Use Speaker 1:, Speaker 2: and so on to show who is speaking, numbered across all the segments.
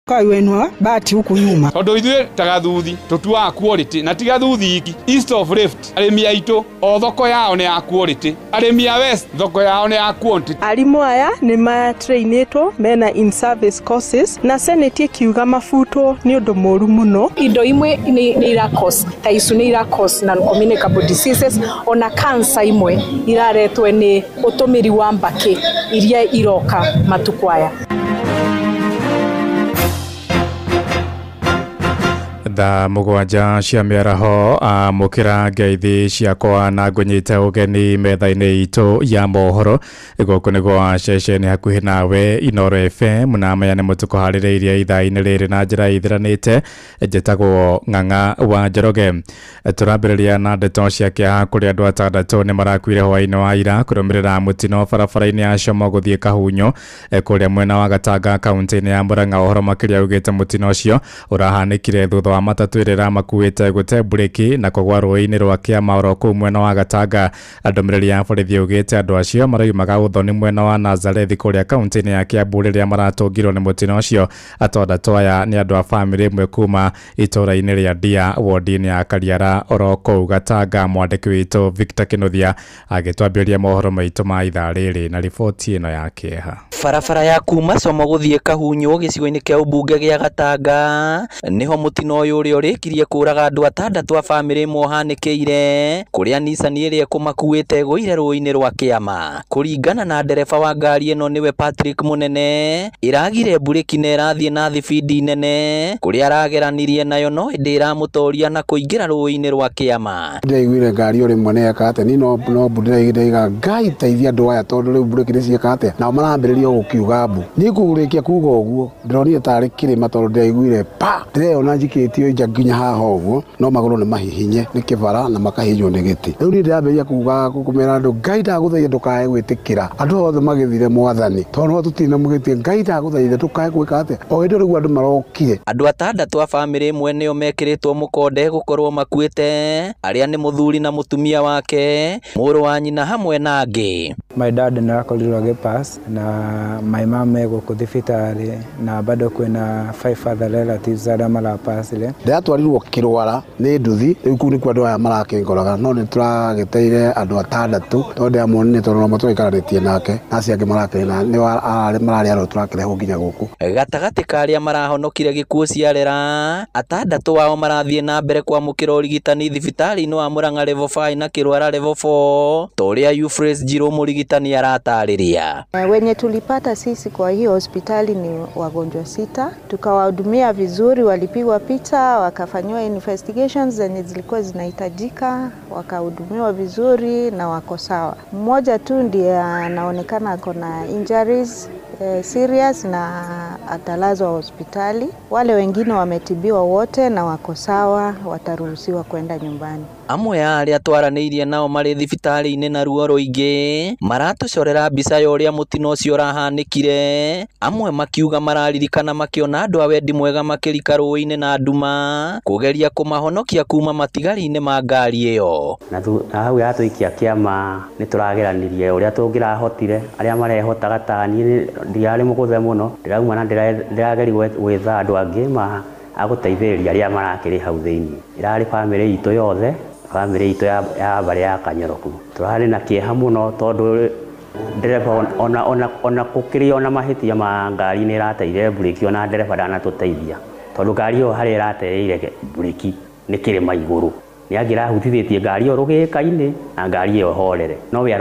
Speaker 1: Wenwa bati huku nyuma
Speaker 2: tondu ithuĩ ta Gathuthi tũtuaga quality na ti Gathuthi iki. East of Rift arĩmi aitũ o thoko yao nĩ ya quality, arĩmi a West thoko yao nĩ ya quantity.
Speaker 3: Arimũ aya nĩ matrainĩtwo mena in service courses na Senate ĩkiuga mabutwo nĩ ũndũ mũru mũno.
Speaker 4: Indo imwe nĩ ira cause ta icu nĩ ira cause non communicable diseases, ona cancer imwe iraretwo nĩ ũtũmĩri wa mbakĩ iria iroka matukũ aya.
Speaker 5: Thaa mũgwanja cia mĩaraho amũkĩra ngeithi ciakwa na ngũnyite ũgeni metha-inĩ itũ ya mohoro. Gũkũ nĩ gwa ceceni hakuhĩ nawe Inooro FM, na maya nĩ mũtũkũharĩrĩirie ithaa-inĩ rĩrĩ na njĩra ithiranĩte. Njĩtagwo Ng'ang'a wa Njoroge. Tũrambĩrĩria na ndeto cia kĩeha kũrĩa andũ atandatũ nĩ marakuire hwaĩ-inĩ wa ira kũrũmĩrĩra mũtino barabara-inĩ ya Como gũthiĩ Kahunyo kũrĩa mwena wa Gatanga kaunti-inĩ ya Murang'a. Ũhoro makĩria ugĩte mũtino ũcio ũrahanĩkire thutha wa matatũ ĩrĩa ĩramakuĩte gũte mburĩki na kũgwa rũĩ-inĩ rwa Kĩama oro kũu mwena wa Gatanga. Ndũmĩrĩri ya borithi ugĩte andũ acio maraumaga Ũthoni mwena wa Nazarethi kũrĩa kaunti-inĩ ya Kiambu rĩrĩa maratũngirwo nĩ mũtino ũcio. Atandatũ aya nĩ andũ a bamĩrĩ ĩmwe kuma itũũra-inĩ rĩa Ndia wodi-inĩ ya Kariara oro kũu Gatanga. Mwandĩki witũ Victor Kinuthia agĩtwambĩrĩria mohoro maitũ ma ithaa rĩrĩ na riboti ĩno ya kĩeha.
Speaker 6: Barabara ya kuma Como gũthiĩ Kahunyo gĩcigo-inĩ kĩa ũmbunge gĩa Gatanga nĩho mũtino ũyũ ũrĩa ũrĩkirie kũraga andũ atandatũ a bamĩrĩ ĩmwe ũhanĩkĩire kũrĩa Nissan ĩrĩa ĩkũmakuĩte ĩgũire rũĩ-inĩ rwa Kĩama. Kũringana na ndereba wa ngari ĩno nĩwe Patrick Mũnene, ĩragire mburĩki na ĩrathiĩ na thibindi nene kũrĩa arageranirie nayo no ĩndĩ ĩramũtoria na kũingĩra rũĩ-inĩ rwa Kĩama.
Speaker 7: Ndĩraiguire ngari o rĩmwe nĩ yeka atĩa, niĩ no mbu ndĩraiga Ngai teithia andũ aya tondũ rĩu mburĩki nĩ cieka atĩa, nao marambĩrĩria gũkiuga mbu. Niĩ kũrĩkia kuga ũguo ndĩronire tarĩ kĩrĩma tondũ ndĩraiguire pa, ndĩreyona njikĩtio nja nginya haha ũguo, no magũrũ nĩ mahihinye nĩ kĩbara na makahihinywo nĩ gĩtĩ. Rĩu niĩ ndĩrambĩrĩria kuga kũmera andũ Ngai ndagũthaitha ndũkae gwĩtĩkĩra, andũ othe magĩthire mwathani tondũ no tũtirĩ na mũgĩtie, Ngai ndagũthaitha ndũkae gwĩka atĩa. O hĩndĩ rĩu andũ marokire.
Speaker 6: Andũ atandatũ a bamĩrĩ ĩmwe nĩo mekĩrĩtwo mũkonde gũkorwo makuĩte, arĩa nĩ mũthuri na mũtumia wake, mũrũ wa nyina hamwe na angĩ.
Speaker 8: My dad nĩ akorirwo agĩpass na my mom e gũkũ thibitarĩ na bado kwĩna 5 other relatives arĩa marapasire.
Speaker 7: Ndĩratwarirwo Kĩrwara nĩ nduthi, rĩu kũu nĩkuo andũ aya marakĩngoraga, no nĩtũragĩteire andũ atandatũ tondũ ndĩramuonire tondũ no tũraikaranĩtie nake na acio angĩ marakĩrĩ na nĩ mararĩ arĩa tũrakĩrehwo nginya gũkũ.
Speaker 6: Gatagatĩ ka arĩa marahonokire gĩkuũ ciarera, atandatũ ao marathiĩ na mbere kwamũkĩra ũrigitani thibitarĩ-inĩ wa Murang'a level 5 na Kĩrwara level 4 ta ũrĩa Euphrates Njirũ mũrigitani aratarĩria.
Speaker 9: Wenye tulipata sisi kwa hiyo hospitali ni wagonjwa 6, tukawahudumia vizuri, walipigwa picha, wakafanyiwa investigations zenye zilikuwa zinahitajika, wakahudumiwa vizuri na wako sawa. Mmoja tu ndiye anaonekana ako na injuries serious na atalazwa hospitali. Wale wengine wametibiwa wote na wako sawa, wataruhusiwa kwenda nyumbani.
Speaker 6: Amwe a arĩa twaranĩirie nao marĩ thibitarĩ-inĩ na ruo rũingĩ maratũcorera mbica ya ũrĩa mũtino ũcio ũrahanĩkire, amwe makiuga mararirikana makĩona andũ a wendi mwega makĩrika rũĩ-inĩ na nduma kũgeria kũmahonokia kuma matigari-inĩ ma ngari ĩyo.
Speaker 10: Na hau yatũikia Kĩama nĩ tũrageranirie ũrĩa tũngĩrahotire, arĩa marehotaga ta niĩ ndiarĩ mũgũthe mũno, ndĩrauma na ndĩrageria gwetha andũ angĩ ma agũteithĩrĩria arĩa marakĩrĩ hau thĩinĩ. Ĩrarĩ bamĩrĩ itũ yothe, bamĩrĩ itũ ya mbarĩ ya Kanyoroku. Tũrarĩ na kĩeha mũno tondũ ndereba ona gũkĩrĩ ona mahĩtia ma ngari nĩ ĩrateire mburĩki, ona ndereba ndanatũteithia tondũ ngari ĩyo harĩa ĩratereire mburĩki nĩ kĩrĩma igũrũ, nĩ angĩrahutithĩtie ngari ĩyo rũgĩka-inĩ na ngari ĩyo horere, no we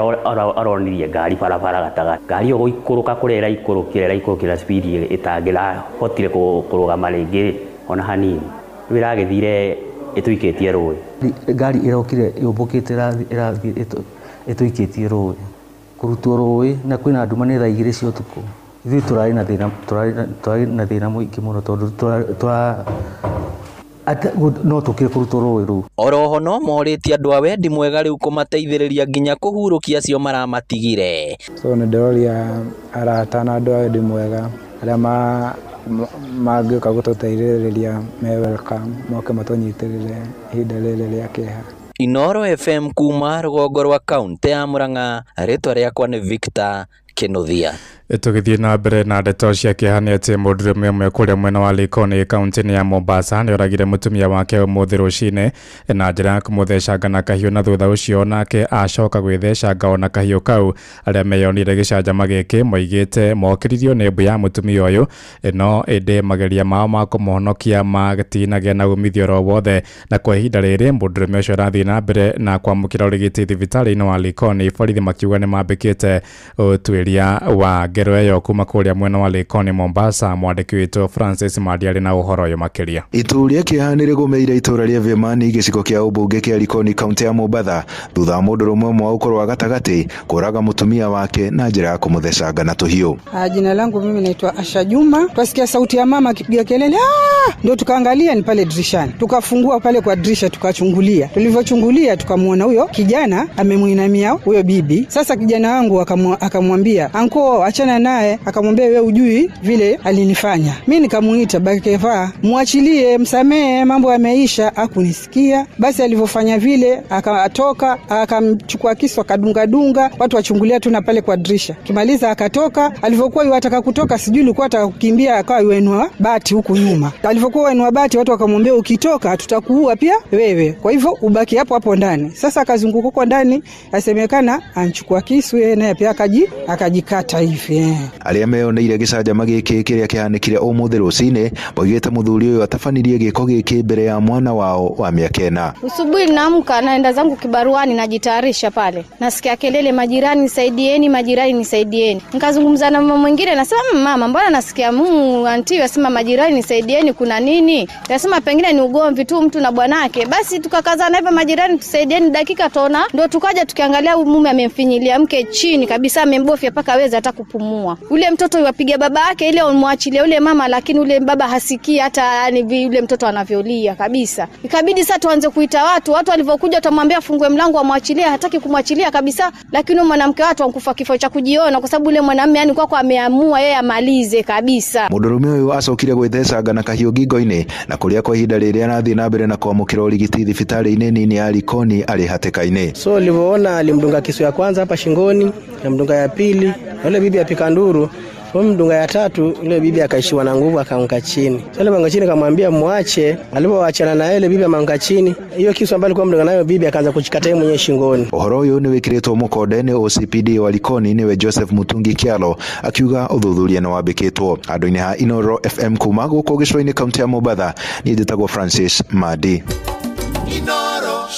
Speaker 10: aronirie ngari barabara gatagatĩ, ngari ĩyo gũikũrũka kũrĩa ĩraikũrũkĩra ĩraikũrũkĩra speed ĩtangĩrahotire kũrũgama rĩngĩ ona hanini, rĩu ĩragĩthire ĩtũikĩtie rũĩ.
Speaker 11: Ngari ĩrokire yũmbũkĩte ĩrathiĩ ĩtũikĩtie rũĩ, kũrutwo rũĩ na kwĩna nduma nĩ thaa 2 cia ũtukũ. Ithuĩ tũrarĩ na thĩna, tũrarĩ na thĩna mũingĩ mũno tondũ no tũkire kũrutwo rũĩ rũu.
Speaker 6: Oroho no morĩtie andũ a wendi mwega rĩu kũmateithĩrĩria nginya kũhurũkia acio maramatigire.
Speaker 8: So nĩ ndĩroria arata na andũ a wendi mwega arĩa mangĩũka gũtũteithĩrĩria me welcome, moke matũnyitĩrĩre ihinda rĩrĩ rĩa kĩeha.
Speaker 6: Inooro FM kuma rũgongo rwa kaunti ya Murang'a, rĩtwa rĩakwa nĩ Victor Kinuthia.
Speaker 5: Tũgĩthiĩ na mbere na ndeto cia kĩeha nĩ atĩ mũndũrũme ũmwe kũrĩa mwena wa Likoni kaunti-inĩ ya Mombasa nĩ oragire mũtumia wake ũmũthĩ rũcinĩ na njĩra ya kũmũthecanga na kahiũ, na thutha ũcio nake acoka gwĩthecanga ona kahiũ kau. Arĩa meyonire gĩcanjama gĩkĩ moigĩte mokĩririo nĩ mbu ya mũtumia ũyũ, no ĩndĩ mageria mao ma kũmũhonokia matinagĩa na umithio oro wothe, na kwa ihinda rĩrĩ mũndũrũme ũcio arathiĩ na mbere na kwamũkĩra ũrigiti thibitarĩ-inĩ wa Likoni. Borithi makiuga nĩ mambĩkĩte ũtuĩria wa ngero ĩyo kuma kũrĩa mwena wa Likoni Mombasa. Mwandĩki witũ Francis Mandi arĩ na ũhoro ũyũ makĩria.
Speaker 12: Itu rĩa kĩeha nĩ rĩgũmĩire itũũra rĩa Vimani gĩcigo kĩa ũmbunge kĩa Likoni kaunti ya Mombatha thutha wa mũndũrũme ũmwe wa ũkũrũ wa gatagatĩ kũraga mũtumia wake na njĩra ya kũmũthecanga na tũhiũ.
Speaker 1: Jina langu mimi naitwa Asha Juma. Twasikia sauti ya mama akipiga kelele, ndio tukaangalia ni pale dirishani, tukafungua pale kwa dirisha tukachungulia. Tulivyochungulia tukamuona huyo kijana amemuinamia huyo bibi. Sasa kijana wangu akamwambia anko, achana naye. Akamwambia wewe hujui vile alinifanya. Mimi nikamuita Bakeva, muachilie, msamee, mambo yameisha. Hakunisikia. Basi alivyofanya vile akatoka, akamchukua kisu akadunga dunga, watu wachungulia tu na pale kwa dirisha. Kimaliza akatoka, alivyokuwa yuataka kutoka sijui alikuwa ataka kukimbia, akawa yuenua bati huku nyuma. Alivyokuwa yuenua bati watu wakamwambia ukitoka tutakuua pia wewe, kwa hivyo ubaki hapo hapo ndani. Sasa akazunguka huko ndani, asemekana anchukua kisu yeye naye pia akajikata hivi.
Speaker 12: Arĩa meyoneire gĩcanjama gĩkĩ kĩrĩa kĩhanĩkire ũmũthĩ rũcinĩ moigĩte mũthuri ũyũ atabanirie gĩko gĩkĩ mbere ya mwana wao wa mĩaka 4.
Speaker 13: Usubuhi naamka naenda zangu kibaruani, najitayarisha pale, nasikia kelele, majirani nisaidieni, majirani nisaidieni. Nikazungumza na mama mwingine, nasema mama, mbona nasikia anti yasema majirani nisaidieni, kuna nini? Nasema pengine ni ugomvi tu mtu na bwanake. Basi tukakazana hivyo, majirani tusaidieni, dakika tona ndio tukaja tukiangalia mume amemfinyilia mke chini kabisa, amembofya paka aweze hata kupumua. Ule mtoto yuwapiga baba yake ile umwachilie ule mama, lakini ule baba hasikii hata yani yule mtoto anavyolia kabisa. Ikabidi sasa tuanze kuita watu. Watu walivyokuja tutamwambia fungue mlango amwachilie, hataki kumwachilia kabisa. Lakini mwanamke watu ankufa kifo cha kujiona, kwa sababu ule mwanamume yani kwako ameamua yeye amalize kabisa.
Speaker 12: Mũndũrũme ũyũ acokire gwĩthecanga na kahiũ ngingo-inĩ na kũrĩa kwa ihinda rĩrĩ arathiĩ na mbere na kwamũkĩra ũrigiti thibitarĩ-inĩ nini ya Likoni arĩ hatĩka-inĩ.
Speaker 14: So alivyoona alimdunga kisu ya kwanza hapa shingoni, alimdunga ya pili, yule bibi apika nduru, mdunga ya tatu, yule bibi akaishiwa na nguvu akaanguka chini. Sasa alipoanguka chini akamwambia muache, alipoachana na yule bibi ameanguka chini, hiyo kisu ambayo alikuwa mdunga nayo bibi akaanza kuchikata yeye mwenyewe shingoni.
Speaker 12: Ũhoro ũyũ nĩ wĩkĩrĩtwo mũkonde nĩ OCPD wa Likoni nĩwe Joseph Mutungi Kialo akiuga ũthuthuria nĩ wambĩkĩtwo. Andũ-inĩ ha Inoro FM kuma gũkũ gĩcũa-inĩ kaunti ya Mombatha, niĩ njĩtagwo Francis Mandi.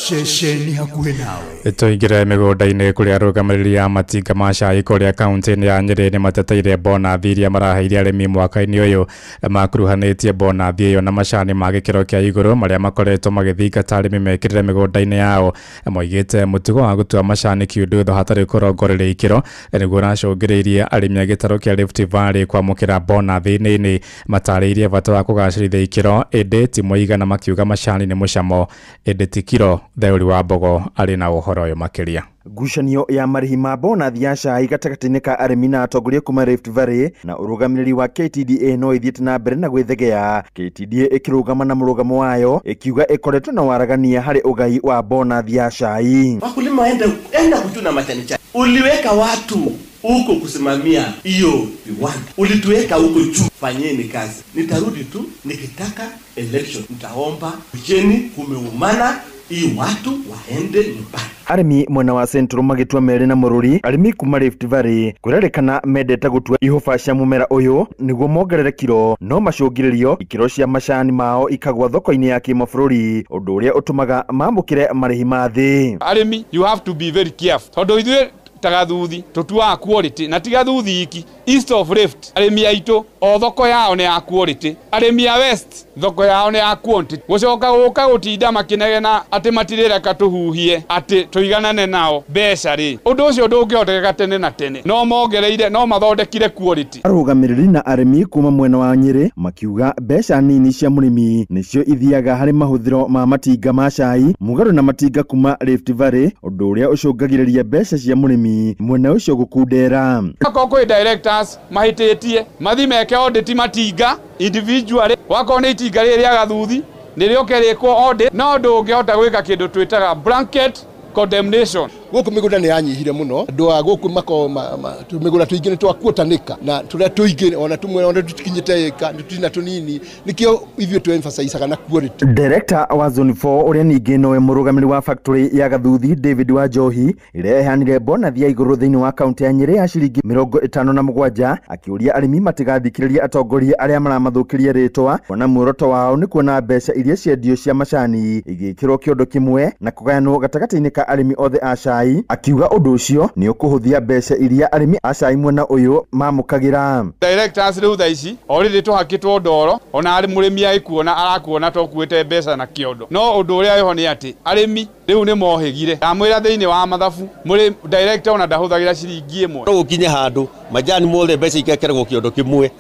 Speaker 15: Ceceni hakuhĩ nawe.
Speaker 5: Tũingĩre mĩgũnda-inĩ kũrĩa arũgamĩrĩri a matinga ma cai kũrĩa kaunti-inĩ ya Nyĩrĩ nĩ mateteire bonathi iria maraheire arĩmi mwaka-inĩ ũyũ. Makuruhanĩtie bonathi ĩyo na macani ma gĩkĩro kĩa igũrũ marĩa makoretwo magĩthingata arĩmi mekĩrĩre mĩgũnda-inĩ yao. Moigĩte mũtugo wa gũtua macani kiundutho hatarĩ kũrongoreria ikĩro nĩguo ũracũngĩrĩirie arĩmi a gĩtarũ kĩa Rift Valley kwamũkĩra bonathi nini. Matarĩirie bata wa kũgacĩrithia ikĩro ĩndĩ ti mũigana, makiuga macani nĩ mũcamo ĩndĩ ti kiro. Theuri wa Mbogo arĩ na ũhoro ũyũ makĩria.
Speaker 16: Ngucanio ya marĩhi ma bonathi ya cai gatagatĩ-inĩ ka arĩmi na atongoria kuma Rift Valley na ũrũgamĩrĩri wa KTDA no ĩthiĩte na mbere na gwĩthegea. KTDA ĩkĩrũgama na mũrũgamo wayo ĩkiuga ĩkoretwo na waragania harĩ ũgai wa bonathi ya cai.
Speaker 17: Wakulima enda kuchuna majani chai. Uliweka watu huko kusimamia hiyo viwanda, ulituweka huko juu. Fanyeni kazi. Nitarudi tu nikitaka election, nitaomba kujeni kumeumana hii watu waende nyumbani.
Speaker 16: Arĩmi mwena wa Central magĩtua merĩ na mũrũri. Arĩmi kuma Rift Valley kũrerĩkana mendete gũtua ihũba cia mũmera ũyũ nĩguo mongerere kiro, no macũngĩrĩrio ikĩro cia macani mao ikagwa thoko-inĩ ya kĩmabũrũri, ũndũ ũrĩa ũtũmaga mamũkĩre marĩhi ma thĩ.
Speaker 2: Arĩmi, you have to be very careful tondũ ithuĩ tagathuthi tutuaga quality na ti gathuthi iki. East of Rift arĩmi aitũ o thoko yao nĩ ya quality, arĩmi a West thoko yao nĩ ya quantity. Gũcoka gũka gũtinda makĩnegena atĩ matirĩreka tũhuhie atĩ tũiganane nao mbeca rĩ, ũndũ ũcio ndũngĩhotekeka tene na tene. No mongereire, no mathondekire quality.
Speaker 16: Arũgamĩrĩri na arĩmi kuma mwena wa Nyĩrĩ makiuga mbeca nini cia mũrĩmi nĩcio ithiaga harĩ mahũthĩro ma matinga ma cai mũgarũ na matinga kuma Rift Valley, ũndũ ũrĩa ũcũngagĩrĩria mbeca cia mũrĩmi mwena ũcio gũkundera.
Speaker 2: Akorwo kwĩ directors mahĩtĩtie mathi meke audit matinga individually, wakorwo nĩ itinga rĩrĩ rĩa gathuthi nĩ rĩũke rĩkwo audit, no ndũngĩhota gwĩka kĩndũ twĩtaga blanket condemnation.
Speaker 18: Gũkũ mĩgũnda nĩ yanyihire mũno, andũ a gũkũ mĩgũnda tũingĩ nĩ twakuotanĩka na tũrĩa tũingĩ ona tũmwe ona tũtikinyĩte ĩka nĩ tũtina tũnini, nĩkĩo ithuĩ tũ emphasize na quality.
Speaker 16: Director wa Zone 4 ũrĩa ningĩ nowe mũrũgamĩrĩri wa factory ya Gathuthi David Wanjohi ĩrĩa ĩheanire bonathi ya igũrũ thĩinĩ wa kaunti ya Nyĩrĩ ya ciringi 57 akĩũria arĩmi matigathikĩrĩrie atongoria arĩa maramathũkĩria rĩtwa kuona muoroto wao nĩ kuona mbeca iria ciendio cia macani igĩkĩrwo kĩondo kĩmwe na kũgayanwo gatagatĩ-inĩ ka arĩmi othe a cai, akiuga ũndũ ũcio nĩ ũkũhũthia mbeca iria arĩmi a cai mwena ũyũ mamũkagĩra.
Speaker 2: Directors rĩu thaa ici already tũhakĩtwo ndoro, ona mũrĩmi agĩkuona arakuona tokuĩte mbeca na kĩondo, no ũndũ ũrĩa wĩho nĩ atĩ arĩmi rĩu nĩ mohĩgire. Ndamwĩra thĩinĩ wa mathabu mũrĩ director ona ndahũthagĩra ciringi ĩmwe.
Speaker 19: No gũkinye handũ majani mothe mbeca ikekeragwo kĩondo kĩmwe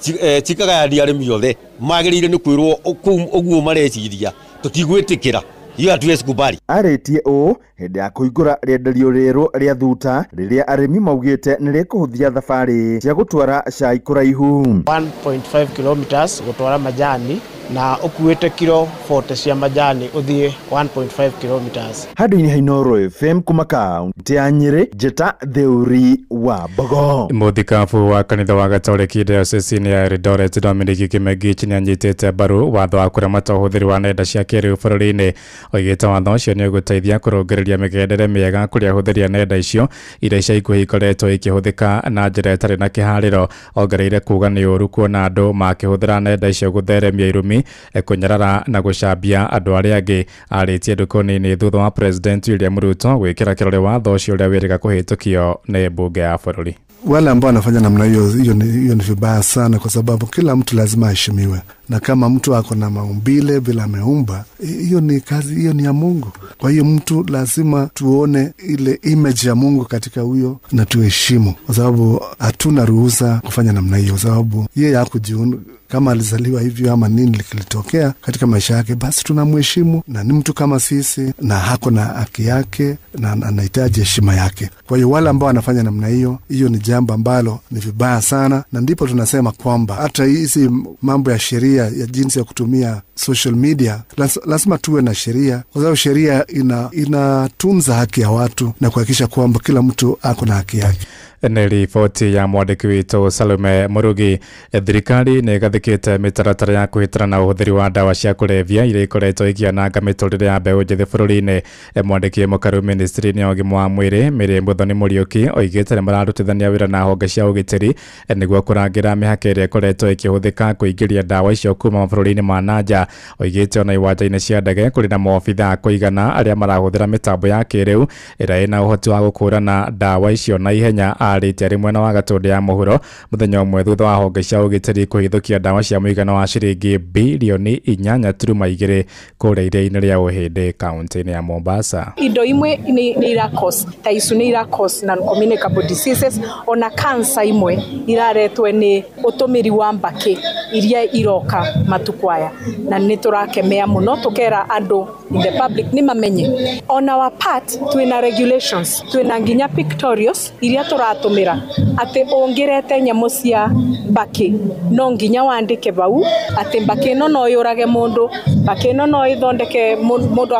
Speaker 19: cikagayania arĩmi othe magĩrĩire nĩ kwĩrwo kũu ũguo mareciria tũtigwĩtĩkĩra hiyo hatuwezi kubali.
Speaker 16: Arĩtie ũũ hĩndĩ ya kũhingũra rĩenderio rĩerũ rĩa Thuta rĩrĩa arĩmi maugĩte nĩ rĩkũhũthia thabarĩ cia gũtwara cai kũraihu.
Speaker 20: 1.5 kilometers gũtwara majani na ũkuĩte kiro 40 cia majani ũthiĩ 1.5 kilometers.
Speaker 16: Handũ-inĩ ha Inooro FM kuma kaunti ya Nyĩrĩ, Njĩta Theuri wa Mbogo.
Speaker 5: Mũthikabu wa kanitha wa Gatoreki diocese ya Eldoret Dominic Kimengich nĩanyitĩte mbaru watho wa kũramata ũhũthĩri wa nenda cia kĩrĩu bũrũri-inĩ. Oigĩte watho ũcio nĩ ũgũteithia kũrũngĩrĩria mĩgendere mĩega kũrĩ ahũthĩri a nenda icio iria ica ikuhĩ ikoretwo ikĩhũthĩka na njĩra ĩtarĩ na kĩharĩro. Ongereire kuga nĩ ũru kuona andũ makĩhũthĩra nenda icio gũtheremia irumi, kũnyarara na gũcambia andũ arĩa angĩ. Arĩtie ndukũ nini thutha wa President William Ruto gwĩkĩra kĩrore watho ũcio ũrĩa wĩrĩga kũhĩtũkio nĩ mbunge ya bũrũri.
Speaker 21: Wale ambao wanafanya namna hiyo, hiyo ni vibaya sana, kwa sababu kila mtu lazima aheshimiwe, na kama mtu ako na maumbile bila ameumba, hiyo ni kazi, hiyo ni ya Mungu. Kwa hiyo mtu lazima tuone ile image ya Mungu katika huyo na tuheshimu, kwa sababu hatuna ruhusa kufanya namna hiyo, kwa sababu yeye hakujiona kama alizaliwa hivyo ama nini kilitokea katika maisha yake, basi tunamheshimu na ni mtu kama sisi na hako na haki yake na anahitaji heshima yake. Kwa hiyo wale ambao wanafanya namna hiyo, hiyo ni jambo ambalo ni vibaya sana, na ndipo tunasema kwamba hata hizi mambo ya sheria ya jinsi ya kutumia social media lazima tuwe na sheria, kwa sababu sheria inatunza haki ya watu na kuhakikisha kwamba kila mtu ako na haki yake.
Speaker 5: Nĩ riboti ya mwandĩki witũ Salome Mũrugi. Thirikari nĩ ĩgathĩkĩte mĩtaratara ya kũhĩtana na ũhũthĩri wa ndawa cia kũrebia iria ikoretwo ikĩananga mĩtũrĩre ya mbeũ njĩthĩ bũrũri-inĩ. Mwandĩki mũkaru ministry-inĩ ya ũgima wa mwĩrĩ Mary Muthoni Mũriũki oigĩte nĩ mararutithania wĩra na honge cia ũgitĩri nĩguo kũrangĩra mĩhaka ĩrĩa ĩkoretwo ĩkĩhũthĩka kũingĩria ndawa icio kuma mabũrũri-inĩ ma nanja. Oigĩte ona iwanja-inĩ cia ndege kũrĩ na maobithaa kũigana arĩa marahũthĩra mĩtambo ya kĩrĩu ĩrĩa ĩna ũhoti wa gũkũrana ndawa icio na ihenya. Arĩtie arĩ mwena wa Gatũndũ ya mũhuro mũthenya ũmwe thutha wa honge cia ũgitĩri kũhithũkia ndawa cia mũigana wa ciringi bilioni 8.2 kũrĩa iria-inĩ rĩa Ũhĩndĩ kaunti-inĩ ya Mombasa.
Speaker 4: Indo imwe nĩ irakos ta icu nĩ irakos non-communicable diseases, ona cancer imwe iraretwo nĩ ũtũmĩri wa mbakĩ iria iroka matukũ aya, na nĩ tũrakemea mũno tũkera andũ in the public nĩ mamenye. On our part twĩna regulations, twĩna nginya pictorials iria tũratũmĩra atĩ ũngĩrete nyamũ cia mbakĩ no nginya wandĩke bau atĩ mbakĩ ĩno no yũrage mũndũ, mbakĩ ĩno no ĩthondeke mũndũ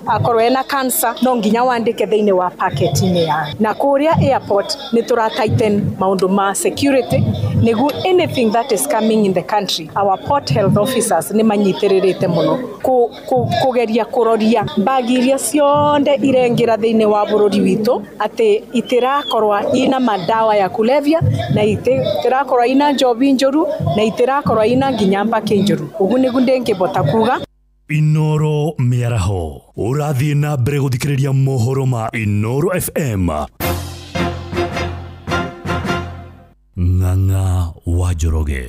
Speaker 4: akorwo ena cancer, no nginya wandĩke thĩinĩ wa packet-inĩ ya. Na kũrĩa airport nĩ tũra tighten maũndũ ma security nĩguo anything that is coming in the country our port health officers nĩ manyitĩrĩrĩte mũno kũgeria kũroria mbagi iria cionde irengĩra thĩinĩ wa bũrũri witũ atĩ itirakorwa ina madawa ya kulevya na itirakorwa ina njobi njũru na itirakorwa ina nginya mbakĩ njũru. Ũguo nĩguo ndĩngĩbota kuga.
Speaker 15: Inooro mĩaraho ũrathiĩ na mbere gũthikĩrĩria mohoro ma Inooro FM. Ng'ang'a wa Njoroge.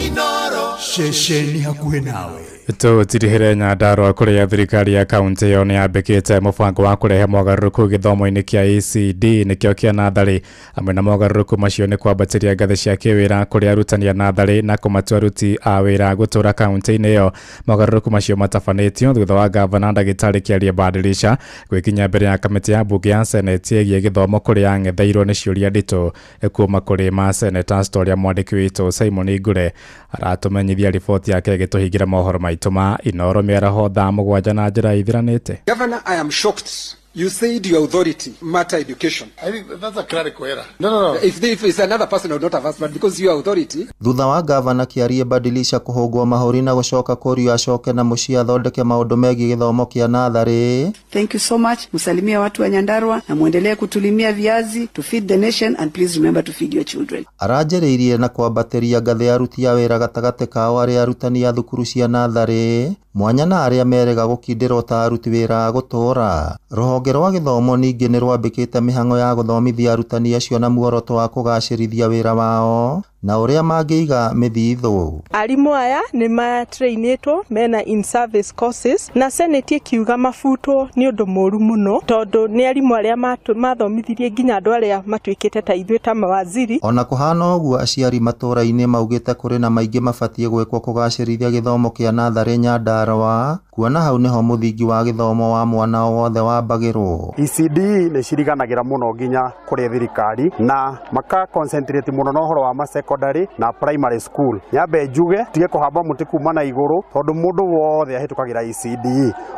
Speaker 22: Inooro ceceni hakuhĩ nawe.
Speaker 5: Tũtirihĩre Nyandarua kũrĩa thirikari ya kaunti ĩyo nĩ yambĩkĩte mũbango wa kũrehe mogarũrũku gĩthomo-inĩ kĩa ECD nĩkĩo kĩa natharĩ. Amwe na mogarũrũku macio nĩ kwambatĩria ngathĩ cia kĩwĩra kũrĩ arutani a natharĩ na kũmatua aruti a wĩra gũtũũra kaunti-inĩ ĩyo. Mogarũrũku macio matabanĩtio thutha wa gavana ndagĩtarĩ Kĩarie Badilisha gwĩkinya mbere ya kamĩtĩ ya mbunge ya seneti ĩgiĩ gĩthomo kũrĩa ang'etheirwo nĩ ciũria nditũ kuma kũrĩ ma senators ta ũrĩa mwandĩki witũ Simon Ngure aratũmenyithia riboti yake ĩgĩtũhingĩra mohoro maitũ ma Inooro mĩaraho thaa 7 na njĩra ithiranĩte.
Speaker 23: Governor, I am shocked
Speaker 3: You said your authority matter education.
Speaker 7: I think that's a clerical error. No.
Speaker 3: If it's another person, I would not have asked, but because you are authority.
Speaker 23: Thutha wa gavana Kiarie Badilisha kũhũngwo mahũri na gũcoka kũrio acoke na mũciĩ athondeke maũndũ megiĩ gĩthomo kĩa natharĩ.
Speaker 24: Thank you so much. Msalimie watu wa Nyandarua na muendelee kutulimia viazi to feed the nation, and please remember to feed your children.
Speaker 23: Aranjĩrĩirie na kwambatĩria ngathĩ aruti a wĩra gatagatĩ kao arĩa arutani a thukuru cia natharĩ mwanya na arĩa merega gũkindĩrwo ta aruti wĩra a gũtũũra. Rũhonge rwa gĩthomo ningĩ nĩ rwambĩkĩte mĩhang'o ya gũthomithia arutani acio na muoroto wa kũgacĩrithia wĩra wao na ũrĩa mangĩiga mĩthithũ.
Speaker 25: Arimũ aya nĩ matrainĩtwo mena in service courses na Senate ĩkiuga mabutwo nĩ ũndũ mũru mũno tondũ nĩ arimũ arĩa mathomithirie nginya andũ arĩa matuĩkĩte ta ithuĩ ta mawaziri.
Speaker 23: Ona kũhana ũguo aciari matũũra-inĩ maugĩte kũrĩ na maingĩ mabatiĩ gwĩkwo kũgacĩrithia gĩthomo kĩa natharĩ Nyandarua kuona hau nĩho mũthingi wa gĩthomo wa mwana o wothe wambagĩrwo.
Speaker 26: ECD nĩ ciriganagĩra mũno nginya kũrĩ thirikari na maka concentrate mũno na ũhoro wa secondary na primary school. Nyambe njuge tige kũhamba mũtĩ kuma na igũrũ tondũ mũndũ wothe ahĩtũkagĩra ECD.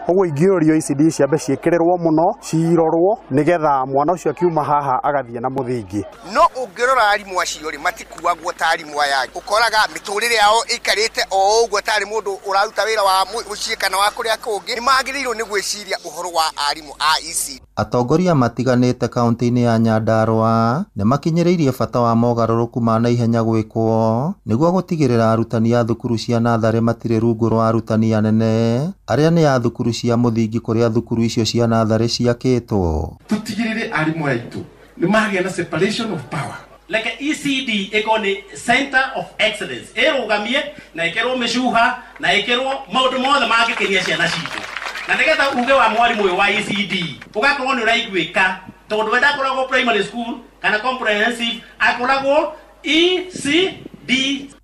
Speaker 26: Ũguo ingĩũrio ECD ciambe ciĩkĩrĩrwo mũno cirorwo nĩgetha mwana ũcio akiuma haha agathiĩ na mũthingi.
Speaker 27: No ũngĩrora arimũ acio rĩ matikuagwo ta arimũ aya, ũkoraga mĩtũrĩre yao ĩikarĩte o ũguo tarĩ mũndũ ũraruta wĩra wa mũciĩ kana wa kũrĩa kũngĩ. Nĩ magĩrĩirwo nĩ gwĩciria ũhoro wa arimũ a ECD.
Speaker 23: Atongoria matiganĩte kaunti-inĩ ya Nyandarua nĩ makinyĩrĩirie bata wa mogarũrũku ma naihenya gwĩkwo nĩguo gũtigĩrĩra arutani a thukuru cia natharĩ matirĩ rungu rwa arutani anene arĩa nĩ a thukuru cia mũthingi kũrĩa thukuru icio cia natharĩ ciakĩtwo.
Speaker 7: Tũtigĩrĩre arimũ aitũ nĩ magĩa na separation of power.
Speaker 28: Like ECD ĩkorwo nĩ center of excellence ĩrũgamie na ĩkerwo mĩcuha na ĩkerwo maũndũ mothe mangĩkenia ciana citũ, na nĩgetha uge wa mwarimũ ũyũ wa ECD ũgakorwo nĩ ũraiguĩka tondũ we ndakoragwo primary school kana comprehensive, akoragwo ECD.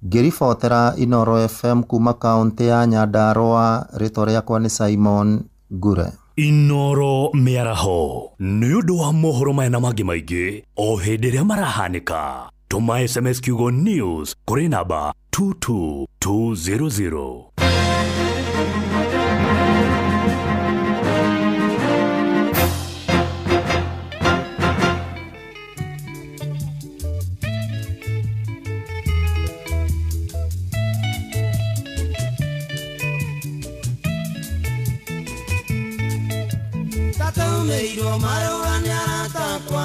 Speaker 23: Ngĩribotera Inoro FM kuma kaunti ya Nyandarua, rĩtwa rĩakwa nĩ Simon Ngure.
Speaker 15: Inoro mĩaraho nĩ ũndũ wa mohoro maya na mangĩ maingĩ o hĩndĩ ĩrĩa marahanĩka. Tũma SMS kiugo news kũrĩ namba 22200.
Speaker 29: Tatũmĩirwo marũa nĩ aratakwa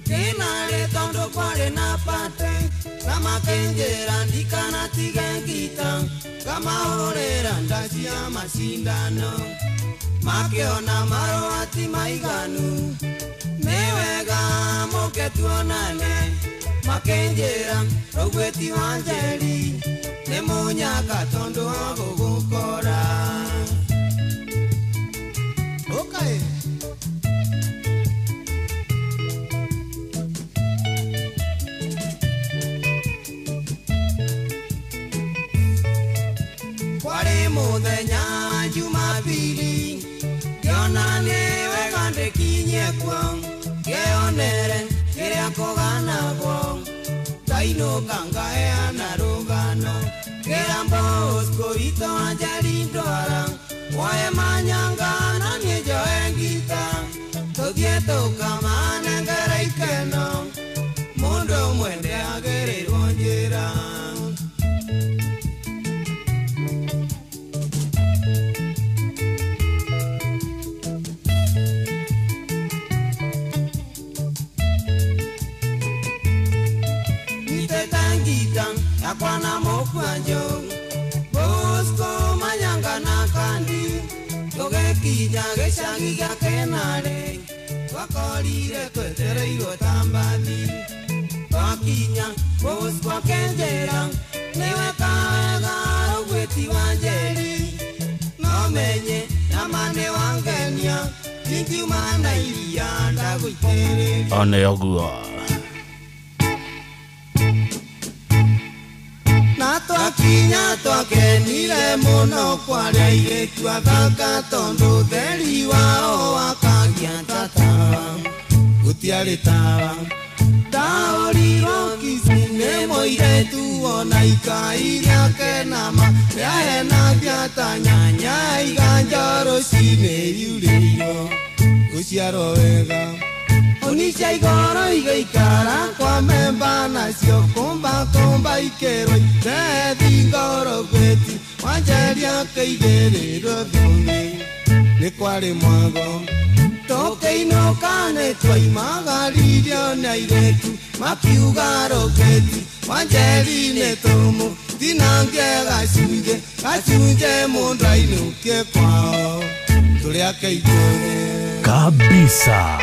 Speaker 29: kĩnarĩ tondũ kwarĩ na pate na makĩnjĩra ndikanatige ngita ngamahũrĩra nda cia macindano makĩona marũa ti maiganu nĩ wega mũke tuonane makĩnjĩra rũgwĩti wa Njeri nĩ mũnyaka tondũ wa gũgũkora. Okay. Kwari mũthenya Jumapili ngĩona nĩ wega ndĩkinyie kuo ngĩonere kĩrĩa kũganagwo ndainũka ngaheana rũgano ngĩra Bosco witũ wa Njeri ndwara woe manyanga na niĩ njoe ngita tũthiĩ tũkamanengera ikeno mũndũ ũmwe ndĩagĩrĩirwo njĩra. Nyitĩte ngita yakwa na mũkwanjũ Bosco manyanga na kandi tũgĩkinya gĩcagi gĩa Kĩnarĩ twakorire twetereirwo ta mbathi twakinya Bosco akĩnjĩra nĩwe kawega rũgwĩti wa Njeri no menye nama nĩ wangenia ingiuma na iria ndagũitĩrĩria.
Speaker 30: One ũguo.
Speaker 29: Na twakinya twakenire mũno kwarĩa airĩtu athaka tondũ ũtheri wao wakagia ta tawa gũtiarĩ tawa ndaũrirwo Kisii nĩ mũirĩtu ona ikai rĩake nama rĩahenagia ta nyanya iganja rũcinĩ riurĩirwo. Gũciarwo wega Onisha igoro igaikara kwa memba nacio kumba kumba ikerwo itethi ngoro gweti wanjeria kĩigĩrĩrwo thũmbĩ nĩ kwarĩ mwago tũkĩinũka nĩ twaimagaririo nĩ airĩtu makiuga rũgĩti wanjeri nĩ tũmũ tinangie gacunjĩ gacunjĩ mũndũ ainũkie kwao tũrĩ ake itũrĩ
Speaker 15: kabisa.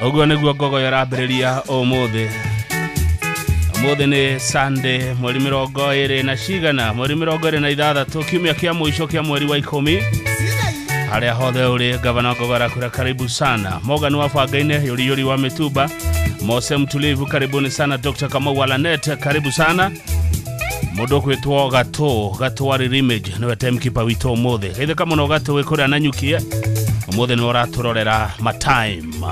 Speaker 1: Ũguo nĩguo ngogoyo ĩrambĩrĩria ũmũthĩ. Ũmũthĩ nĩ Sunday mweri 20 na cigana mweri 26 kiumia kĩa mũico kĩa mweri wa 10 harĩa hothe ũrĩ gavana Ngogoyo arakũra karibu sana. Morgan wa Bangaine yuri yuri wa Mituba Mose Mtulivu karibuni sana. Dr. Kamau Walanet karibu sana. Mũndũ kwĩtwo Gatũ Gatũ wa Rimage nĩwe timekeeper witũ ũmũthĩ. Geithĩka mũno Gatũ wĩ kũrĩa Nanyukie ũmũthĩ nĩ ũratũrorera matime.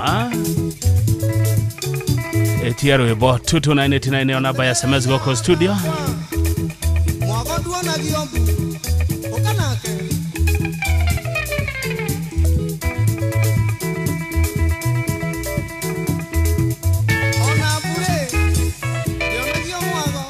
Speaker 1: Etia rwĩmbo 22989 nĩyo namba ya SMS gũkũ studio.
Speaker 29: Mwago nduonagio mbu ũka nake ona mbure ndĩonagio mwago.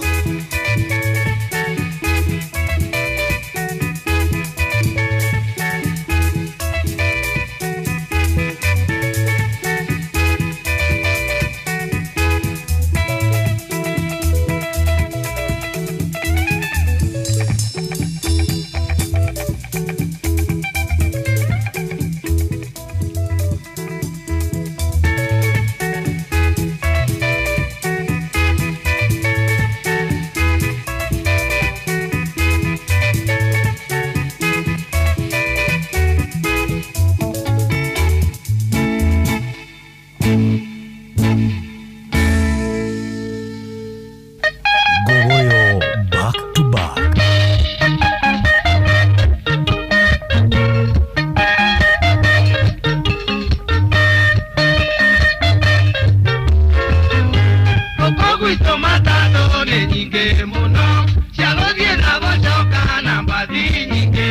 Speaker 15: Gogoyo back to back.
Speaker 29: Gũkũ gwitũ matatũ nĩ nyingĩ mũno cia gũthiĩ na gũcoka na mbathi nyingĩ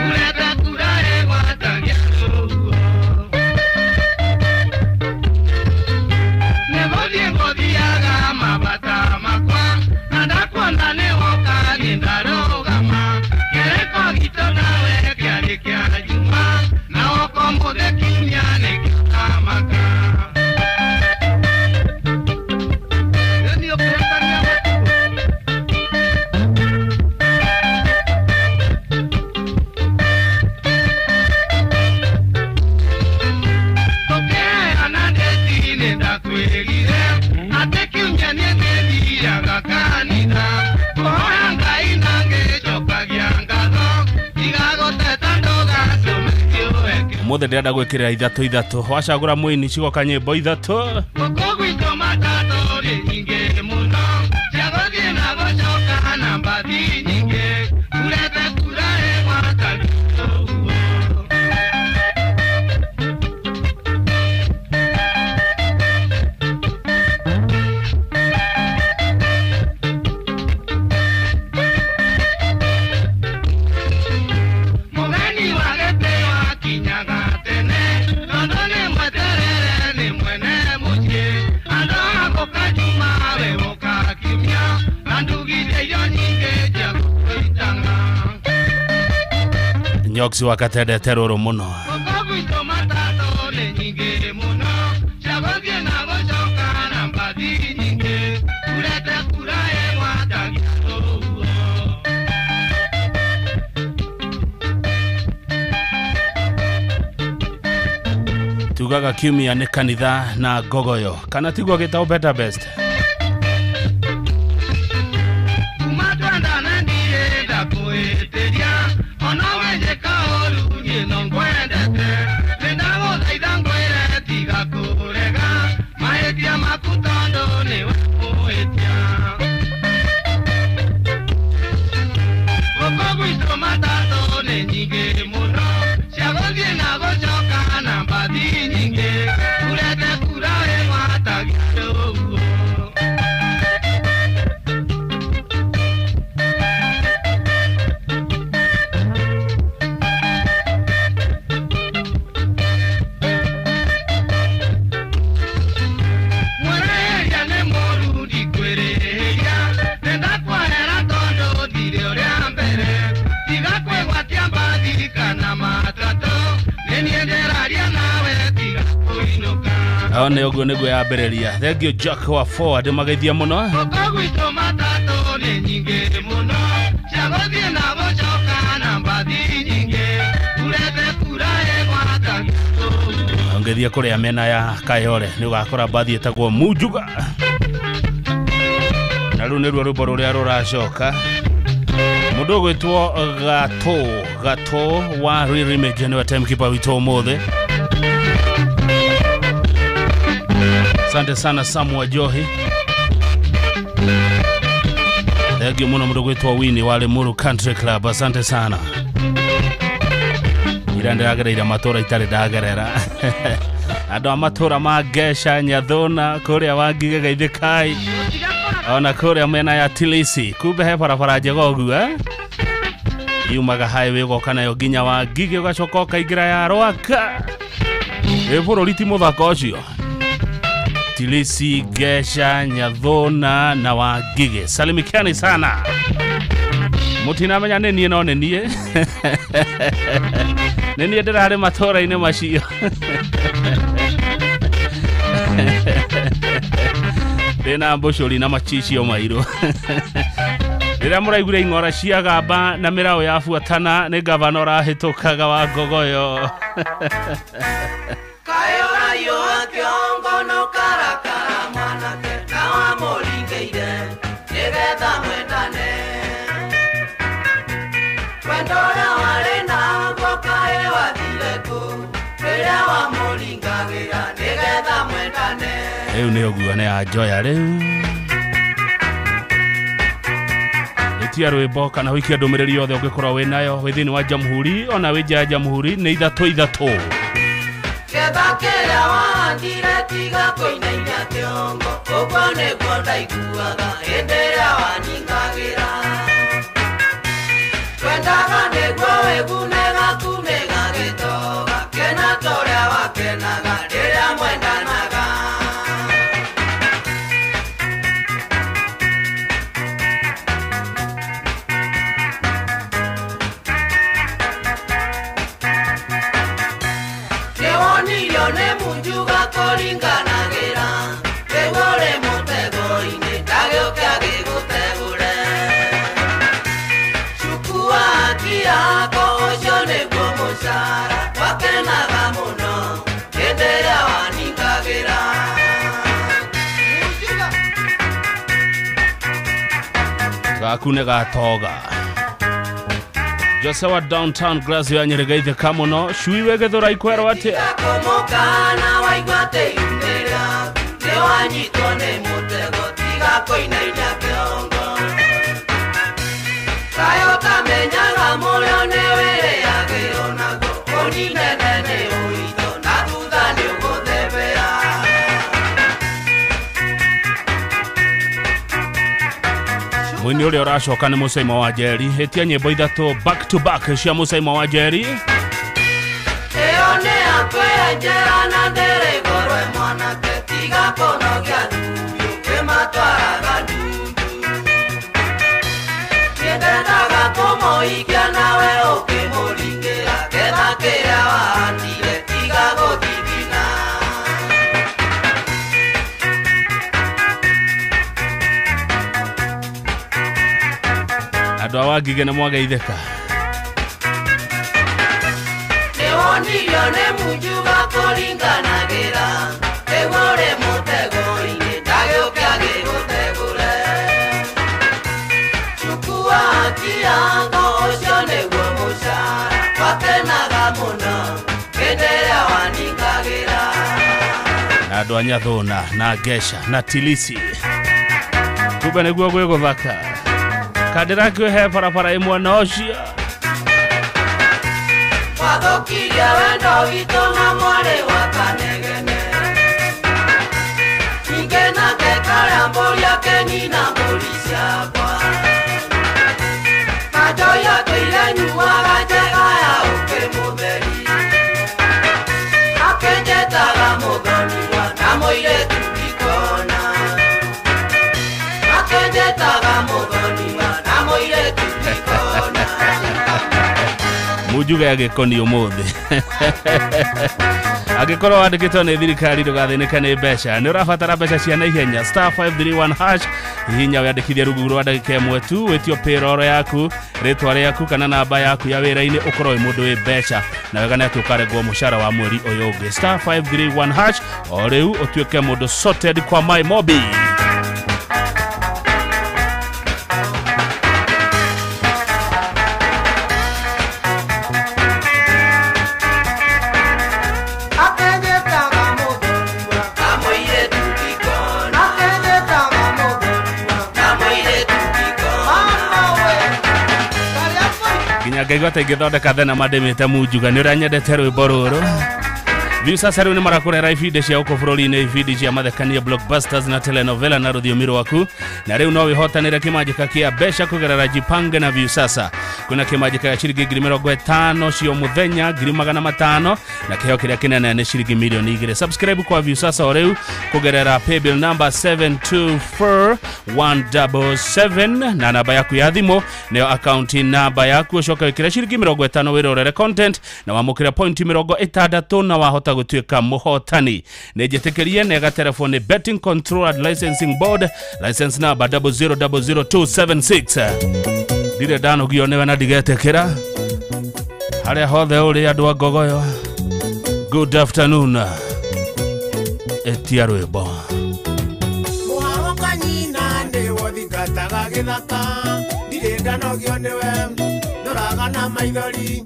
Speaker 29: urete kura ĩgwatagia rũhuho nĩ gũthiĩ ngũthiaga mabata makwa na ndakuona nĩ woka niĩ ndarũgama kĩrĩko gitũ nawe kĩarĩ kĩa Juma na woka ũmũthĩ kiumia nĩ kĩamaka. Tũkĩheana ndĩti nĩ ndakwĩrire atĩ kiumia niĩ nĩthiaga kanitha kũhoya Ngai na ngĩcokagia ngatho tiga gũteta ndũgatũme kĩũeke.
Speaker 1: Ũmũthĩ ndĩrenda gwĩkĩrĩra ithatũ ithatũ wacagũra mũini cigoka nyĩmbo ithatũ.
Speaker 29: Gũkũ gwitũ matatũ nĩ nyingĩ mũno cia gũthiĩ na gũcoka na mbathi nyingĩ urete kura ĩgwatagia rũhuho. Mũgeni wa gĩtĩo akinyaga tene tondũ nĩ mweterere nĩ mwene mũciĩ andũ a gũka Juma we gũka kiumia na ndugire irio nyingĩ cia gũitanga.
Speaker 1: Nyoksi wakatendete rũrũ mũno.
Speaker 29: Gũkũ gwitũ matatũ nĩ nyingĩ mũno cia gũthiĩ na gũcoka na mbathi nyingĩ urete kura ĩgwatagia rũhuho.
Speaker 1: Tugaga kiumia nĩ kanitha na ngogoyo kana tiguo gĩtagwo better best.
Speaker 29: Kuma twendana ndirĩ ndakwĩtĩria ona wenjĩka ũru niĩ no ngwendete nĩndagũthaitha ngwĩre tiga kũrega mahĩtia maku tondũ nĩwe mũhĩtia. Gũkũ gwitũ matatũ nĩ nyingĩ mũno cia gũthiĩ na gũcoka na mbathi nyingĩ urete kura ĩgwatagia rũhuho.
Speaker 1: One ũguo nĩguo yambĩrĩria. Thank you Jack wa Forward mageithia mũno.
Speaker 29: Gwitũ matatũ nĩ nyingĩ mũno cia gũthiĩ na gũcoka na mbathi nyingĩ urete kura ĩgwata.
Speaker 1: Ũngĩthiĩ kũrĩa mĩena ya Kayole nĩ ũgakora mbathi ĩtagwo Munjuga. Na rĩu nĩruo rwĩmbo rũrĩa rũracoka. Mũndũ ũgwĩtwo Gato wa Real Image nĩwe timekeeper witũ ũmũthĩ. Asante sana Samu Johi. Thank you muno mũndũ gwĩtwo Winnie wa Limuru Country Club. Asante sana. Ira ndĩragereire matũra itarĩ ndagerera. Andũ a matũra ma Ngesha, Nyathuna, kũrĩa Wangige, Geithikai, ona kũrĩa mĩena ya Tilisi. Kumbe he barabara njega ũguo, eh? Yumaga highway ũgoka nayo nginya Wangige ũgacoka ũkaingĩra ya Rwaka. Ĩ bũrũri ti mũthaka ũcio. Tilisi, Ngesha, Nyathuna na Wangige. Salimikani sana. Mũtinamenya nĩ niĩ no nĩ niĩ. Nĩ niĩ ndĩrarĩ matũra-inĩ macio. Ndĩna mbũcũri na macicio mairũ. Rĩrĩa mũraiguire ing'ora cia gamba na mĩraũ yabuatana nĩ gavana ũrahĩtũkaga wa Ngogoyo. Rĩu nĩ ũguo nĩ anjoya rĩu. Ĩtia rwĩmbo kana wĩikie ndũmĩrĩri yothe ũngĩkorwo wĩ nayo wĩ thĩinĩ wa Jamhuri ona wĩ nja ya Jamhuri nĩ 3-3.
Speaker 29: Ketha kĩrĩa wahandire tiga kũinainia kĩongo ũguo nĩguo ndaiguaga hĩndĩ ĩrĩa wanyingagĩra. Twendaga nĩguo wĩgune gaku nĩ gagĩtoga kena torĩa wakenaga rĩrĩa mwendanaga. Nĩ munjuga kũringanagĩra rĩu ũrĩ mũtego-inĩ ndagĩũke agĩgũtegũre. Cukua haki yako ũcio nĩguo mũcara wakenaga mũno hĩndĩ ĩrĩa waningagĩra.
Speaker 1: Gaku nĩ gatoga. Jose wa Downtown Glasgow ya Nyeri geithĩka mũno. Cui wĩ Gĩthũrai kwerwo atĩa?
Speaker 29: Kũmũkana waigua atĩ iumĩ rĩaku nĩ wanyitwo nĩ mũtego tiga kũinainia kĩongo. Kaĩ ũtamenyaga mũrĩo nĩ wĩrĩagĩrwo naguo ũninene nĩ ũitho na thutha nĩ ũgũthebea.
Speaker 1: Mũini ũrĩa ũracoka nĩ Mũcaimo wa Njeri. Ĩtia nyĩmbo 3 back to back cia Mũcaimo wa Njeri.
Speaker 29: Ĩyo nĩ yakwenjera na ndĩrĩ goro mwanake tiga kũnogia thuri ũkĩmatwaraga ndundu. Nĩndendaga kũmũhikia nawe ũkĩmũringĩra ketha kĩrĩa wahandire tiga gũthithina.
Speaker 1: Andũ a Wangige nĩ mwageithĩka.
Speaker 29: Nĩwonirio nĩ munjuga kũringanagĩra rĩu ũrĩ mũtego-inĩ ndagĩũke agĩgũtegũre. Chukua haki yako ũcio nĩguo mũcara wakenaga mũno hĩndĩ ĩrĩa waningagĩra.
Speaker 1: Na andũ a Nyathuna na Ngesha na Tilisi. Kumbe nĩguo gwĩ gũthaka. Kandĩrakĩohe barabara ĩmwe na ũcio.
Speaker 29: Wathũkirie wendo witũ na mwarĩ wa Kanegene. Ningĩ nake karĩa mbũri akenina mbũri ciakwa. Kanjoya tũire nyuaga njega ya ũkĩ mũtheri. Akenjetaga mũthoniwa na mũirĩtu ikona. Akenjetaga mũthoniwa na mũirĩtu ikona.
Speaker 1: Munjuga agĩkoni ũmũthĩ. Angĩkorwo wandĩkĩtwo nĩ thirikari ndũgathĩnĩke nĩ mbeca. Nĩ ũrabatara mbeca cia naihenya *531# hihinya wĩandĩkithie rungu rwa ndagĩka ĩmwe tu wĩtio payroll yaku rĩtwa rĩaku kana namba yaku ya wĩra-inĩ ũkorwo wĩ mũndũ wĩ mbeca na wega nĩ atĩ ũkarengwo mũcara wa mweri ũyũ ũngĩ *531# o rĩu ũtuĩke mũndũ sorted kwa My Mobi. Ngaigua ta ingĩthondeka thenema ndĩmĩte munjuga nĩ ũrĩa nyendete rwĩmbo rũrũ. Viusasa rĩu nĩ marakũrehera ibindi cia gũkũ bũrũri-inĩ, ibindi cia mathekania, blockbusters na telenovela na rũthiomi rwaku, na rĩu no wĩhotanĩre kĩmanjĩka kĩa mbeca kũgerera Jipange na Viusasa. Kwĩna kĩmanjĩka gĩa ciringi 50,000 cio mũthenya, 500,000 na kĩheo kĩrĩa kĩnene nĩ ciringi 2,000,000. Subscribe kwa Viusasa o rĩu kũgerera paybill number 724177 na namba yaku ya thimũ nĩyo account namba yaku, ũcoke wĩkĩre ciringi 50 wĩrorere content na wamũkĩre point 60 na wahota gũtuĩka mũhotani. Nĩ njĩtĩkĩrie nega telefoni Betting Control and Licensing Board, license number 0000276. Ndirĩ ndanogio nĩwe na ndigetĩkĩra harĩa hothe ũrĩ andũ a Ngogoyo. Good afternoon. Etia rwĩmbo.
Speaker 6: Mũharo nyina nĩ wothingataga gĩthaka ndirĩ ndanogio nĩwe ndoraga na maithori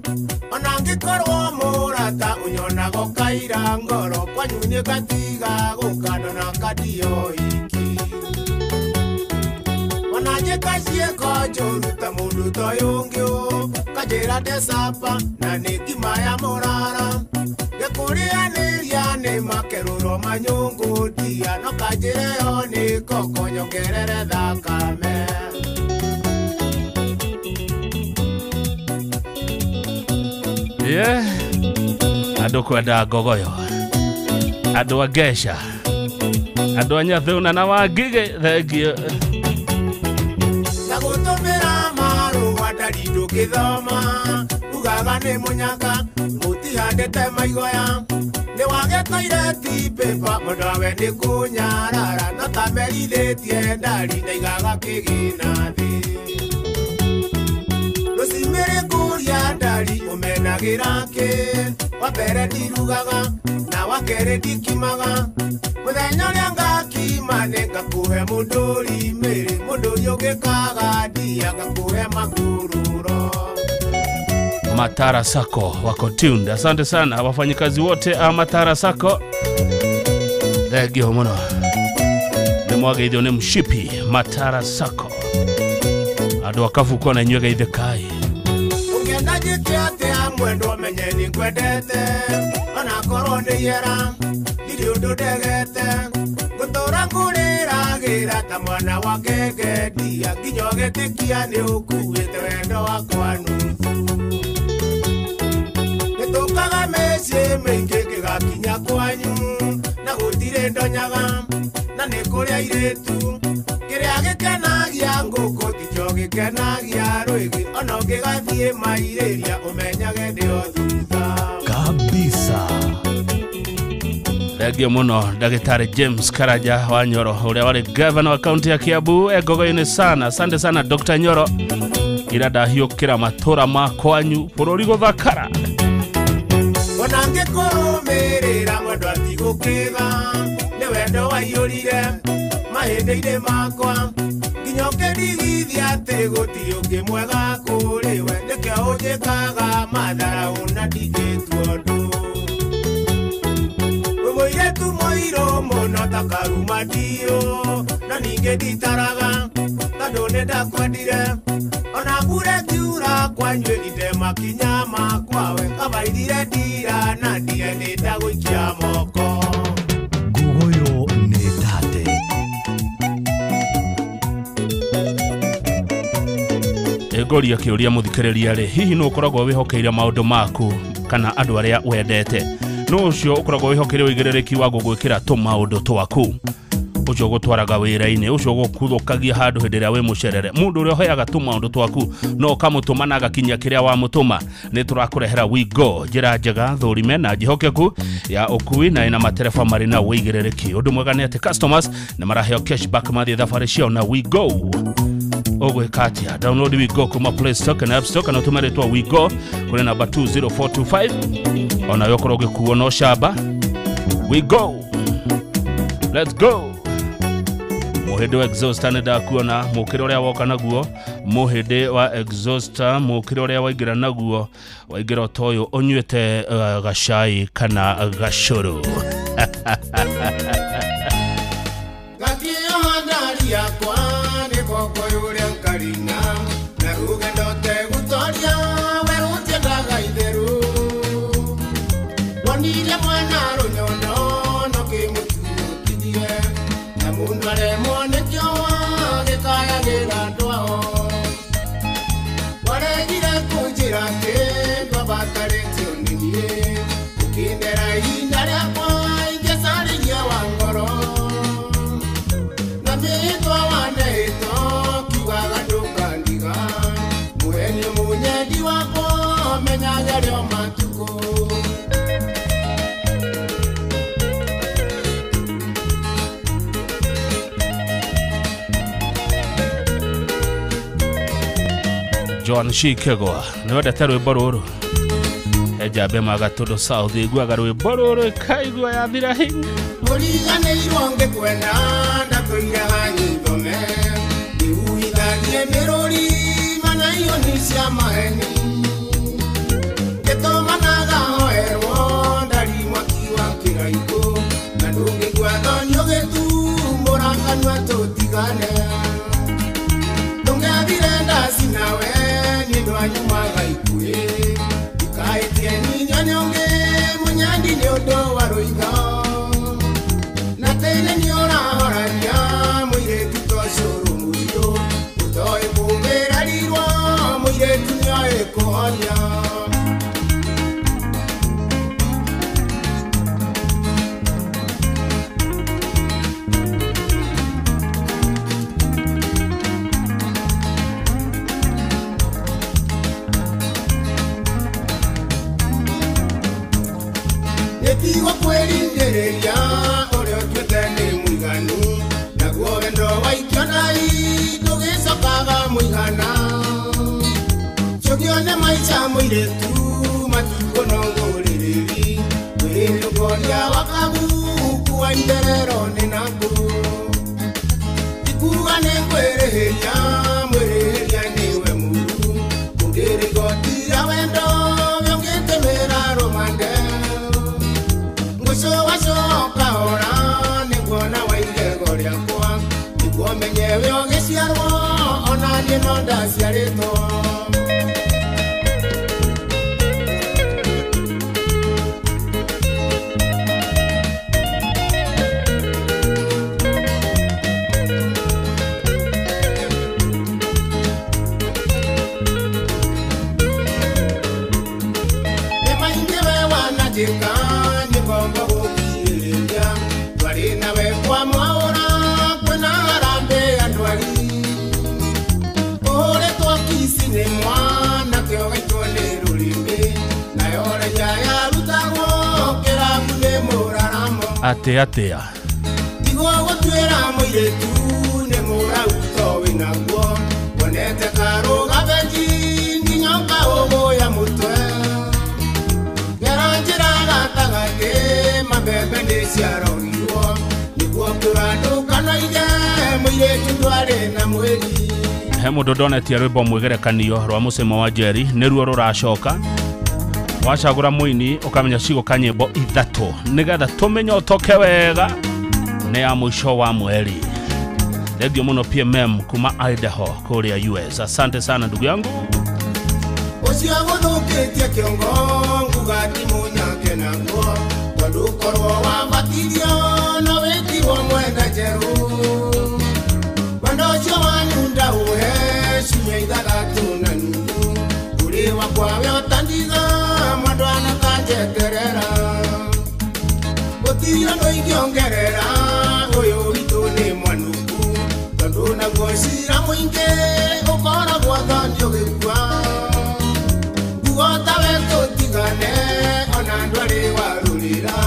Speaker 6: ona ngĩkorwo mũrata ũnyonaga ũkaira ngoro kwanyu nĩ ngatiga gũka ndona kandio iki ona njĩka ciĩko njũru ta mũndũ ta ũyũ ũngĩ ũkanjĩra ndecapa na nĩ ngima ya mũrara gĩkũrĩanĩria nĩ makerũro manyũngũ ndia no kanjĩre yo nĩ koko nyongerere thakame.
Speaker 1: Yeah. Andũ kwenda Ngogoyo, andũ a Ngeca, andũ a Nyathuna na Wangigĩ, thengio.
Speaker 6: Na gũtũmĩra marũa ndari ndũngĩthoma ugaga nĩ mũnyaka mũtihandĩte maigoya nĩ wage toireti paper mũndũ awe nĩ kũnyarara no tamerithĩtie ndari ndaigaga kĩgĩna thĩ rũcimĩrĩ kũria ndari ũmenagĩra kĩ wa mbere ndirugaga na wa kerĩ ndikimaga mũthenya ũrĩa ngakima nĩ ngakũhe mũndũri mĩrĩ mũndũri ũngĩkaga ndia ngakũhe makururo.
Speaker 1: Matara Sacco wako tuned. Asante sana wafanyikazi wote a Matara Sacco, thengio mũno. Nĩ mwageithio nĩ mshipi Matara Sacco, andũ a Kabuko na inyuĩ geithĩkai.
Speaker 6: Ũngĩenda njĩke atĩa mwendwa menye nĩ ngwendete onakorwo nĩ iera ndirĩ ũndũ ndegete ngũtũra ngũrĩragĩra ta mwana wa ngenge ndia nginya ũgĩtĩkia nĩ ũkuĩte wendo wakwa nuthu nĩtũkaga mĩciĩ mĩingĩ ngĩgakinya kwanyu na gũtirĩ ndonyaga na nĩ kũrĩ airĩtu kĩrĩa gĩkenagia ngũkũ tikĩo gĩkenagia rwĩgĩ ona ũngĩgathiĩ mairĩria ũmenyage ndĩ o thutha
Speaker 15: kabisa.
Speaker 1: Thengio mũno Ndagĩtarĩ James Karaja wa Nyoro ũrĩa warĩ governor wa kaunti ya Kiambu e Ngogoyo-inĩ sana. Asante sana Dr. Nyoro, ira ndahiũkĩra matũra ma kwanyu bũrũri gũthakara.
Speaker 6: Ona ngĩkũrũmĩrĩra mwendwa tigũkĩga nĩ wendo waiyũrire mahĩndĩ-inĩ makwa nginya ũkĩndigithia atĩ gũtirĩ ũngĩ mwega kũrĩ we nĩkĩo ũnjĩkaga matharaũ na ndingĩtua ũndũ mũirĩtu mũirũ mũno ta karuma ndiũ na ningĩ nditaraga tondũ nĩ ndakwendire ona mbura ĩkiura kwanyu ĩrinde makinya makwa we kabaithire ndira na ndie nĩ ndagũikia moko.
Speaker 15: Ngogoyo nĩ tate.
Speaker 1: Ngũria kĩũria mũthikĩrĩria rĩ, hihi nũ ũkoragwo wĩhokeire maũndũ maku kana andũ arĩa wendete? Nũ ũcio ũkoragwo wĩhokeire ũigĩrĩrĩki wa gũgwĩkĩra tũmaũndũ twaku? Ũcio ũgũtwaraga wĩra-inĩ, ũcio ũgũkuthũkagia handũ hĩndĩ ĩrĩa wĩ mũcerere, mũndũ ũrĩa ũheaga tũmaũndũ twaku no ũkamũtũma na agakinyia kĩrĩa wamũtũma. Nĩ tũrakũrehera Wigo, njĩra njega thũrime na njĩhokeku ya ũkui na ĩna matereba marĩ na ũigĩrĩrĩki. Ũndũ mwega nĩ atĩ customers nĩ maraheo cashback mathiĩ thabarĩ ciao na Wigo. Ũgwĩka atĩa? Download Wigo kuma Play Store kana App Store, kana ũtũme rĩtwa Wigo kũrĩ namba 20425, onawe ũkorwo ũgĩkuo no camba. Wigo, let's go. Mũhĩndĩ wa exhauster nĩ ndakuona mũkĩra ũrĩa woka naguo, mũhĩndĩ wa exhauster mũkĩra ũrĩa waingĩra naguo, waingĩra ta ũyũ ũnyuĩte gacai kana gacũrũ.
Speaker 6: Gakĩoha ndari yakwa nĩ ngoko yũrĩa nkarina na rũgendo tegũtoria werũ njendaga itherũ wonire mwana rũnyondo no kĩmũtuũtithie na mũndũ aremwo nĩkĩoa gĩkayagĩra andũ ao waregire kũnjĩra atĩ ndwabatarĩtio nĩ niĩ ũkĩndera ihinda rĩakwa ingĩcarĩria wa ngoro na mĩĩtwa waneĩtwo kiugaga ndũkandiga mũhenio mũnyendi wakwa menyaga rĩo matukũ.
Speaker 1: John Shikegwa nĩ wendete rwĩmbo rũrũ? He njambe magatũndũ South iguaga rwĩmbo rũrũ ĩkaigua yathira hinya.
Speaker 6: Mũriganĩirwo ngĩkwenda ndatũire hanyithome ndihuhithagie mĩrũri mana ioni cia maheni ngĩtũmanaga hoerwo ndari mwaki wa kĩraikũ na ndũngĩigua thoni ũgĩtumũra kanua tũtigane ndũngĩathire ndaci nawe nĩ ndwanyumaga ikuĩ ndikaĩtie nyinya nĩ ũngĩ mũnyandi nĩ ũndũ wa rũitho na tene nĩ ũrahorania mũirĩtu ta ũcũrũ mũirũ ũtoĩ kũmĩrarirwo mũirĩtu nĩoĩ kũhonia. Nĩtigwo kwĩringĩrĩria ũrĩa ũtuĩte nĩ mũiganu naguo wendo waikio nai ndũgĩcokaga mũigana cũkio nĩ maica mũirĩtu matukũ no ngũrĩrĩri kwĩrĩũkoria wakagu kuwa itherero nĩ naku ikuga nĩ kwĩrĩhĩria mwĩrĩhĩria nĩwe mũru ũngĩrĩ igoti rĩa wendo ũngĩtĩmĩra rũmande ngũcũgacũkahora nĩguona wa igego rĩakwa nĩguo menye we ũgĩciarwo ona niĩ no ndaciarĩtwo. Nĩ maingĩ we wananjĩka nĩ ngombo gũkirĩrĩria twarĩ nawe kwa mwaũra kwĩna harambĩ ya ndwari ũhũrĩtwo kici nĩ mwana kĩo gaitwo nĩ rũrĩmĩ nayo raia yarutagwo kĩrabu nĩ mũraramo.
Speaker 1: Atĩ atĩa
Speaker 6: Tigwo gũtuĩra mũirĩtu nĩ mũrau to wĩnaguo wonete karũga benji nginya ũkaũgũya mũtwe ngera njĩra gatagatĩ mabebe nĩ ciarorirwo nĩguo kũra ndũkanoige mũirĩtu ndwarĩ na mwĩri.
Speaker 1: He mũndũ ndonetie rwĩmbo mwĩgerekanio rwa mũcemo wa Njeri nĩruo rũracoka. Wacagũra mũini ũkamenya cigũka nyĩmbo ithatũ nĩgetha tũmenye ũtoke wega nĩ ya mũico wa mweri. Thengiũ mũno PMM kuma Idaho kũrĩa US. Asante sana ndugu yangu.
Speaker 6: Ũcio gũthũkĩtie kĩongo nguga ti mũnyake naguo tondũ korwo wabatithio no wĩtirwo mwenda njerũ wendo ũcio wanyu ndaũhe ciumia ithathatũ na nuthu ũrĩ wakwa we ũtandiga mwendwa na kanjeterera gũtirĩ ũndũ ingĩongerera ũyũ witũ nĩ Cira mũingĩ ũkoragwo thanio gĩkua guota we tũtigane ona ndwarĩ warũrĩra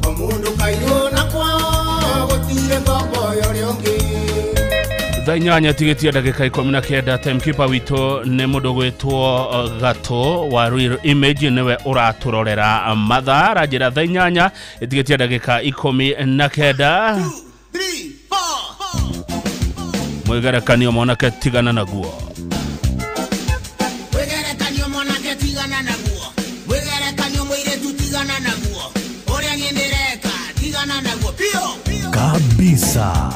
Speaker 6: o mũndũ kairwo na kwao gũtirĩ ngombo ya ũrĩa ũngĩ.
Speaker 1: Thaa 8 tigĩtie ndagĩka 19. Timekeeper witũ nĩ mũndũ gwĩtwo Gatũ wa Real Image, nĩwe ũratũrorera mathaa. Aranjĩra thaa 8 tigĩtie ndagĩka 19. Mwĩgerekanio mwanake tigana naguo.
Speaker 6: Mwĩgerekanio mwanake tigana naguo, mwĩgerekanio mũirĩtu tigana naguo, ũrĩa niĩ ndĩreka tigana naguo biũ
Speaker 15: kabisa.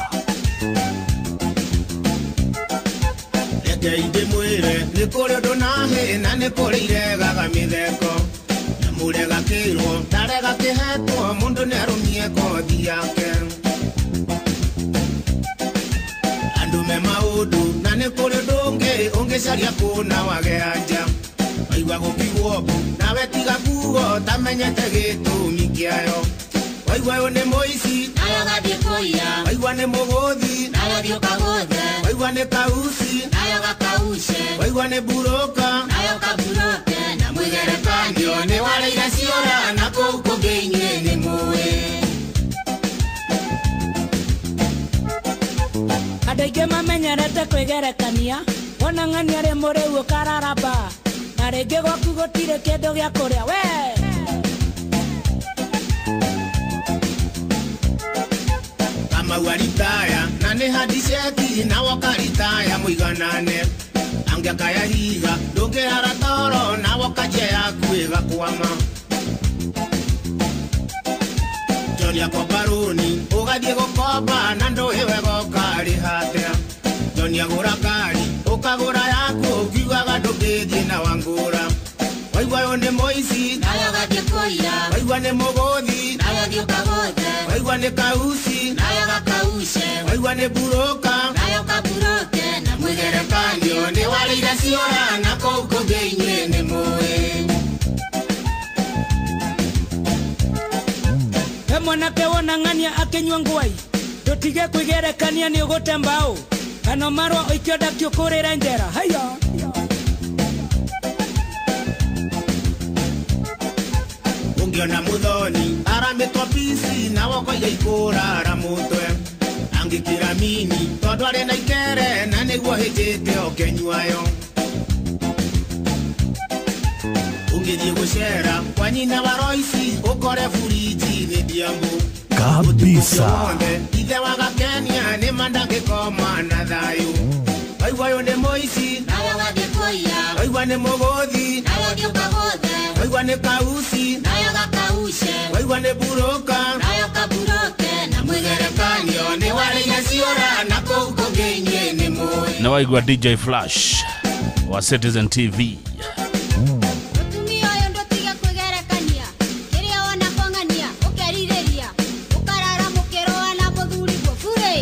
Speaker 6: Reke ndĩmwĩre nĩ kũrĩ ũndũ na hĩ na nĩ kũrĩ iregaga mĩtheko na mũrega kĩrwo ndarega kĩhetwo mũndũ nĩ arũmie kothi yake. Andũ me maũndũ na nĩ kũrĩ ũndũ ũngĩ ũngĩcaria kũna wage anja waigua gũkiugwo mbu nawe tiga kuo tamenyete gĩtũmi kĩayo. Waigua ũyũ nĩ mũici
Speaker 8: nawe ũgathiĩ kũiya,
Speaker 6: waigua nĩ mũgũthi
Speaker 8: nawe ũthiĩ ũkagũthe,
Speaker 6: waigua nĩ kauci
Speaker 8: nawe ũgakauce,
Speaker 6: waigua nĩ mburũka
Speaker 8: nawe ũkaburũke, na
Speaker 6: mwĩgerekanio nĩ wareire ciora na kũu kũngĩ inyuĩ nĩ mũĩ.
Speaker 9: Andũ aingĩ mamenyerete kwĩgerekania, wona ng'ania arĩ mũrĩu ũkararamba, na rĩngĩ gwaku gũtirĩ kĩndũ gĩa kũrĩa we.
Speaker 6: Kamau aritaya na nĩ handiceki na woka ritaya mũiganane, angĩakaya higa ndũngĩhara toro na woka njia yaku ĩgakwama. John akomba rũni ũgathiĩ gũkomba na ndũĩ wega ũkarĩha atĩa. John agũra ngari ũkagũra yaku ũkiugaga ndũngĩthiĩ na wangũra. Waigua ũyũ nĩ mũici
Speaker 8: nawe ũgathiĩ kũiya,
Speaker 6: waigua nĩ mũgũthi
Speaker 8: nawe ũthiĩ ũkagũthe,
Speaker 6: waigua nĩ kauci
Speaker 8: nawe ũgakauce,
Speaker 6: waigua nĩ mburũka
Speaker 8: nawe ũkaburũke, na
Speaker 6: mwĩgerekanio nĩ warĩire ciora na kũu kũngĩ inyuĩ nĩ mũĩ.
Speaker 9: He mwanake wona ng'ania akĩnyua ngwai, ndũtige kwĩgerekania nĩ ũgũte mbaũ, kana marũa ũikio ndakĩ ũkũrĩre njera. Haiya.
Speaker 6: Ũngĩona mũthoni aramĩtwo pici na wokoiga ikũrara mũtwe, angĩkĩra mini tondũ arĩ na ikere na nĩguo hĩnjĩte ũkĩnyuayo. Ũngĩthiĩ gũcera kwa nyina wa Roici ũkore buriji nĩ ndiambu
Speaker 15: kabisa.
Speaker 6: Ithe wa Gakenia nĩ mandangĩkoma na thayũ. Waigua ũyũ nĩ mũici
Speaker 8: nawe ũgathiĩ kũiya,
Speaker 6: waigua nĩ mũgũthi
Speaker 8: nawe ũthiĩ ũkagũthe,
Speaker 6: waigua nĩ kauci
Speaker 8: nawe ũgakauce,
Speaker 6: waigua nĩ mburũka
Speaker 8: nawe ũkaburũke, na
Speaker 6: mwĩgerekanio nĩ warĩire ciora na kũu kũngĩ inyuĩ nĩ mũĩ.
Speaker 1: Na waigua DJ Flash wa Citizen TV.
Speaker 8: Mũtumia ũyũ ndũtige kwĩgerekania, kĩrĩa wona kwang'ania ũkerirĩria, ũkarara mũkĩrũa na mũthuriguo burĩ.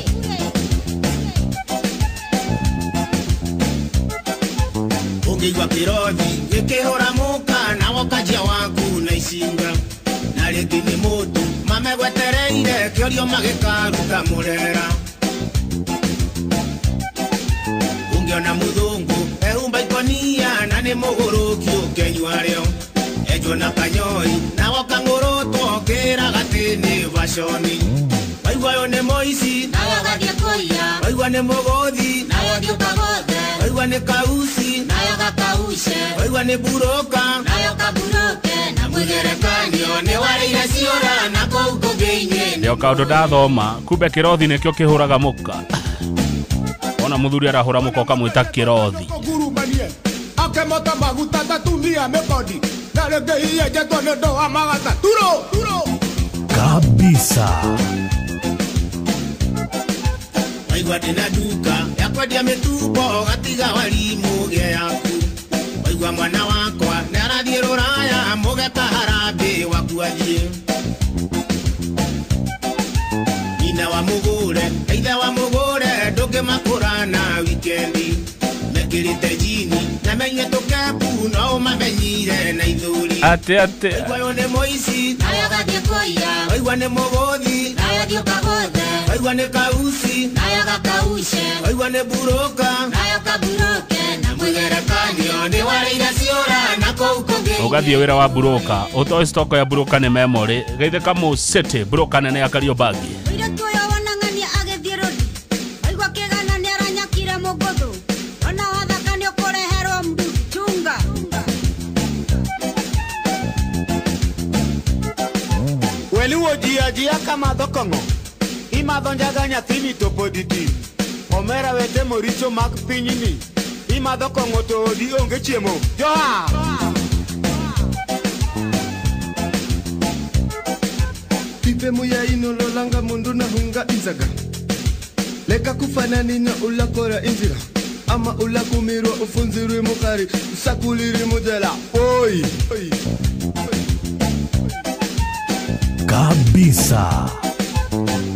Speaker 6: Ũngĩigua kĩrothi gĩkĩhũra mũka na wokanjia waku na icinga, na rĩngĩ nĩ mũtu mamegwetereire kĩorio magĩkaruta mũrera. Ũngĩona mũthũngũ ehumba ikonia na nĩ mũgũrũki ũkenyua rĩo, enjwo na kanyoi na wokang'ũrũtwo ũkĩraga atĩ nĩ baconi. Waigua ũyũ nĩ mũici
Speaker 8: nawe ũgathiĩ kũiya,
Speaker 6: waigua nĩ mũgũthi
Speaker 8: nawe ũthiĩ ũkagũthe,
Speaker 6: waigua nĩ kauci
Speaker 8: nawe ũgakauce,
Speaker 6: waigua nĩ mburũka
Speaker 8: nawe ũkaburũke, na
Speaker 6: mwĩgerekanio nĩ warĩire ciora na kũu kũngĩ inyuĩ nĩ
Speaker 1: Ndio kaũndũ ndathoma, kumbe kĩrothi nĩkĩo kĩhũraga mũka. Ona mũthuri arahũra mũka ũkamwĩta kĩrothi.
Speaker 6: Akemota maguta tatumia mekodi na rĩngĩ iyenjetwo nĩ ũndũ wa magatha turo turo
Speaker 15: kabisa.
Speaker 6: Waigua ndĩna nduka ya kwendia mĩtumbo gatiga warimũ gĩa yaku, waigua mwana wakwa nĩ arathiĩ rũraya mũgeka harambĩ waku athiĩ. Nyina wa mũgũre ithe wa mũgũre ndũngĩmakũra na wikendi, mekĩrĩte jini na menyue tũkembu no ũmamenyire na ithuri.
Speaker 1: Atĩ
Speaker 6: Waigua ũyũ nĩ mũici
Speaker 8: nawe ũgathiĩ kũiya,
Speaker 6: waigua nĩ mũgũthi
Speaker 8: nawe Ũgathiĩ ũkagũthe.
Speaker 6: Waigua nĩ kauci
Speaker 8: Nayo gakaushe.
Speaker 6: Waigua nĩ buroka
Speaker 8: Nayo kaburoke. Na mwĩgerekanio nĩ warĩire ciũra na kũu kũngĩ.
Speaker 1: Ũgathiĩ wĩra wa buroka ũtoĩ stoko ya buroka nĩ memory geithĩka mũ city buroka nene ya Kariobangi.
Speaker 8: Mũirĩtu ũyũ wona ng'ania agĩthiĩ rũthi. Waigua kĩgana nĩaranyakire mũgũthũ. Ona wathaka nĩũkũreherwo mdudu. Chunga.
Speaker 6: Weluwo ji ajia kamadho kong'o. Imadho njaga nyathini to pod itin. Omera wete moricho mag pinyni. Imadho kong'o to odi onge chiemo. Joa!
Speaker 2: Pipe muya inololanga mundu na hunga inzaga. Leka kufananina ulakora inzira. Ama ulakumirwa ufunzirwe mukari. Usakuliri mujela. Oi! Oi!
Speaker 15: Kabisa.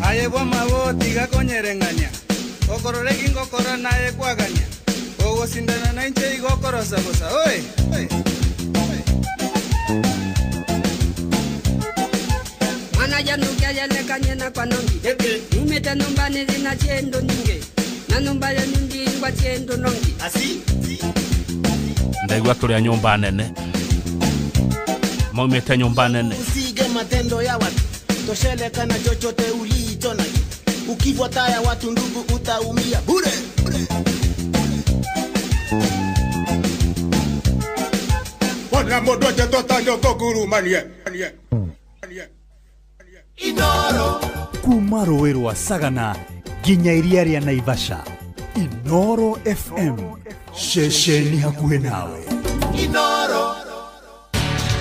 Speaker 10: Aye bwa mabo tiga konyereng'ania. Okorore gingokora naye kwagania. Ogosindana na inche igokorosa bosa. Oi! Oi!
Speaker 11: Mwana januka yelekanye na kwa nongi. Numete numba nilina chendo nyinge. Na numba yenu ndingwa chendo nongi.
Speaker 6: Asi?
Speaker 1: Ndaigua tũrĩ a nyũmba nene. Maumĩte nyũmba nene.
Speaker 6: Usige matendo ya watu. Tosheleka na chochote ulicho nacho. Ukifuata ya watu ndugu utaumia bure.
Speaker 12: Ona mundu atetwo ta nyoko ngurumanie.
Speaker 6: Inoro.
Speaker 22: Kuma rũĩ rwa Sagana nginya iria rĩa Naivasha. Inoro FM, ceceni hakuhĩ nawe.
Speaker 6: Inoro.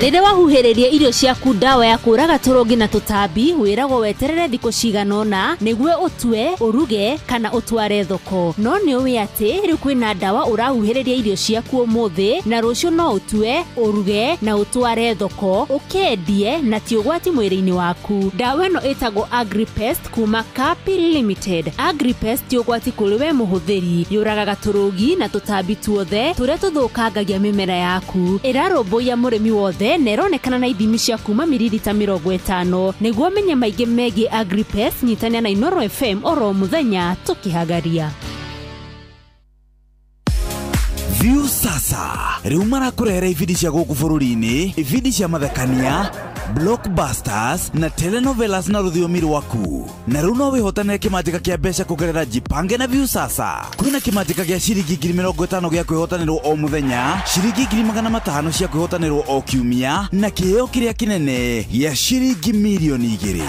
Speaker 13: Rĩrĩa wahuhĩrĩria irio ciaku ndawa ya kũraga tũrũngi na tũtambi wĩragwo weterere thikũ cigana ũna nĩguo ũtue, ũruge kana ũtware thoko. No nĩ ũĩ atĩ rĩu kwĩna ndawa ũrahuhĩrĩria irio ciaku ũmũthĩ na rũciũ no ũtue, ũruge na ũtware thoko ũkendie na ti ũgwati mwĩrĩ-inĩ waku. Ndawa ĩno ĩtagwo Agripest kuma Kapi Limited. Agripest ti ũgwati kũrĩ we mũhũthĩri, yũragaga tũrũgi na tũtambi tuothe tũrĩa tũthũkangagia mĩmera yaku. Ĩrarũmbũiya mũrĩmi wothe na ĩronekana na ithimi cia kuma miririta 50. Nĩguo ũmenye maingĩ megiĩ Agripest, nyitania na Inoro FM oro mũthenya tũkĩhagaria.
Speaker 14: View sasa rĩu marakũrehera ibindi cia gũkũ bũrũri-inĩ, ibindi cia mathekania, blockbusters na telenovelas na rũthiomi rwaku. Na rĩu no wĩhotanĩre kĩmanjĩka kĩa mbeca kũgerera Jipange na View sasa. Kwĩna kĩmanjĩka gĩa ciringi 50,000 gĩa kwĩhotanĩrwo o mũthenya, ciringi 500,000 cia kwĩhotanĩrwo o kiumia, na kĩheo kĩrĩa kĩnene gĩa ciringi 2,000,000.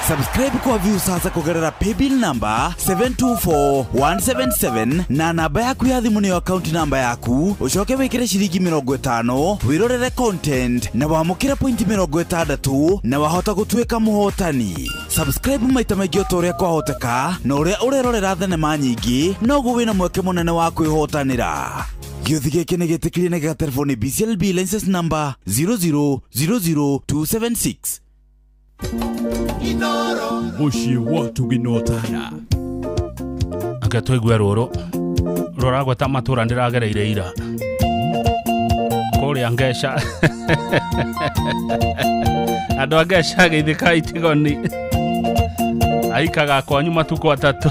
Speaker 14: Subscribe kwa View sasa kũgerera paybill number 724177 na namba yaku ya thimũ nĩyo account number yaku, ũcoke wĩkĩre ciringi 50 wĩrorere content na wamũkĩre point 60 na wahota gũtuĩka mũhotani. Subscribe maita maingĩ o ta ũrĩa kwahoteka na ũrĩa ũrerorera thenema nyingĩ noguo wĩna mweke mũnene wa kwĩhotanĩra. Gĩũthi gĩkĩ nĩ gĩtĩkĩrie na gĩgaterefoni BCLB license number 0000276.
Speaker 15: Mũciĩ watu gĩnotana.
Speaker 1: Ake tũigue rũrũ rũragweta matũra ndĩragereire ira kũrĩa Ngeca. Andũ a Ngeca geithĩka itigoni aikaga kwanyu matukũ atatũ.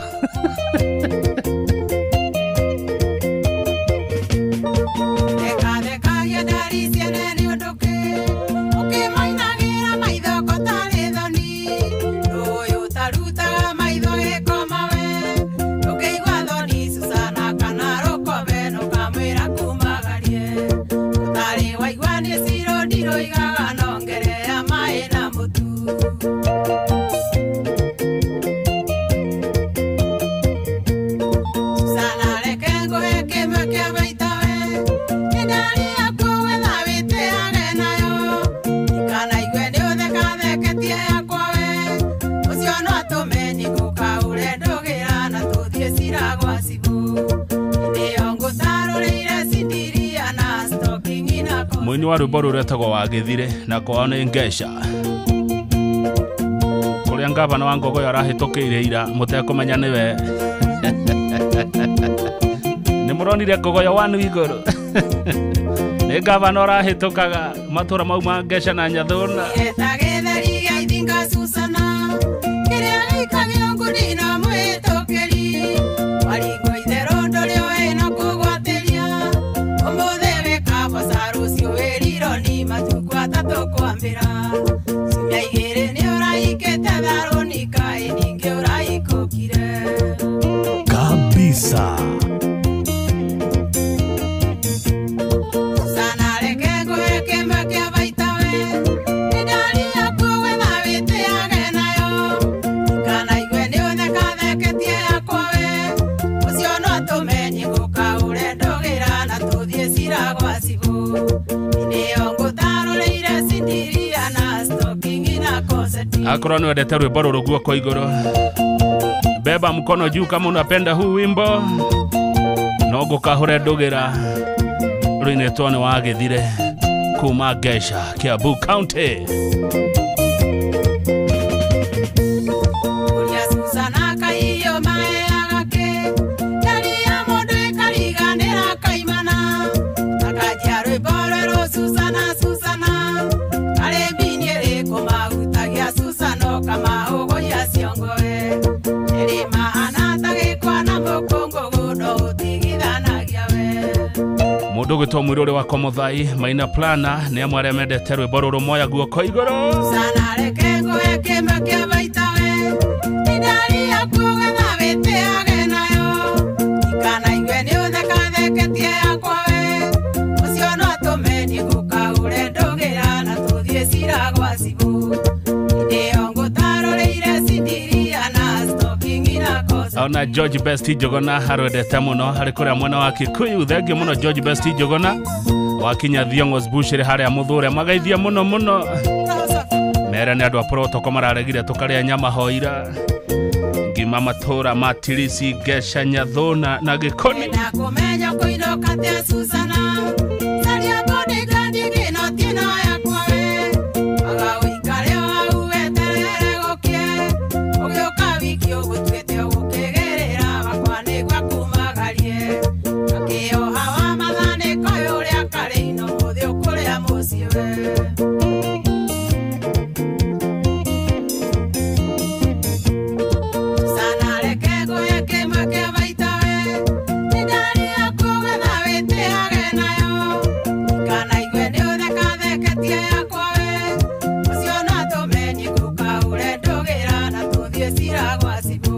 Speaker 1: Mũini wa rwĩmbo rũrũ etagwo Wagĩthire na kwao nĩ Ngeca kũrĩa ngavana wa Ngogoyo arahĩtũkĩire ira mũtekũmenya nĩwe. Nĩ mũronire Ngogoyo wanu igũrũ. Nĩ ngavana ũrahĩtũkaga matũra mau ma Ngeca na Nyathũna.
Speaker 11: gĩikagio ngundi na mwĩtũkĩri waringwo itherũ ndũrĩ ũĩ na kũgwatĩria ũmũthĩ wĩkaboca rũciũ wĩrirwo ni matukũ atatũ kwambĩra ciumia igĩrĩ nĩ ũraikĩte tharũni kaĩ ningĩ ũraikũkire
Speaker 15: Kabisa.
Speaker 11: Susana reke ngũhe kĩmwe kĩa baita we nĩ ndari yaku gwetha wĩtĩage nayo kana igue nĩ ũthekatheketie yakwa we ũcio no tũmenye ngũkaũre ndũgĩra na tũthiĩ cira gwa cibũ nĩyo ngũtarũrĩire cindiria na stocking na koseti.
Speaker 1: Akorwo nĩ wendete rwĩmbo rũrũ guoko igũrũ, beba mkono juu kama unapenda huu wimbo. No ngũkahũre ndũgĩra rũinĩtwo nĩ Wagĩthire kuma Ngeca, Kiambu County.
Speaker 11: Ũrĩa Susana kaiyo maheaga kĩ ndari ya mũndũ ĩkariganĩra kaimana akanjia rwĩmbo rwerũ Susana Susana karĩ mbini ĩrĩkũ mahutagia Susana ũkamahũgũria ciongoe ĩrĩ mahana ta gĩkwa na mũkũngũgũ no ũtigithanagia we.
Speaker 1: Mũndũ ũgwĩtwo Mũirũrĩ wa Komothai Maina Plana nĩ amwe arĩa mendete rwĩmbo rũrũ moya guoko igũrũ.
Speaker 11: Susana reke ngũhe kĩmwe kĩa baita we nĩ ndari yaku gwetha wĩtĩage nayo kana igue nĩ ũthekatheketie yakwa we ũcio no tũmenye ngũkaũre ndũgĩra na tũthiĩ cira gwa cibũ nĩyo ngũtarũrĩire cindiria na stocking na koseti.
Speaker 1: Ona George Best Njuguna arwendete mũno harĩ kũrĩa mwena wa Kikuyu. Thengiũ mũno George Best Njuguna wakinya Thiong'o's Bushiri harĩa mũthũre magaithia mũno mũno. Mere nĩ andũ a protocol mararegire tũkarĩa nyama hoira ngima matũra ma Tirisi, Ngeca, Nyathũna na Gĩkoni.
Speaker 11: Na kũmenya kũinũka tia Susana caria bodyguard ĩngĩ no ti ĩno yakwa we aga ũikare o hau weterere gũkĩe ũgĩũka wiki ũgũtuĩte ũgũkĩgĩrĩra wakwa nĩguo akumagarie akĩoha wa mathanĩko ũrĩa karĩ ino mũthĩ ũkũrĩa mũciĩ we. Susana reke ngũhe kĩmwe kĩa baita we nĩ ndari yaku gwetha wĩtĩage nayo kana igue nĩ ũthekatheketie yakwa we ũcio no tũmenye ngũkaũre ndũgĩra na tũthiĩ cira gwa cibũ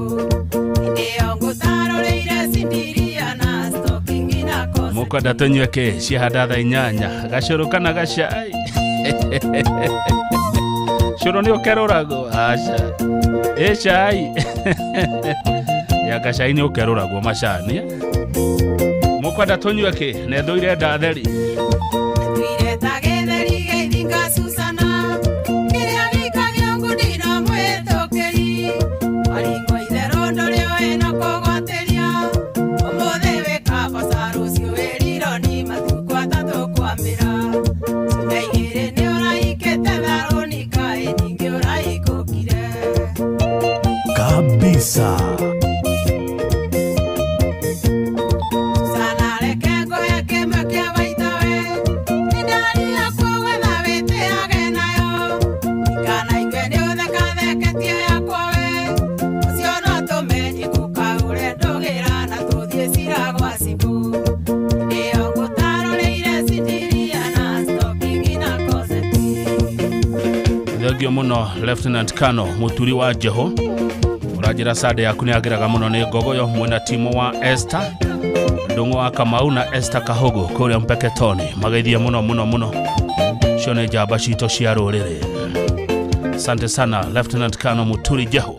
Speaker 11: nĩyo ngũtarũrĩire cindiria na stocking na koseti.
Speaker 1: Mũkwenda tũnyue kĩ ciahanda thaa 8 gacũrũ kana gacai? Cũrũ nĩ ũkerũragwo? Aca ĩ cai ya gacai nĩ ũkerũragwo macani. Mũkwenda tũnyue kĩ na ĩthũire ndatheri?
Speaker 11: Tuire ta gĩtheri gĩithinga Susana kĩrĩa gĩikagio ngundi no mwĩtũkĩri waringwo itherũ ndũrĩ ũĩ na kũgwatĩria ũmũthĩ wĩkaboca rũciũ wĩrirwo ni matukũ atatũ kwambĩra ciumia igĩrĩ nĩ ũraikĩte tharũni kaĩ ningĩ ũraikũkire.
Speaker 15: Kabisa.
Speaker 11: Susana reke ngũhe kĩmwe kĩa baita we nĩ ndari yaku gwetha wĩtĩage nayo kana igue nĩ ũthekatheketie yakwa we ũcio no tũmenye ngũkaũre ndũgĩra na tũthiĩ cira gwa cibũ nĩyo ngũtarũrĩire cindiria na stocking na koseti.
Speaker 1: Thengiũ mũno Lieutenant Colonel Mũturi wa Njehu ũranjĩra sande yaku nĩ yagĩraga mũno nĩ Ngogoyo mwena timo wa Esther Ndũng'ũ wa Kamau na Esther Kahogo kũrĩa Mpeketoni magaithia mũno mũno mũno. Cio nĩ njamba citũ cia rũrĩrĩ. Asante sana Lieutenant Colonel Muturi Jehu.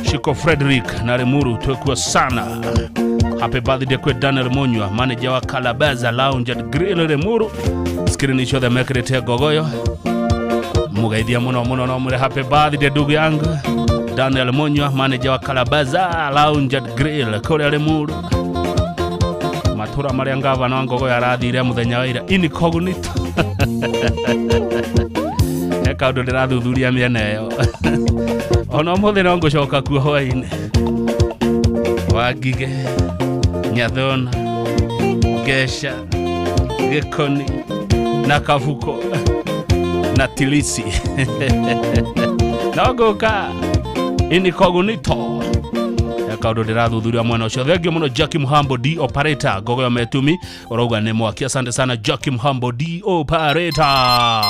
Speaker 1: Shiko Frederick na Rimuru twekuo sana. Happy birthday kwe Daniel Munywa, manager wa Calabaza Lounge and Grill Rimuru. Skrini ciothe mekĩrĩte Ngogoyo mugaithia mũno mũno no mwĩre happy birthday ndugu yangu Daniel Munywa, manager wa Calabaza Lounge and Grill kũrĩa Limuru. Matura marĩa ngavana wa Ngogoyo arathire mũthenya wa ira incognito. He kaũndũ ndĩrathuthuria mĩena ĩyo. Ona ũmũthĩ no ngũcoka kuo hwaĩ-inĩ. Wangige, Nyathona, Ngeca, Gĩkoni na Kabuko. Na tilisi no ngũka incognito kaundu ndirathuthuria mwena ucio. Thengiũ mũno Jackie Muhambo D operator Ngogoyo Metumi urauga nĩ mwaki. Asante sana Jackie Muhambo D operator.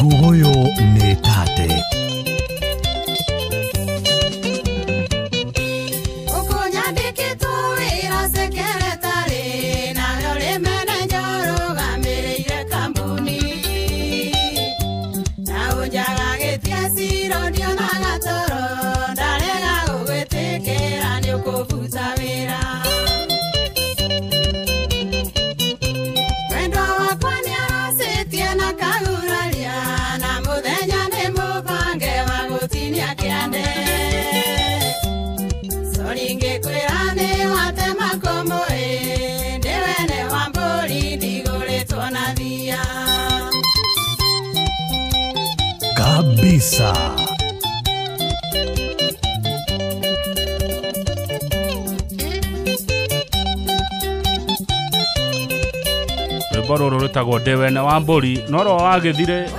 Speaker 15: Ngogoyo nĩ tate. Kabisa.
Speaker 1: Rwĩmbo rũrũ rwĩtagwo Ndĩwene wa mbũri no ro wagĩthire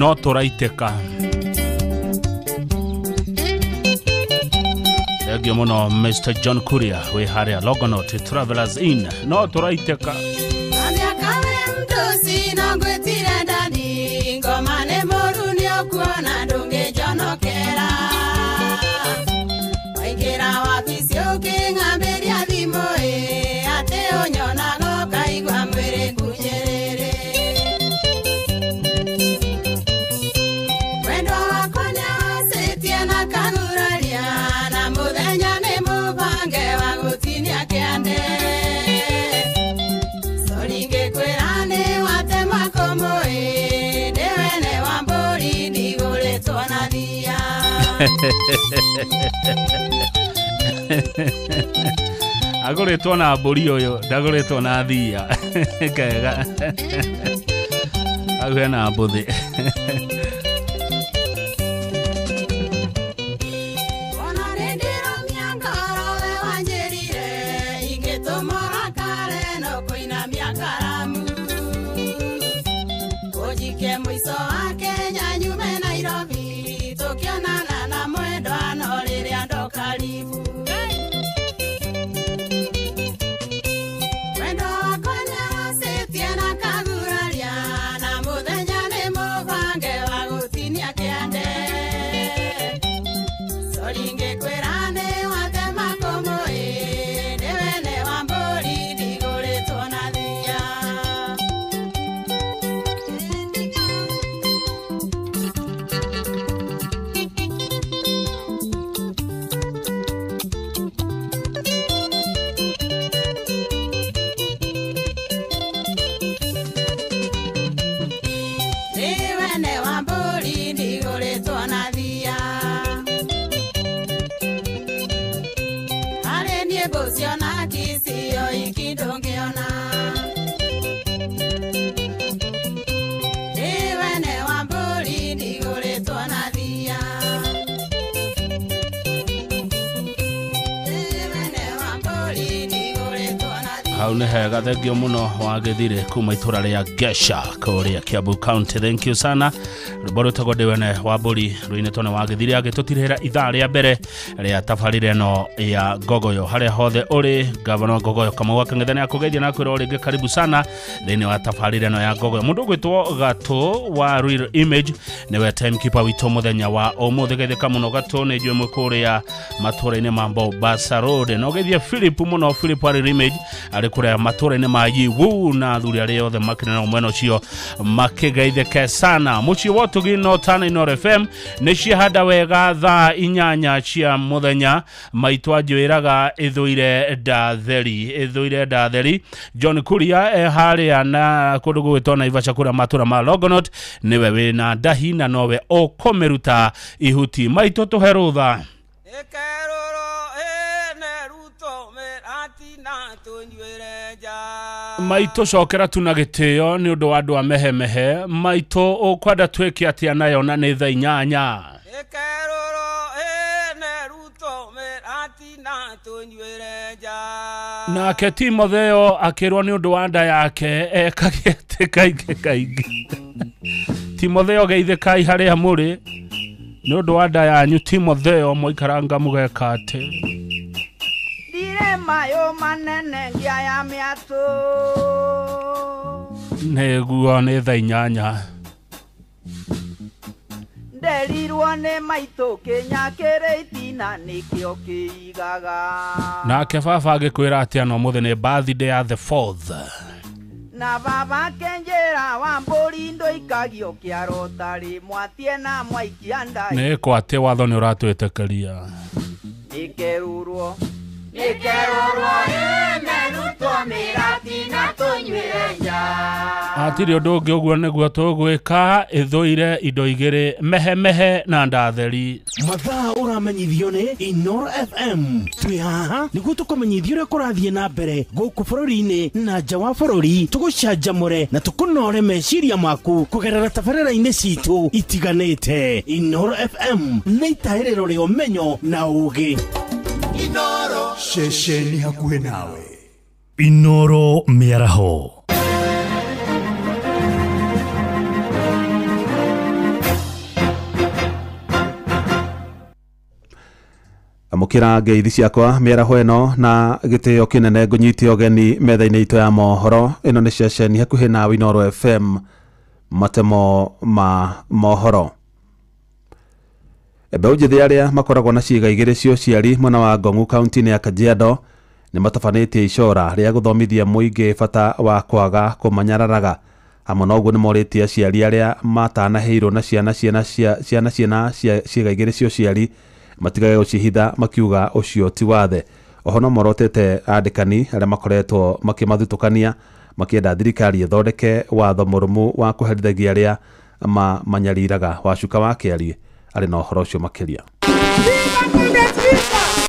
Speaker 1: no tũraitĩka. Thengiũ mũno Mr. John Kuria wĩ harĩa Longonot Travelers Inn. No tũraitĩka. Agũrĩtwo na mbũri ũyũ ndagũrĩtwo na thia kega hau hena mbũthĩ. Hau nĩ hega. Thengiũ mũno wagĩthire kuma itũra rĩa Gesha kũrĩa Kiambu County. Thank you sana. Rwĩmbo rwĩtagwo Ndĩwene wa mbũri rũinĩtwo nĩ wagĩthire agĩtũtirĩra ithaa rĩa mbere rĩa tabarĩra ĩno ya Ngogoyo. Harĩa hothe ũrĩ gavana wa Ngogoyo Kamau wa Kang'ethe nĩ akũgeithia na akwĩra o rĩngĩ karibu sana thĩinĩ wa tabarĩra ĩno ya Ngogoyo. Mũndũ ũgwĩtwo Gatũ wa Real Image nĩwe timekeeper witũ mũthenya wa ũmũthĩ. Geithĩka mũno Gatũ, nĩ njũĩ mwĩ kũrĩa matũra-inĩ ma Mombasa Road. Na ũgeithie Philip mũno, Philip wa Real Image arĩ kũrĩa matũra-inĩ ma Yiwu na athuri arĩa othe makĩrĩ na mwena ũcio makĩgeithĩke sana. Mũciĩ wa ũtugi no Tana Inooro FM nĩ ciahanda wega thaa 8 cia mũthenya. Maitũ anjĩraga ĩthũire ndatheri, ĩthũire ndatheri. John Kuria e harĩa na kũndũ gũgwĩtwo Naivasha kũrĩa matũra ma Longonot, nĩwe wĩna ndahi na nowe ũkũmĩruta ihuti. Maitũ tũhe rũtha. Maitũ cokera tu na gĩtĩo nĩ ũndũ wa andũ a mehemehe. Maitũ ũkwenda twĩke atĩa nayo na nĩ thaa 8? Nake Timotheo akĩrwo nĩ ũndũ wa nda yake ekage atĩ kaingĩ kaingĩ. Timotheo geithĩkai harĩa mũrĩ nĩ ũndũ wa nda yanyu. Timotheo mũikaranga mũgeka atĩ
Speaker 3: mayo manene ngia ya miatu
Speaker 1: nĩguo nĩ thaa 8.
Speaker 3: Nderirwo nĩ maitũ kĩnya kĩrĩ itina nĩkĩo kĩigaga.
Speaker 1: Nake baba agĩkwĩra atĩ ano ũmũthĩ nĩ birthday ya the 4th.
Speaker 3: Na baba kenjera wa mbũri ndũikagio kĩaro tarĩ mwatie na mwaikia ndai.
Speaker 1: Nĩ kwa atĩ watho nĩ ũratwĩtĩkĩria.
Speaker 3: Nĩkerurwo
Speaker 1: Hatirĩ ũndũ ũngĩ ũguo nĩguo tũgwĩka. Ĩthũire indo igĩrĩ, mehemehe na ndatheri.
Speaker 4: Mathaa ũramenyithio nĩ Inooro FM. Twĩ haha nĩguo tũkũmenyithie ũrĩa kũrathiĩ na mbere gũkũ bũrũri-inĩ na nja wa bũrũri, tũgũcanjamũre na tũkũnore meciria maku kũgerera tabarĩra-inĩ citũ itiganĩte. Inooro FM nĩ itahĩrĩro rĩa ũmenyo na ũũgĩ.
Speaker 22: Inooro ceceni hakuhĩ nawe.
Speaker 15: Inooro mĩaraho.
Speaker 5: Amũkĩra ngeithi ciakwa mĩaraho ĩno na gĩtĩo kĩnene ngũnyite ũgeni metha-inĩ itũ ya mohoro. Ĩno nĩ ceceni hakuhĩ nawe Inooro FM, matemo ma mohoro. Mbeũ njĩthĩ arĩa makoragwo na ciĩga igĩrĩ cia ũciari mwena wa Ngong'u kaunti-inĩ ya Kajiado nĩ matabanĩtie icora rĩa gũthomithia mũingĩ bata wa kwaga kũmanyararaga. Hamwe na ũguo nĩ morĩtie aciari arĩa matanaheirwo na ciana ciana ciĩga igĩrĩ cia ũciari matigage gũcihitha makiuga ũcio ti wathe. Oho no morotete andĩkani arĩa makoretwo makĩmathutũkania makĩenda thirikari ĩthondeke watho mũrũmu wa kũherithagia arĩa mamanyariraga. Wacuka wa Kĩarie arĩ na ũhoro ũcio makĩria.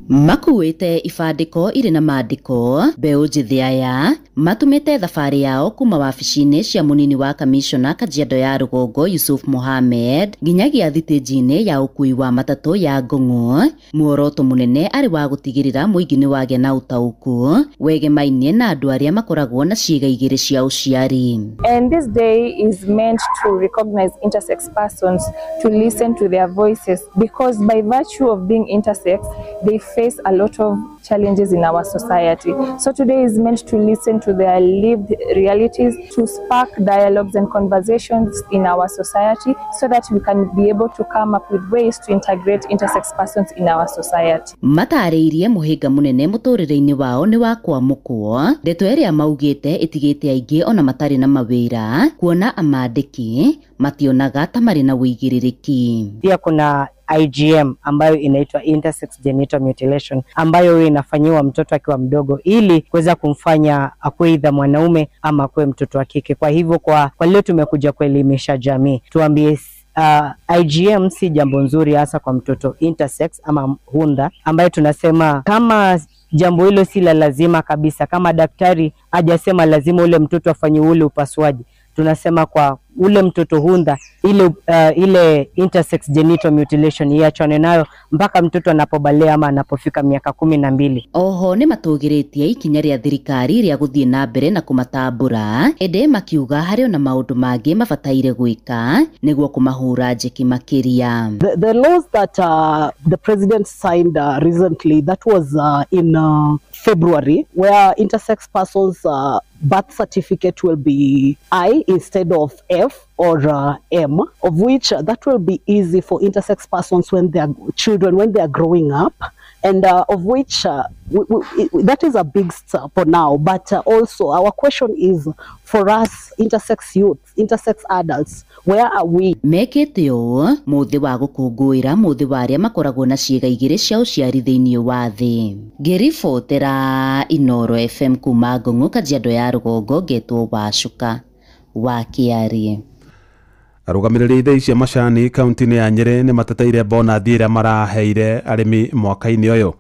Speaker 16: Makuĩte ibandĩko irĩ na maandĩko. Mbeũ njĩthĩ aya matumĩte thabarĩ yao kuma wabici-inĩ cia mũnini wa kamishona Kajiado ya rũgongo Yusuf Mohamed nginyagia thitĩnji-inĩ ya ũkui wa matatũ ya Ngong'o. Muoroto mũnene arĩ wa gũtigĩrĩra mũingĩ nĩ wagĩa na ũtaũku wegemainie na andũ arĩa makoragwo na ciĩga igĩrĩ cia ũciari.
Speaker 17: And this day is meant to recognize intersex persons, to listen to their voices, because by virtue of being intersex, they face a lot of challenges in our society. So today is meant to listen to their lived realities, to spark dialogues and conversations in our society so that we can be able to come up with ways to integrate intersex persons in our society.
Speaker 16: Matarĩirie mũhĩnga mũnene mũtũrĩre-inĩ wao nĩ wa kwamũkwo, ndeto ĩrĩa maugĩte ĩtigĩte aingĩ ona matarĩ na mawĩra, kuona amandĩki mationaga ta marĩ na ũigĩrĩrĩki.
Speaker 18: Pia kuna IGM ambayo inaitwa intersex genital mutilation, ambayo inafanyiwa mtoto akiwa mdogo ili kuweza kumfanya akuwe either mwanaume ama akuwe mtoto wa kike. Kwa hivyo kwa leo tumekuja kuelimisha jamii, tuambie IGM si jambo nzuri hasa kwa mtoto intersex ama hunda, ambayo tunasema kama jambo hilo si la lazima kabisa, kama daktari hajasema lazima ule mtoto afanye ule upasuaji, tunasema kwa ule mtoto hunda ile intersex genital mutilation iachane nayo mpaka mtoto anapobalea ama anapofika miaka 12.
Speaker 16: Oho nĩ matũgĩrĩtie ikinya rĩa thirikari rĩa gũthiĩ na mbere na kũmatambũra, ĩndĩ makiuga harĩ ona maũndũ mangĩ mabataire gwĩka nĩguo kũmahũra njeki makĩria.
Speaker 19: The laws that the president signed recently, that was in February, where intersex persons birth certificate will be I instead of F or M, of which that will be easy for intersex persons when their children, when they are growing up, and of which That is a big step for now, but also our question is for us intersex youth, intersex adults, where are we?
Speaker 16: Mekĩte ũũ mũthĩ wa gũkũngũĩra mũthĩ wa arĩa makoragwo na ciĩga igĩrĩ cia ũciari thĩinĩ wa thĩ. Ngĩribotera Inoro FM kuma Ngong'o, Kajiado ya rũgongo, ngetwo Wacuka wa Kĩarie.
Speaker 5: Arũgamĩrĩri ithei cia macani kaunti-inĩ ya Nyĩrĩ nĩ mateteire bonathi ĩrĩa maraheire arĩmi mwaka-inĩ ũyũ.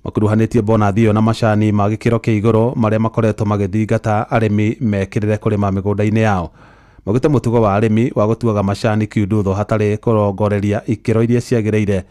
Speaker 5: Makuruhanĩtie bonathi ĩyo na macani ma gĩkĩro kĩa igũrũ marĩa makoretwo magĩthingata arĩmi mekĩrĩre kũrĩma mĩgũnda-inĩ yao. Maugĩte mũtugo wa arĩmi wa gũtuaga macani kiundutho hatarĩ kũrongoreria ikĩro iria ciagĩrĩire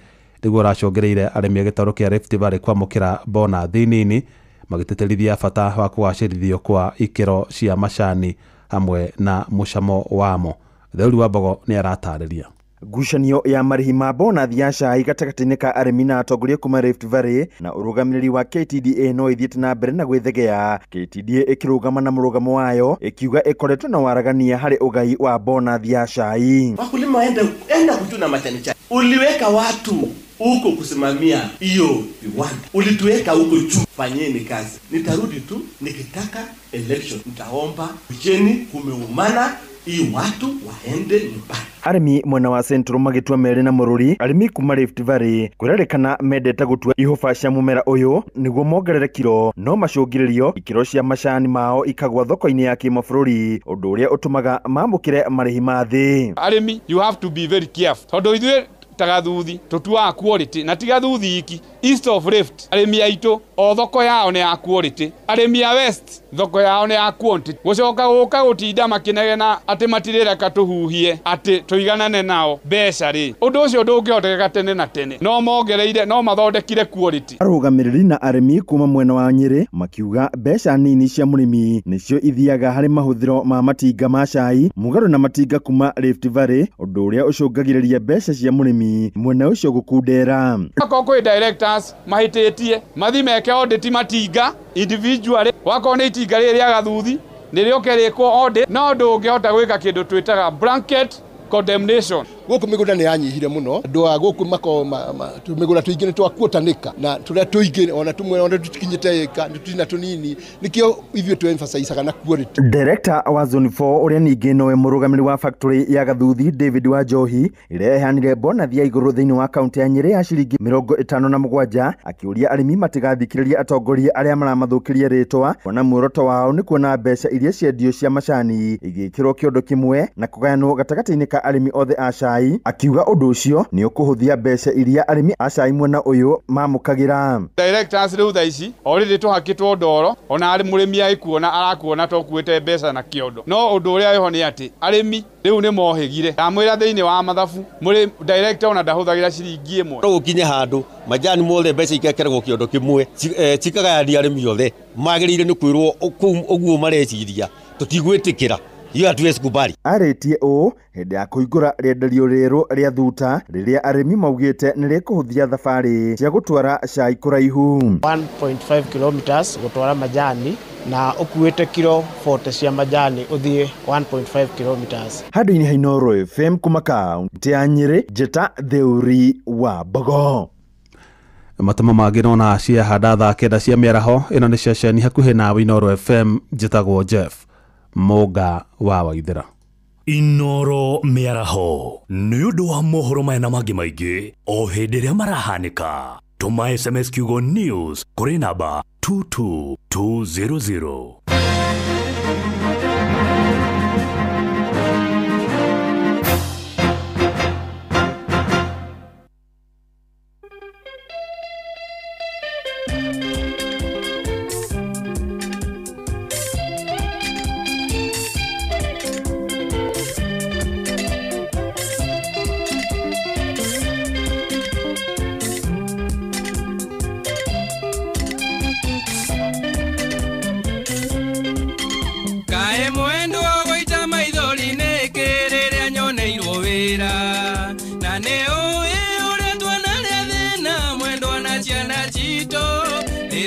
Speaker 5: nĩguo ũracũngĩrĩire arĩmi a gĩtarũ kĩa Rift Valley kwamũkĩra bonathi nini, magĩtĩtĩrithia bata wa kũgacĩrithio kwa ikĩro cia macani hamwe na mũcamo wamo. Theuri wa Mbogo nĩ aratarĩria.
Speaker 7: Ngucanio ya marĩhi ma bonathi ya cai gatagatĩ-inĩ ka arĩmi na atongoria kuma Rift Valley na ũrũgamĩrĩri wa KTDA no ĩthiĩte na mbere na gwĩthegea. KTDA ĩkĩrũgama na mũrũgamo wayo ĩkiuga ĩkoretwo na waragania harĩ ũgai wa bonathi ya cai.
Speaker 20: Wakulima enda kuchuna majani chai. Uliweka watu huko kusimamia hiyo viwanda, ulituweka huko juu. Fanyeni kazi. Nitarudi tu nikitaka election, nitaomba kujeni kumeumana hii watu waende nyumbani.
Speaker 7: Arĩmi mwena wa Central magĩtua merĩ na mũrũri. Arĩmi kuma Rift Valley kũrerĩkana mendete gũtua ihũba cia mũmera ũyũ nĩguo mongerere kiro, no macũngĩrĩrio ikĩro cia macani mao ikagwa thoko-inĩ ya kĩmabũrũri, ũndũ ũrĩa ũtũmaga mamũkĩre marĩhi ma thĩ.
Speaker 22: Arĩmi, you have to be very careful tondũ ithuĩ ta gathuthi tũtuaga quality na ti gathuthi iki. East of Rift arĩmi aitũ o thoko yao nĩ ya quality, arĩmi a West thoko yao nĩ ya quantity. Gũcoka gũka gũtinda makĩnegena atĩ matirĩreka tũhuhie atĩ tũiganane nao mbeca rĩ, ũndũ ũcio ndũngĩhotekeka tene na tene. No mongereire, no mathondekire quality.
Speaker 7: Arũgamĩrĩri na arĩmi kuma mwena wa Nyĩrĩ makiuga mbeca nini cia mũrĩmi nĩcio ithiaga harĩ mahũthĩro ma matinga ma cai mũgarũ na matinga kuma Rift Valley, ũndũ ũrĩa ũcũngagĩrĩria mbeca cia mũrĩmi mwena ũcio gũkundera.
Speaker 22: Akorwo kwĩ directors mahĩtĩtie mathi meke audit matinga individually, wakorwo nĩ itinga rĩrĩ rĩa gathuthi nĩ rĩũke rĩkwo audit, no ndũngĩhota gwĩka kĩndũ twĩtaga blanket condemnation.
Speaker 21: Gũkũ mĩgũnda nĩ yanyihire mũno, andũ a gũkũ mĩgũnda tũingĩ nĩ twakuotanĩka na tũrĩa tũingĩ ona tũmwe ona tũtikinyĩte ĩka nĩ tũtina tũnini, nĩkĩo ithuĩ tũ emphasize na quality.
Speaker 7: Director wa Zone 4 ũrĩa ningĩ nowe mũrũgamĩrĩri wa factory ya Gathuthi David Wanjohi ĩrĩa ĩheanire bonathi ya igũrũ thĩinĩ wa kaunti ya Nyĩrĩ ya ciringi 57 akĩũria arĩmi matigathikĩrĩrie atongoria arĩa maramathũkĩria rĩtwa, kuona muoroto wao nĩ kuona mbeca iria ciendio cia macani igĩkĩrwo kĩondo kĩmwe na kũgayanwo gatagatĩ-inĩ ka arĩmi othe a cai. Akiuga ũndũ ũcio nĩ ũkũhũthia mbeca iria arĩmi a cai mwena ũyũ mamũkagĩra.
Speaker 22: Directors rĩu thaa ici already tũhakĩtwo ndoro, ona mũrĩmi agĩkuona arakuona tokuĩte mbeca na kĩondo. No ũndũ ũrĩa wĩho nĩ atĩ arĩmi rĩu nĩ mohĩgire. Ndamwĩra thĩinĩ wa mathabu mũrĩ director ona ndahũthagĩra ciringi ĩmwe.
Speaker 23: No gũkinye handũ majani mothe mbeca ikekeragwo kĩondo kĩmwe cikagayania arĩmi othe magĩrĩire nĩ kwĩrwo kũu ũguo mareciria tũtigwĩtĩkĩra.
Speaker 7: Arĩtie ũũ hĩndĩ ya kũhingũra rĩenderio rĩerũ rĩa Thuta rĩrĩa arĩmi maugĩte nĩ rĩkũhũthia thabarĩ cia gũtwara cai kũraihu.
Speaker 24: 1.5 kilometers gũtwara majani na ũkuĩte kiro 40 cia majani ũthiĩ 1.5 kilometers.
Speaker 7: Handũ-inĩ ha Inooro FM kuma kaunti ya Nyĩrĩ, Njĩta Theuri wa Mbogo.
Speaker 5: Matemo mangĩ nona ciahanda thaa 9 cia mĩaraho. Ĩno nĩ ceceni hakuhĩ nawe Inooro FM, njĩtagwo Jeff Mũnga wa Waithera.
Speaker 15: Inoro mĩaraho nĩ ũndũ wa mohoro maya na mangĩ maingĩ o hĩndĩ ĩrĩa marahanĩka. Tũma SMS kiugo news kũrĩ namba 22200.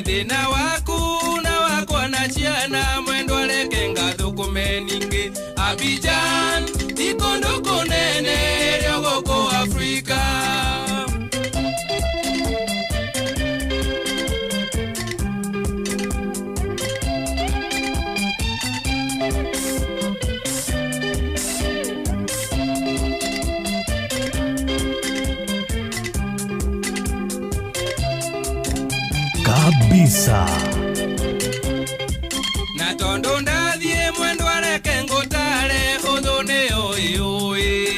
Speaker 25: Thina waku na wakwa na ciana mwendwa reke ngathũkũme ningĩ Abidjan ti kũndũ kũnene rĩo gũkũ Afrika.
Speaker 15: Kabisa.
Speaker 25: Na tondu ndathie mwendwa reke ngutare uthu ni ui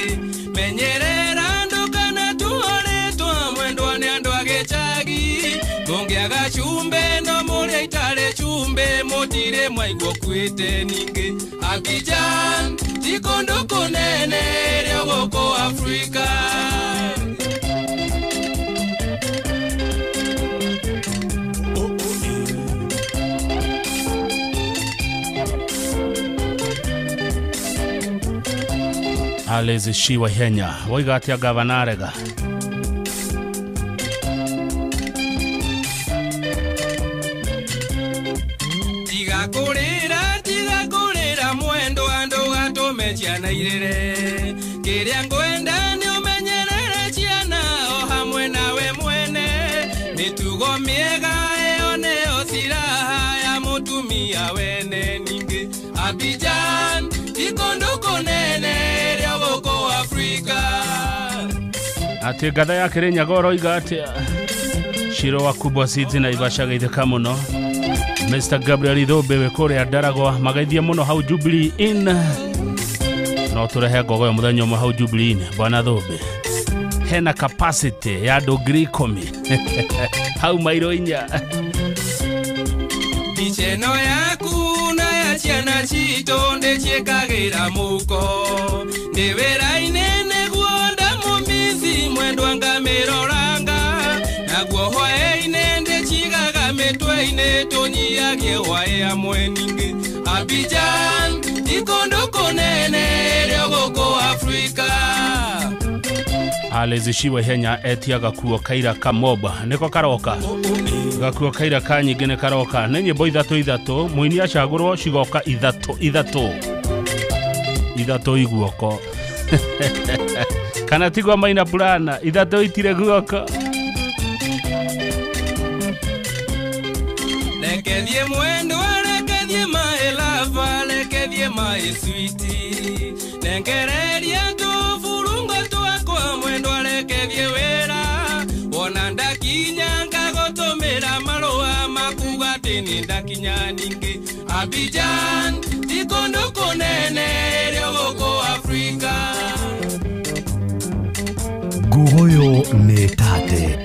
Speaker 25: menyerera ndukana tuoretwa mwendwa ni andu a gĩcagi tũngĩaga chumbe no mũrĩa itarĩ chumbe mũtirĩ mwaigua kwĩte ningĩ Abidjan ti kũndũ kũnene rĩo gũkũ Afrika.
Speaker 1: Alice Shiwa Henya waiga atia gavana arega.
Speaker 25: Tiga kũrĩra mwendo andũ gatũme ciana irĩre kĩrĩa ngwenda nĩ ũmenyerere ciana o hamwe nawe mwene mĩtugo mĩega ĩyo nĩyo silaha ya mũtumia wene ningĩ Abidjan ti kũndũ kũnene rĩo gũkũ Afrika.
Speaker 1: Atĩ ngatha ya Kĩrĩnyaga ũroiga atĩa Shiro wa Kubwa City na Ivasha geithĩka mũno. Mr. Gabriel Ithũmbĩ wĩ kũrĩa Ndaragwa magaithie mũno hau Jubilee Inn. No tũrehe ngogoyo mũthenya ũmwe hau Jubilee Inn bwana Thũmbĩ. Hena capacity ya andũ 10,000 hau mairo 4.
Speaker 25: Mbica ĩno yaku na ya ciana citũ ndĩciĩkagĩra mũhuko ndĩ wĩra-inĩ nĩguo ndamũmici mwendwa ngamĩroranga naguo hwaĩ-inĩ ndĩcigaga mĩtwe-inĩ tũnyiagie hwaĩ hamwe ningĩ Abidjan ti kũndũ kũnene rĩo gũkũ Afrika.
Speaker 1: Alice Shiwa Henya etia gakuo kaira kamoba niko karoka gakuo kaira ka nyingĩ nĩ karoka nĩ nyĩmbo ithatũ ithatũ mũini acagũrwo cigoka ithatũ ithatũ ithatũ iguoko kana tigwa maina purana ithatũ itire guoko.
Speaker 25: Rekethie mwendwa rekethie my lover rekethie my sweetie nengereria tũburungo twakwa mwendwa rekethie wĩra wona ndakinya ngagũtũmĩra marũa makuga atĩ nĩ ndakinya ningĩ Abidjan ti kũndũ kũnene rĩo gũkũ Afrika.
Speaker 15: Ngugoyo nĩ tate.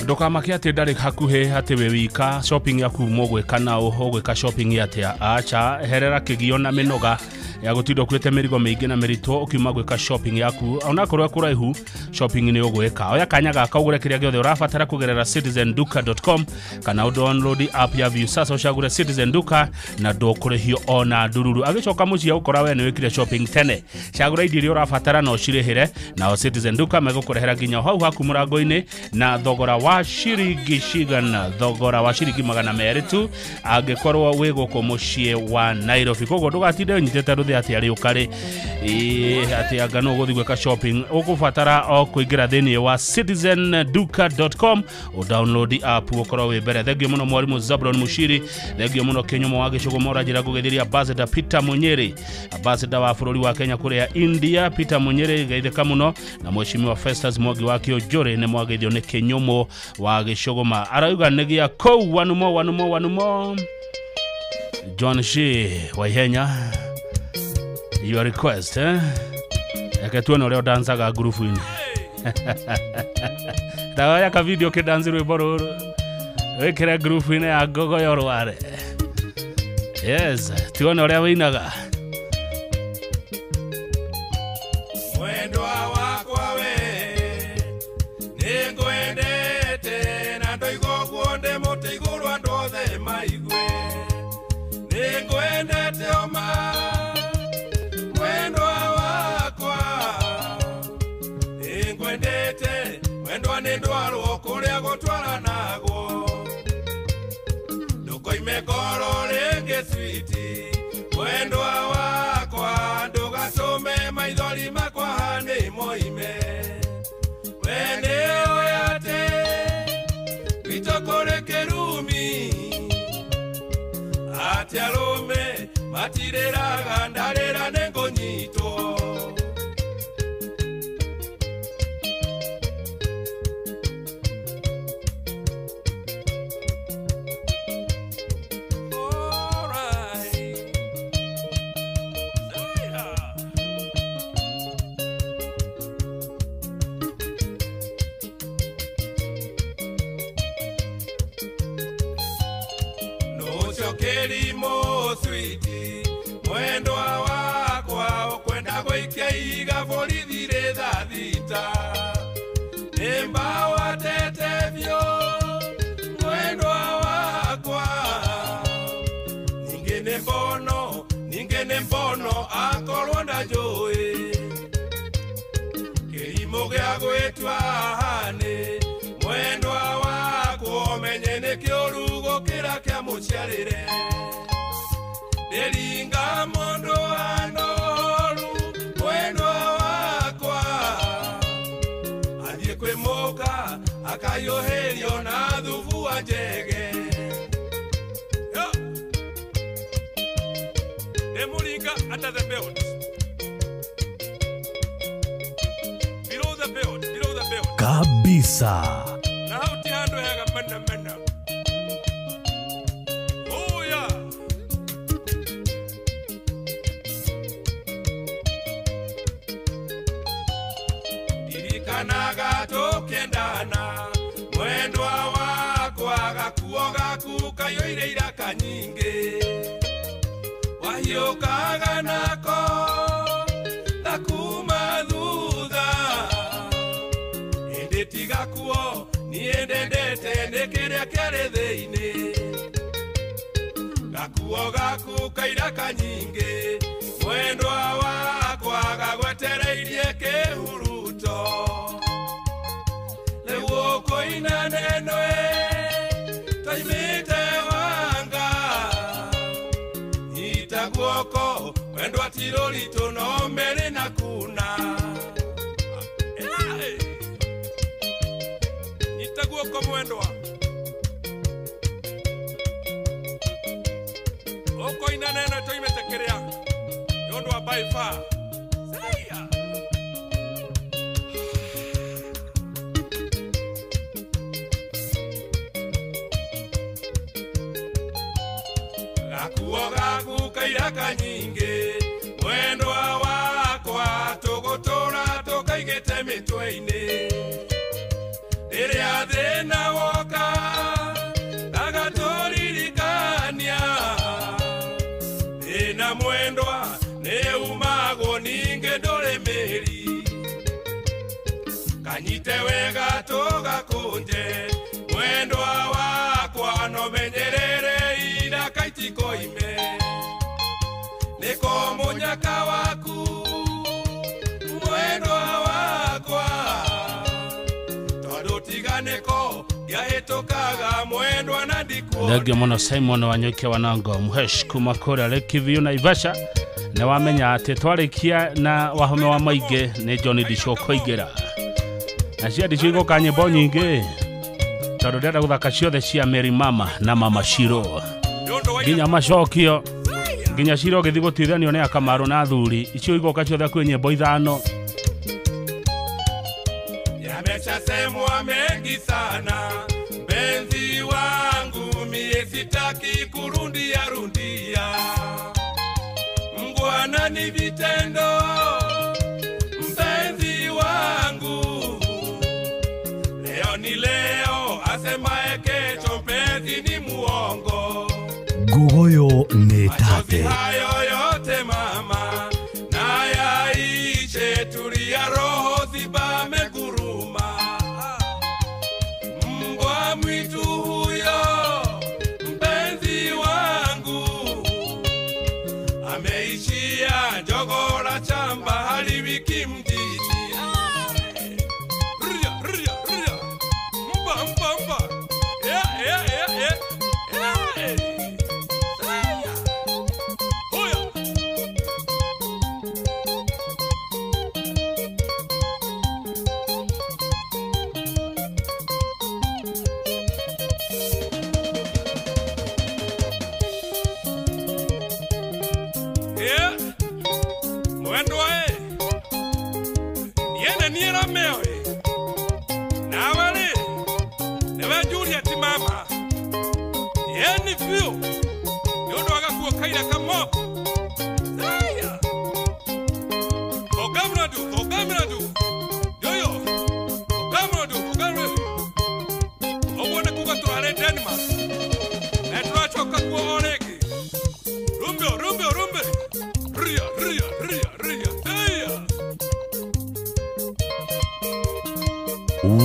Speaker 1: Ndukamake atĩ ndarĩ hakuhĩ atĩ wĩ wika shopping yaku mũgwĩka na ũgwĩka shopping atĩa acha herera kĩgio na mĩnoga ya gũtinda ũkuĩte mĩrigo mĩingĩ na mĩritũ ũkiuma gwĩka shopping yaku onakorwo kũraihu shopping nĩ ũgwĩka oya kanya gaka ũgũre kĩrĩa gĩothe ũrabatara kũgerera citizenduka.com kana ũdownload app ya Viusasa ũcagũre Citizen Duka na ndũkũrĩhio ona ndururu agĩcoka mũciĩ ũkora we nĩ wĩkire shopping tene cagũra indo iria ũrabatara na ũcirĩhĩre nao Citizen Duka megũkũrehera nginya hau haku mũrango-inĩ na thogora wa shiringi cigana thogora wa shiringi 200 tu angĩkorwo wĩ gũkũ mũciĩ wa Nairobi koguo ndũgatinde ũnyitĩte rũthĩ atĩ arĩ ũkarĩ atĩ anga no ũgũthiĩ gwĩka shopping ũkũbatara o kũingĩra thĩinĩ wa citizenduka.com ũdownload app ũkorwo wĩ mbere. Thengio mũno mwarimũ Zablon Mushiri, thengio mũno Kĩnyũmo wa Gĩcũgũ Mora njĩra ngũgeithĩria Ambassador Peter Munyere, ambassador wa bũrũri wa Kenya kũrĩa India Peter Munyere geithĩka mũno na mheshimiwa Festus Mwangi wa Kĩũnjũrĩ nĩ mwageithio nĩ Kĩnyũmo wa Gĩcũgũma arauga nĩ gĩa kũu wanumo wanumo wanumo. John Shi Waihenya your request eh reke tuone ũrĩa ũdancaga ngurubu-inĩ taoya ka video kĩdanci rwĩmbo rũrũ wĩkĩre ngurubu-inĩ ya Ngogoyo Rware. Yes, tuone ũrĩa wĩinaga.
Speaker 6: Mwendwa wakwa we nĩngwendete na ndoiga ũguo ndĩ mũtĩ igũrũ andũ othe maigue nĩngwendete oma mwendwa wakwa nĩngwendete mwendwa nĩ ndwarwo kũrĩa gũtwaranagwo ndũkoime ngoro rĩngĩ switi mwendwa wakwa ndũgacũme maithori makwa nĩ moime we nĩũĩ atĩ
Speaker 25: Gwitũ kũrĩ kĩrumi atĩ arũme matirĩraga ndarĩra nĩngũnyitwo. Kelimo switi mwendwa wakwa ukwenda gwikia iga borithi thaa thita nimba watete biũ mwendwa wakwa ningĩ nĩ mbono akorwo ndanjũĩ kĩrimũ gĩa gwĩtua hanĩ mwendwa wakwa ũmenye nĩ kĩũru gũkĩra kĩa mũciarĩre. Ndĩringa mũndũ anoru mwendwa wakwa athiĩ kwĩ mũka akayũhĩrio na thubu wa njege. Ndĩmũringa under the belt. Below the belt, below the belt.
Speaker 15: Kabisa.
Speaker 25: Na hau ti handũ hega mena mena. Ndirikanaga tũkĩendana mwendwa wakwa gakuo gaku kaiyũire iraka nyingĩ wahiũkaga nako na kuma thutha ĩndĩ ti gakuo niĩ ndendete nĩ kĩrĩa kĩarĩ thĩinĩ gakuo gaku kairaka nyingĩ mwendwa wakwa gagwetereirie kĩhuruto rĩu ũkũina neno twaimĩte wanga nyita guoko mwendwa ti rũritũ no merĩ na kuna. Nyita guoko mwendwa ũkũina neno twaimĩte kĩrĩa nĩ ũndũ wa by far. Gakuo gaku kairaka nyingĩ mwendwa wakwa tũgũtũra tũkaigĩte mĩtwe-inĩ rĩrĩa thĩna woka agatũririkania thĩna mwendwa nĩ umagwo ningĩ ndũrĩ mĩri kanyite wega tũgakũnje mwendwa wakwa no menyerere iraikaitikoime nĩko mũnyaka waku mwendwa wakwa tondũ tiga nĩko ngĩahĩtũkaga mwendwa na ndikuona.
Speaker 1: Thengio mũno Simon Wanyoike Wanongo Muhesh kuma kũrĩa Lake Naivasha nĩ wamenya atĩ twarĩkia na wahome wa maingĩ nĩ John Ndichu kũingĩra na cia Ndichu igũka nyĩmbo nyingĩ tondũ ndĩrenda gũthaka ciothe cia Mary Mama na Mama Shiro nginya macokio nginya Shiro gĩthiĩ gũtuithanio nĩ Akamaru na athuri icio igũka ciothe kwĩ nyĩmbo ithano.
Speaker 25: Yameshasemwa mengi sana mpenzi wangu mie sitaki kurundia rundia mngwana ni vitendo mpenzi wangu leo ni leo asemaye kesho mpenzi ni muongo.
Speaker 15: Ngugoyo nĩ tate.
Speaker 25: Hayo yote mama na yaishe tulia roho zibame guruma mbwa mwitu huyo mpenzi wangu ameishia jogora chamba hali wiki mjini. Ria ria ria mba mba mba yeah yeah yeah yeah. Hoya. Ndani biũ nĩ ũndũ wa gakuo kaira kamoko. Aya. Ogamradu, ogamradu. Yoyo. Ogamradu, ogamradu. Ũguo nĩ kuga tũrarĩ Denmark. Na tũracoka kuo o rĩngĩ. Rumbe, rumbe, rumbe. Ria, ria, ria, ria. Aya.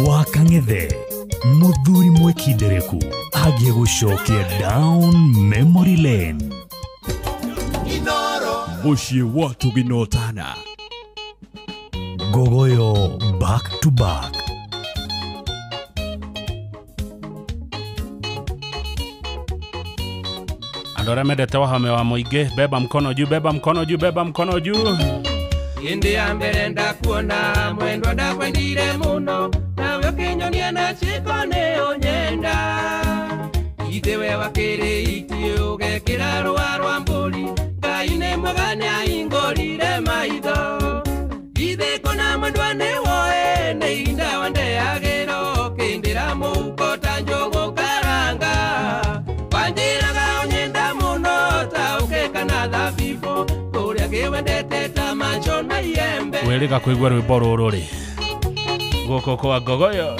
Speaker 15: Wakang'ethe muthuri mwikindereku agie gucokia down memory lane.
Speaker 2: Muciĩ wa tũginotana.
Speaker 15: Gogoyo back to back.
Speaker 1: Andũ arĩa mendete wahame wa mũingĩ, beba mkono juu, beba mkono juu, beba mkono juu.
Speaker 25: Hĩndĩ ya mbere ndakuona mwendwa ndakwendire mũno, nawe ũkĩnyonia na ciĩko nĩ ũnyenda. Ithe we wakĩrĩ iti ũgekĩra rũa rwa mbũri, Ngai nĩ mwega nĩ ahingũrire maitho. Ithe kona mwendwa nĩ woe nĩ ihinda wandeagĩra, ũkĩndĩra mũhuko ta njũgũ karanga. Wanjĩraga ũnyenda mũno ta ũkeka na thabibũ, kũrĩa ngĩwendete ta macho na iembe.
Speaker 1: Wĩrĩga kũigua rwĩmbo rũrũ rĩ gũkũ kwa Ngogoyo.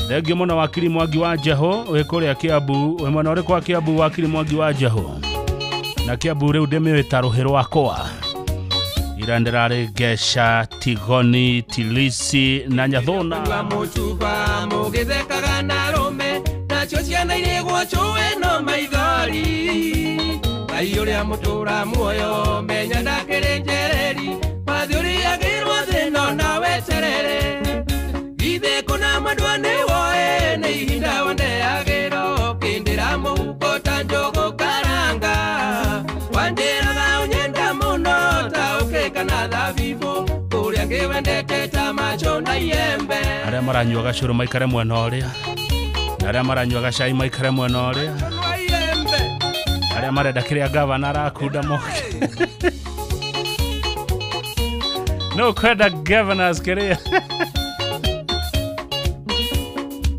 Speaker 1: Thengiũ mũno wakiri Mwangi wa Njehu wĩ kũrĩa Kiambu, wĩ mwena ũrĩkũ wa Kiambu wakiri Mwangi wa Njehu? Na Kiambu rĩu ndĩmĩũĩ ta rũhĩ rwakwa. Ira ndĩrarĩ Ngeca, Tigoni, Tilisi na Nyathũna.
Speaker 25: Wa mũcuba mũgĩthekaga na rũme, nacio ciana irĩgwo cũĩ no maithori. Ngai ũrĩa mũtũra muoyo menya ndakĩrĩ njereri, wathi ũrĩagĩrwo thĩno na weterere. Ithe kũna mwendwa nĩ woe nĩ ihinda wandeagĩra, ũkĩndĩra mũhuko ta njũgũ karanga. Wanjĩraga ũnyenda mũno ta ũkeka na thabibũ, kũrĩa ngĩwendete ta macho na iembe.
Speaker 1: Arĩa maranyua gacũrũ maikare mwena ũrĩa, na arĩa maranyua gacai maikare mwena ũrĩa, arĩa marenda kĩrĩa gavana arakunda moke. No kwenda governors kĩrĩa.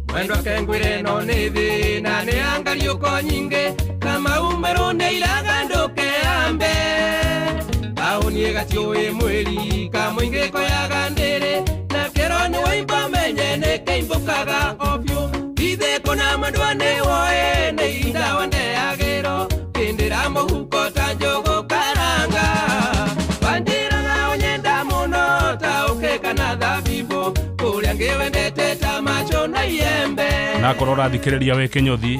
Speaker 25: Mwendwa kengwire no nĩ thĩna nĩ angariũko nyingĩ, na maumĩrwo nĩ iraga ndũkeambe. Taũni ĩgatiũĩ mwĩri kamũingĩ koyaga ndĩrĩ, na kĩro nĩ waimba menye nĩ kĩimbũkaga o biũ. Ithe kũna mwendwa nĩ woe nĩ ihinda wandeagĩrwo, kĩndĩra mũhuko ta njũgũ karanga. Wanjĩraga ũnyenda mũno ta ũkeka na thabibũ, kũrĩa ngĩwendete ta macho na iembe.
Speaker 1: Na korwo ũrathikĩrĩria wĩ kĩnyũthi,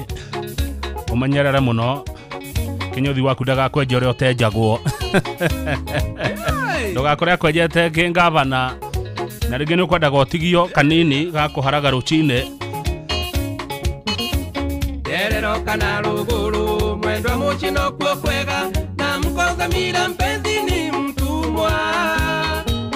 Speaker 1: ũmenyerere mũno kĩnyũthi waku ndagakwenja ũrĩa ũtenjagwo. Ndũgakore akwenjete kĩngavana, na rĩngĩ nĩ ũkwendaga ũtigio kanini gakũharaga rũcinĩ.
Speaker 25: Nderero kana rũgũrũ mwendwa mũciĩ nokuo kwega, na mkongamira mpenzi ni mtumwa.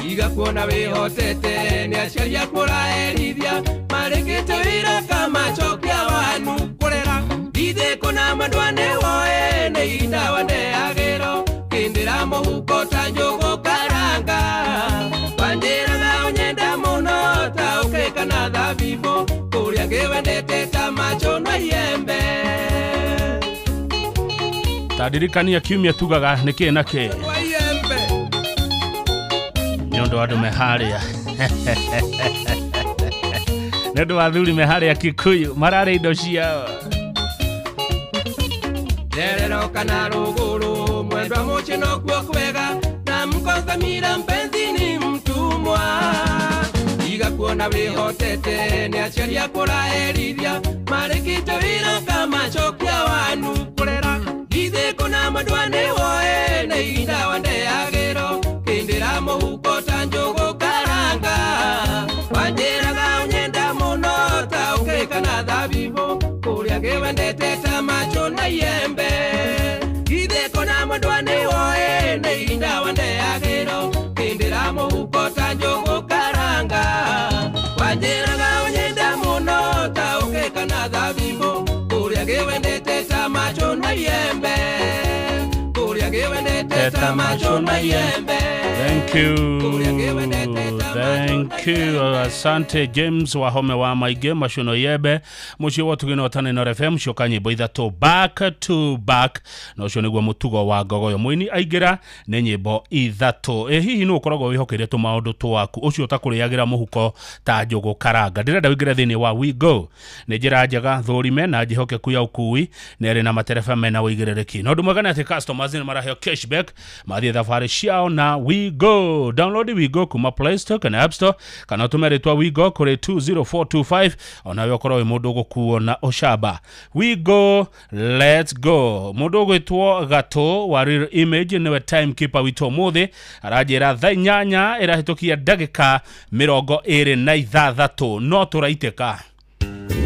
Speaker 25: Iga kuona wĩhotete nĩ aciari aku ũraherithia, marĩkĩte wĩra kamacokia wanu kũrera. Ithe kũna mwendwa nĩ woe nĩ ihinda wandeagĩrwo, kĩndĩra mũhuko ta njũgũ karanga. Wanjĩraga ũnyenda mũno ta ũkeka na thabibũ, kũrĩa ngĩwendete ta macho na iembe.
Speaker 1: Ta ndirikania kiumia tugaga nĩ kĩ na kĩ nĩ ũndũ wa andũ me harĩa. Nĩ ũndũ wa athuri me harĩa Kikuyu mararĩa indo ciao.
Speaker 25: Nderero kana rũgũrũ mwendwa mũciĩ nokuo kwega, na mkongamira mpenzi ni mtumwa. Iga kuona wĩhotete nĩ aciari aku ũraherithia, marĩkĩte wĩra kamacokia wanu kũrera. Ithe kũna mwendwa nĩ woe nĩ ihinda wandeagĩrwo, kĩndĩra mũhuko ta njũgũ karanga. Wanjĩraga ũnyenda mũno ta ũkeka na thabibũ, kũrĩa ngĩwendete ta macho na iembe. Ithe kũna mwendwa nĩ woe nĩ ihinda wandeagĩrwo, kĩndĩra mũhuko ta njũgũ karanga. Wanjĩraga ũnyenda mũno ta ũkeka na thabibũ, kũrĩa ngĩwendete ta macho na iembe. Kũrĩa ngĩwendete ta macho na iembe.
Speaker 1: Thank you. Thank you. Asante James Wahome wa Maige Macuno Yebe muciĩ wa Ũtugi na Ũtana Inooro FM coka nyĩmbo ithatũ back to back na ũcio nĩguo mũtugo wa ngogoyo mũini aingĩra nĩ nyĩmbo ithatũ. Ĩ hihi nũ ũkoragwo wĩhokeire tũmaũndũ twaku ũcio ũtakũrĩagĩra mũhuko ta njũgũ karanga? Ndĩrenda ũingĩre thĩinĩ wa WeGo, nĩ njĩra njega thũrime na njĩhokeku ya ũkui na ĩrĩ na matereba mena ũigĩrĩrĩki. Na ũndũ mwega nĩ atĩ customers nĩ maraheo cashback mathiĩ thabarĩ ciao na WeGo. Download WeGo kuma Play Store kana App Store kana ũtũme rĩtwa WeGo kũrĩ 20425 onawe ũkorwo wĩ mũndũ ũgũkuo na ũcamba. WeGo, let's go. Mũndũ ũgwĩtwo Gatũ wa Real Image nĩwe timekeeper witũ ũmũthĩ, aranjĩra thaa 8 ĩrahĩtũkia ndagĩka 26 no tũraitĩka.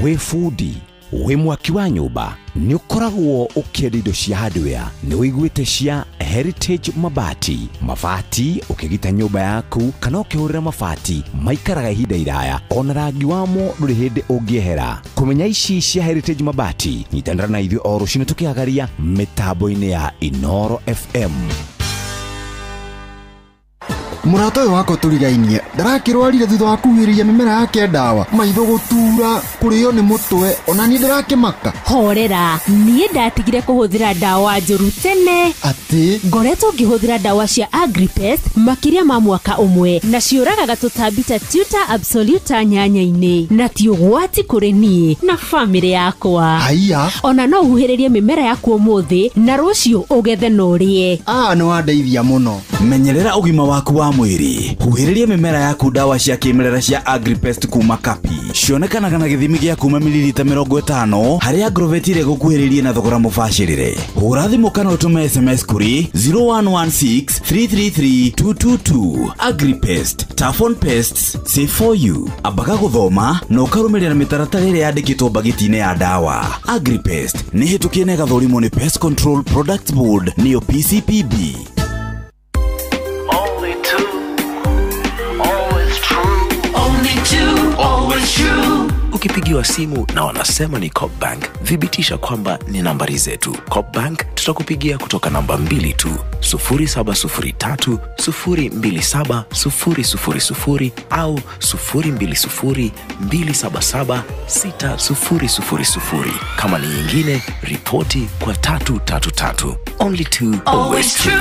Speaker 8: Wĩ bundi, wĩ mwaki wa nyũmba, nĩ ũkoragwo ũkĩenda indo cia hardware, nĩ ũiguĩte cia Heritage Mabati. Mabati ũkĩgita nyũmba yaku kana ũkĩhũrĩra mabati maikaraga ihinda iraya, ona rangi wamo ndũrĩ hĩndĩ ũngĩehera. Kũmenya ici cia Heritage Mabati, nyitanĩra na ithuĩ o rũcinĩ tũkĩhagaria mĩtambo-inĩ ya Inooro FM.
Speaker 9: Mũrata ũyũ wakwa tũrigainie ndarakĩrwarire thutha wa kuhĩrĩria mĩmera yake ndawa, maitho gũtura, kũrĩo nĩ mũtwe, ona niĩ ndĩrakĩmaka.
Speaker 10: Horera, niĩ ndatigire kũhũthĩra ndawa njũru tene.
Speaker 9: Atĩ?
Speaker 10: Ngoretwo ngĩhũthĩra ndawa cia Agripest makĩria ma mwaka ũmwe na ciũragaga tũtambi ta Tuta absoluta nyanya-inĩ, na ti ũgwati kũrĩ niĩ na bamĩrĩ yakwa.
Speaker 9: Haiya.
Speaker 10: Ona no ũhuhĩrĩrie mĩmera yaku ũmũthĩ na rũciũ ũgethe na ũrĩe.
Speaker 9: Ah, nĩ wandeithia mũno.
Speaker 14: Menyerera ũgima waku wa mwĩrĩ, huhĩrĩria mĩmera yaku ndawa cia kĩmerera cia Agripest kuma Kapi. Cionekanaga na gĩthimi gĩa kuma mililita 50 harĩa Agrovet ĩrĩa ĩgũkuhĩrĩirie na thogora mũbacĩrĩre. Hũra thimũ kana ũtũme SMS kũrĩ 0116 333 222. Agripest, tough on pests, safe for you. Ambaga gũthoma na ũkarũmĩrĩra mĩtaratara ĩrĩa yandĩkĩtwo mbagiti-inĩ ya ndawa. Agripest nĩ hĩtũkie na ĩgathũrimwo nĩ Pest Control Products Board nĩyo PCPB.
Speaker 12: Ukipigiwa simu na wanasema ni Coop Bank, thibitisha kwamba ni nambari zetu. Coop Bank tutakupigia kutoka namba 2 tu, 0703 027 000 au 020 277 6000. Kama ni nyingine, ripoti kwa 333. Only two, always true.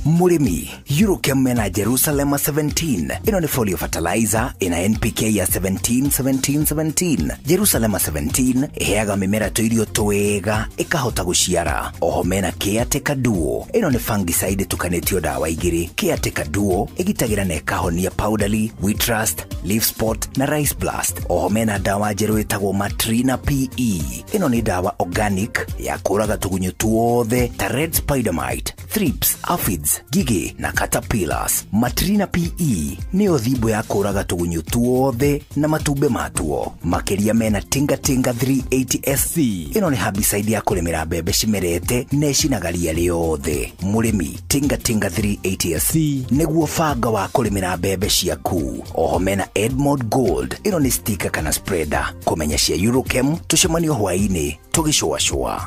Speaker 13: Mũrĩmi, Eurochem mena Jerusalem 17. Ĩno nĩ folio fertilizer ĩna NPK ya 17 17 17. Jerusalem 17 ĩheaga mĩmera tũirio twega ĩkahota gũciara. Oho mena Caretaker Duo. Ĩno nĩ fungicide ĩtukanĩtio ndawa igĩrĩ. Caretaker Duo ĩgitagĩra na ĩkahonia powdery, wheat rust, leaf spot na rice blast. Oho mena ndawa njerũ ĩtagwo Matrina PE. Ĩno nĩ ndawa organic ya kũraga tũgunyũ tuothe ta red spider mite, thrips, aphids, gige na caterpillars. Matrina PE nĩyo thimbo ya kũraga tũgunyũ tuothe na matumbĩ matuo. Makĩria mena Tinga Tinga 380 SC. Ĩno nĩ herbicide ya kũrĩmĩra mbembe cimerete na ĩcinaga ria rĩothe. Mũrĩmi, Tinga Tinga 380 SC nĩguo banga wa kũrĩmĩra mbembe ciaku. Oho mena Edmond Gold. Ĩno nĩ sticker kana spreader. Kũmenya cia Eurochem tũcemanio hwaĩ-inĩ tũgĩcũacũa.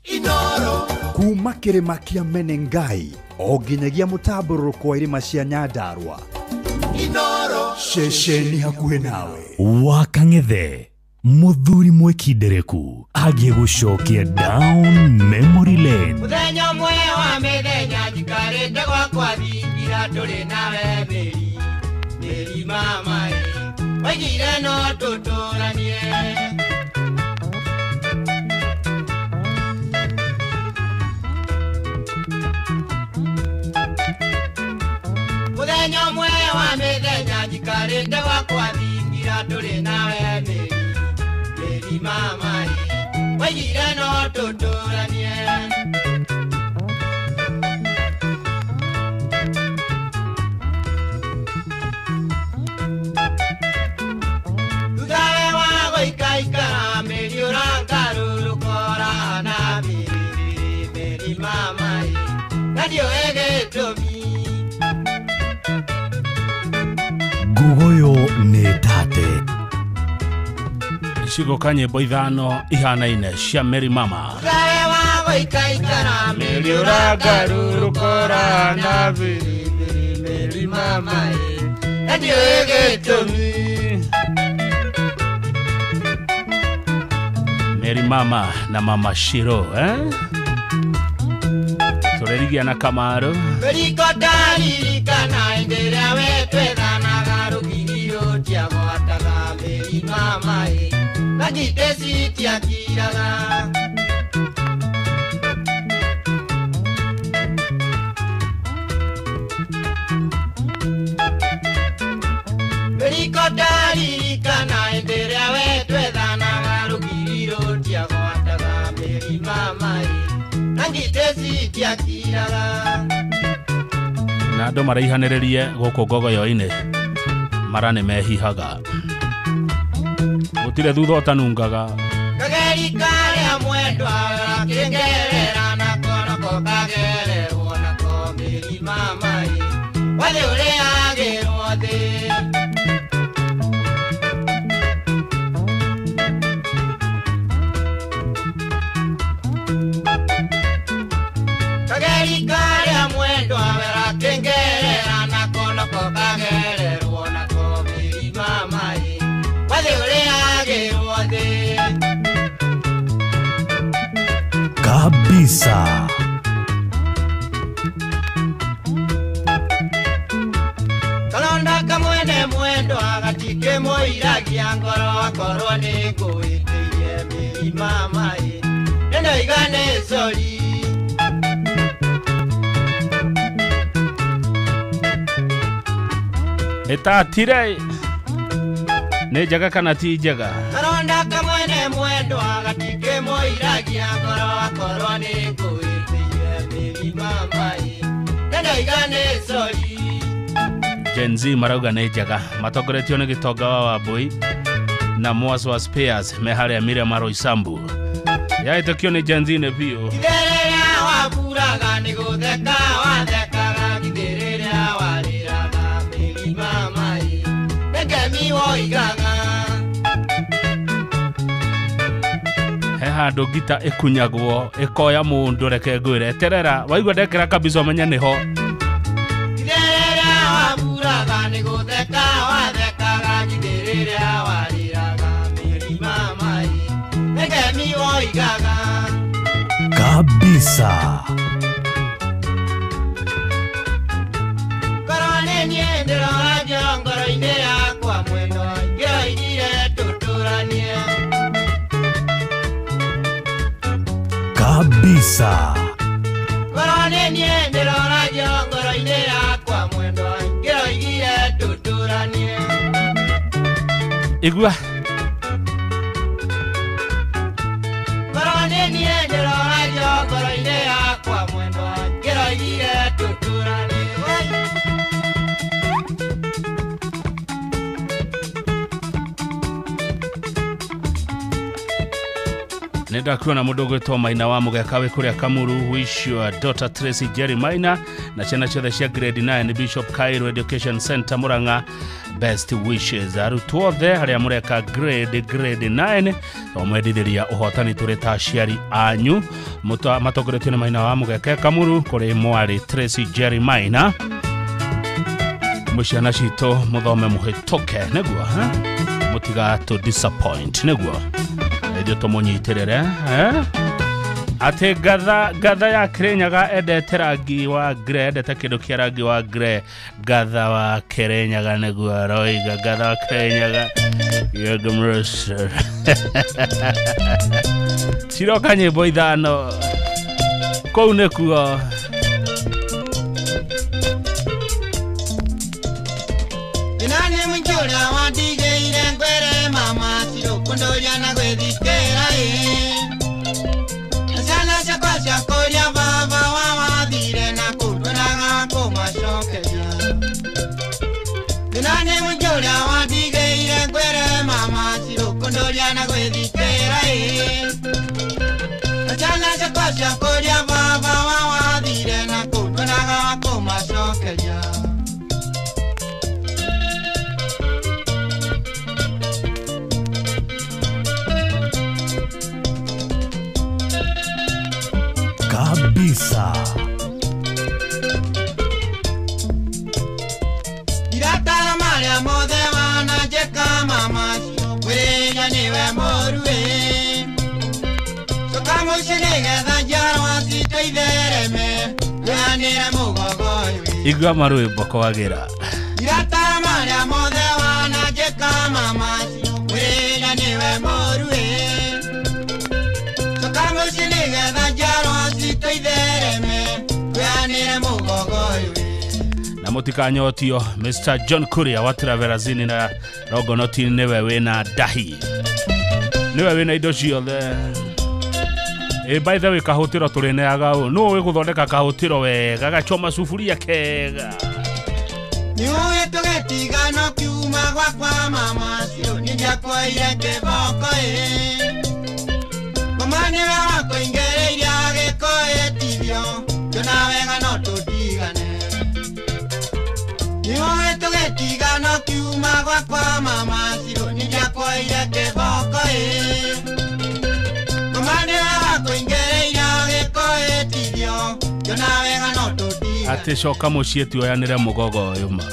Speaker 26: Inoro kuma kĩrĩma kĩa Menengai o nginyagia mũtambũrũko wa irĩma cia Nyandarua.
Speaker 6: Inoro
Speaker 26: ceceni hakuhĩ nawe.
Speaker 15: Wakang'ethe mũthuri mwĩkindereku agiĩ gũcokia down memory lane.
Speaker 6: Mũthenya ũmwe wa mĩthenya njikarĩte gwakwa thingira tũrĩ nawe mĩri mĩri mama ĩ waigire no tũtũranie. Mũthenya ũmwe wa mĩthenya njikarĩte gwakwa thingira tũrĩ nawe mĩri mĩri mama ĩ waigire no tũtũranie. Thutha we wa gũikaikara mĩri ũrangarũrũkora na mĩri mĩri mama ĩ na ndiũĩ gĩtũmi.
Speaker 15: Ngugoyo nĩ tate.
Speaker 1: Cigoka nyĩmbo ithano ihanaine cia Mary Mama.
Speaker 6: Thutha we wa gũikaikara mĩri ũrangarũrũkora na mĩri
Speaker 3: mama ĩ na ndiũĩ gĩtũmi.
Speaker 1: Mary Mama na Mama Shiro, eh? Tũrerigia na Kamaru.
Speaker 3: Riko ndaririkana hĩndĩ ĩrĩa we twethanaga rũgiri rũtiagwataga Mary mama ĩ na ngitĩ citiakiraga. Riko ndaririkana hĩndĩ ĩrĩa we twethanaga rũgiri rũtiagwataga Mary mama ĩ na ngitĩ citiakiraga.
Speaker 1: Na andũ maraihanĩrĩrie gũkũ ngogoyo-inĩ mara nĩ mehihaga gũtirĩ thutha ũtanungaga.
Speaker 3: Kageri karĩa mwendwa gakĩngerera nako nako kagererwo nako Mary mama ĩ wathĩ ũrĩagĩrwo thĩ. Kageri karĩa mwendwa gakĩngerera nako nako kagererwo nako Mary mama ĩ wathĩ ũrĩagĩrwo thĩ.
Speaker 15: Kabisa.
Speaker 3: Kalonda kamwene mwendwa gatikĩmũiragia ngoro akorwo nĩ ngũĩtĩirie Mary mama ĩ nĩndoiga nĩ sori.
Speaker 1: Ĩtatire nĩ njega kana ti njega?
Speaker 3: Karonda kamwene mwendwa gatikĩmũiragia ngoro akorwo nĩ ngũĩtĩirie Mary mama ĩ nĩndoiga nĩ sori.
Speaker 1: Gen Z marauga nĩ njega matongoretio nĩ Gĩtonga wa Wambui na Mwas wa Spears me harĩa Mirema Roysambu. Yahĩtũkio nĩ Gen Z nĩ biũ.
Speaker 3: Githĩ rĩrĩa waburaga nĩ gũtheka wathekaga, githĩ rĩrĩa warĩraga Mary mama ĩ nĩ ngemi woigaga.
Speaker 1: He handũ ngita ĩkunyagwo ĩkoya mũndũ, reke ngwĩre eterera waigua ndekĩra kabisa ũmenye nĩho.
Speaker 3: Githĩ rĩrĩa waburaga nĩ gũtheka wathekaga, githĩ rĩrĩa warĩraga Mary mama ĩ nĩ ngemi woigaga.
Speaker 15: Kabisa.
Speaker 3: Ngoro nĩ niĩ ndĩroragio ngoro-inĩ yakwa mwendwa ngĩroigire tũtũranie.
Speaker 15: Kabisa.
Speaker 3: Ngoro nĩ niĩ ndĩroragio ngoro-inĩ yakwa mwendwa ngĩroigire tũtũranie.
Speaker 1: Igua.
Speaker 3: Ngoro nĩ niĩ ndĩroragio ngoro-inĩ yakwa mwendwa ngĩroigire tũtũranie.
Speaker 1: Nĩ ndakuona mũndũ ũgwĩtwo Maina wa Mũgeka wĩ kũrĩa Kamuru. Wish your daughter Tracy Jerry Maina na ciana ciothe cia grade 9 Bishop Cairo Education Center Murang'a best wishes. Arutwo othe arĩa mũreka grade 9 twamwendithĩria ũhotani tũrĩ ta aciari anyu. Matongoretio nĩ Maina wa Mũgeka Kamuru kũrĩ mwarĩ Tracy Jerry Maina. Mũciana citũ mũthome mũhĩtũke nĩguo mũtigatũ disappoint nĩguo ithuĩ tũmũnyitĩrĩre atĩ ngatha ya Kĩrĩnyaga endete rangi wa grey, endete kĩndũ kĩa rangi wa grey. Ngatha wa Kĩrĩnyaga nĩguo aroiga, ngatha wa Kĩrĩnyaga yegmrus. Ciroka nyĩmbo 5 kũu nĩkuo.
Speaker 3: Nani mũingĩ ũrĩa wandigĩire ngwĩre mama cirũkũndũria na gwĩthikĩra ĩ ciana ciakwa cia kũrĩa baba wa wathire na kũndwĩraga kũmacokeria. Nani mũingĩ ũrĩa wandigĩire ngwĩre mama cirũkũndũria na gwĩthikĩra ĩ ciana ciakwa cia kũrĩa baba wa wathire na kũndwĩraga kũmacokeria.
Speaker 15: Kabisa.
Speaker 3: nĩwe mũru ĩ. Coka mũciĩ nĩgetha njiarwa citũ ithereme, twĩanĩre mũgogo ũyũ ĩ.
Speaker 1: Igua marwĩmbo kwagĩra.
Speaker 3: Irata marĩa mothe wananjĩka mama Shiro, mwĩrĩra nĩwe mũru ĩ. Coka mũciĩ nĩgetha njiarwa citũ ithereme, twĩanĩre mũgogo ũyũ ĩ.
Speaker 1: Na mũtikanyotio Mr. John Kuria wa Traverazini na Rogonoti nĩwe wĩna ndahi, nĩwe wĩna indo ciothe. Ĩ by the way kahũtĩro tũrĩneaga ũ nũ ũĩ gũthondeka kahũtĩro wega gachoma sufuria kega.
Speaker 3: Nĩũĩ tũgĩtigana ũkiuma gwakwa mama Shiro, nĩndiakuoire kĩboko ĩ. Mama nĩwe wakũingĩrĩirie agĩkũhĩtithio, tuona wega no tũtigane. Nĩũĩ tũgĩtigana ũkiuma gwakwa mama Shiro, nĩndiakuoire kĩboko ĩ. Mama nĩwe wakũingĩrĩirie agĩkũhĩtithio, tuona wega no tũtigane.
Speaker 1: Atĩ coka mũciĩ tuoyanĩre mũgogo ũyũ ma.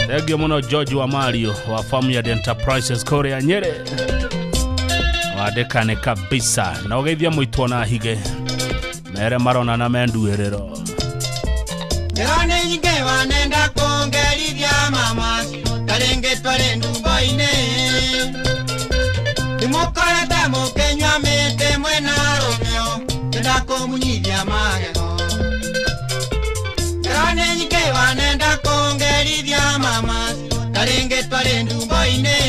Speaker 1: Thengio mũno George wa Mario wa Farmyard Enterprises kũrĩa Nyĩrĩ. Wandĩkane kabisa na ũgeithia mũitwo na hige mere marona na menduĩrĩro.
Speaker 3: Ngero nĩ nyingĩ wanenda kũngerithia mama Shiro, ta rĩngĩ twarĩ ndumbo-inĩ. Ndĩmũkorete mũkĩnyua mĩtĩ mwĩna rũmĩo, ngĩenda kũmunyithia magego. Ngero nĩ nyingĩ wanenda kũngerithia mama Shiro, ta rĩngĩ twarĩ ndumbo-inĩ.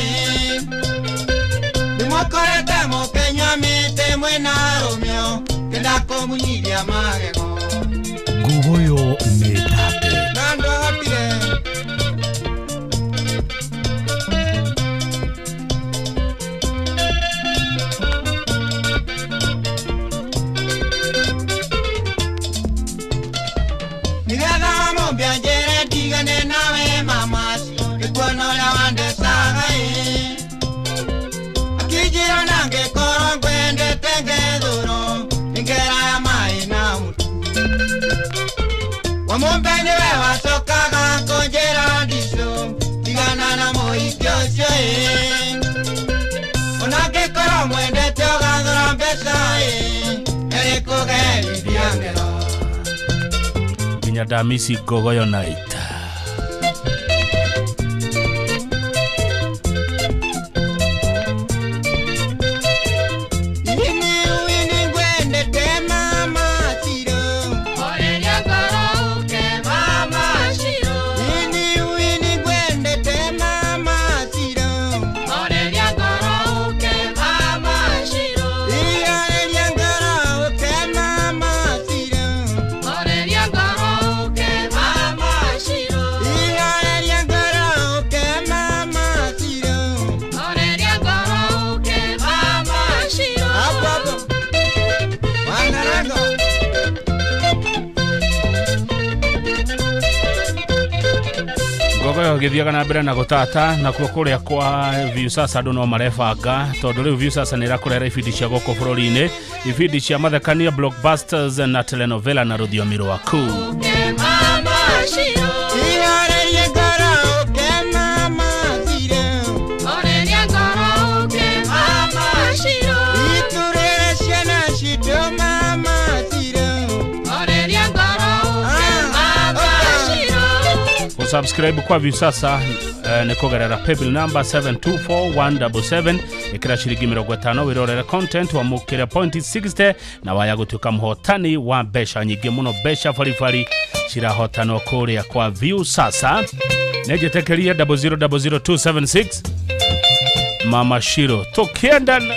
Speaker 3: Ndĩmũkorete mũkĩnyua mĩtĩ mwĩna rũmĩo, ngĩenda kũmunyithia magego.
Speaker 15: Ngogoyo nĩ tate.
Speaker 3: Na ndũhotire. Nĩgetha mũmbe anjĩre ndigane nawe mama Shiro, nĩkuona ũrĩa wandecaga ĩ. Akĩnjĩra na ngĩkorwo ngwendete ngethũrwo, nĩngeraya maĩ na mũtu. Wamũmbe nĩwe wacokaga kũnjĩra ndicũ, tigana na mũhiki ũcio ĩ. Ona ngĩkorwo mwendete ũgathũra mbeca ĩ, nĩrĩkũgerithia ngero.
Speaker 1: Nginya ndamisi Ngogoyo night. Ngogoyo gĩthiaga na mbere na gũtata nakuo kũrĩa kwa Viusasa andũ no marebanga tondũ rĩu Viusasa nĩ ĩrakũrehera ibindi cia gũkũ bũrũri-inĩ, ibindi cia mathekania, blockbusters na telenovela na rũthiomi rwaku. Subscribe kwa Viusasa nĩ kũgerera paybill number 724177 ĩkĩra ciringi 50 wĩrorere content wamũkĩre point 60 na waya gũtuĩka mũhotani wa mbeca nyingĩ mũno, mbeca baribari cirahotanwo kũrĩa kwa Viusasa. Nĩnjĩtĩkĩrie 0000276 Mama Shiro tũkĩendana.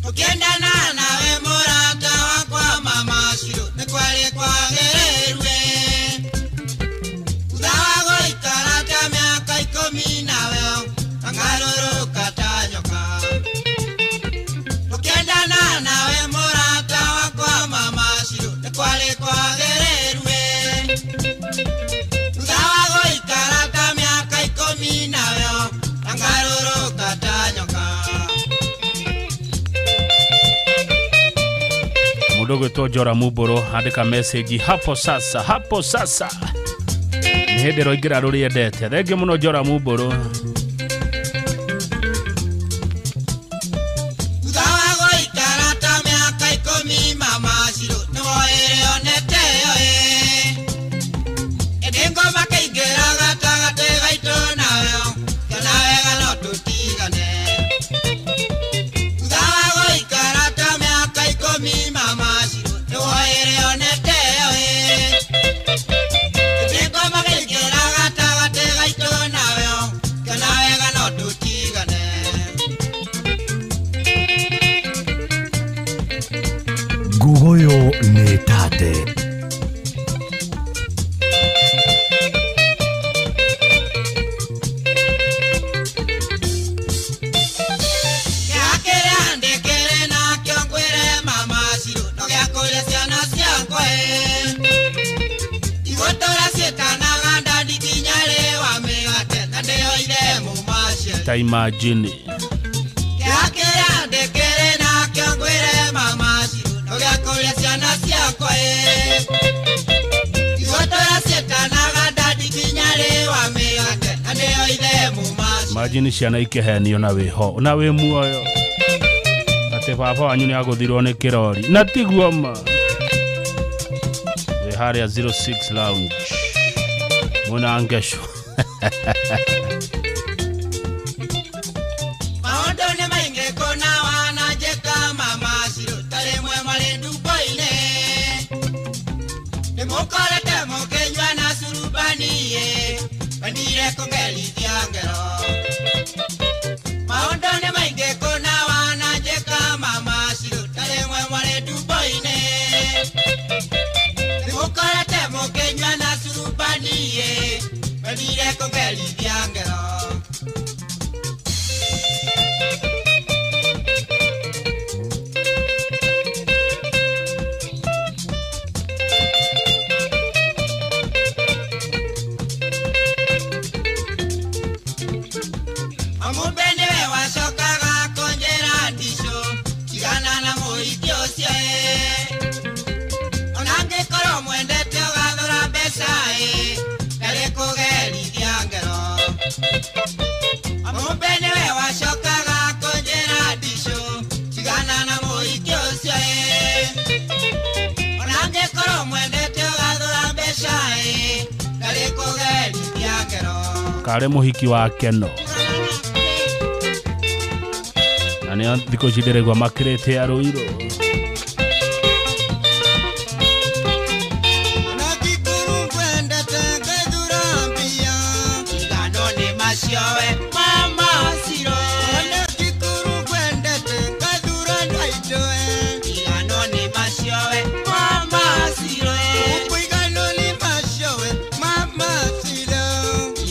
Speaker 3: Tũkĩendana nawe mũrata wakwa mama Shiro, nĩ kwarĩ kwagĩrĩru ĩ. Thutha wa gũikara ta mĩaka 10 nawe ngarũrũka ta nyoka. Tũkĩendana nawe mũrata wakwa mama Shiro, nĩ kwarĩ kwagĩrĩru ĩ. Thutha wa gũikara ta mĩaka 10 nawe ngarũrũka ta nyoka.
Speaker 1: Mũndũ gwĩtwo Njora Mumbũrũ andĩka message hapo sasa, hapo sasa. Nĩ hĩndĩ ĩroingĩra rũrĩendete. Thengiũ mũno Njora Mumbũrũ.
Speaker 3: Thutha wa gũikara ta mĩaka 10 mama Shiro nĩwoĩre onete yo ĩ. Ĩndĩ ngoma kĩingĩra gatagatĩ gaitũ nawe ngĩona wega no tũtigane. Thutha wa gũikara ta mĩaka 10 mama Shiro nĩwoĩre onete yo ĩ. Ĩndĩ ngoma kĩingĩra gatagatĩ gaitũ nawe ngĩona wega no tũtigane.
Speaker 15: Ngugoyo nĩ tate.
Speaker 3: Gĩakĩrĩa ndĩkĩrĩ nakĩo ngwĩre mama Shiro no gĩa kũrĩa ciana ciakwa ĩ. Igũtũra ciĩtanaga ndandi nginya rĩ wa mĩgate na ndĩyoire mũmaciari.
Speaker 1: Ta imagine.
Speaker 3: Gĩakĩrĩa ndĩkĩrĩ nakĩo ngwĩre mama Shiro no gĩa kũrĩa ciana ciakwa ĩ. Igũtũra ciĩtanaga ndandi nginya rĩ wa mĩgate na ndĩyoire mũmaciari.
Speaker 1: Imagine ciana ikĩhenio na wĩho na wĩ muoyo atĩ baba wanyu nĩ agũthirwo nĩ kĩrori na tiguo ma. Wĩ harĩa 06 lounge mwena ngesho.
Speaker 3: Maũndũ nĩ maingĩ kũna wananjĩka mama Shiro ta rĩmwe marĩ ndumbo-inĩ. Nĩmũkorete mũkĩnyua na curubani ĩ, wendire kũngerithia ngero. Maũndũ nĩ maingĩ kũna wananjĩka mama Shiro ta rĩmwe marĩ ndumbo-inĩ. Nĩmũkorete mũkĩnyua na curubani ĩ, wendire kũngerithia ngero. Amumbe nĩwe wacokaga kũnjĩra ndicũ tigana na mũhiki ũcio ĩ. Ona angĩkorwo mwendete ũgathũra mbeca ĩ, ndarĩ kũgerithia ngero. Amumbe nĩwe wacokaga kũnjĩra ndicũ tigana na mũhiki ũcio ĩ. Ona angĩkorwo mwendete ũgathũra mbeca ĩ, ndarĩ kũgerithia ngero.
Speaker 1: Karĩ mũhiki wa Keno na nĩo thikũ ici ndĩraigua makĩrĩte ya Ruiru.
Speaker 3: Ngwendete ngethura mbia igano nĩ macio we mama Shiro. Onakikuru ngwendete ngethura ndaitũ we igano nĩ macio we mama Shiro. Igano nĩ macio we mama Shiro.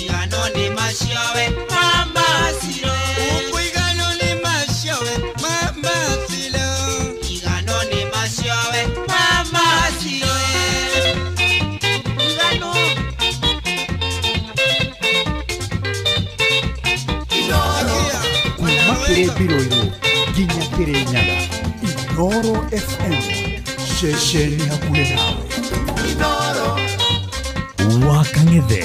Speaker 3: Igano nĩ macio we mama Shiro. Igano nĩ macio we mama Shiro. Igano nĩ macio we mama Shiro. Igano.
Speaker 26: Kuma kĩrĩ Mbirũirũ nginya Kĩrĩnyaga. Inooro FM, ceceni hakuhĩ nawe.
Speaker 15: Wakang'ethe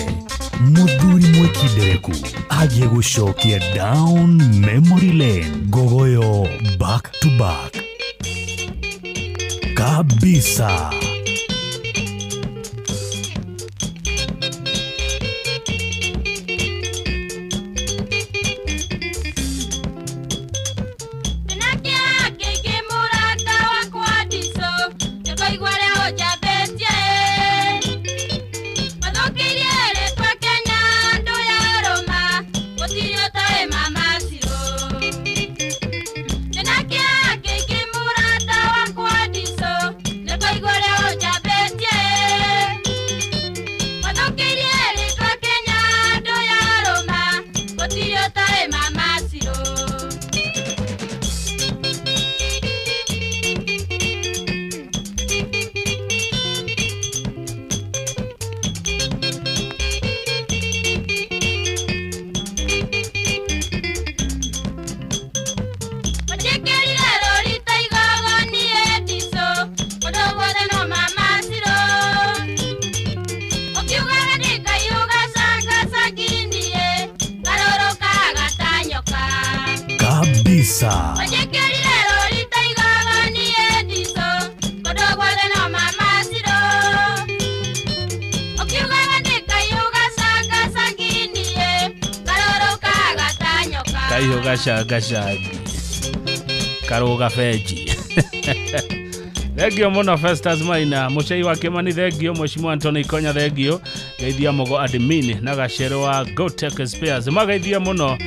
Speaker 15: mũthuri mwĩkindereku agiĩ gũcokia down memory lane. Ngogoyo back to back kabisa.
Speaker 4: Nĩkĩo
Speaker 15: Kabisa.
Speaker 1: Kaiho gacangacagi karuga benji. Thengio muno Festus Maina, mucei wa Kimani, thengio Mheshimiwa Anthony Konya, thengio geithia Mugo admin na gacero wa Gotech Spares, mageithia muno.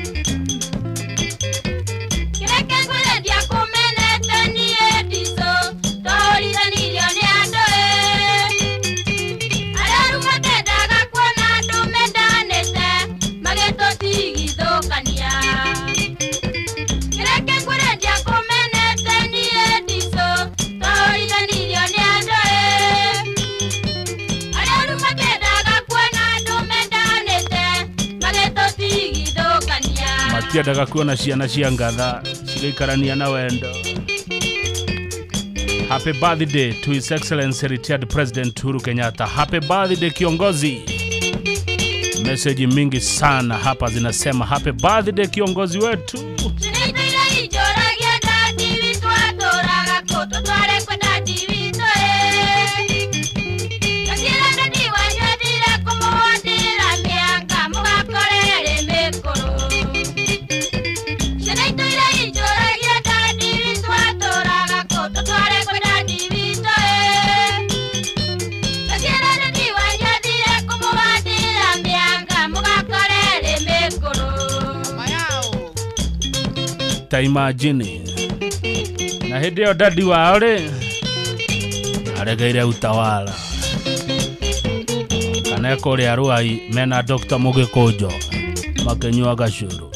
Speaker 1: Matiendaga kuona ciana cia ngatha cigĩikarania na wendo. Happy birthday to His Excellency Retired President Uhuru Kenyatta. Happy birthday kiongozi. Message mingi sana hapa zinasema happy birthday kiongozi wetu. Ta imagine na hĩndĩ ĩyo dadi wao rĩ aregeire utawala kana kũrĩa Ruai mena Dr. Mũgĩkũnjo makĩnyua gacũrũ.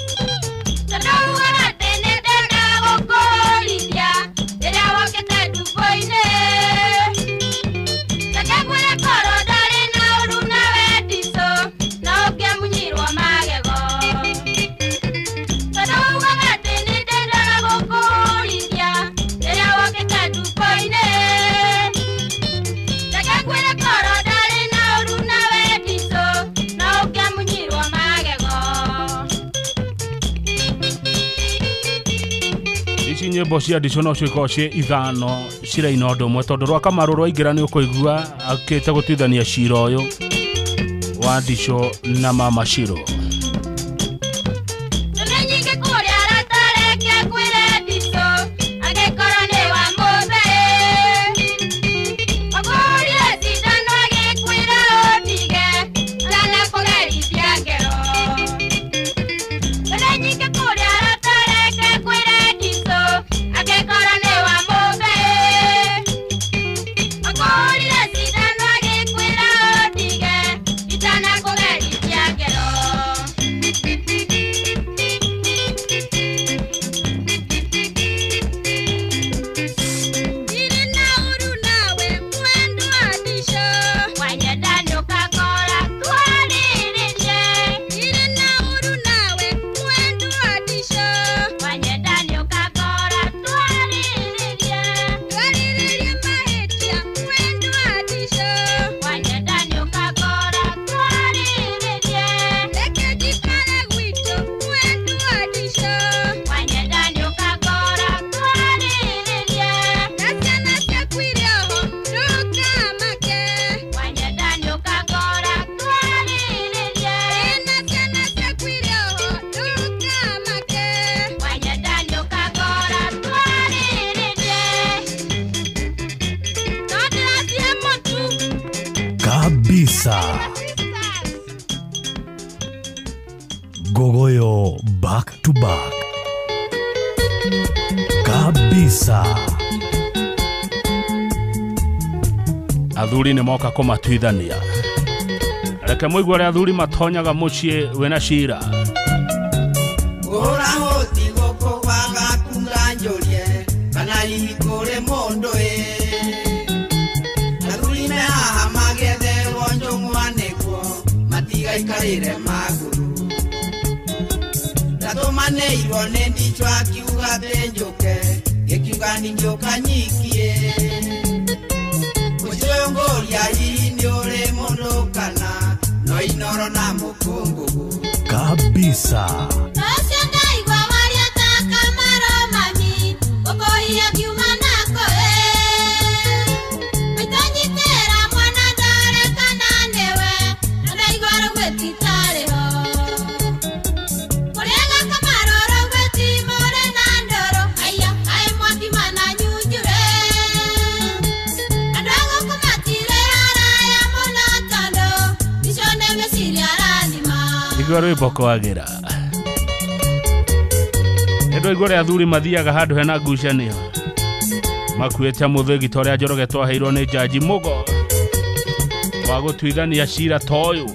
Speaker 1: Nyĩmbo cia ndico no cikorwo ciĩ ithano ciraina ũndũ ũmwe tondũ rwa Kamaru rwaingĩra nĩ ũkũigua akĩte gũtuithania cira ũyũ wa ndico na mama Shiro.
Speaker 15: Kabisa. Gogoyo back to back. Kabisa.
Speaker 1: Athuri nĩ moka kũmatuithania. Reke mũigue ũrĩa athuri matonyaga mũciĩ wĩna cira.
Speaker 3: Ngũhũra hoti gũkũ gwagaku nganjũrie kana hihi kũrĩ mũndũ ĩ. Athuri me haha magetherwo njũng'wa nĩguo matigaikarĩre magũrũ. Ndatũmanĩirwo nĩ ndicho akiuga atĩ njũke gĩkiuga ningĩũka nyikie. Mũciĩ hihi nĩ ũrĩ mũndũ kana no inoro na mũkũngũgũ.
Speaker 15: Kabisa.
Speaker 4: Ũcio ndaigua waria ta Kamaro
Speaker 1: Igua rwĩmbo kwagĩra nĩndwaigua ũrĩa athuri mathiaga handũ hena ngucanio makuĩte mũthĩgi ta ũrĩa Njoroge twaheirwo nĩ Jaji Mugo wa gũtuithania cira ta ũyũ.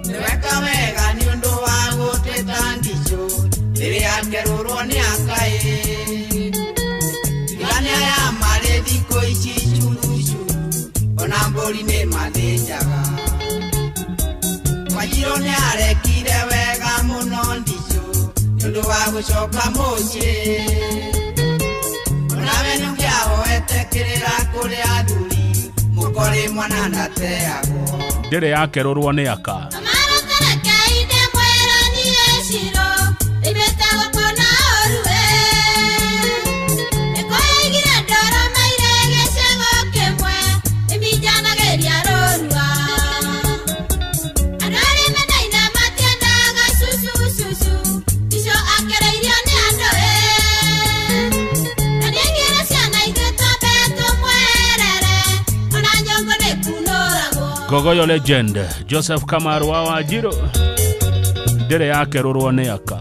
Speaker 4: Nĩweka wega nĩ ũndũ wa gũteta ndichũ rĩrĩa kerũrwo nĩ akaĩ tigane aya marĩ thikũ ici curucuru ona mbũri nĩ mathĩnjaga. Wanjirũ nĩ arekire wega mũno ndichũ nĩ ũndũ wa gũcoka mũciĩ onawe nĩ ũngĩahoete kĩrĩra kũrĩ athuri mũkorĩ mwana ndateagwo.
Speaker 1: Ndĩrĩ yakerũrwo nĩ aka. Gogoyo legend Joseph Kamaru wa Wanjiru ndĩrĩ yakerũrwo nĩ aka.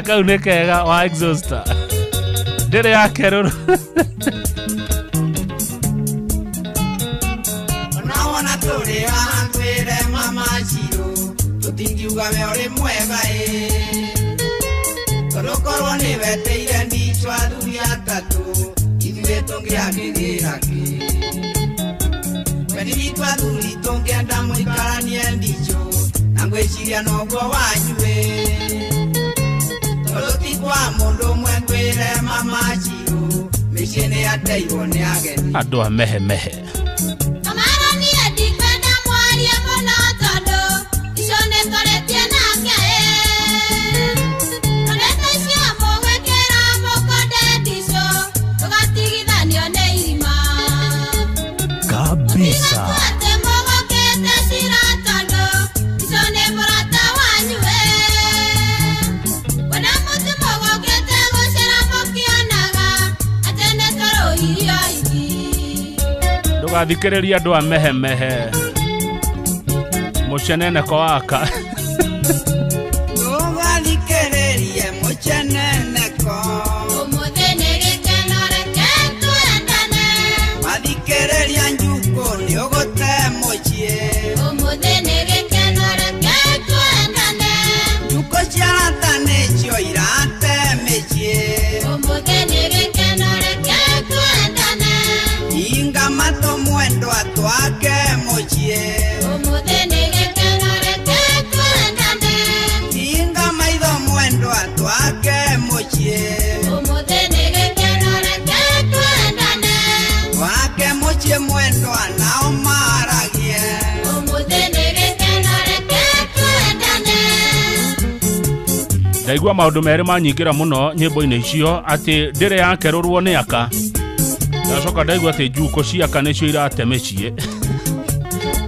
Speaker 1: Kau nĩ kega wa exhauster ndĩrĩ yakerũrwo.
Speaker 4: Ona tũrĩ haha twĩre mama Shiro tũtingiuga we ũrĩ mwega ĩ tondũ korwo nĩ weteire ndichũ athuri atatũ ithuĩ tũngĩagĩrĩra kĩ. Wendi witũ athuri tũngĩenda mũikaranie ndichũ na ngwĩciria noguo wanyu ĩ tondũ ti kwa mũndũ ũmwe ngwĩre mama Shiro mĩciĩ nĩ yateirwo nĩ ageni
Speaker 1: andũ a mehemehe.
Speaker 15: Kabisa.
Speaker 1: Ndũgathikĩrĩrie andũ a mehemehe mũceneneko waka.
Speaker 4: Ndũgathikĩrĩrie mũceneneko ũmũthĩ nĩ gĩkeno reke twendane wathikĩrĩria njukũ nĩ ũgũte mũciĩ ũmũthĩ nĩ gĩkeno reke twendane njukũ cia arata nĩcio irate mĩciĩ ũmũthĩ nĩ gĩkeno reke twendane inga matũ mwendwa twake mũciĩ ũmũthĩ nĩ gĩkeno reke twendane inga maitho mwendwa twake mũciĩ ũmũthĩ nĩ gĩkeno reke twendane twake mũciĩ mwendwa nao maragie ũmũthĩ nĩ gĩkeno reke twendane.
Speaker 1: Ndaigua maũndũ merĩ manyingĩra mũno nyĩmbo-inĩ icio atĩ ndĩrĩ yakerũrwo nĩ aka ndacoka ndaigua atĩ njuko cia aka nĩcio irate mĩciĩ.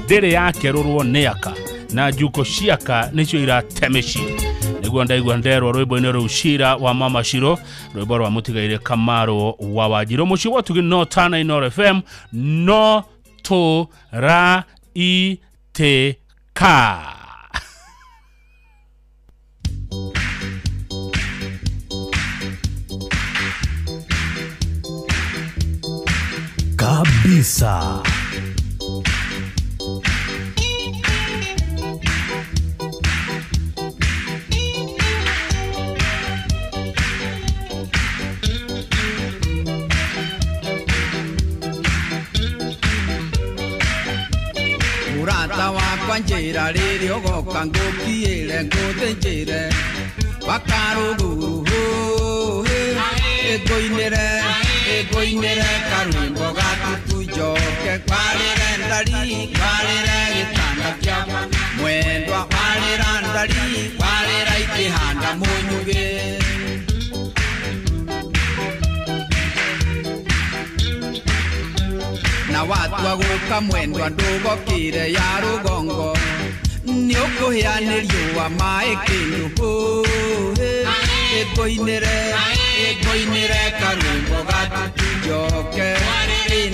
Speaker 1: Ndĩrĩ yakerũrwo nĩ aka na njuko cia aka nĩcio irate mĩciĩ nĩguo ndaigua nderwo rwĩmbo-inĩ rũu Cira wa Mama Shiro rwĩmbo rwa mũtigaire Kamaru wa Wanjiru mũciĩ wa Ũtugi no Tana Inooro FM no tũ ra i t ka.
Speaker 15: Kabisa.
Speaker 4: Murata wakwa njĩra rĩrĩa ũgoka ngũkiĩre ngũthĩnjĩre wakarũguru hũhĩ ĩngũinĩre ĩngũinĩre karwĩmbo gatutu njoke kwarĩre ndari kwarĩre gĩtanda kĩakwa mwendwa kwarĩra ndari. Ndari warĩra ikĩhanda mũnyugĩ. Na watua gũka mwendwa ndũgokĩre ya rũgongo nĩ ũkũhĩa nĩ riũa maĩ kĩndũ hũhĩ. Ĩngũinĩre karwĩmbo gatutu njoke.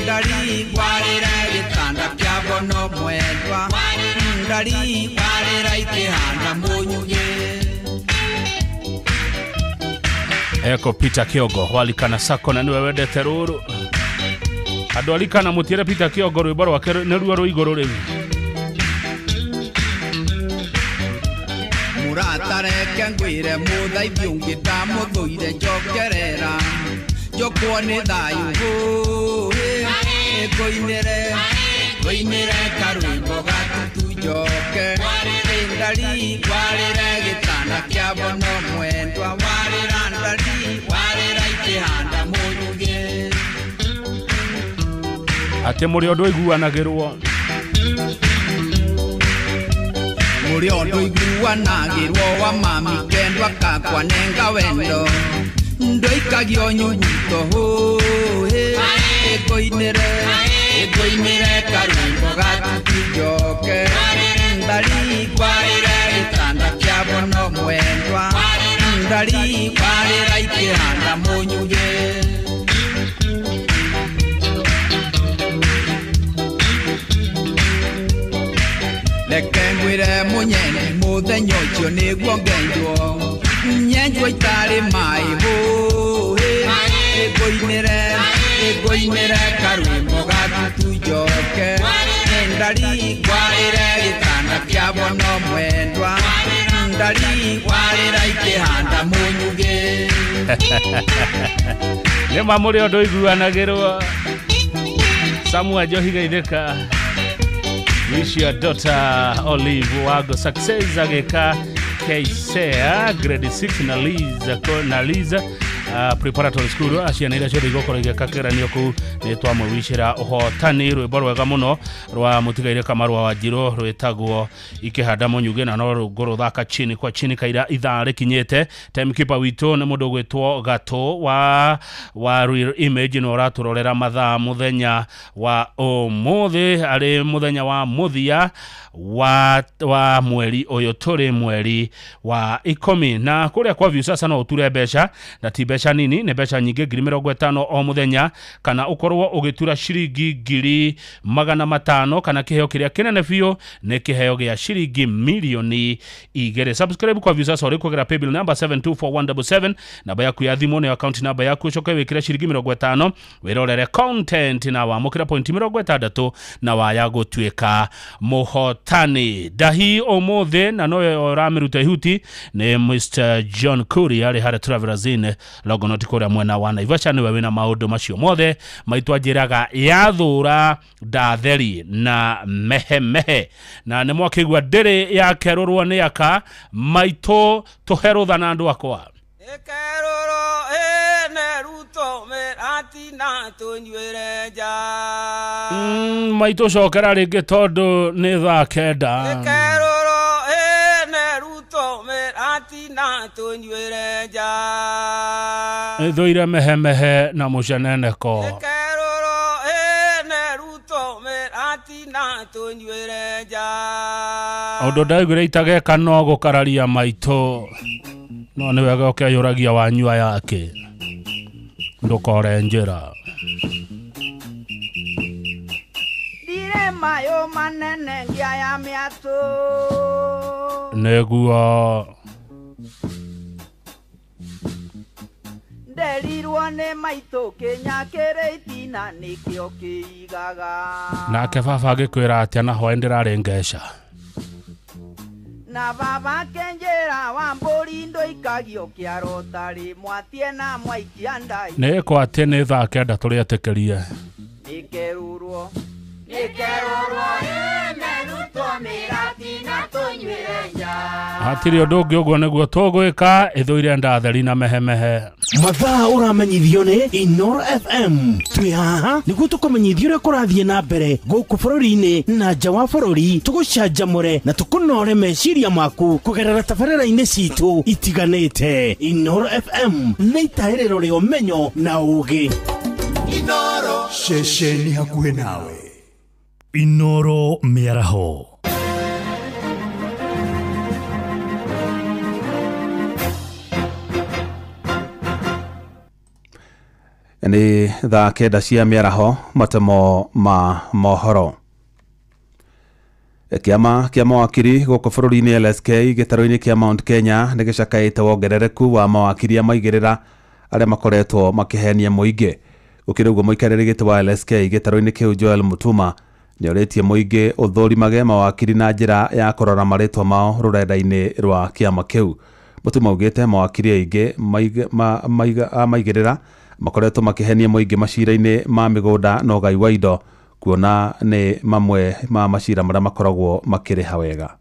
Speaker 4: Ndari warĩra gĩtanda kĩa bono mwendwa. Ndari warĩra ikĩhanda mũnyugĩ.
Speaker 1: Eko Peter Kiogo walikana sako na niwe wendete rũrũ. Andũ alikana mũtiere Peter Kiogo rwĩmbo rwake nĩruo rwĩ igũrũ rĩu.
Speaker 4: Mũratareke ngwĩre mũthaithi ũngĩ ndamũthũire njokerera njokwo nĩ thayũ hũhĩ. Ĩngũinĩre karwĩmbo gatutu njoke. Ndari warĩra gĩtanda kĩa bono mwendwa. Warĩra ndari warĩra ikĩhanda mũnyugĩ.
Speaker 1: Atĩ mũrĩ ũndũ iguanagĩrwo.
Speaker 4: Mũrĩ ũndũ iguanagĩrwo wa mami kendwa kakwa nenga wendo ndoikagio nyuguto hũhĩ. Ĩngũinĩre karwĩmbo gatutu njoke. Ndari warĩra gĩtanda kĩa bono mwendwa. Ndari warĩra ikĩhanda mũnyugĩ. Reke ngwĩre mũnyendi mũthenya ũcio nĩguo ngenjwo nyenjwo itarĩ maĩ hũhĩ. Ĩngũinĩre karwĩmbo gatutu njoke. Ndari warĩra gĩtanda kĩa bono mwendwa. Ndari warĩra ikĩhanda mũnyugĩ.
Speaker 1: Nĩ ma mũrĩ ũndũ iguanagĩrwo. Samuel Njohi Geithĩka. Wish your daughter Olive Wago success ageka KCSE grade 6 na Liza na Liza preparatory school aciana iria ciothe igũkorwo igĩka kĩgeranio kũu nĩ twamwĩwicĩra ũhotani. Rwĩmbo rwega mũno rwa mũtigaire Kamarwa wa Njirũ rwĩtagwo ikĩhanda mũnyugĩ na no ngũrũthaka chini kwa chini kaira ithaa rĩkinyĩte. Timekeeper witũ nĩ mũndũ ũgwĩtwo Gatũ wa Real Image na ũratũrorera mathaa mũthenya wa ũmũthĩ arĩ mũthenya wa mũthia wa mweri ũyũ tũrĩ mweri wa 10 na kũrĩa kwa Viusasa no ũture mbeca na ti mbeca nini nĩ mbeca nyingĩ 50,000 o mũthenya kana ũkorwo ũgĩtura ciringi 500,000 kana kĩheo kĩrĩa kĩnene biũ nĩ kĩheo gĩa ciringi 2,000,000. Subscribe kwa Viusasa ũrĩ kũgera paybill number 724177 namba yaku ya thimũ nĩyo account number yaku ũcoke wĩkĩre ciringi 50 wĩrorere content na wamũkĩra point 60 na waya gũtuĩka mũhotani. Ndahi ũmũthĩ na nowe ũramĩruta ihuti nĩ Mr John Curry arĩ harĩa Travelers Inn Longonot kũrĩa mwena wa Naivasha nĩwe wĩna maũndũ macio mothe maitũ anjĩraga yathũra ndatheri na mehemehe na nĩ mwakĩigua ndĩrĩ yakerũrwo nĩ aka maitũ tũhe rũtha na andũ akwa.
Speaker 4: Ĩkerũrwo ĩne ruto mĩratina tũnyuĩre nja.
Speaker 1: Maitũ cokera rĩngĩ tondũ nĩ thaa 9.
Speaker 4: Ĩkerũrwo ĩne ruto mĩratina tũnyuĩre nja.
Speaker 1: Ĩthũire mehemehe na mũceneneko.
Speaker 4: Ĩkerũrwo ĩne ruto mĩratina tũnyuĩre nja.
Speaker 1: Ũndũ ndaiguire itageka no gũkararia maitũ no nĩ wega ũkeyũragia wanyua yake ndũkore njĩra.
Speaker 4: Ndirĩ mayũ manene ngĩa ya mĩatũ
Speaker 1: nĩguo
Speaker 4: nderirwo nĩ maitũ kĩnya kĩrĩ itina nĩkĩo kĩigaga.
Speaker 1: Nake baba agĩkwĩra atĩa na hwaĩ ndĩrarĩ ngeca.
Speaker 4: Na baba kenjera wa mbũri ndũikagio kĩaro tarĩ mwatie na mwaikia ndai.
Speaker 1: Nĩ kwa atĩ nĩ thaa 9 tũrĩetĩkĩrie.
Speaker 4: Nĩkerũrwo ĩne rutwo mĩratina tũnyuĩre nja.
Speaker 1: Hatirĩ ũndũ ũngĩ ũguo nĩguo tũgwĩka ĩthũire ndatheri na mehemehe.
Speaker 11: Mathaa ũramenyithio nĩ Inoro FM. Twĩ haha nĩguo tũkũmenyithie ũrĩa kũrathiĩ na mbere gũkũ bũrũri-inĩ na nja wa bũrũri, tũgũcanjamũre na tũkũnore meciria maku kũgerera tabarĩra-inĩ citũ itiganĩte. Inoro FM nĩ itahĩrĩro rĩa ũmenyo na ũũgĩ.
Speaker 2: Inoro ceceni hakuhĩ nawe.
Speaker 15: Inoro mĩaraho.
Speaker 5: Nĩ thaa 9 cia mĩaraho, matemo ma mohoro. Kĩama kĩa mawakiri gũkũ bũrũri-inĩ LSK gĩtarũ-inĩ kĩa Mount Kenya nĩ gĩcakaĩte wongerereku wa mawakiri a maigĩrĩra arĩa makoretwo makĩhenia mũingĩ. Gũkĩrĩ ũguo mũikarĩri gĩtĩ wa LSK gĩtarũ-inĩ kĩu Joel Mutuma nĩorĩtie mũingĩ ũthũrimage mawakiri na njĩra ya kũrora marĩtwa mao rũrenda-inĩ rwa kĩama kĩu. Mutuma augĩte mawakiri aingĩ maigĩrĩra makoretwo makĩhenia mũingĩ macira-inĩ ma mĩgũnda na ũgai wa indo, kuona nĩ mamwe ma macira marĩa makoragwo makĩrĩha wega.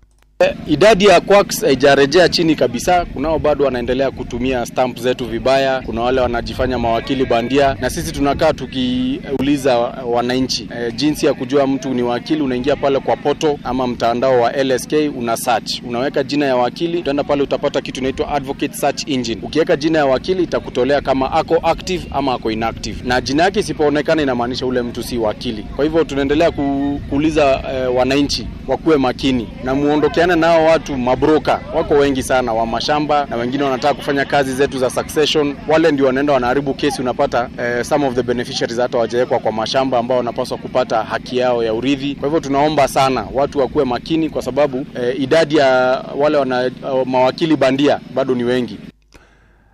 Speaker 16: Idadi ya quacks haijarejea chini kabisa. Kunao bado wanaendelea kutumia stamp zetu vibaya, kuna wale wanajifanya mawakili bandia, na sisi tunakaa tukiuliza wananchi jinsi ya kujua mtu ni wakili. Unaingia pale kwa poto ama mtandao wa LSK, una search, unaweka jina ya wakili, utaenda pale utapata kitu inaitwa Advocate Search Engine. Ukiweka jina ya wakili itakutolea kama ako active ama ako inactive, na jina yake isipoonekana inamaanisha ule mtu si wakili. Kwa hivyo tunaendelea kuuliza wananchi wakuwe makini na muondokeane nao watu mabroka. Wako wengi sana wa mashamba na wengine wanataka kufanya kazi zetu za succession. Wale ndio wanaenda wanaharibu kesi. Unapata some of the beneficiaries hata hawajawekwa kwa mashamba ambao wanapaswa kupata haki yao ya urithi. Kwa hivyo tunaomba sana watu wakuwe makini, kwa sababu idadi ya wale wana mawakili bandia bado ni wengi.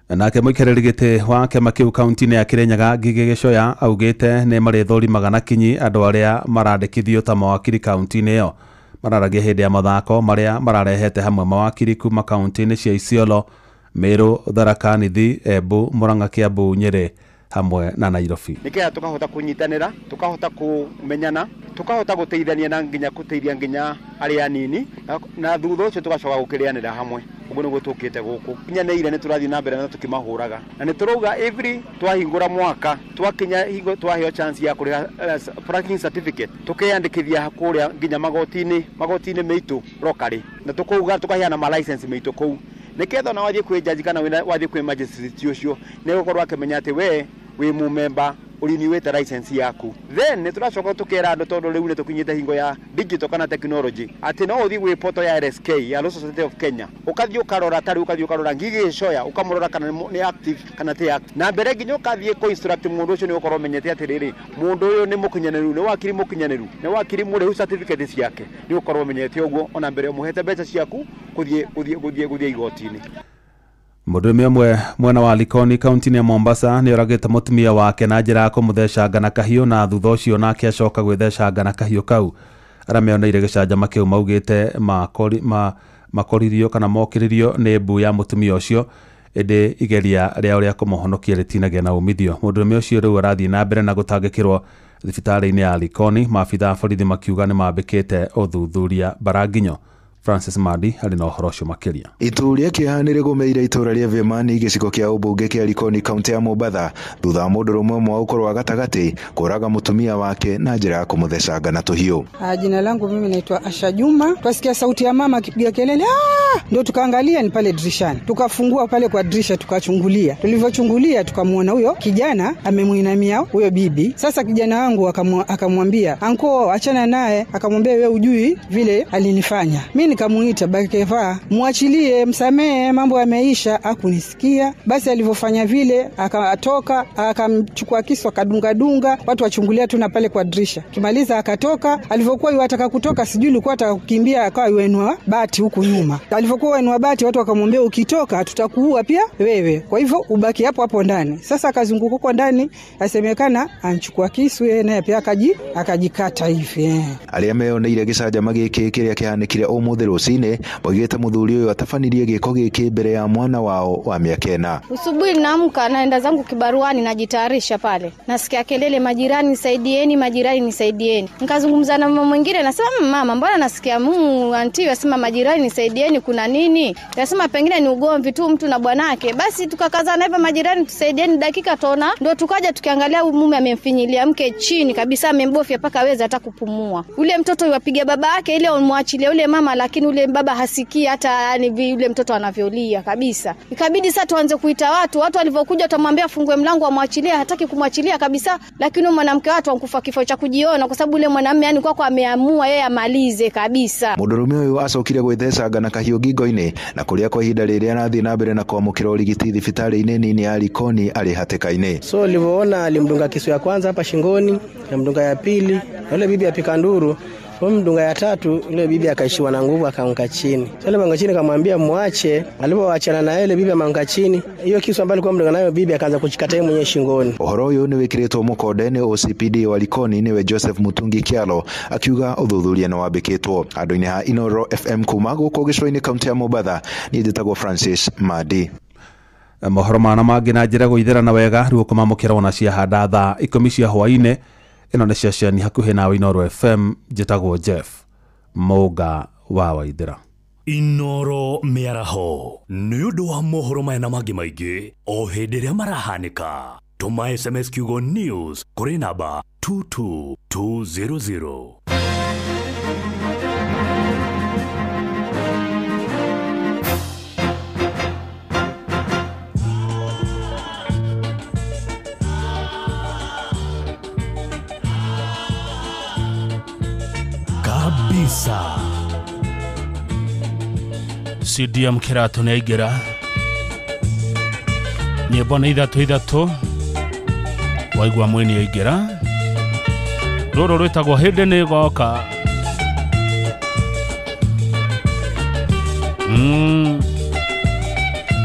Speaker 5: Nake mũikarĩri gĩtĩ wa kĩama kĩu kaunti-inĩ ya Kirinyaga Ngigĩ Gĩcoya augĩte nĩ marĩthũrimaga na kinyi andũ arĩa marandĩkithio ta mawakiri kaunti-inĩ ĩyo. Mararagia hĩndĩ ya mathako marĩa mararehete hamwe mawakiri kuma kaunti-inĩ cia Isiolo, Meru, Tharaka Nithi, Embu, Murang'a, Kiambu, Nyĩrĩ hamwe na Nairobi.
Speaker 17: Nĩkĩo tukahota kunyitanĩra, tukahota kumenyana, tukahota gũteithania na nginya gũteithia nginya arĩa anini, na thutha ũcio tugacoka gũkĩrĩanĩra hamwe. Ũguo nĩguo tũkĩte gũkũ. Kinyanĩire nĩ tũrathiĩ na mbere na tũkĩmahũraga, na nĩ tũrauga every twahingũra mwaka twakinya hingo twaheo chance ya kũrĩha parking certificate, tũkeyandĩkithia kũrĩa nginya magoti-inĩ meitũ locally, na tũkauga tũkaheana ma license meitũ kũu, nĩketha ona wathiĩ kwĩ judge kana wathiĩ kwĩ magistrate ũcio nĩgũkorwo akĩmenya atĩ we wĩ mũmemba ũriniwĩte license yaku. Then nĩ tũracoka tũkera andũ, tondũ rĩu nĩ tũkinyĩte hingo ya digital kana technology, atĩ no ũthiĩ gwĩ portal ya LSK ya Law Society of Kenya, ũkathiĩ ũkarora tarĩu ũkathiĩ ũkarora Ngigĩ Gĩcoya, ũkamũrora kana nĩ active kana ti active, na mbere nginya ũkathiĩ kũ instruct mũndũ ũcio, nĩ ũkorwo ũmenyete atĩrĩrĩ, mũndũ ũyũ nĩ mũkinyanĩru, nĩ wakiri mũkinyanĩru, nĩ wakiri mũrĩhu certificate ciake, nĩ ũkorwo ũmenyete ũguo ona mbere ũmũhete mbeca ciaku gũthiĩ igoti-inĩ.
Speaker 5: Mũndũrũme ũmwe mwena wa Likoni kaunti-inĩ ya Mombasa nĩ oragĩte mũtumia wake na njĩra ya kũmũthecanga na kahiũ, na thutha ũcio nake acoka gwĩthecanga na kahiũ kau. Arĩa meoneire gĩcanjama kĩu maugĩte makoririo kana mokĩrĩrio nĩ mbu ya mũtumia ũcio, ĩndĩ igeria rĩa ũrĩa kũmũhonokia rĩtinagĩa na umithio. Mũndũrũme ũcio rĩu arathiĩ na mbere na gũtangĩkĩrwo thibitarĩ-inĩ ya Likoni, maabitha a borithi makiuga nĩ mambĩkĩte ũthuthuria Baranginyo. Francis Madi arĩ na ũhoro ũcio makĩria.
Speaker 18: Itu rĩa kĩeha nĩ rĩgũmĩire itũra rĩa Vimani gĩcigo kĩa ũmbunge kĩa Likoni kaunti ya Mombatha thutha wa mũndũrũme ũmwe wa ũkũrũ wa gatagatĩ kũraga mũtumia wake na njĩra ya kũmũthecanga na tũhiũ.
Speaker 19: Jina langu mimi naitwa Asha Juma. Twasikia sauti ya mama akipiga kelele, ndio tukaangalia ni pale dirishani. Tukafungua pale kwa dirisha tukachungulia. Tulivyochungulia tukamuona huyo kijana amemuinamia huyo bibi. Sasa kijana wangu akamwambia, "Anko, achana naye." Akamwambia, "Wewe hujui vile alinifanya." Mimi nikamuita Bakeva, "Muachilie, msamee, mambo yameisha." Hakunisikia. Basi alivyofanya vile akatoka, akamchukua kisu akadunga dunga, watu wachungulia tu na pale kwa dirisha. Kimaliza akatoka, alivyokuwa yuataka kutoka sijui ilikuwa ataka kukimbia akawa yuenua bati huku nyuma. Alivyokuwa yuenua bati watu wakamwambia, "Ukitoka tutakuua pia wewe. Kwa hivyo ubaki hapo hapo ndani." Sasa akazunguka huko ndani, asemekana anchukua kisu yeye naye pia akajikata hivi.
Speaker 18: Arĩa meyoneire gĩcanjama gĩkĩ kĩrĩa kĩhanĩkire ũmũthĩ ũmũthĩ rũcinĩ moigĩte mũthuri ũyũ atabanirie gĩko gĩkĩ mbere ya mwana wao wa mĩaka 4.
Speaker 7: Usubuhi naamka naenda zangu kibaruani najitayarisha pale. Nasikia kelele, majirani nisaidieni, majirani nisaidieni. Nikazungumza na mama mwingine, nasema mama, mbona nasikia anti yasema majirani nisaidieni, kuna nini? Yasema pengine ni ugomvi tu mtu na bwanake. Basi tukakazana hivyo, majirani tusaidieni, dakika tona ndio tukaja tukiangalia mume amemfinyilia mke chini kabisa, amembofya paka aweze hata kupumua. Ule mtoto yuwapiga baba yake ile umwachilie ule mama, lakini ule baba hasikii hata yani ule mtoto anavyolia kabisa. Ikabidi sasa tuanze kuita watu. Watu walivyokuja tutamwambia afungue mlango amwachilie, hataki kumwachilia kabisa, lakini mwanamke watu ankufa kifo cha kujiona kwa sababu ule mwanamume yani kwako ameamua yeye amalize kabisa.
Speaker 18: Mũndũrũme ũyũ acokire gwĩthecanga na kahiũ ngingo-inĩ na kũrĩa kwa ihinda rĩrĩa arathiĩ na mbere na kwamũkĩra ũrigiti thibitarĩ-inĩ nini ya Likoni arĩ hatĩka-inĩ.
Speaker 20: So alivyoona alimdunga kisu ya kwanza hapa shingoni, alimdunga ya pili, na yule bibi apika nduru, mdunga ya tatu, yule bibi akaishiwa na nguvu akaanguka chini. So yule chini akamwambia muache, alipoachana na yule bibi akaanguka chini. Hiyo kisu ambayo alikuwa mdunga nayo bibi akaanza kuchikata yeye mwenyewe shingoni.
Speaker 18: Ũhoro ũyũ nĩ wĩkĩrĩtwo mũkonde nĩ OCPD wa Likoni nĩwe Joseph Mutungi Kialo akiuga ũthuthuria nĩ wambĩkĩtwo. Andũ-inĩ ha Inoro FM kuma gũkũ gĩcũa-inĩ kaunti ya Mombatha, niĩ njĩtagwo Francis Madi.
Speaker 5: Mohoro mana mangĩ na njĩra gũithĩrana wega rĩu ũkũmamũkĩra ona ciahanda thaa 10 cia hwaĩ-inĩ. Ĩno nĩ ceceni hakuhĩ nawe Inoro FM, njĩtagwo Jeff Mũnga wa Waithĩra.
Speaker 15: Inoro mĩaraho nĩ ũndũ wa mohoro maya na mangĩ maingĩ o hĩndĩ ĩrĩa marahanĩka. Tũma SMS kiugo news kũrĩ namba 22200. Kabisa.
Speaker 1: CDM kĩratũ nĩ aingĩra nyĩmbo nĩ ithatũ waigua mwini aingĩra. Rũrũ rwĩtagwo hĩndĩ nĩ ĩgoka.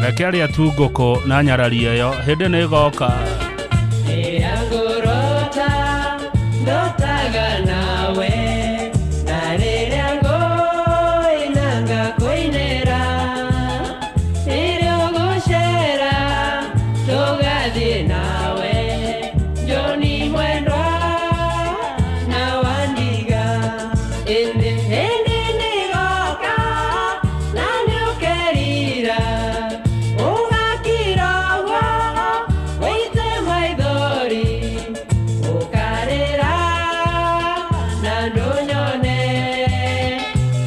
Speaker 1: Reke arĩa tu ngũkũ na nyarari ĩyo, hĩndĩ nĩ ĩgoka.
Speaker 25: Ngũrota ndotaga nawe na rĩrĩa ngũinanga kũinĩra rĩrĩa ũgũcera tũgathiĩ nawe Joni mwendwa na wandiga ĩndĩ hĩndĩ nĩgoka na nĩũkerira ũgakira ũguo wĩite maithori ũkarĩra na ndũnyone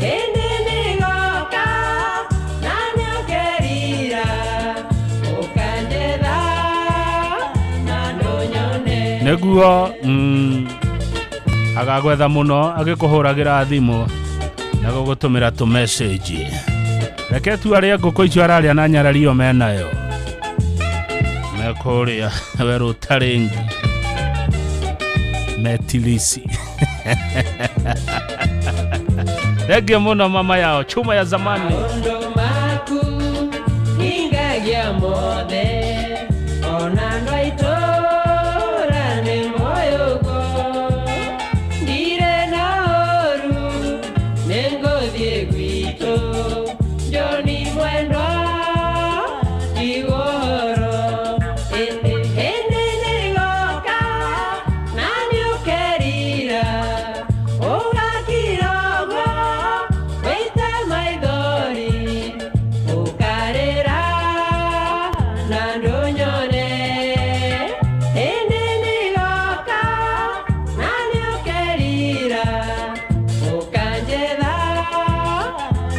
Speaker 25: hĩndĩ nĩgoka na nĩũkerira ũkanjetha na ndũnyone.
Speaker 1: Nĩguo agagwetha mũno agĩkũhũragĩra thimũ na gũgũtũmĩra tũmessage. Reke tu arĩa ngũkũ icio ararĩa na nyarari ĩyo menayo mekũrĩa werũ ũtarĩ metilisi. Thengiũ mũno mama yao chuma ya zamani.
Speaker 25: Maũndũ maku hingagia mothe ona andũ a itũũra nĩ moĩ ũguo ndirĩ na ũũru nĩngũthiĩ gwitũ Joni mwendwa tigwo ũhoro ĩndĩ hĩndĩ nĩgoka na nĩũkerira ũgakira ũguo wĩite maithori ũkarĩra na ndũnyone hĩndĩ nĩgoka na nĩũkerira ũkanjetha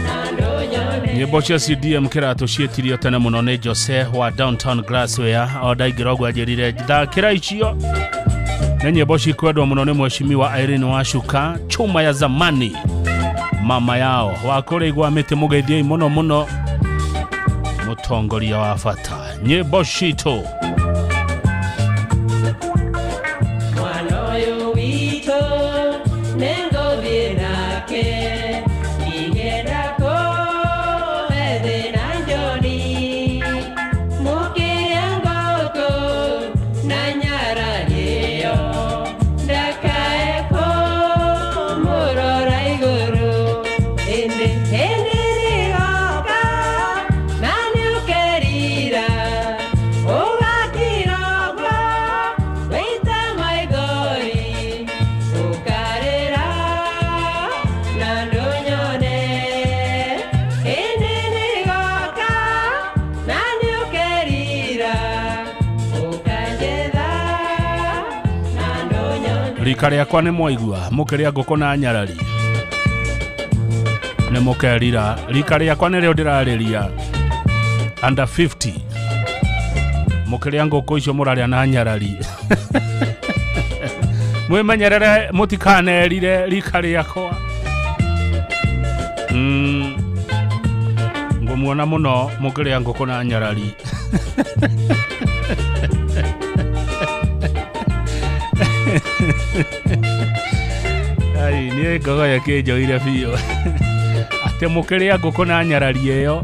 Speaker 25: na ndũnyone.
Speaker 1: Nyĩmbo cia CDM kĩratũ ciĩtirio tene mũno nĩ Jose wa Downtown Glassware. O ndaingĩra ũguo anjĩrire thakĩra icio nĩ nyĩmbo cikwendwo mũno nĩ mheshimiwa Irene Wacuka, chuma ya zamani, mama yao wa kũrĩa igwa mĩtĩ. Mũgeithiei mũno mũno mũtongoria wa bata. Nyĩmbo citũ
Speaker 25: Mwana ũyũ witũ nĩngũthiĩ nake ingĩenda kũhe thĩna Njoni mũkĩrĩa ngũkũ na nyarari ĩyo ndakae kũmũrora igũrũ ĩndĩ
Speaker 1: Rika rĩakwa nĩ mwaigua mũkĩrĩa ngũkũ na nyarari nĩ mũkerira. Rika rĩakwa nĩrĩo ndĩrarĩria, under 50, mũkĩrĩa ngũkũ icio mũrarĩa na nyarari mwimenyerere mũtikanerire rika rĩakwa. Ngũmuona mũno mũkĩrĩa ngũkũ na nyarari. Ai niĩ ngogoyo kĩnjoire biũ atĩ mũkĩrĩa ngũkũ na nyarari ĩyo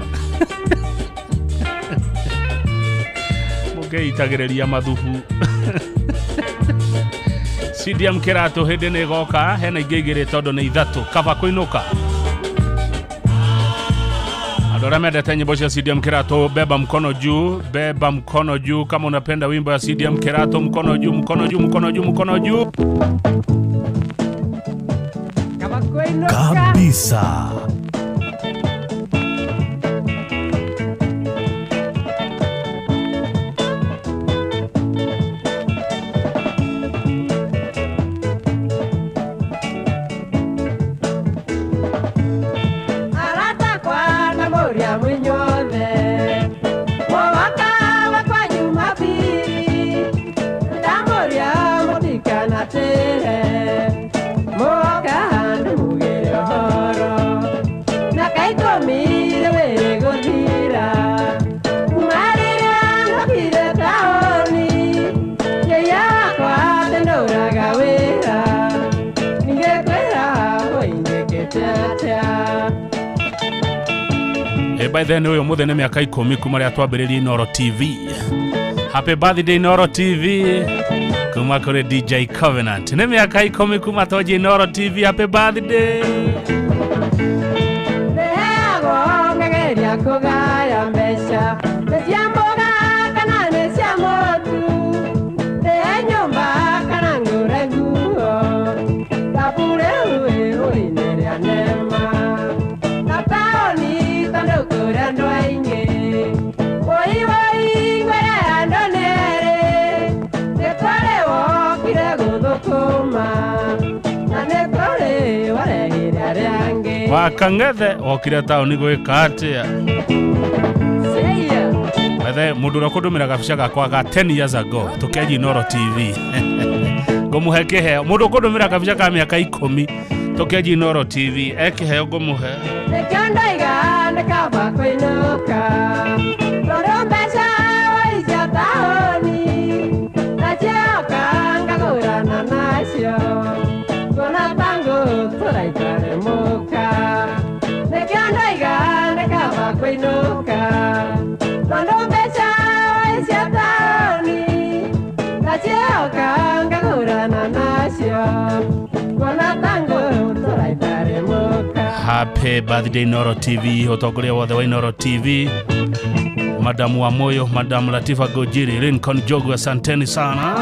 Speaker 1: mũkĩitagĩrĩria mathubu. CDM Kĩratũ hĩndĩ nĩ ĩgoka, hena ingĩ igĩrĩ tondũ nĩ ithatũ kaba kũinũka. Andũ arĩa mendete nyĩmbo cia CDM Kĩratũ, beba mkono juu, beba mkono juu kama unapenda wimbo ya CDM Kĩratũ, mkono juu, mkono juu, mkono juu, mkono juu
Speaker 15: kabisa.
Speaker 1: By then uyu muthe nĩ mĩaka 10 kuma rĩa twambĩrĩrie Inooro TV. Happy birthday Inooro TV kuma kũrĩ DJ Covenant. Nĩ mĩaka 10 kuma twanjie Inooro TV. Happy birthday. Wakangethe okire taũni gwĩka atĩa? Bethe mũndũ ũrĩa ũkũndũmĩra gabica gakwa ga 10 years ago tũkĩanjia Inooro TV ngũmũhe kĩheo. Mũndũ ũkũndũmĩra gabica ka mĩaka 10 tũkĩanjia Inooro TV e kĩheo ngũmũhe. Happy birthday Inooro TV, ũtongoria wothe wa Inooro TV, Madamu wa Moyo, Madamu Latifa Gojiri, Lincoln Jogo, asanteni sana.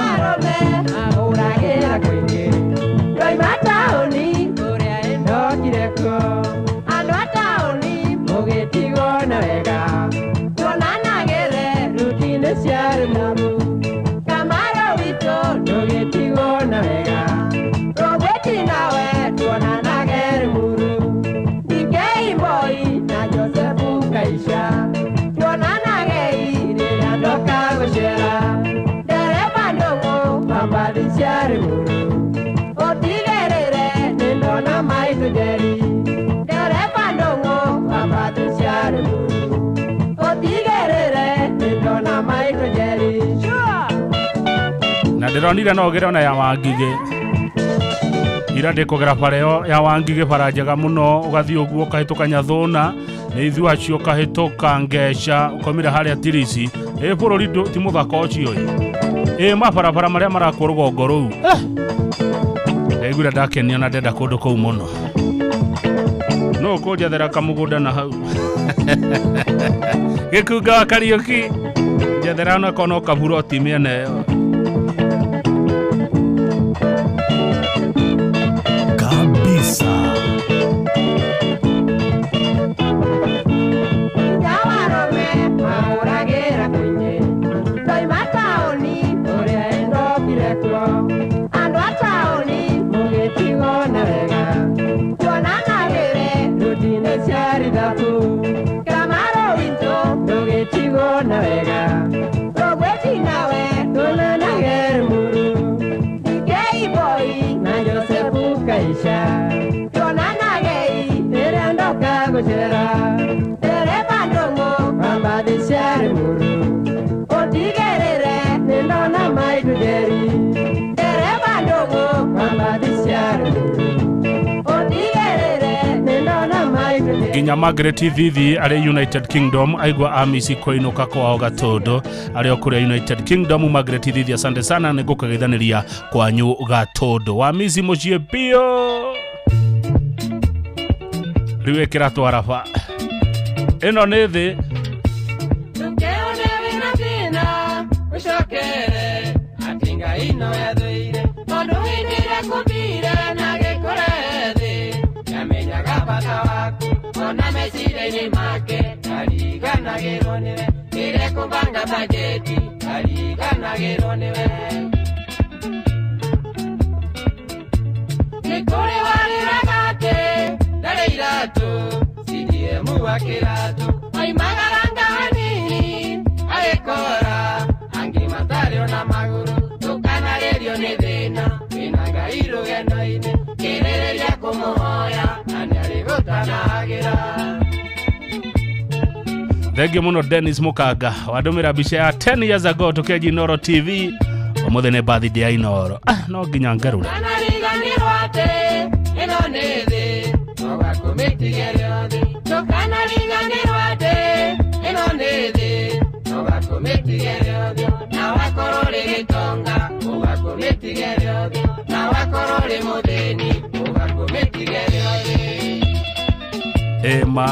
Speaker 1: Na ndĩronire no ũgĩre ona ya Wangigĩ ira ndĩkũgera bara ĩyo ya Wangigĩ, bara njega mũno, ũgathiĩ ũguo ũkahĩtũka Nyathũna nĩ ithuĩ acio, ũkahĩtũka Ngeca ũkaumĩra harĩa Tirisi. Ĩ bũrũri ti mũthaka ũcio ĩ mabarabara marĩa marakwo rũgongo rũu. Ndaiguire ndakenio na ndenda kũndũ kũu mũno. No ũkũnjethera kamũgũnda na hau Gĩkunga wa Kariũki njethera onako no kaburoti mĩena ĩyo.
Speaker 15: Kabisa.
Speaker 4: Andũ a taũni
Speaker 8: Tuonanagei rĩrĩa ndoka gũcera. Ndereba ndũng'ũ kwambathi cia Rĩmuru. Ũtigĩrĩre nĩndona maitũ Njeri. Ndereba ndũng'ũ kwambathi cia Rĩmuru. Ũtigĩrĩre nĩndona maitũ Njeri.
Speaker 1: Nginya Margaret Thithi arĩ United Kingdom aigua amisi kũinũka kwao Gatũndũ arĩ o kũrĩa United Kingdom. Margaret Thithi, asante sana nĩ ngũkũgeithanĩria kwanyu Gatũndũ. Wamisi mũciĩ biũ rĩu ĩkĩra twaraba ĩno nĩ thĩ.
Speaker 8: Ndũkeone wĩna thĩna ũcokere atĩ Ngai no ethũire tondũ hĩndĩ ĩrĩa akũmbire na agĩkũrehe thĩ nĩamenyaga bata waku ona meciria-inĩ make ndariganagĩrwo nĩwe rĩrĩa ekũbanga bajeti ndariganagĩrwo nĩwe. Nĩ kũrĩ warĩraga atĩ ndarĩ iratũ CDM wa kĩratũ oimagaranga hanini agĩkora angĩ matarĩ ona magũrũ ndũkanarĩrio nĩ thĩna wĩna Ngai rũgendo-inĩ kĩrĩrĩria kũmũhoya na nĩarĩgũtanagĩra.
Speaker 1: Thengiũ mũno Dennis Mũkanga wandũmĩra mbica ya 10 years ago tũkĩanjia Inooro TV. Ũmũthĩ nĩ birthday ya Inooro. No nginya ngarũre.
Speaker 8: Ndũkanariganĩrwo atĩ ĩno nĩ thĩ no gakũmĩtigĩre thĩ. Ndũkanariganĩrwo atĩ ĩno nĩ thĩ no gakũmĩtigĩre thĩ. Na wakorwo ũrĩ gĩtonga ũgakũmĩtigĩre thĩ. Na wakorwo ũrĩ mũthĩni ũgakũmĩtigĩre thĩ.
Speaker 1: Ĩma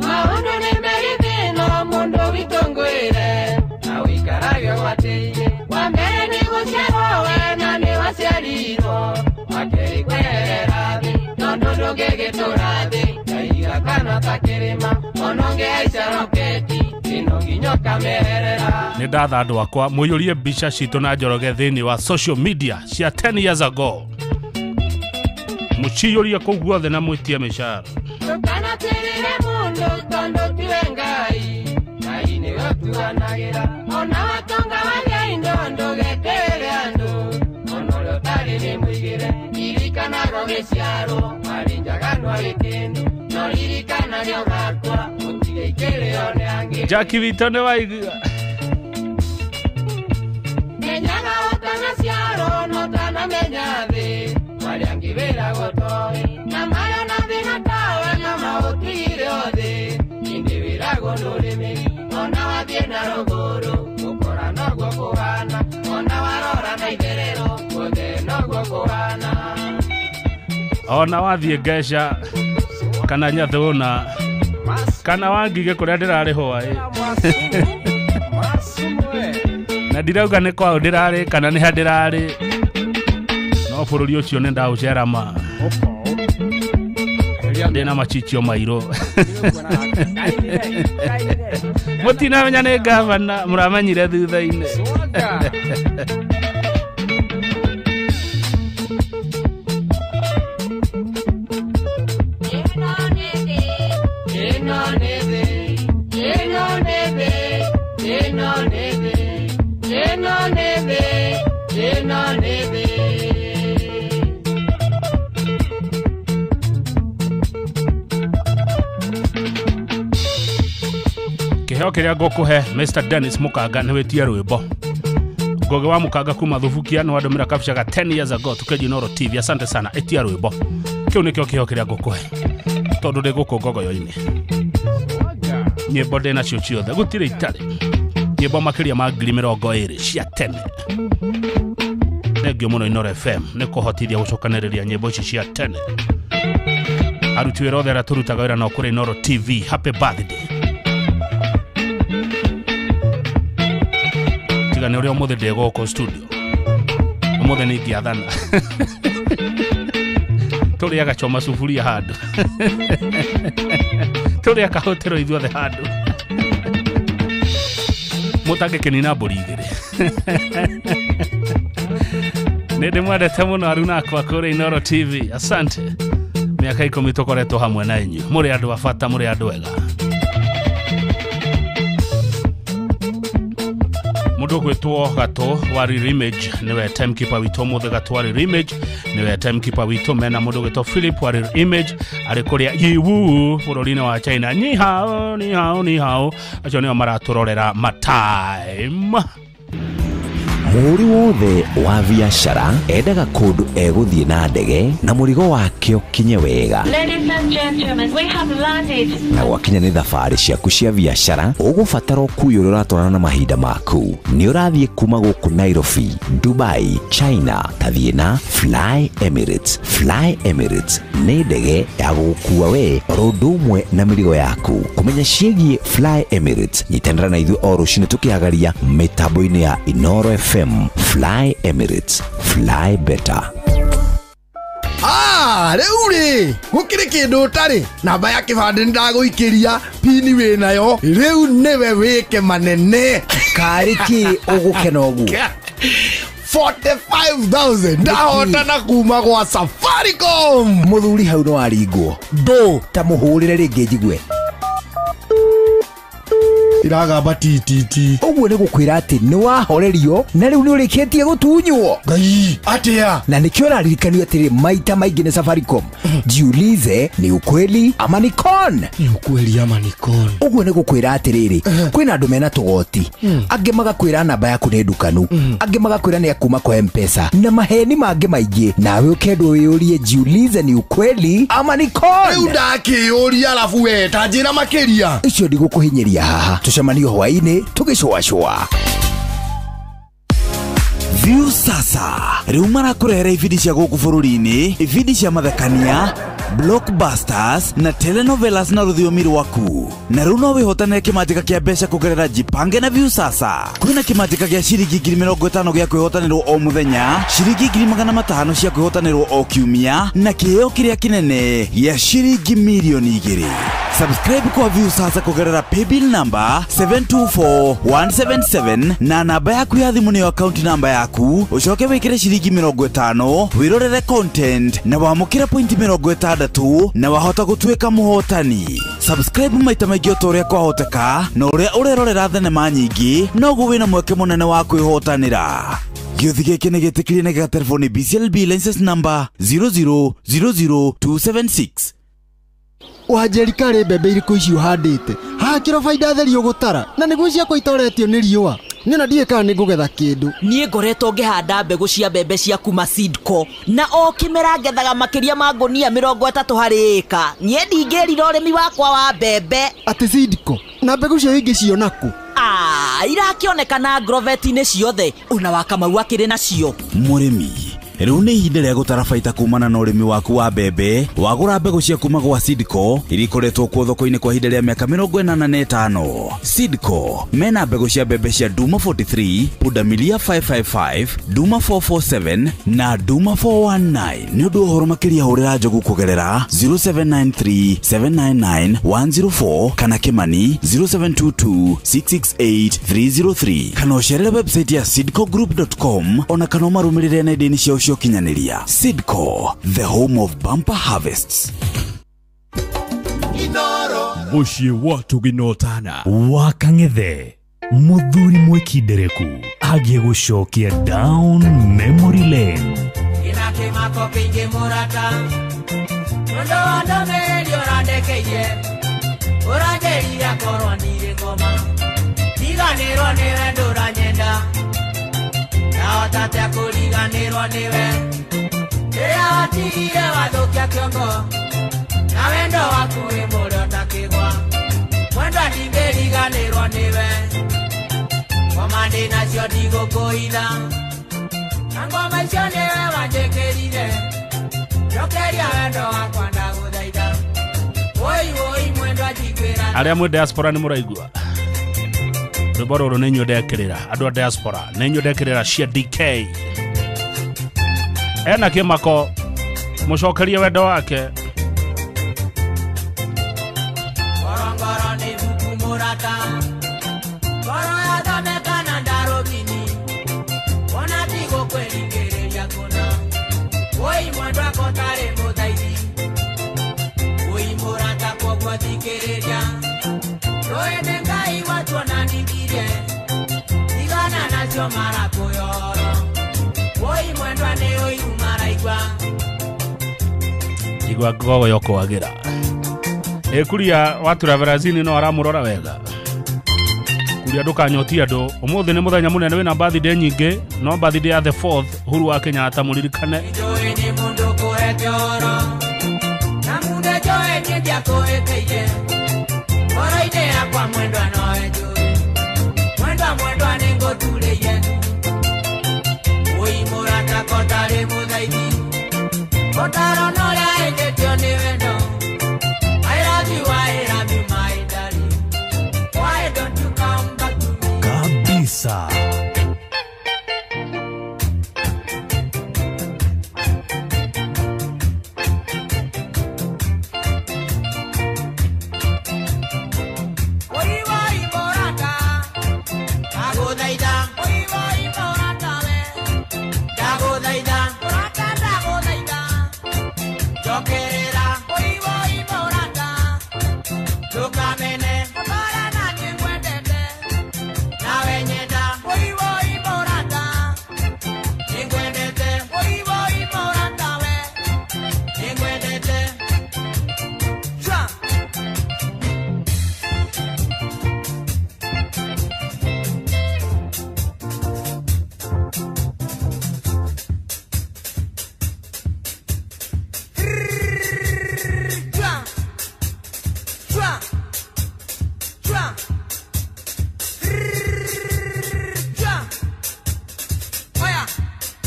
Speaker 8: maũndũ nĩ merĩ thĩ-ĩno mũndũ witũ ngwĩre na ũikarage ũgwatĩirie. Wa mbere nĩ gũciarwo we na nĩ waciarirwo wa kerĩ kweherera thĩ tondũ ndũngĩgĩtũra thĩ ngaiga kana ta kĩrĩma ona ũngĩhaica roketi ĩno nginya ũkamĩeherera.
Speaker 1: Nĩ ndatha andũ akwa mũiyũrie mbica citũ na Njoroge thĩinĩ wa social media cia 10 years ago. Mũciyũrie kũu guothe na mwĩtie mĩcara.
Speaker 8: Ndũkanatĩrĩre mũndũ tondũ tiwe Ngai Ngai nĩwe ũtuanagĩra. Ona watonga wagĩa indo ndũgetĩĩre andũ ona ũrĩa ũtarĩ nĩ mũigĩre. Ririkanaga ũgĩciarwo warĩ njaganu arĩ kĩndũ no ririkanage ũgakua ũtigaikĩrĩo nĩ angĩ.
Speaker 1: Jackie witũ nĩ waigua.
Speaker 8: Menyaga ũtanaciarwo na ũtanamenya thĩ marĩa angĩ wĩragwo toĩ na marĩa ona thĩna tawe na maũtigire othe ĩndĩ wĩragwo ndũrĩ mĩri ona wathiĩ na rũgũrũ ũkora noguo kũhana ona warora na itherero guothe noguo kũhana.
Speaker 1: Ona wathiĩ Ngeca kana Nyathũna kana Wangige kũrĩa ndĩrarĩ hwaĩ na ndirauga nĩ kwao ndĩrarĩ kana nĩ ha ndĩrarĩ no bũrũri ũcio nĩ ndaũcera ma ndĩna machichio mairũ. Mũtinamenya nĩ gavana mũramenyire thutha-inĩ.
Speaker 8: Ĩno nĩ thĩ ĩno nĩ thĩ ĩno nĩ thĩ ĩno nĩ thĩ ĩno nĩ thĩ ĩno nĩ thĩ.
Speaker 1: Kĩheo kĩrĩa ngũkũhe Mr Dennis Mũkanga nĩ wĩtie rwĩmbo. Ngũgĩ wa Mũkanga kuma Thubukia nĩ wandũmĩra kabica ga 10 years ago tũkĩanjia Inooro TV. Asante sana, ĩtia rwĩmbo. Kĩu nĩkĩo kĩheo kĩrĩa ngũkũhe tondũ ndĩ gũkũ ngogoyo-inĩ. Nyĩmbo ndĩ nacio ciothe gũtirĩ itarĩ. Nyĩmbo makĩria ma 20,000 cia tene. Thengiũ mũno Inooro FM nĩ kũhotithia gũcokanĩrĩria nyĩmbo ici cia tene. Aruti wĩra othe arĩa tũrutaga wĩra nao kũrĩ Inooro TV, happy birthday. Tiga nĩ ũrĩa ũmũthĩ ndĩ gũkũ studio ũmũthĩ nĩ ingĩathana tũrĩaga choma sufuria handũ tũrĩa kahotero ithuothe handũ mũtangĩkĩnina mbũri igĩrĩ. Nĩ ndĩmwendete mũno aruna akwa kũrĩ Inooro TV. Asante. Mĩaka 10 tũkoretwo hamwe na inyuĩ mũrĩ andũ a bata mũrĩ andũ ega. Mundu gwitwo Gato wa Real Image niwe timekeeper witũ mũthĩ. Gato wa Real Image niwe timekeeper witũ, mena mundu gwitwo Philip wa Real Image arĩ kũrĩa Yiwu bũrũri-inĩ wa China. Ni hao, ni hao, ni hao, acio nĩo maratũrorera matime.
Speaker 9: Mũhũri wothe wa biacara endaga kũndũ egũthiĩ na ndege na mũrigo wake ũkinye wega.
Speaker 10: Ladies and gentlemen, we have landed.
Speaker 9: Na gwakinya nĩ thabarĩ ciaku cia biacara, ũgũbatara ũkui ũrĩa ũratwarana na mahinda maku. Nĩ ũrathiĩ kuma gũkũ Nairobi, Dubai, China, tathiĩ na Fly Emirates. Fly Emirates nĩ ndege ya gũgũkua we oro ũndũ ũmwe na mĩrigo yaku. Kũmenya ciĩgiĩ Fly Emirates, nyitanĩra na ithuĩ o rũcinĩ tũkĩhagaria mĩtambo-inĩ ya Inoro FM. Fly Emirates, fly better.
Speaker 21: Ah, rĩu rĩ, gũkĩrĩ kĩndũ ũtarĩ. Namba ya kĩbandĩ nĩndagũikĩria, pini wĩ nayo, rĩu nĩwe wĩke manene.
Speaker 13: Karĩ kĩ ũgũkena ũguo?
Speaker 21: 45,000 ndahotana kuma gwa Safaricom.
Speaker 13: Mũthuri hau no aringwo.
Speaker 21: Ndũ.
Speaker 13: Ta mũhũrĩre rĩngĩ njigue.
Speaker 21: Iragamba ttt.
Speaker 13: Ũguo nĩ gũkwĩra atĩ nĩ wahorerio na rĩu nĩ ũrĩkĩtie gũtunywo.
Speaker 21: Ngai, atĩa?
Speaker 13: Na nĩkĩo ũraririkanio atĩrĩ maita maingĩ nĩ Safaricom. Jiulize ni ukweli ama ni con.
Speaker 21: Ni ukweli ama ni con.
Speaker 13: Ũguo nĩ gũkwĩra atĩrĩrĩ, kwĩna andũ mena tũgoti, angĩ magakwĩra namba yaku nĩ ndukanu, angĩ magakwĩra nĩ akuma kwa M-Pesa na maheni mangĩ maingĩ, nawe ũkendwo wĩyũrie jiulize ni ukweli ama ni con.
Speaker 21: Rĩu ndakĩyũria arabu we ta njĩra makĩria.
Speaker 13: Icio ndigũkũhinyĩria haha. Tucemanio hwaĩ-inĩ tũgĩcũacũa.
Speaker 14: View sasa rĩu marakũrehera ibindi cia gũkũ bũrũri-inĩ, ibindi cia mathekania, blockbusters na telenovelas na rũthiomi rwaku. Na rĩu no wĩhotanĩre kĩmanjĩka kĩa mbeca kũgerera Jipange na View sasa. Kwĩna kĩmanjĩka gĩa ciringi 50,000 gĩa kwĩhotanĩrwo o mũthenya, ciringi 500,000 cia kwĩhotanĩrwo o kiumia, na kĩheo kĩrĩa kĩnene gĩa ciringi 2,000,000. Subscribe kwa View sasa kũgerera paybill number 724177 na namba yaku ya thimũ nĩyo account number yaku, ũcoke wĩkĩre ciringi 50 wĩrorere content na wamũkĩre pointi 60 na wahota gũtuĩka mũhotani. Subscribe maita maingĩ o ta ũrĩa kwahoteka, na ũrĩa ũrerorera thenema nyingĩ noguo wĩna mweke mũnene wa kwĩhotanĩra. Gĩũthi gĩkĩ nĩ gĩtĩkĩrie na gĩgaterefoni BCLB license number 0000276.
Speaker 21: Wanjeri karĩ mbembe irĩkũ ici ũhandĩte? Haha kĩro baida theri ũgũtara na nĩguo ciakwa itoretio nĩ riũa. Niĩ ona ndiũĩ kana nĩngũgetha kĩndũ.
Speaker 22: Niĩ ngoretwo ngĩhanda mbegũ cia mbembe cia kuma Seedco na o kĩmera ngethaga makĩria ma ngũnia 30 harĩ ĩka. Niĩ ndingĩrira ũrĩmi wakwa wa mbembe.
Speaker 21: Atĩ Seedco? Na mbegũ cio ingĩciona kũ?
Speaker 22: Ah, irakĩonekana Agrovet-inĩ ciothe, ona wa Kamau akĩrĩ nacio.
Speaker 14: Mũrĩmi, rĩu nĩ ihinda rĩa gũtara baita kumana na ũrĩmi waku wa mbembe. Wagũra mbegũ cia kuma gwa Seedco iria ikoretwo kuo thoko-inĩ kwa ihinda rĩa mĩaka 85. Seedco mena mbegũ cia mbembe cia Duma 43, Pundamilia 555, Duma 447 na Duma 419. Nĩ ũndũ wa ũhoro makĩria hũrĩra Njogu kũgerera 0793 799 104 kana Kimani 0722 668 303 kana ũcerere website ya seedcogroup.com ona kana ũmarũmĩrĩre nenda-inĩ ciao cia ũkinyanĩria. Seedco, the home of bumper harvests.
Speaker 15: Mũciĩ wa tũginotana wa Kang'ethe, mũthuri mwĩkindereku agiĩ gũcokia down memory lane.
Speaker 4: Ina kĩmako kĩingĩ mũrata, ũndũ wa ndũmĩrĩri ũrandekeirie, ũranjĩrire akorwo ndirĩ ngoma, ndiganĩrwo nĩwe ndũranyenda, ndahota atĩa kũriganĩrwo nĩwe, rĩrĩa watigire wathũkia kĩongo, na wendo waku wĩ mũrĩ ũtakĩgwa, mwendwa ndingĩriganĩrwo nĩwe, ngoma ndĩ nacio ndigũkũitha, na ngoma icio nĩwe wanjĩkĩrire, njokeria wendo wakwa ndagũthaitha, woi woi mwendwa njiguĩra.
Speaker 1: Arĩa mwĩ diaspora nĩ mũraigua rwĩmbo rũrũ nĩ inyuĩ ndekĩrĩra, andũ a diaspora nĩ inyuĩ ndekĩrĩra cia DK. Ena kĩmako, mũcokerie wendo wake.
Speaker 4: Ngorongoro nĩ thuku mũrata, ngoro yathomeka na ndarũbini, ona tigũkwĩringĩrĩria kũna, woi mwendwa kotarĩ mũthaithi, woi mũrata kwoguo thikĩrĩria, rũĩ nĩ Ngai watuonanithirie, tigana na
Speaker 1: Igua ngogoyo kwagira. Kuria watura Brazil no aramurora wega. Kuria ndukanyotie andu umuthi ni muthenya munene wina birthday nyingi no birthday ya the 4th Uhuru wa Kenyatta muririkane.
Speaker 15: Kabisa.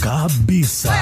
Speaker 15: Kabisa.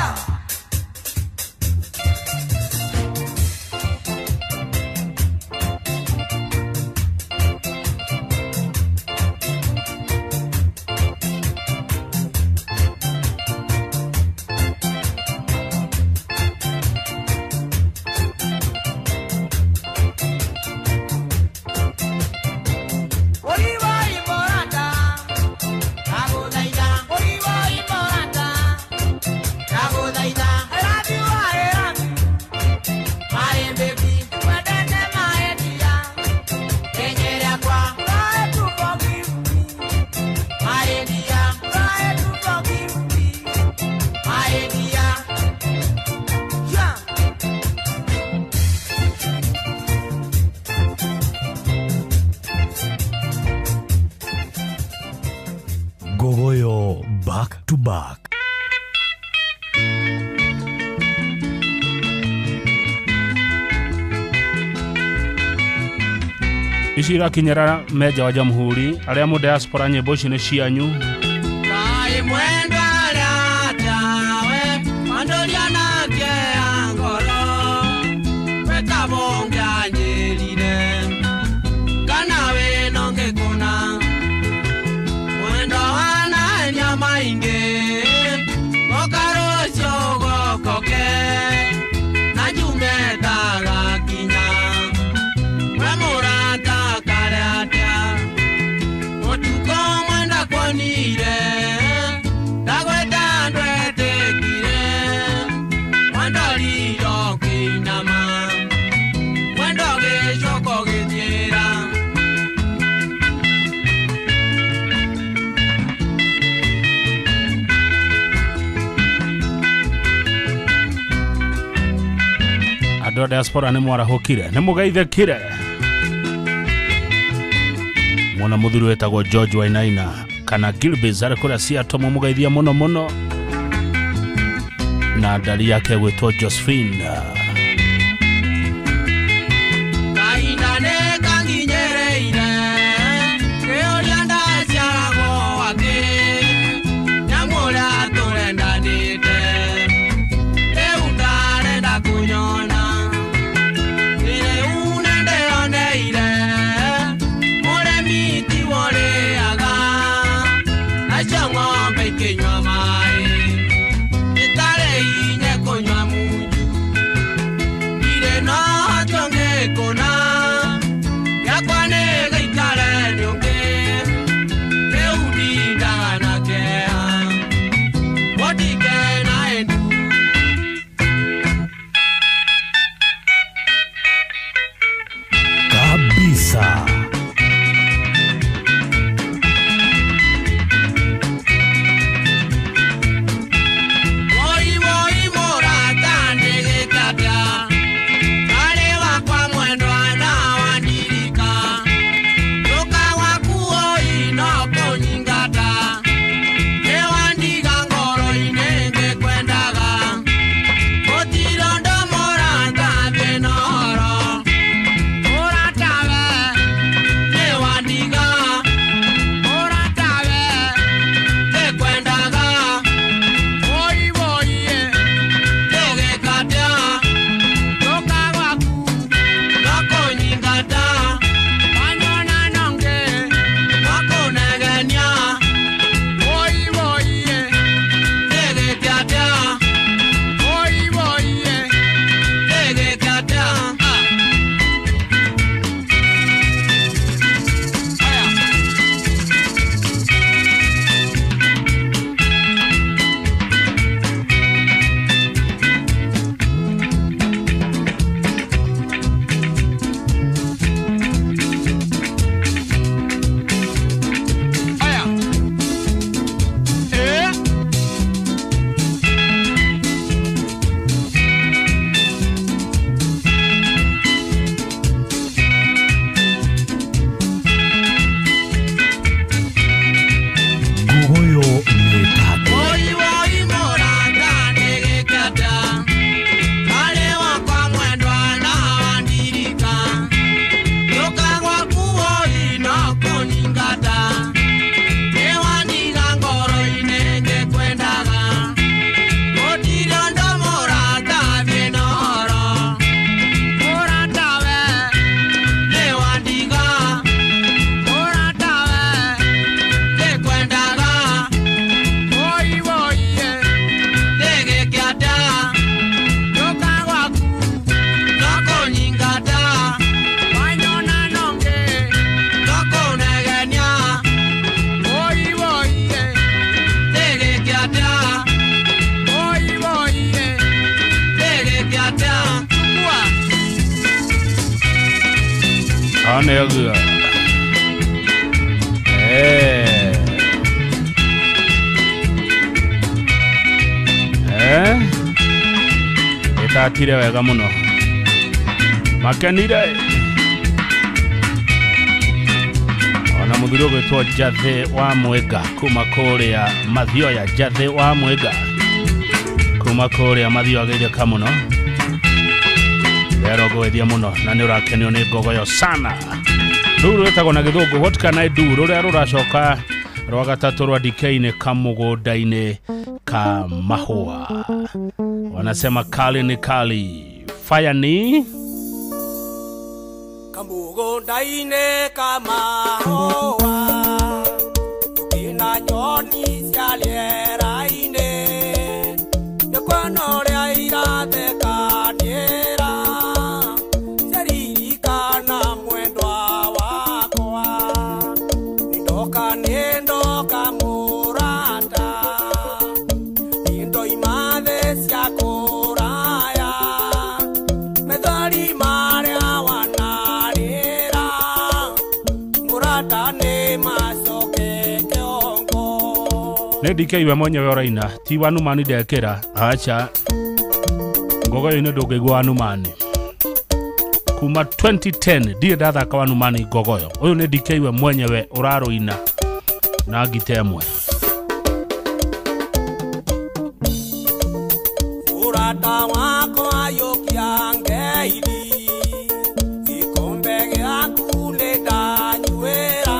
Speaker 15: Gogoyo back to back.
Speaker 1: Ici irakinyĩra meja wa jamhuri arĩa mu diaspora nyĩmbo ici nĩ cianyu. Andũ a diaspora nĩ mwarahũkire nĩ mũgeithĩkire. Mwana mũthuri wetagwo George Wainaina kana Gilbis arĩ kũrĩa Seattle mũmũgeithia mũno mũno na ndari yake gwĩtwo Josephine.
Speaker 4: Inywa mai, itare inye kunywa munju.
Speaker 1: One ũguo. Eh. Eh. Ĩtatire wega mũno. Makenire. Ona mũthuri ũgwĩtwo Njathĩ wa Mwĩnga kuma kũrĩa Mathioya, Njathĩ wa Mwĩnga kuma kũrĩa Mathioya geithĩka mũno. Ndero ngũgeithia mũno na nĩ ũrakenio nĩ ngogoyo sana. Rũu rwĩtagwo na gĩthũngũ What Can I Do, rũrĩa rũracoka rwa gatatũ rwa DK-inĩ kamũgũnda-inĩ ka mahũa. Wanasema kali ni kali, fire ni
Speaker 4: kamũgũnda-inĩ ka mahũa, ina nyoni cia rĩera-inĩ, nĩkuona ũrĩa irathekanĩra, ciaririkana mwendwa wakwa, nĩndoka nĩndoka mũrata, nĩndoima thĩ cia kũraya, methori marĩa wanarĩra, mũrata nĩmacoke kĩongo.
Speaker 1: Nĩ DK we mwenyewe ũraina, ti Wanumani ndekĩra, acha. Ngogoyo-inĩ ndũngĩigua Wanumani. Kuma 2010 ndirĩ ndathaka Wanumani ngogoyo. Ũyũ nĩ DK we mwenyewe ũrarũina na ngita ĩmwe.
Speaker 4: Mũrata wakwa yũkia ngeithi, gĩkombe gĩaku nĩndanyuĩra,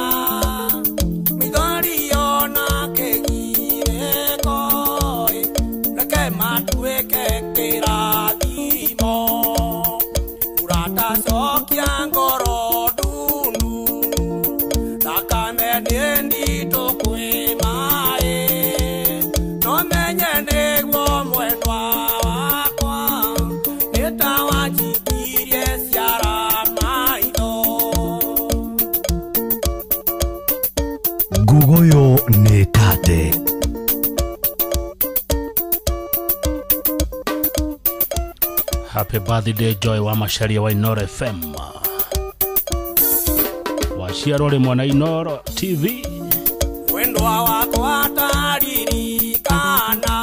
Speaker 4: mĩthori yona kĩgirĩko, reke matuĩke kĩrathimo. Mũrata cokia ngoro ndunu, thakame nĩ nditũ kwĩ maĩ, no menye nĩguo mwendwa wakwa, nĩ ta wanjikirie ciara maitho.
Speaker 15: Ngugoyo nĩ tate.
Speaker 1: Happy birthday Joy wa Macharia wa Inoro FM. Waciarwo rĩmwe na Inoro TV.
Speaker 4: Mwendwa wakwa taririkana,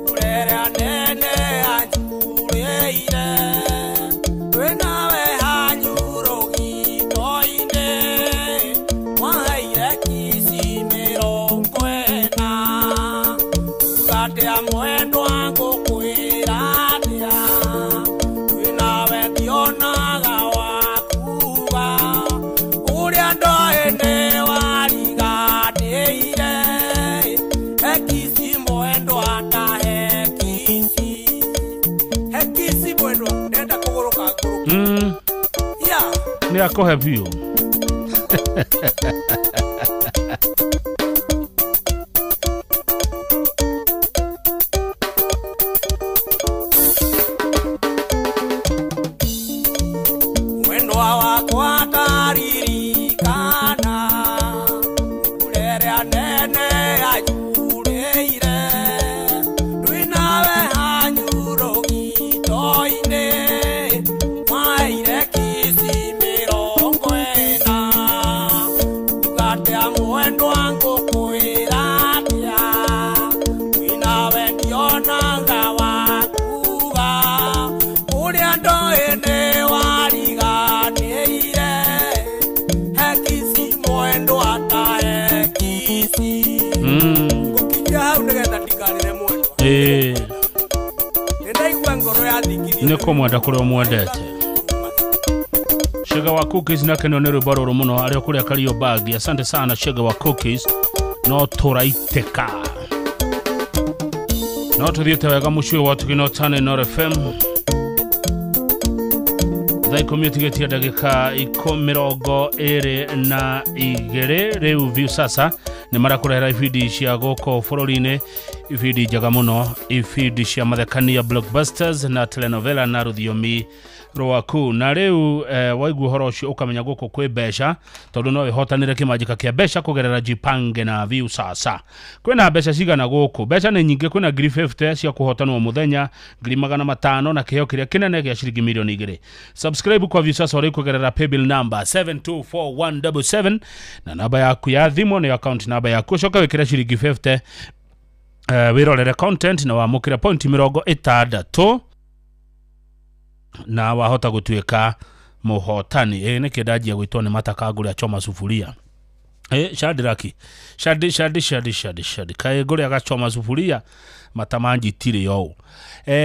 Speaker 4: mbura nene anjurĩire, twĩnawe hanyũrũgito-inĩ, mwaheire kici mĩrongo ĩna, ugatĩa mwendwa ngũkwĩra atĩa, twĩnawe ndionaga wakuga, ũrĩa ndoĩ nĩ wariganĩire, hekici mwendwa ta hekici, hekici mwendwa ndenda kũgũrũka ngũrũke. Yeah.
Speaker 1: Nĩ akũhe biũ.
Speaker 4: Mwendwa wakwa taririkana, mbura nene anjurĩire, twĩnawe hanyũrũgito-inĩ, mwaheire kici mĩrongo ĩna, ugatĩa mwendwa ngũkwĩra atĩa, twĩnawe ndionaga wakuga, ũrĩa ndoĩ nĩ wariganĩire, hekici mwendwa ta hekici. Ngũkinyia hau nĩgetha ndikarĩre mwendwa. Nĩndaigua ngoro yathingithio.
Speaker 1: Nĩ kũmwenda kũrĩa ũmwendete. Shega wa Cookies nakenio nĩ rwĩmbo rũrũ mũno arĩa kũrĩa Kariobangi. Asante sana Shega wa Cookies. No tũraitĩka. No tũthiĩte wega mũciĩ wa Tũgino Tane Inoro FM. Thaa ikũmi ũtigĩtie ndagĩka 22 rĩu Viusasa nĩ marakũrehera ibindi cia gũkũ bũrũri-inĩ Ibindi njega mũno, ibindi cia mathekania, blockbusters na telenovela na rũthiomi rwaku. Na rĩu waigua ũhoro ũcio ũkamenya gũkũ kwĩ mbeca, tondũ no wĩhotanĩre kĩmanjĩka kĩa mbeca kũgerera Jipange na Viusasa. Kwĩna mbeca cigana gũkũ? Mbeca nĩ nyingĩ. Kwĩna 50,000 cia kũhotanwo mũthenya, 500,000, na kĩheo kĩrĩa kĩnene gĩa ciringi 2,000,000. Subscribe kwa Viusasa ũrĩ kũgerera paybill number 724177 na namba yaku ya thimũ nĩyo account namba yaku. Ũcoke wĩkĩre ciringi 50, wĩrorere content na wamũkĩre point 60 na wahota gũtuĩka mũhotani. Ĩ nĩkĩ ndanjia gwĩtwo nĩ mataka ngũrĩa choma sufuria? Ĩ Shadraki, shadi shadi shadi shadi shadi, kaĩ ngũrĩa gachoma sufuria mata manjitire ũũ.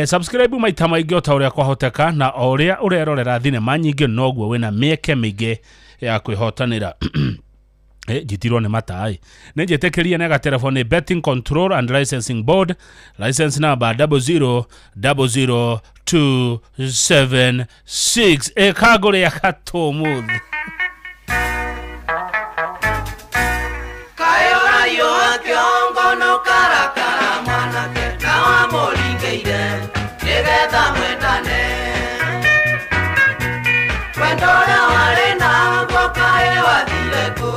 Speaker 1: Subscribe maita maingĩ o ta ũrĩa kwahoteka, na o ũrĩa ũrerorera thinema nyingĩ noguo wĩna mĩeke mĩingĩ ya kwĩhotanĩra. Njitirwo nĩ mata. Nĩ njĩtĩkĩrie nĩ gaterebo nĩ Betting Control and Licensing Board, license number 0000276. Ĩkangũrĩa katũmũthĩ.
Speaker 4: Kaĩ ũraiyo kĩongo no karakara mwanake na wamũringĩire nĩgetha mwendane. Wendo ũrĩa warĩ naguo kaĩ wathire kũ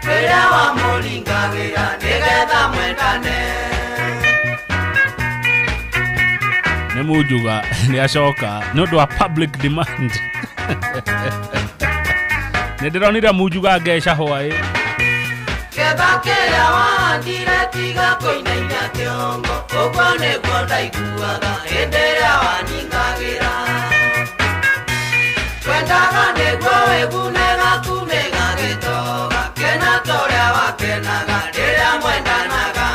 Speaker 4: rĩrĩa wamũringagĩra nĩgetha mwendane?
Speaker 1: Nĩ munjuga nĩ acoka nĩ ũndũ wa public demand. Nĩ ndĩronire munjuga ngeca hwaĩ.
Speaker 4: Ketha kĩrĩa wahandire tiga kũinainia kĩongo, ũguo nĩguo ndaiguaga hĩndĩ ĩrĩa waningagĩra. Twendaga nĩguo wĩgune gaku nĩgagĩtoga, kena ta ũrĩa wakenaga rĩrĩa mwendanaga.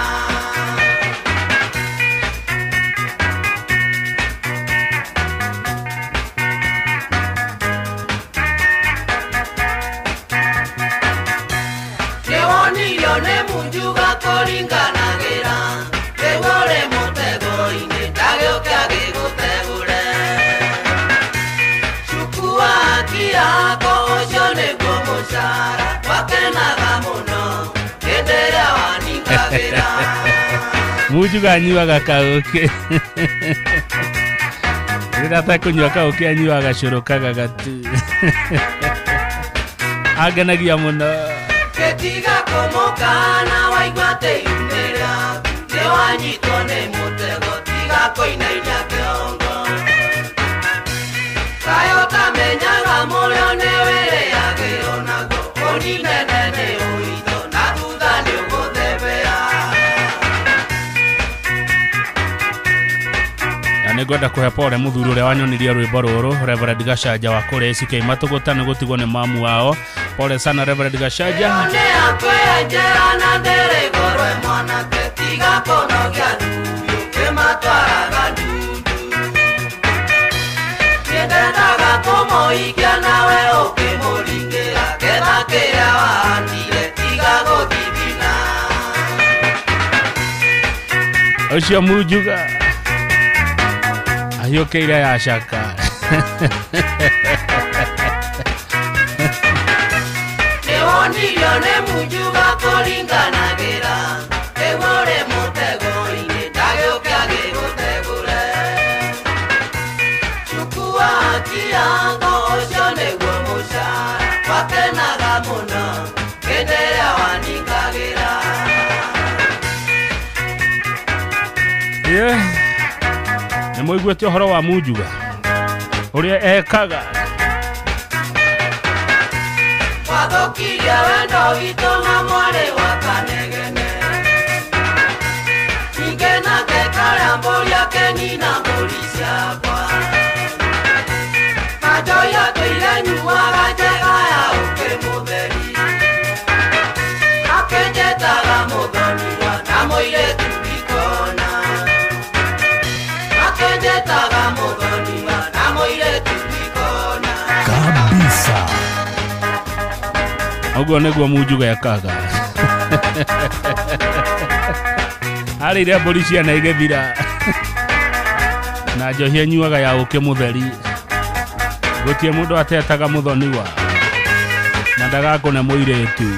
Speaker 4: Nĩwonirio nĩ munjuga kũringanagĩra, rĩu ũrĩ mũtego-inĩ ndagĩũke agĩgũtegũre. Cukua haki yako ũcio nĩguo mũcara, wakenaga mũno hĩndĩ ĩrĩa waningagĩra.
Speaker 1: Munjuga anyuaga kaũkĩ. Rĩrĩa atekũnyua kaũkĩ anyuaga cũrũ kagagatu. Angenagia mũno.
Speaker 4: Gĩtiga kũmũkana waigua atĩ ihu-inĩ rĩaku nĩwanyitwo nĩ mũtego, tiga kũinainia kĩongo. Kaĩ ũtamenyaga mũrĩo nĩwĩrĩagĩrwo naguo, ũninene nĩ ũitho na thutha nĩũgũthebea.
Speaker 1: Na nĩngwenda kũhe pole mũthuri ũrĩa wanyonirie rwĩmbo rũrũ, Reverend Gachanja wa kũrĩa ACK Matũgũta, nĩ gũtigwo nĩ mamu wao. Pole sana Reverend Gachanja.
Speaker 4: Nĩ akwĩenjera na ndĩrĩ goro mwanake, tiga kũnogia ndundu kĩmatwaraga ndundu. Nĩndendaga kũmũhikia nawe ũkĩmũringĩra, ketha kĩrĩa wahandire tiga gũthithina.
Speaker 1: Ũcio munjuga ahiũkĩire ya caka.
Speaker 4: Nĩwonirio nĩ munjuga kũringanagĩra, rĩu ũrĩ mũtego-inĩ ndagĩũke agĩgũtegũre. Chukua haki yako ũcio nĩguo mũcara, wakenaga mũno hĩndĩ ĩrĩa waningagĩra.
Speaker 1: Yeah. Nĩ mũiguĩte ũhoro wa munjuga ũrĩa ekaga.
Speaker 4: Wathũkirie wendo witũ na mwarĩ wa Kanegene, ningĩ nake karĩa mbũri akenina mbũri ciakwa. Kanjoi atũire nyuaga njega ya ũkĩ mũtheri, akĩnjĩtaga mũthoniwa na mũirĩtu ikona. Akĩnjĩtaga mũthoniwa na mũirĩtu ikona.
Speaker 15: Kabisa.
Speaker 1: Ũguo nĩguo munjuga ekaga. Arĩire mbũri ciana igĩthira na njohi anyuaga ya ũkĩ mũtheri. Gũtirĩ mũndũ atetaga mũthoniwa na ndagakũne mũirĩtu.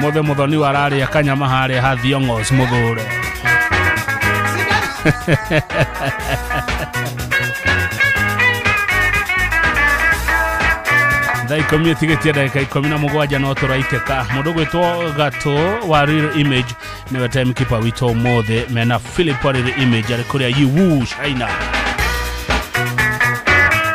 Speaker 1: Mothe muthoni wararia kanyama haria ha Thiong'os muthure. Thaa 10 ĩtigĩtie ndagĩka 17 no tũraitĩka. Mũndũ gwĩtwo Gatũ wa Real Image nĩwe timekeeper witũ ũmũthĩ, mena Philip wa Real Image arĩ kũrĩa Yiwu China.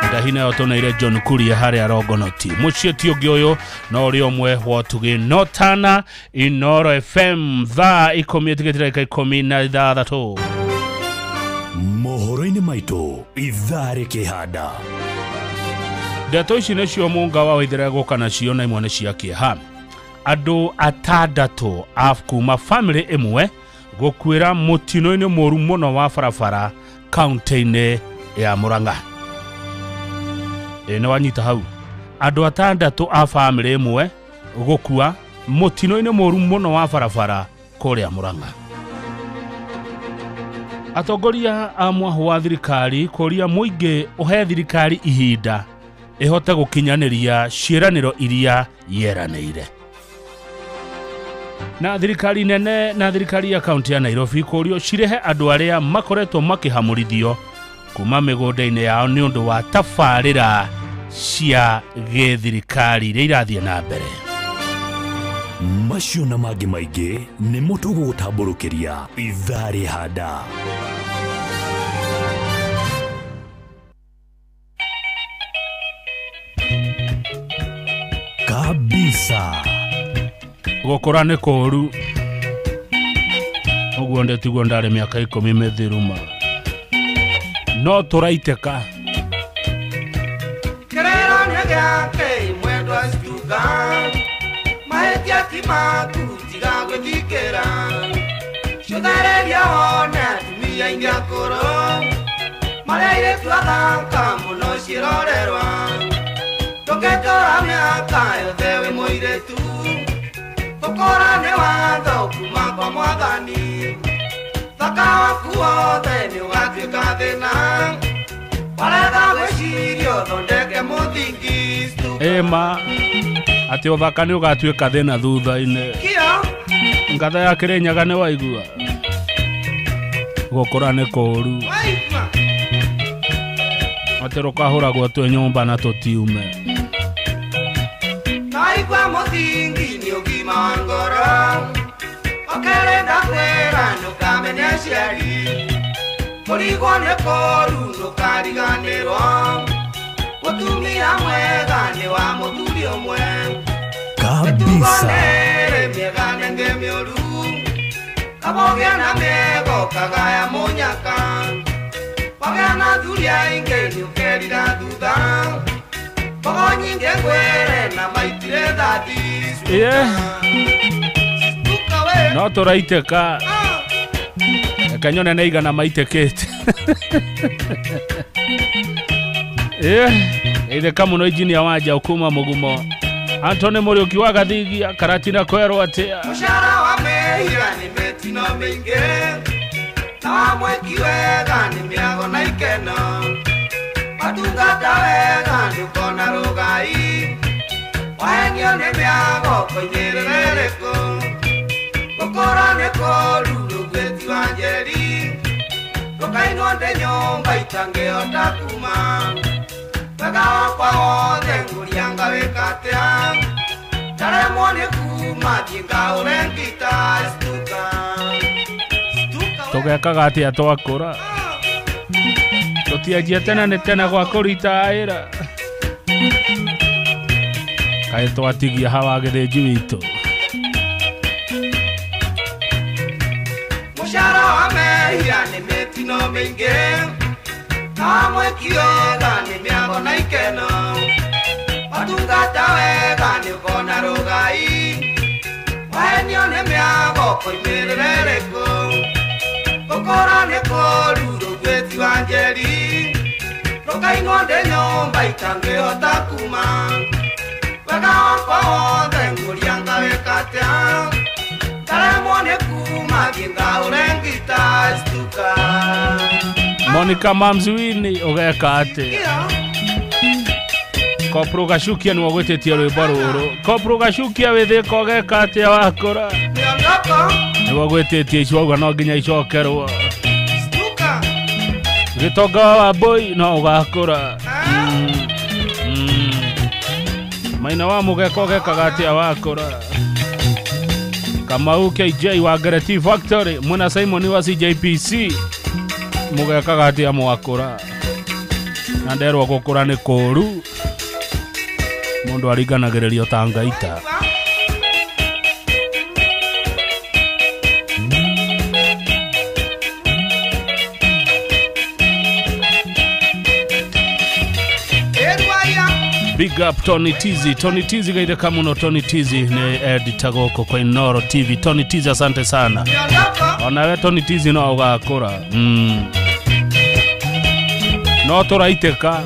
Speaker 1: Ndahina yo tũneire John Kuria harĩa Rongonoti. Mũciĩ ti ũngĩ ũyũ no ũrĩa ũmwe wa ũtugĩ Notana Inoro FM thaa 10 ĩtigĩtie ndagĩka 16.
Speaker 15: Mohoro-inĩ maitũ ithaa rĩkĩhanda.
Speaker 1: Ndeto ici nĩcio Mũnga wa Waithera gũka nacio na imwe nĩ cia kĩeha. Andũ atandatũ a kuma famĩlĩ ĩmwe gũkuĩra mũtino-inĩ mũru mũno wa barabara kaunti-inĩ ya Murang'a. Nĩ wanyita hau. Andũ atandatũ a famĩlĩ ĩmwe gũkua mũtino-inĩ mũru mũno wa barabara kũrĩa Murang'a. Atongoria a mwahũ wa thirikari kũria mũingĩ ũhe thirikari ihinda ihote gũkinyanĩria ciĩranĩro iria yeranĩire. Na thirikari nene na thirikari ya kaunti ya Nairobi kũrio cirehe andũ arĩa makoretwo makĩhamũrithio kuma mĩgũnda-inĩ yao nĩ ũndũ wa tabarĩra cia gĩthirikari iria irathiĩ na mbere.
Speaker 15: Macio na mangĩ maingĩ nĩmo tũgũgũtambũrũkĩria ithaa rĩhanda. Kabisa.
Speaker 1: Gũkũra nĩ kũũru. Ũguo ndĩtiguo ndarĩ mĩaka 10 mĩthiru ma. No tũraitĩka.
Speaker 4: Kĩrĩro nĩ gĩake mwendwa ciuga. Mahĩtia ti maku tiga gwĩthikĩra. Cũthereria wone atumia aingĩ akũrũ. Marĩa airĩtu athaka mũno ciĩrorerwa. Ndũngĩtũra mĩaka yothe wĩ mũirĩtu. Gũkũra nĩ watho kuma kwa mwathani. Thaka waku wothe nĩ ũgatuĩka thĩna. Warega gwĩciria ũthondeke mũthingi.
Speaker 1: Ĩma atĩ ũthaka nĩ ũgatuĩka thĩna thutha-inĩ. Ngatha ya Kĩrĩnyaga nĩ waigua. Gũkũra nĩ kũũru. Atĩ rũkahũragwo twĩ nyũmba na tũtiume.
Speaker 4: Naigua mũthingi nĩ ũgima wa ngoro. Ũkerenda kwĩra ndũkamene aciari. Kũrigwo nĩ kũũru ndũkariganĩrwo. Mũtumia mwega nĩ wa mũthuri ũmwe.
Speaker 15: Kabisa.
Speaker 4: Mĩtugo mĩega nenge mĩũru. Kabogĩa na mĩego kagaya mũnyaka. Wagĩa na athuri aingĩ nĩ ũkerira thutha. Mbogo nyingĩ ngwĩre na maitire thathi.
Speaker 1: No tũraitĩka. Reke nyone nĩ igana maitĩkĩte. Itheka mũno injinia wa njaũ kuma Mũgumo. Anthony Mũriũki wa Gathigia Karatina kwerwo atĩa.
Speaker 4: Mũcara wa mehia nĩ mĩtino mĩingĩ. Na wa mwĩki wega nĩ mĩago na ikeno. Watungata wega ndũkona rũgai. Wahenio nĩ mĩago koinĩrĩra ĩrĩkũ. Gũkũra nĩ kũũru rũgwĩti wa njeri. Ndũkainwo ndĩ nyũmba itangĩhota kuma. Wega wakwa wothe ngũria ngawĩka atĩa. Ndaremwo nĩ kuma thiĩ ngaũre ngita stuka.
Speaker 1: Tũgekaga atĩa twakũra? Tũtianjia tene nĩ tene gwa kũritaĩra. Kaĩ twatigia hawa gĩthĩnji witũ.
Speaker 4: Mũcara wa mehia nĩ mĩtino mĩingĩ. Na mwĩki wega nĩ mĩago na ikeno. Watungata wega nĩ ũkona rũgai. Wahenio nĩ mĩago koimĩrĩra ĩrĩkũ. Gũkũra nĩ kũũru rũgwĩti wa njeri. Ndũkainwo ndĩ nyũmba itangĩhota kuma. Wega wakwa wothe ngũria ngawĩka atĩa. Ndaremwo nĩ kuma thiĩ ngaũre ngita stuka.
Speaker 1: Monica Mamzuini ũgeka atĩa? Kopro Gacukia nĩwe ũgwĩtĩtie rwĩmbo rũrũ. Kopro Gacukia wĩthĩka ũgeka atĩa wakũra? Nĩwe ũgwĩtĩtie icio wauga no nginya icokerwo. Gĩtonga wa Wambũi no ũgakũra. Maina wa Mũgeka ũgekaga atĩa wakũra? Kamau KJ wa Ngereti Factory mwena Simon wa CJPC mũgekaga atĩa mwakũra? Na nderwo gũkũra nĩ kũũru, mũndũ aringanagĩrĩrio ta ngaita. Big up Tony Tizi. Tony Tizi gaitheka muno. Tony Tizi ni editor gũkũ kwa Inoro TV. Tony Tizi asante sana. Onawe Tony Tizi no ũgakũra. No tũraitĩka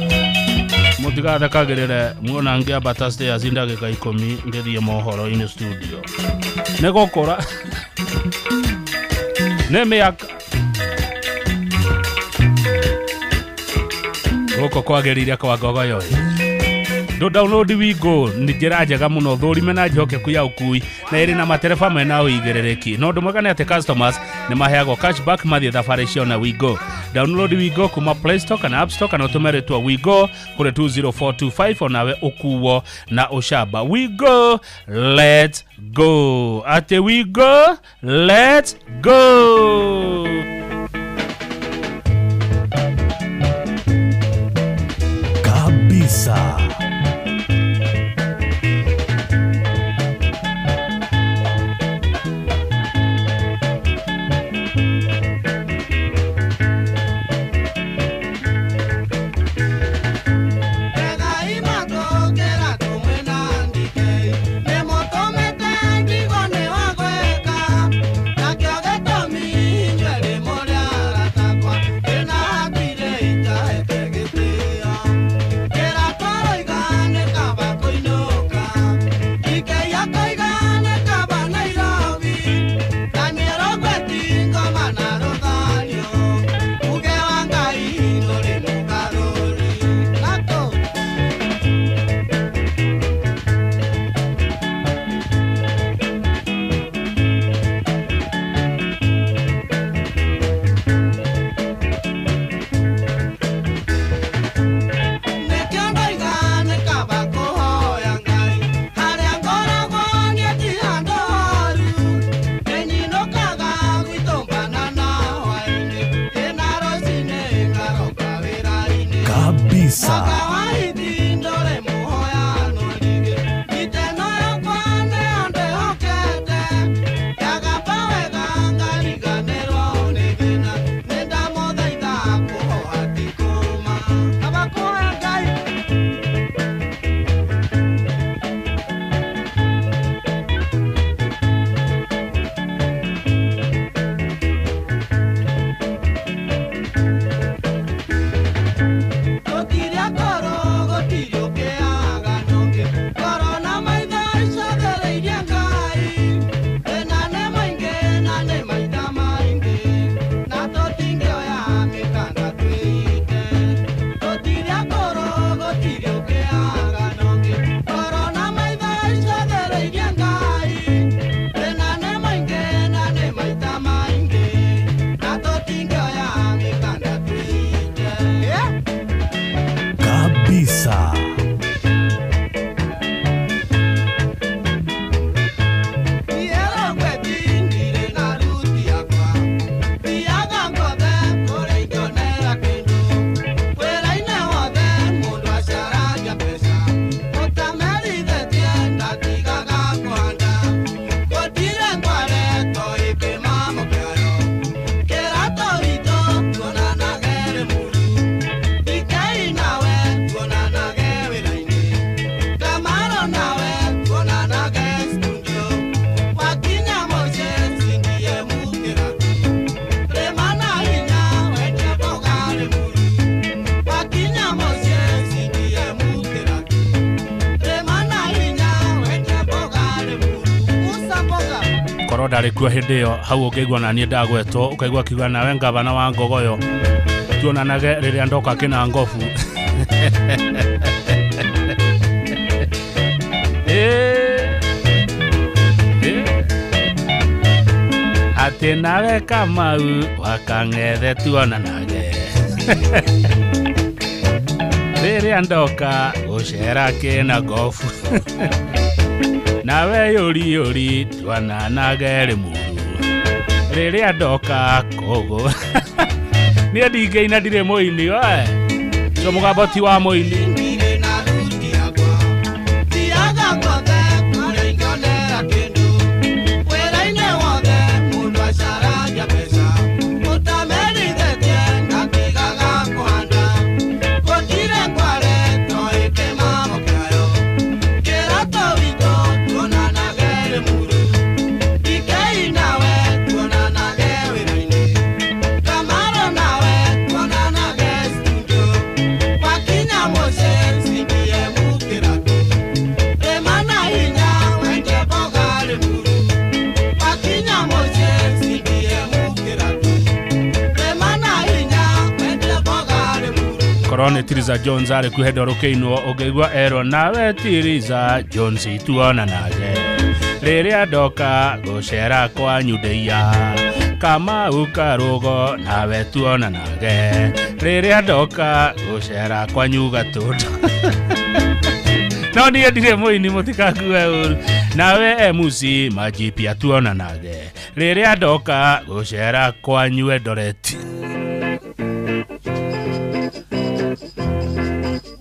Speaker 1: mũtigathekagĩrĩre muona ngĩambata stairs ndagĩka 10 ngĩthiĩ mohoro-inĩ studio. Nĩ gũkũra. Nĩ mĩaka. Gũkũ kwagĩrĩire kwa Ngogoyo. Do download Wigo ni njĩra njega mũno thũrime na njokeku ya ũkui na ĩrĩ na matereba mena ũigĩrĩrĩki. No ũndũ mwega nĩ atĩ customers nĩ maheagwo cashback mathiĩ thabarĩ ciao na Wigo. Download Wigo kuma Play Store kana App Store kana ũtũme rĩtwa Wigo kũrĩ 20425 onawe ũkuo na ũcamba. Wigo, let's go. Atĩ Wigo, let's go.
Speaker 15: Kabisa. Ndarĩ kuo hĩndĩ ĩyo hau ũngĩigua na niĩ ndagwetwo ũkaigua kiuga nawe ngavana wa Ngogoyo tuonanage rĩrĩa ndoka kĩna ngobu.
Speaker 1: Atĩ nawe Kamau wakang'ethe tuonanage. Rĩrĩa ndoka gũcera kĩna gofu. Nawe yũri yũri tuonanage Rĩmuru. Rĩrĩa ndoka kũgũ. Niĩ ndingĩina ndirĩ mũini oe. Ũcio mũgambo ti wa mũini. Korone Tiriza Jones arĩ kuhe ndorũkĩinwo ũngĩigua erwo nawe Tiriza Jones tuonanage. Rĩrĩa ndoka gũcera kwanyu ndĩia. Kamau Karũgo nawe tuonanage. Rĩrĩa ndoka gũcera kwanyu Gatũndũ. No niĩ ndirĩ mũini mũtikakue ũru. Nawe MC Majipia tuonanage. Rĩrĩa ndoka gũcera kwanyu Eldoret.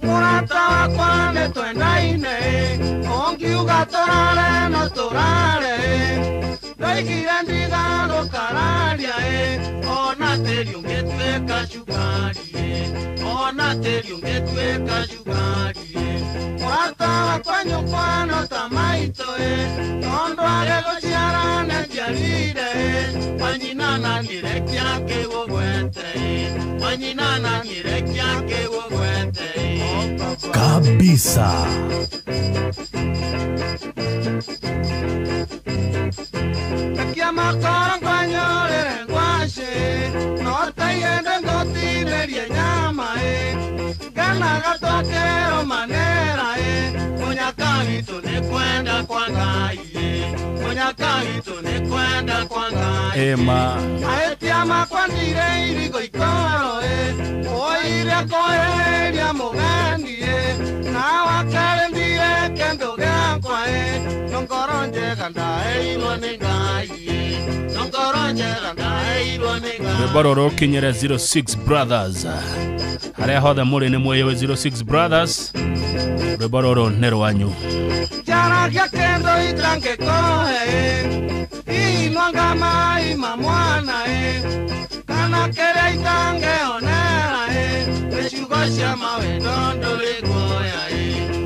Speaker 3: Mũrata wakwa nĩ twendaine, ũngiuga tũrare no tũrare. Ndoigire ndigagũkararia, ona tĩri ũngĩtuĩka cukari, ona tĩri ũngĩtuĩka cukari. Mũrata wakwa nyũkwa no ta maitũ, tondũ arĩ gũciara nĩnjiarire, wanyina na nĩrekia kĩgũgwete, wanyina na nĩrekia kĩgũgwete.
Speaker 15: Kabisa.
Speaker 3: Takia makoro ngwanyorere ngwacĩ, no taiyende ngũtinĩrie nyama nganaga twakĩrwo manera mũnyaka witũ nĩ kwenda kwa Ngai, mũnyaka witũ nĩ kwenda kwa Ngai.
Speaker 1: Ema.
Speaker 3: Mahĩtia makwa ndire irigo ikoro oire kweheria mũgeni na wakerĩ ndire kĩndũ gĩakwa no ngoro njega ndaheirwo nĩ Ngai, no ngoro njega ndaheirwo nĩ Ngai.
Speaker 1: Rwĩmbo rũrũ rũkinyĩre 06 Brothers. Harĩa hothe mũrĩ nĩ mwĩyũĩ 06 Brothers. Rwĩmbo rũrũ nĩ rwanyu.
Speaker 3: Njaragia kĩndũ itangĩkũhe inwanga mai ma mwana kana kĩrĩa itangĩonera nĩ ciugo cia mawendo ndũrĩ guoya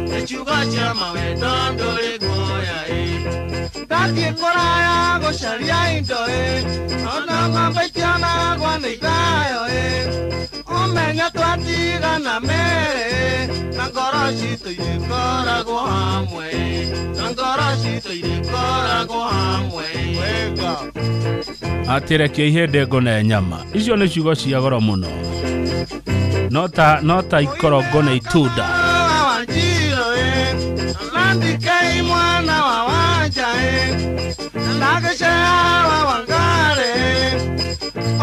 Speaker 3: nĩ ciugo cia mawendo ndũrĩ guoya. Ndathiĩ kũraya gũcaria indo ona ng'ombe itionagwo nĩ ithayo ũmenye twatigana mere na ngoro citũ irĩkoragwo hamwe, na ngoro citũ irĩkoragwo hamwe. Wega.
Speaker 1: Atĩrekia ihĩndĩ ngũne nyama. Icio nĩ ciugo cia goro mũno. No ta ikorongo na itunda.
Speaker 3: Wanjiro Nandikei mwana wa Wanja Ndagĩcea wa Wangare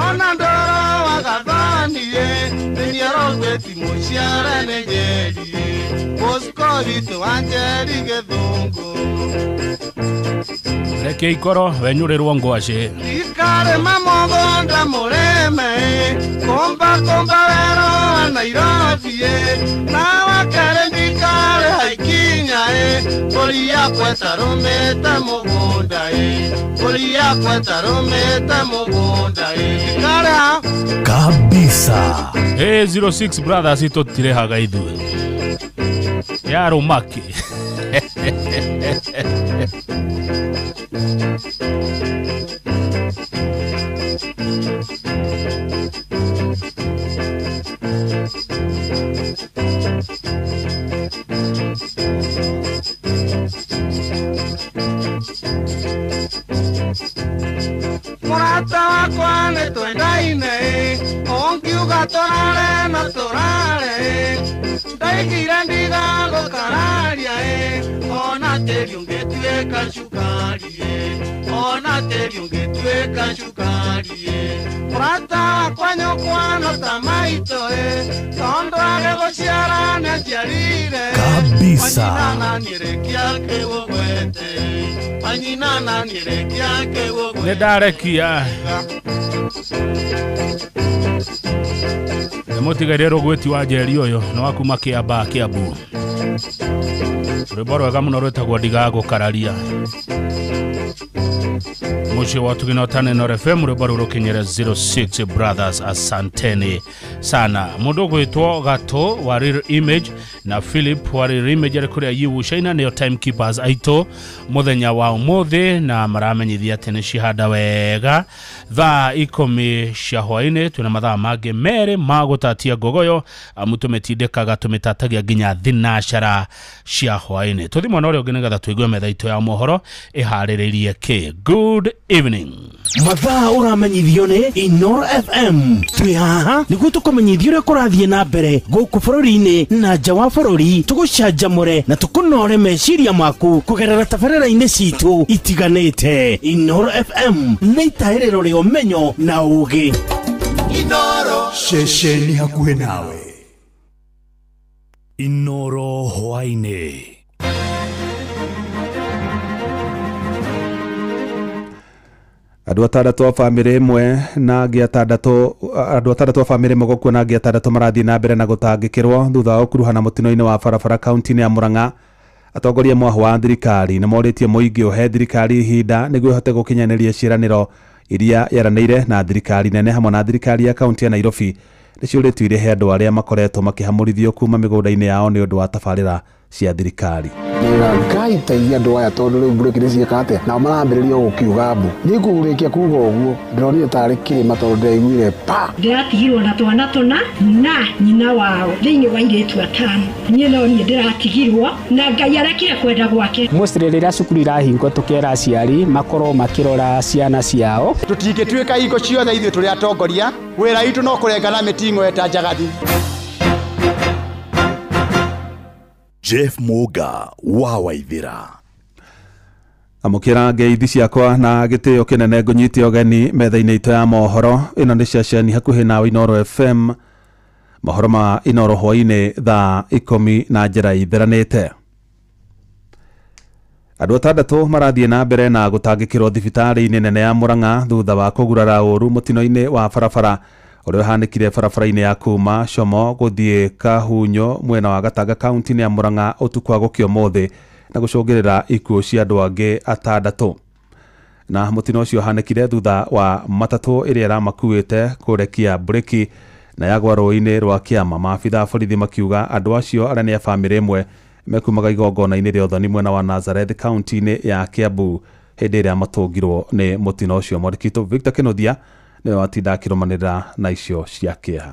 Speaker 3: ona Ndoro wa Gathani nĩnĩarogweti mũciare nĩ Njeri Bosco witũ wa Njeri Gĩthũngũ.
Speaker 1: Reke ikoro wenyũrĩrwo ngwacĩ.
Speaker 3: Ikarĩma mũgũnda mũrĩme kũmba kũmba werũ wa Nairobi na wakerĩ ndikarĩ haikinya mbũri yakwa ĩtarũmĩte mũgũnda mbũri yakwa ĩtarũmĩte mũgũnda ndikarĩ ha
Speaker 15: Kabisa.
Speaker 1: 06 Brothers tũtirĩhaga ithuĩ. Yarũmaki.
Speaker 3: Mũrata wakwa nĩ twendaine ũngiuga tũrare no tũrare ndaigire ndigagũkararia ona tĩri ũngĩtuĩka cukari ona Atĩri ũngĩtuĩka cukari Mũrata wakwa nyũkwa no ta maitũ Tondũ age gũciara nĩaciarire
Speaker 15: Kabisa.
Speaker 1: Nĩ ndarekia nĩ mũtigaire rũgwĩti wa njeri ũyũ nĩ wa kuma Kĩambaa Kĩambu. Rwĩmbo rwega mũno rwĩtagwo ndigagũkararia. Mũciĩ wa Tugina Taneno FM rwĩmbo rũu rũkinyĩre 06 Brothers, asanteni sana. Mũndũ ũgwĩtwo Gatũ wa Real Image na Philip wa Real Image arĩ kũrĩa Yiwu China nĩo timekeepers aitũ mũthenya wa ũmũthĩ, na maramenyithia atĩ nĩ cihanda wega thaa 10 cia hwaĩ-inĩ. Twĩna mathaa mangĩ merĩ ma gũtatia ngogoyo amu tũmĩtindĩkaga tũmĩtatagia nginya thinacara cia hwaĩ-inĩ. Tũthiĩ mwena ũrĩa ũngĩ nĩgetha tũigue metha itũ ya mohoro ĩharĩrĩirie kĩ. Good evening.
Speaker 6: Mathaa ũramenyithio nĩ Inoro FM. Twĩ haha nĩguo tũkũmenyithia ũrĩa kũrathiĩ na mbere gũkũ bũrũri-inĩ na nja wa bũrũri, tũgũcanjamũre na tũkũnore meciria maku kũgerera tabarĩra-inĩ citũ itiganĩte. Inoro FM nĩ itahĩrĩro rĩa ũmenyo na ũũgĩ.
Speaker 2: Inoro ceceni hakuhĩ nawe.
Speaker 15: Inoro hwaĩ-inĩ.
Speaker 5: Andũ atandatũ a bamĩrĩ ĩmwe na angĩ atandatũ andũ atandatũ a bamĩrĩ ĩmwe gũkua na angĩ atandatũ marathiĩ na mbere na gũtangĩkĩrwo thutha wa gũkuruhana mũtino-inĩ wa barabara kaunti-inĩ ya Murang'a. Atongoria mwaho wa thirikari nĩ morĩtie mũingĩ ũhe thirikari ihinda nĩguo ĩhote gũkinyanĩria ciĩranĩro iria yaranĩire na thirikari nene hamwe na thirikari ya kaunti ya Nairobi. Nĩ ciũrĩtio irĩhe andũ arĩa makoretwo makĩhamũrithio kuma mĩgũnda-inĩ yao nĩ ũndũ wa tabarĩra cia thirikari.
Speaker 11: Ngai teithia andũ aya tondũ rĩu mburĩki nĩ ciĩka atĩa nao marambĩrĩria gũkiuga mbu. Niĩ ngũrĩkia kuga ũguo ndĩronire tarĩ kĩrĩma tondũ ndĩraiguire pa.
Speaker 12: Ndĩratigirwo na twana tũna na nyina wao thĩinĩ wa airĩtu atano. Niĩ no niĩ ndĩratigirwo na Ngai arekire kwenda gwake.
Speaker 23: Mostly rĩrĩa cukuru irahingwo tũkera aciari makorwo makĩrora ciana ciao.
Speaker 24: Tũtingĩtuĩka hingo ciothe ithuĩ tũrĩ atongoria, wĩra witũ no kũrengana mĩting'o eta njagathi.
Speaker 14: Jeff Muga wa Waithira.
Speaker 5: Amũkĩra ngeithi ciakwa na gĩtĩo kĩnene ngũnyite ũgeni metha-inĩ itũ ya mohoro. Ĩno nĩ ceceni hakuhĩ nawe Inoro FM. Mohoro ma Inoro hwaĩ-inĩ thaa 10 na njĩra itheranĩte. Andũ atandatũ marathiĩ na mbere na gũtangĩkĩrwo thibitarĩ-inĩ nene ya Murang'a thutha wa kũgurara ũru mũtino-inĩ wa barabara ũrĩa ũhanĩkire barabara-inĩ ya kuma Como gũthiĩ Kahunyo mwena wa Gatanga kaunti-inĩ ya Murang'a ũtukũ wa gũkĩa ũmũthĩ na gũcũngĩrĩra ikuũ cia andũ angĩ atandatũ. Na mũtino ũcio ũhanĩkire thutha wa matatũ ĩrĩa ĩramakuĩte kũrekia mburĩki na yagwa rũĩ-inĩ rwa Kĩama. Maabitha a borithi makiuga andũ acio arĩa nĩ a bamĩrĩ ĩmwe mekumaga igongona-inĩ rĩa ũthoni mwena wa Nazareth kaunti-inĩ ya Kiambu hĩndĩ ĩrĩa matũngirwo nĩ mũtino ũcio. Mwandĩki witũ Victor Kĩnuthia nĩwe watinda akĩrũmanĩrĩra na icio cia kĩeha.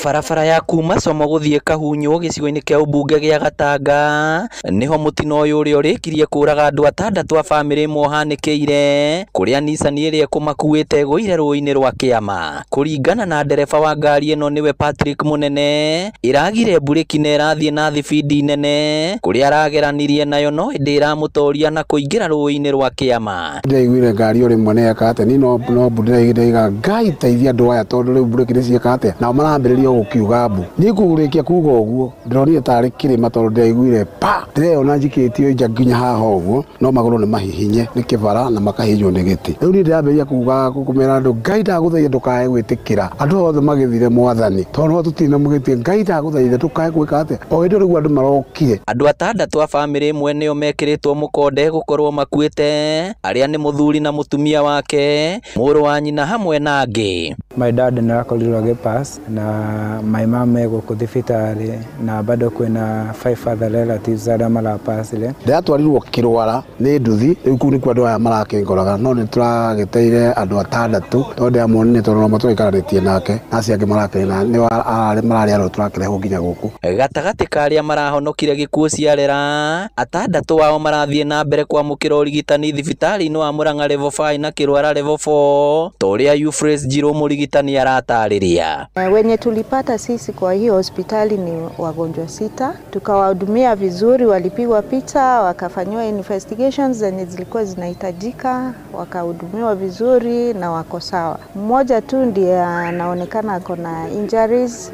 Speaker 26: Barabara ya kuma Como gũthiĩ Kahunyo gĩcigo-inĩ kĩa ũmbunge gĩa Gatanga nĩho mũtino ũyũ ũrĩa ũrĩkirie kũraga andũ atandatũ a bamĩrĩ ĩmwe ũhanĩkĩire kũrĩa Nissan ĩrĩa ĩkũmakuĩte ĩgũire rũĩ-inĩ rwa Kĩama. Kũringana na ndereba wa ngari ĩno nĩwe Patrick Mũnene, ĩragire mburĩki na ĩrathiĩ na thibindi nene kũrĩa arageranirie nayo no ĩndĩ ĩramũtoria na kũingĩra rũĩ-inĩ rwa Kĩama.
Speaker 11: Ndĩraiguire ngari o rĩmwe nĩ yeka atĩa niĩ no mbu ndĩraiga Ngai teithia andũ aya tondũ rĩu mburĩki nĩ ciĩka atĩa nao marambĩrĩria gũkiuga mbu. Niĩ ngũrĩkia kuga ũguo ndĩronire tarĩ kĩrĩma tondũ ndĩraiguire pa. Ndĩreyona njikĩtio nja nginya haha ũguo no magũrũ nĩ mahihinye nĩ kĩbara na makahihinywo nĩ gĩtĩ. Rĩu niĩ ndĩrambĩrĩria kuga kũmera andũ Ngai ndagũthaitha ndũkae gwĩtĩkĩra andũ othe magĩthire mwathani tondũ no tũtirĩ na mũgĩtĩ Ngai ndagũthaitha ndũkae gwĩka atĩa o hĩndĩ rĩu andũ marokire.
Speaker 26: Andũ atandatũ a bamĩrĩ ĩmwe nĩo mekĩrĩtwo mũkonde gũkorwo makuĩte arĩa nĩ mũthuri na mũtumia wake, mũrũ wa nyina hamwe na angĩ.
Speaker 27: My dad nĩ akorirwo agĩpass na my mom egũkũ thibitarĩ na bado kwĩna 5 other relatives arĩa marapacire.
Speaker 11: Ndĩratwarirwo kĩrwara nĩ nduthi rĩu kũu nĩkuo andũ aya marakĩngoraga no nĩtũragĩteire andũ atandatũ tondũ ndĩramonire tondũ no matũraikaranĩtie nake na acio angĩ marakĩrĩ na nĩ mararĩ arĩa tũrakĩrehwo nginya gũkũ.
Speaker 26: Gatagatĩ ka arĩa marahonokire gĩkuũ ciarera atandatũ ao marathiĩ na mbere kwamũkĩra ũrigitani thibitarĩ-inĩ wa Murang'a level 5 na kĩrwara level 4 ta ũrĩa Euphrates Njirũ mũrigitani aratarĩria.
Speaker 28: Wenye
Speaker 7: tulipata sisi kwa hiyo hospitali ni wagonjwa 6, tukawahudumia vizuri, walipigwa picha, wakafanyiwa investigations zenye zilikuwa zinahitajika, wakahudumiwa vizuri na wako sawa. Mmoja tu ndiye anaonekana ako na injuries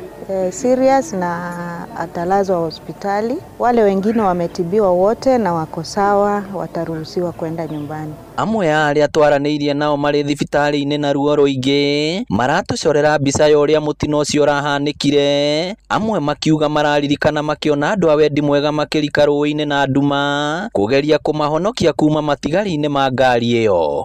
Speaker 7: serious na atalazwa hospitali. Wale wengine wametibiwa wote na wako sawa, wataruhusiwa kwenda nyumbani.
Speaker 26: Amwe a arĩa twaranĩirie nao marĩ thibitarĩ-inĩ na ruo rũingĩ maratũcorera mbica ya ũrĩa mũtino ũcio ũrahanĩkire. Amwe makiuga mararirikana makĩona andũ a wendi mwega makĩrika rũĩ-inĩ na nduma kũgeria kũmahonokia kuma matigari-inĩ ma ngari ĩyo.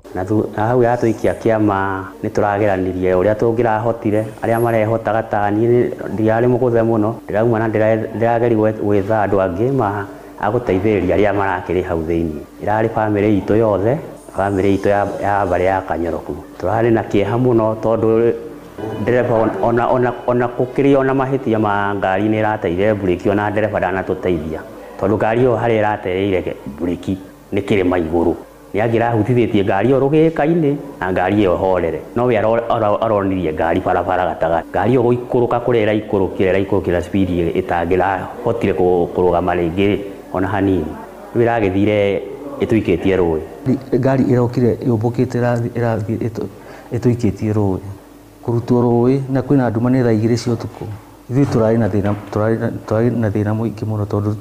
Speaker 16: Na hau yatũikia kĩama nĩ tũrageranirie ũrĩa tũngĩrahotire, arĩa marehotaga ta niĩ ndiarĩ mũgũthe mũno, ndĩrauma na ndĩrageria gwetha andũ angĩ ma agũteithĩrĩria arĩa marakĩrĩ hau thĩinĩ. Ĩrarĩ bamĩrĩ itũ yothe, bamĩrĩ itũ ya mbarĩ ya Kanyoroku. Tũrarĩ na kĩeha mũno tondũ ndereba ona gũkĩrĩ ona mahĩtia ma ngari nĩ ĩrateire mburĩki, ona ndereba ndanatũteithia tondũ ngari ĩyo harĩa ĩratereire mburĩki nĩ kĩrĩma igũrũ. Nĩ angĩrahutithĩtie ngari ĩyo rũgĩka-inĩ na ngari ĩyo horere, no we aronirie ngari barabara gatagatĩ. Ngari ĩyo gũikũrũka kũrĩa ĩraikũrũkĩra speed ĩtangĩrahotire kũrũgama rĩngĩ ona hanini, rĩu ĩragĩthire ĩtũikĩtie rũĩ.
Speaker 17: Ngari ĩrokire yũmbũkĩte ĩrathiĩ ĩtũikĩtie rũĩ, kũrutwo rũĩ na kwĩna nduma nĩ thaa 2 cia ũtukũ. Ithuĩ tũrarĩ na thĩna mũingĩ mũno tondũ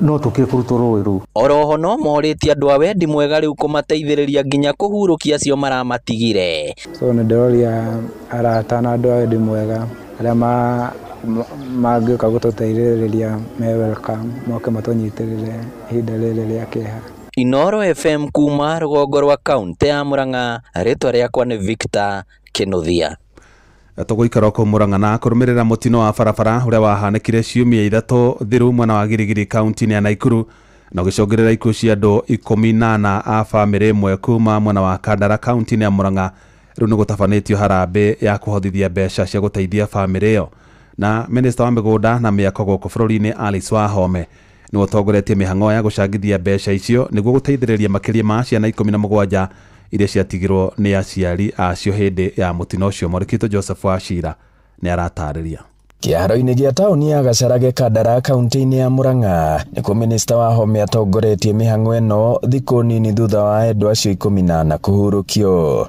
Speaker 17: no tũkire kũrutwo rũĩ rũu.
Speaker 26: Oroho no morĩtie andũ a wendi mwega rĩu kũmateithĩrĩria nginya kũhurũkia acio maramatigire.
Speaker 27: So nĩ ndĩroria arata na andũ a wendi mwega arĩa mangĩũka gũtũteithĩrĩria me welcome, moke matũnyitĩrĩre ihinda rĩrĩ rĩa kĩeha.
Speaker 26: Inoro FM kuma rũgongo rwa kaunti ya Murang'a, rĩtwa rĩakwa nĩ Victor Kinuthia.
Speaker 5: Tũgũikara kũu Murang'a na kũrũmĩrĩra mũtino wa barabara ũrĩa wahanĩkire ciumia 3 thiru mwena wa Girigiri kaunti-inĩ ya Naikuru na ũgĩcũngĩrĩra ikuũ cia andũ 14 a bamĩrĩ ĩmwe kuma mwena wa Kandara kaunti-inĩ ya Murang'a. Rĩu nĩ gũtabanĩtio harambĩ ya kũhothithia mbeca cia gũteithia bamĩrĩ ĩyo. Na minista wa mĩgũnda na mĩako gũkũ bũrũri-inĩ Alice Wahome nĩwe ũtongoretie mĩhang'o ya gũcangithia mbeca icio nĩguo gũteithĩrĩria makĩria ma ciana 17 iria ciatigirwo nĩ aciari acio hĩndĩ ya mũtino ũcio. Mwarĩkitũ Joseph Wachira nĩ aratarĩria.
Speaker 18: Kĩharo-inĩ gĩa taũni ya Gacarage Kandara kaunti-inĩ ya Murang'a nĩkuo minista Wahome atongoretie mĩhang'o ĩno thikũ nini thutha wa endwa acio 14 kũhurũkio.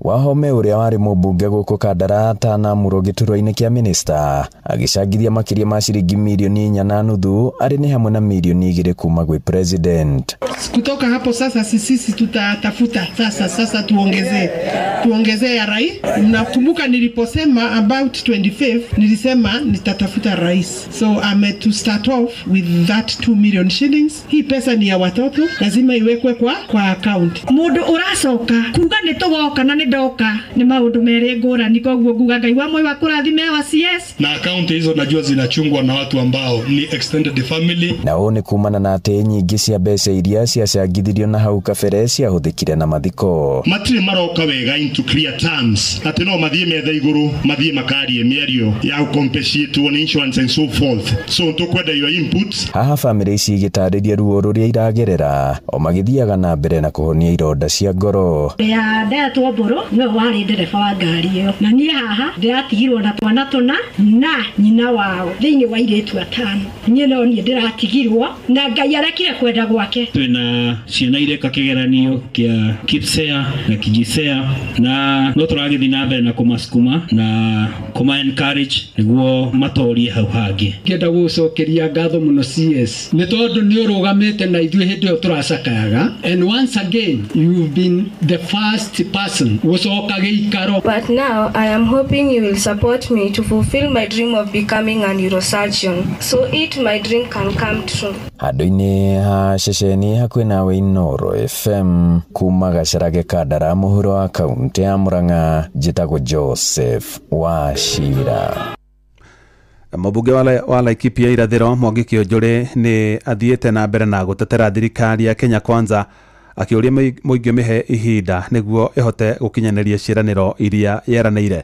Speaker 18: Wahome ũrĩa warĩ mũmbunge gũkũ Kandara atanamũrwo gĩturwa-inĩ kĩa minista agĩcangithia makĩria ma ciringi milioni 4.5 arĩ nĩ hamwe na milioni 2 kuma gwĩ president.
Speaker 19: Kutoka hapo sasa sisi tutatafuta sasa tuongezee ya rais. Mnakumbuka niliposema about 25 nilisema nitatafuta rais, so I'm to start off with that 2 million shillings. Hii pesa ni ya watoto, lazima iwekwe kwa account.
Speaker 12: Mundu uracoka kuga ni tugoka na ni ndoka ni maundu mere ngurani, koguo nguga Ngai wa moyo wa kurathime wa CS.
Speaker 20: Na account hizo najua zinachungwa na watu ambao ni extended family.
Speaker 18: Na ũũ nĩ kumana na atĩ nyingĩ cia mbeca iria ciacangithirio na hau kabere ciahũthĩkire na mathiko.
Speaker 20: Matirĩ maroka wega into clear terms atĩ no mathiĩ metha igũrũ mathiĩ makarie mĩario ya compensate on insurance and so forth, so tũkwenda your inputs.
Speaker 18: Haha bamĩrĩ ici igĩtarĩria ruo rũrĩa iragerera o magĩthiaga na mbere na kũhonia ironda cia ngoro.
Speaker 12: Ya ndetwo mbũrũ nĩwe warĩ ndereba wa ngari ĩyo, na niĩ haha ndĩratigirwo na twana tũna na nyina wao thĩinĩ wa airĩtu 5. Niĩ no niĩ ndĩratigirwo na Ngai arekire kwenda gwake.
Speaker 25: Twĩna ciana ireka kĩgeranio kĩa KIPSEA na KJSEA na no tũragĩthiĩ na mbere na kũmasukuma na kũma encourage nĩguo matorie hau hangĩ.
Speaker 28: Ngĩenda gũcokeria ngatho mũno CS nĩ tondũ nĩ ũrũgamĩte na ithuĩ hĩndĩ ĩyo tũracakayaga, and once again you've been the first person gũcoka gĩikaro.
Speaker 29: But now I am hoping you will support me to fulfill my dream of becoming a neurosurgeon so it my dream can come true.
Speaker 18: Handũ-inĩ ha ceceni hakuhĩ nawe Inoro FM kuma Gacarage Kandara mũhuro wa kaunti ya Murang'a, njĩtagwo Joseph Wachira.
Speaker 5: Mũmbunge wa Laikipia irathĩro Mwangi Kĩonjũrĩ nĩ athiĩte na mbere na gũtetera thirikari ya Kenya Kwanza akĩũria mũingĩ mĩhe ihinda nĩguo ĩhote gũkinyanĩria ciĩranĩro iria yeranĩire.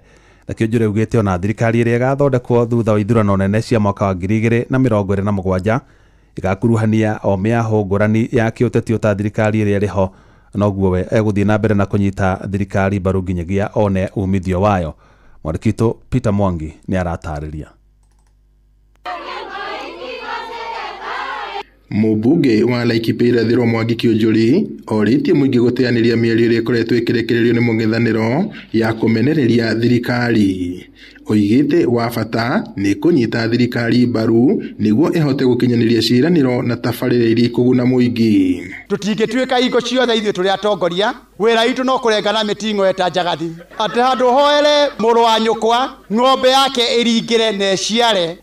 Speaker 5: Na Kĩonjũrĩ augĩte ona thirikari ĩrĩa ĩgathondekwo thutha wa ithurano nene cia mwaka wa 2027 igakuruhania o mĩahũ ngũrani ya kĩũteti ta thirikari ĩrĩa ĩrĩ ho Noguo we egũthiĩ na mbere na kũnyita thirikari mbaru nginyagia one umithio wayo. Mwandĩki witũ Peter Mwangi nĩ aratarĩria.
Speaker 1: Mũmbunge wa Laikipia Irathĩro Mwangi Kĩũnjũri orĩtie mũingĩ gũteanĩria mĩario ĩrĩa ĩkoretwo ĩkĩrekererio nĩ mũng'ethanĩro ya kũmenereria thirikari. Oigĩte wa bata nĩ kũnyita thirikari mbaru nĩguo ĩhote gũkinyanĩria ciĩranĩro na tabarĩra iria ikũguna mũingĩ.
Speaker 24: Tũtingĩtuĩka hingo ciothe ithuĩ tũrĩ atongoria, wĩra witũ no kũrengana mĩting'o eta njagathi. Atĩ handũ hoere mũrũ wa nyũkwa ng'ombe yake ĩringĩre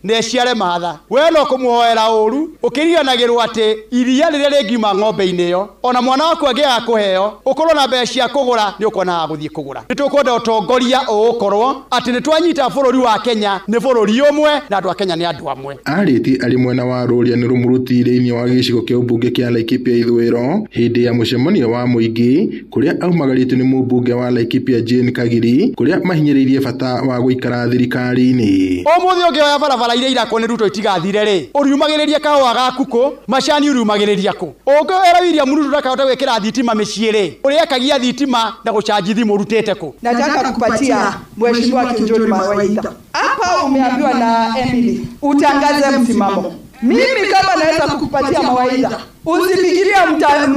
Speaker 24: na ĩciare mahatha, we no kũmũhoera ũru ũkĩriganagĩrwo atĩ iria rĩrĩa rĩngiuma ng'ombe-inĩ ĩyo ona mwana waku angĩaga kũheo ũkorwo na mbeca cia kũgũra nĩ ũkuona gũthiĩ kũgũra. Nĩ tũkwenda ũtongoria ũgũkorwo atĩ nĩ twanyita bũrũri wa Kenya nĩ bũrũri ũmwe na andũ a Kenya nĩ andũ amwe.
Speaker 1: Arĩtie arĩ mwena wa Rũrĩa nĩ Rũmũrũti thĩinĩ wa gĩcigo kĩa ũmbunge kĩa Laikipia Ithũĩro hĩndĩ ya mũcemanio wa mũingĩ kũrĩa aumagarĩtio nĩ mũmbunge wa Laikipia Jane Kagiri kũrĩa mahinyĩrĩirie bata wa gũikara thirikari-inĩ.
Speaker 24: Ũmũthĩ ũngĩoya barabara iria irakwo nĩ Ruto itigathire rĩ, ũriumagĩrĩria kahũa gaku kũ, macani ũriumagĩrĩria kũ? Ũngĩoera William Ruto ndakahota gwĩkĩra thitima mĩciĩ rĩ, ũrĩakagia thitima na gũcanji thimũ ũrutĩte kũ?
Speaker 3: Nataka kupatia Mheshimiwa Kiunjuri mawaidha. Hapa umeambiwa na Emily utangaze msimamo. Mimi kama naweza kukupatia mawaidha, usifikirie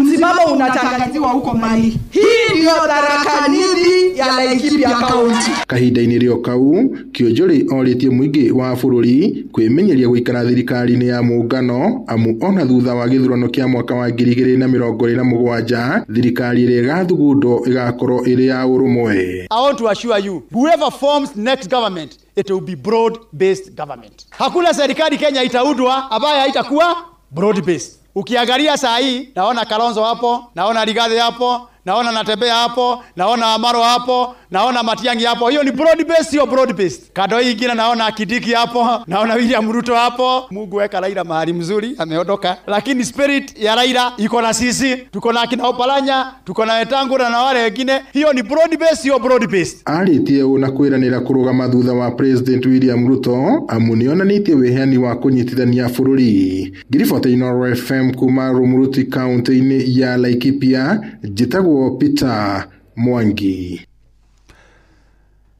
Speaker 3: msimamo unatangaziwa huko mali. Hii ndio Tharaka Nithi ya Laikipia County.
Speaker 1: Kahinda-inĩ rĩo kau Kĩũnjũri orĩtie mũingĩ wa bũrũri kwĩmenyeria gũikara thirikari-inĩ ya mũngano amu ona thutha wa gĩthurano kĩa mwaka wa 2027 thirikari ĩrĩa ĩgathugundwo ĩgakorwo ĩrĩ ya ũrũmwe.
Speaker 24: I want to assure you, whoever forms next government, it will be broad-based government. Hakuna serikali Kenya itaundwa ambayo haitakuwa broad-based. Ukiangalia saa hii, naona Kalonzo hapo, naona Rigathi hapo, naona Natembea hapo, naona Amaro hapo, naona Matiang'i hapo. Hiyo ni broad based, sio broad based. Kando hii ingine naona Kindiki hapo, naona William Ruto hapo. Mungu weka Raila mahali mzuri, ameondoka. Lakini spirit ya Raila iko na sisi, tuko na akina Oparanya, tuko na Wetangula na wale wengine. Hiyo ni broad based, sio broad based.
Speaker 1: Arĩtie ũũ na kwĩranĩra kũrũgama thutha wa President William Ruto amu nĩonanĩtie wĩheani wa kũnyitithania bũrũri. Ngiribota Inooro FM kuma Rumuruti kaunti-inĩ ya Laikipia, njĩtagwo Peter Mwangi.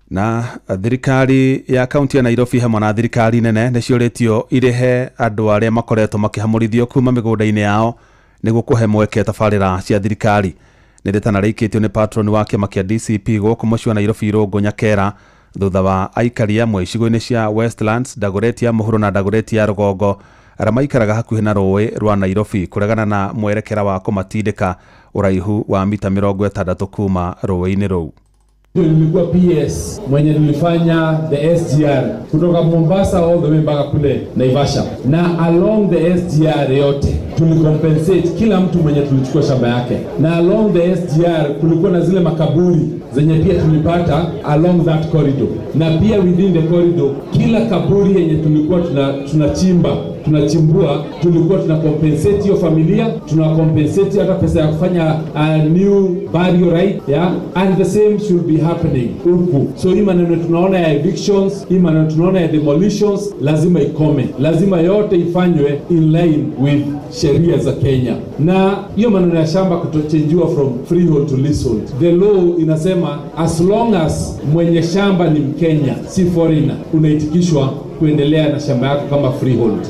Speaker 5: Na thirikari ya kaunti ya Nairobi hamwe na thirikari nene nĩciũrĩtio irĩhe andũ arĩa makoretwo makĩhamũrithio kuma mĩgũnda-inĩ yao nĩguo kũhe mweke tabarĩra cia thirikari. Nĩ rĩtana rĩikĩtio nĩ patron wa kĩama kĩa DCP gũkũ mũciĩ wa Nairobi Irũngũ Nyakera thutha wa aikari amwe icigo-inĩ cia Westlands, Dagoretti ya mũhuro na Dagoretti ya rũgongo arĩa maikaraga hakuhĩ na rũĩ rwa Nairobi kũregana na mwerekera wa kũmatindĩka ũraihu wa mita 60 kuma rũĩ-inĩ rũu.
Speaker 4: Nilikuwa PS mwenye nilifanya the SGR kutoka Mombasa all the way mpaka kule Naivasha, na along the SGR yote tulicompensate kila mtu mwenye tulichukua shamba yake, na along the SGR kulikuwa na zile makaburi zenye pia tulipata along that corridor, na pia within the corridor kila kaburi yenye tulikuwa tunachimba tunachimbua tulikuwa tuna compensate hiyo familia, tuna compensate hata pesa ya kufanya a new burial right, yeah, and the same should be happening huku. So hii maneno tunaona ya evictions, hii maneno tunaona ya demolitions lazima ikome, lazima yote ifanywe in line with sheria za Kenya. Na hiyo maneno ya shamba kutochenjiwa from freehold to leasehold, the law inasema as long as mwenye shamba ni Mkenya, si foreigner, unaitikishwa kuendelea na shamba yako kama freehold.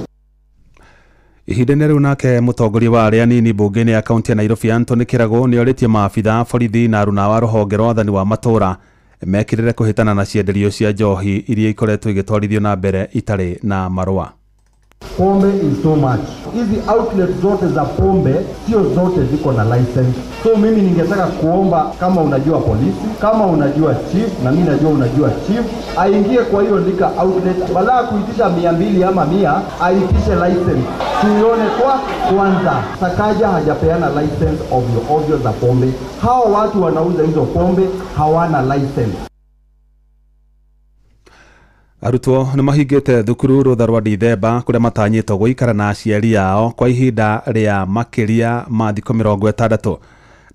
Speaker 5: Ihinda-inĩ rĩu nake mũtongoria wa arĩa anini mbunge-inĩ ya kaunti ya Nairobi Anthony Kĩragũ nĩorĩtie maabitha borithi na aruna wa rũhonge rwa wathani wa matũũra mekĩrĩre kũhĩtana na cienderio cia njohi iria ikoretwo igĩtwarithio na mbere itarĩ na marũa.
Speaker 8: Pombe is so much. Hizi outlet zote za pombe sio zote ziko na license. So mimi ningetaka kuomba, kama unajua polisi, kama unajua chief, na mimi najua unajua chief, aingie kwa hiyo liquor outlet, badala kuitisha 200 ama 100, aitishe license. Tuione kwa kwanza. Sakaja hajapeana license ovyo ovyo za pombe. Hao watu wanauza hizo pombe hawana license.
Speaker 5: Arutwo nĩ mahingĩte thukuru rũtha rwa Dithemba kũrĩa matanyĩtwo gũikara na aciari ao kwa ihinda rĩa makĩria ma thikũ 60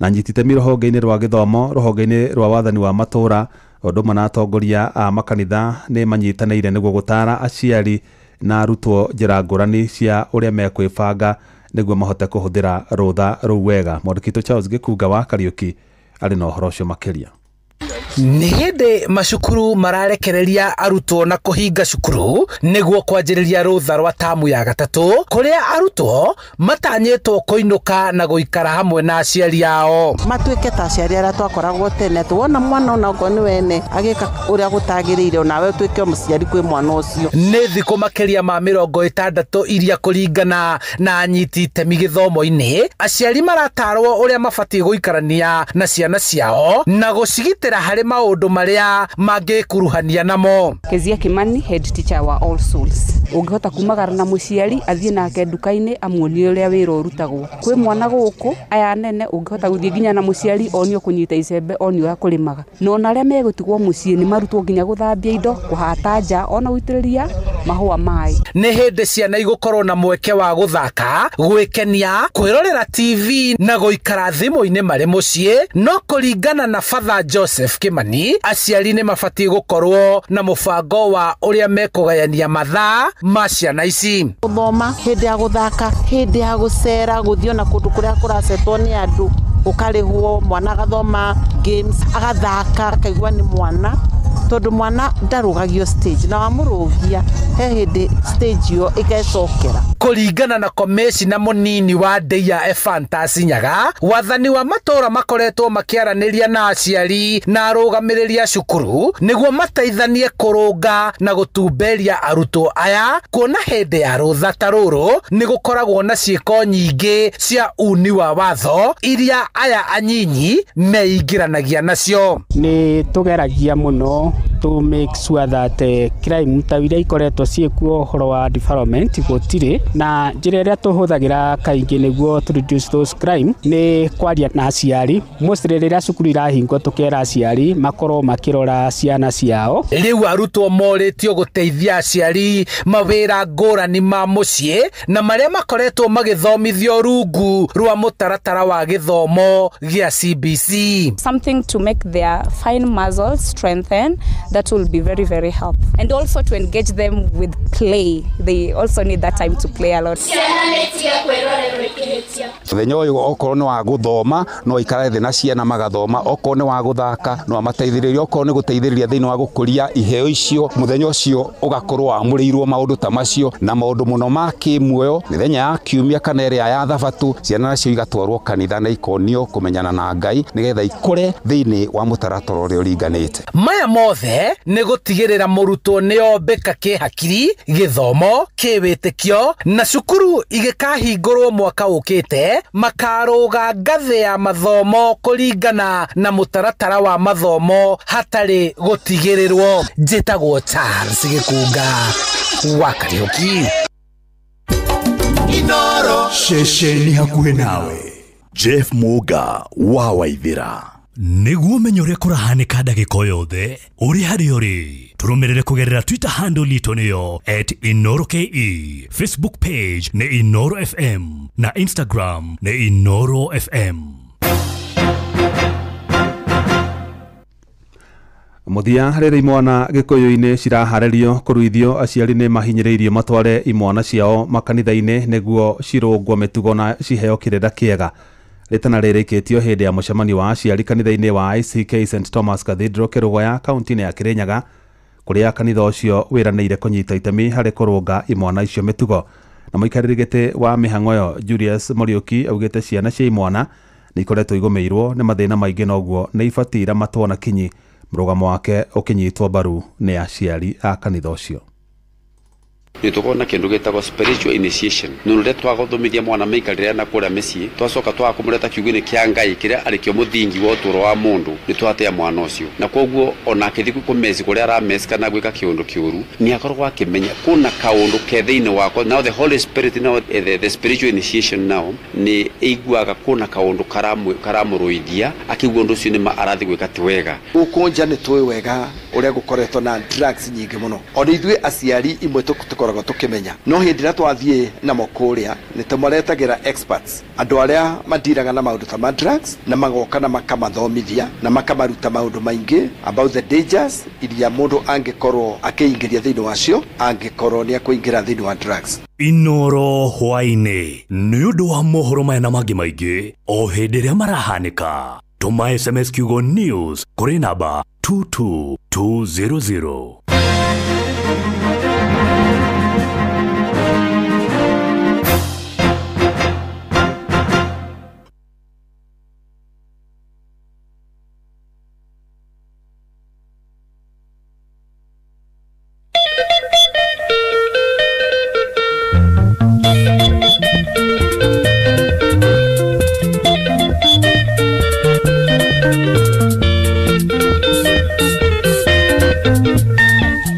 Speaker 5: na nyiti itemi rũhonge-inĩ rwa gĩthomo, rũhonge-inĩ rwa wathani wa matũũra, ũndũ ũmwe na atongoria a makanitha nĩ manyitanĩire nĩguo gũtara aciari na arutwo njĩra ngũrani cia ũrĩa mekwĩbanga nĩguo mahote kũhũthĩra rũtha rũu wega. Mwandĩki Charles Gĩkunga wa Kariũki arĩ na ũhoro ũcio makĩria.
Speaker 2: Nĩ hĩndĩ macukuru mararekereria arutwo na kũhinga cukuru nĩguo kwanjĩrĩria rũtha rwa tamu ya gatatũ kũrĩa arutwo matanyĩtwo kũinũka na gũikara hamwe na aciari ao.
Speaker 6: Matuĩke ta aciari arĩa twakoragwo tene, tuwona mwana ona okorwo nĩ wene agĩka ũrĩa gũtagĩrĩire, onawe ũtuĩke mũciari kwĩ mwana ũcio.
Speaker 2: Nĩ thikũ makĩria ma 60 iria kũringana na anyiti itemi gĩthomo-inĩ, aciari maratarwo ũrĩa mabatiĩ gũikarania na ciana ciao na gũcigitĩra harĩ maũndũ marĩa mangĩkuruhania namo.
Speaker 9: Kezia Kimani, head teacher wa All Souls. Ũngĩhota kumagara na mũciari athiĩ nake nduka-inĩ amuonie ũrĩa wĩra ũrutagwo. Kwĩ mwana gũkũ aya nene ũngĩhota gũthiĩ nginya na mũciari onio kũnyita icembe onio ũrĩa kũrĩmaga. Na ona arĩa megũtigwo mũciĩ nĩ marutwo nginya gũthambia indo, kũhata nja ona gũitĩrĩria mahũa maĩ.
Speaker 2: Nĩ hĩndĩ ciana igũkorwo na mweke wa gũthaka, gwĩkenia, kwĩrorera TV na gũikara thimũ-inĩ marĩ mũciĩ. No kũringana na Father Joseph Kimani, aciari nĩ mabatiĩ gũkorwo na mũbango wa ũrĩa mekũgayania mathaa ma ciana ici.
Speaker 6: Gũthoma, hĩndĩ ya gũthaka, hĩndĩ ya gũcera, gũthiĩ ona kũndũ kũrĩa kũracetwo nĩ andũ, ũkarĩhwo, mwana agathoma games, agathaka, akaigua nĩ mwana, tondũ mwana ndarũgagio stage na wamũrũgia he hĩndĩ stage ĩyo ĩgecokera.
Speaker 2: Kũringana na komĩcina mũnini wa Ndeia Ephantus Nyaga, wathani wa matũra makoretwo makĩaranĩria na aciari na arũgamĩrĩri a cukuru nĩguo mateithanie kũrũnga na gũtumberia arutwo aya, kuona hĩndĩ ya rũtha ta rũrũ nĩ gũkoragwo na ciĩko nyingĩ cia uni wa watho iria aya anyinyi meingĩranagia nacio.
Speaker 10: Nĩ tũgeragia mũno to make sure that crime ta iria ikoretwo ciĩkuo ũhoro wa development gũtirĩ, na njĩra ĩrĩa tũhũthagĩra kaingĩ nĩguo to reduce those crime nĩ kwaria na aciari. Mostly rĩrĩa cukuru irahingwo tũkera aciari makorwo makĩrora ciana ciao.
Speaker 2: Rĩu arutwo morĩtio gũteithia aciari mawĩra ngũrani ma mũciĩ na marĩa makoretwo magĩthomithio rungu rwa mũtaratara wa gĩthomo gĩa CBC.
Speaker 13: Something to make their fine muscles strengthen, that will be very, very helpful. And also to engage them with play. They also need that time to play a lot.
Speaker 15: Mũthenya ũyũ okorwo nĩ wa gũthoma no ikare thĩ na ciana magathoma, okorwo nĩ wa gũthaka no amateithĩrĩrie, okorwo nĩ gũteithĩrĩria thĩinĩ wa gũkũria iheo icio, mũthenya ũcio ũgakorwo wamũrĩirwo maũndũ ta macio na maũndũ mũno ma kĩmuoyo. Mĩthenya ya kiumia kana ĩrĩa ya thabatũ ciana nacio igatwarwo kanitha na ikonio kũmenyana na Ngai nĩgetha ikũre thĩinĩ wa mũtaratara ũrĩa ũringanĩte.
Speaker 2: Maya mothe nĩ gũtigĩrĩra mũrutwo nĩ ombĩka kĩhakiri, gĩthomo, kĩwĩtĩkio na cukuru igĩkahingũrwo mwaka ũkĩte makarũga ngathĩ ya mathomo kũringana na mũtaratara wa mathomo hatarĩ gũtigĩrĩrwo. Njĩtagwo Charles Gĩkunga wa Kariũki.
Speaker 14: Inoro ceceni hakuhĩ nawe. Jeff Muga wa Waithira.
Speaker 21: Nĩguo ũmenye ũrĩa kũrahanĩka ndagĩka o yothe ũrĩ harĩa ũrĩ, tũrũmĩrĩre kũgerera Twitter handle itũ nĩyo @InoroKE, Facebook page nĩ Inoro FM na Instagram nĩ Inoro FM.
Speaker 5: Mũthia rĩrĩa imwana gĩkũyũ-inĩ ciraharĩrio kũruithio, aciari nĩ mahinyĩrĩirio matware imwana ciao makanitha-inĩ nĩguo cirũngwo mĩtugo na ciheo kĩrĩra kĩega. Rĩtana rĩrĩkĩtio hĩndĩ ya mũcemanio wa aciari kanitha-inĩ wa ICK St Thomas Cathedral Kĩrũgoya kaunti-inĩ ya Kĩrĩnyaga, kũrĩa kanitha ũcio wĩranĩire kũnyita itemi harĩ kũrũnga imwana icio mĩtugo. Na mũikarĩri gĩtĩ wa mĩhang'o ĩyo Julius Muriuki augĩte ciana cia imwana nĩ ikoretwo igũmĩirwo nĩ mathĩna maingĩ, noguo nĩ ibatiĩ iramatwo na kinyi. Mũrũgamo wake ũkĩnyitwo mbaru nĩ aciari a kanitha ũcio.
Speaker 22: Nĩ tũkorwo na kĩndũ gĩtagwo spiritual initiation, nĩ ũrĩa twagothomithia mwana mĩikarĩre na kũrĩa mĩciĩ, twacoka twaga kũmũreta kiugo-inĩ kĩa Ngai kĩrĩa arĩkĩo mũthingi wa ũtũũro wa mũndũ, nĩ twatea mwana ũcio. Na koguo ona akĩthiĩ kũmeci kũrĩa arameci kana gwĩka kĩũndũ kĩũru, nĩ akoragwo akĩmenya kũna kaũndũ ke thĩinĩ wakwa. Now the Holy Spirit now, the spiritual initiation now, nĩ ĩiguaga kũna kaũndũ karamũrũithia, akĩigua ũndũ ũcio nĩma arathiĩ gwĩka ti wega.
Speaker 23: Gũkũ nja nĩ tũĩ wega ũrĩa gũkoretwo na drugs nyingĩ mũno. Ona ithuĩ aciari imwe
Speaker 7: tũkoragwo tũkĩmenya. No hĩndĩ ĩrĩa twathiĩ namo kũrĩa nĩ tũmaretagĩra experts, andũ arĩa madiraga na maũndũ ta ma drugs, na magoka na makamathomithia na makamaruta maũndũ maingĩ about the dangers iria mũndũ angĩkorwo akĩingĩria thĩinĩ wacio angĩkorwo nĩ akũingĩra thĩinĩ wa drugs.
Speaker 21: Inoro hwaĩ-inĩ nĩ ũndũ wa mohoro maya na mangĩ maingĩ o hĩndĩ ĩrĩa marahanĩka. Tũma SMS kiugo news kũrĩ namba 22200.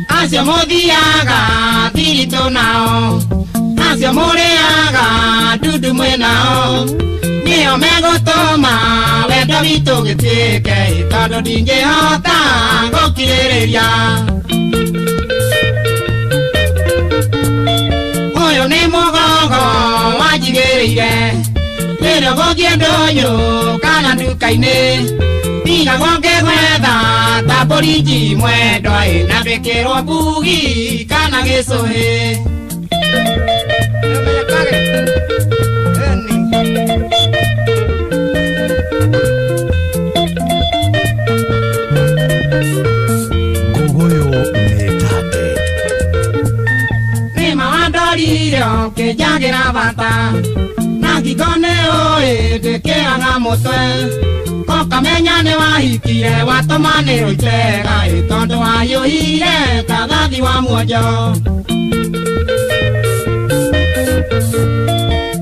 Speaker 11: Acio muthiaga thiritũ nao, acio mũrĩaga ndundu mwĩ nao, nĩo megũtũma wendo witũ gĩtuĩke, tondũ ndingĩhota gũkirĩrĩria. Ũyũ nĩ mũgongo wanjigĩrĩire, rĩrĩa gũthiĩ ndũnyũ kana nduka-inĩ, ndigagwo ngĩgwetha ta mbũri mwendwa ĩ, na ndwĩkĩrwo mbugi kana gĩcũhĩ.
Speaker 21: Nguguyu nĩ tate.
Speaker 11: Nĩma wandorire ũkĩnjagĩra bata, na ngingo nĩ ũĩ ndĩkĩraga mũtwe, ũkamenya nĩ wahikire watũmanĩrwo itega ĩ, tondũ wayũhire ta thathi wa muonjo.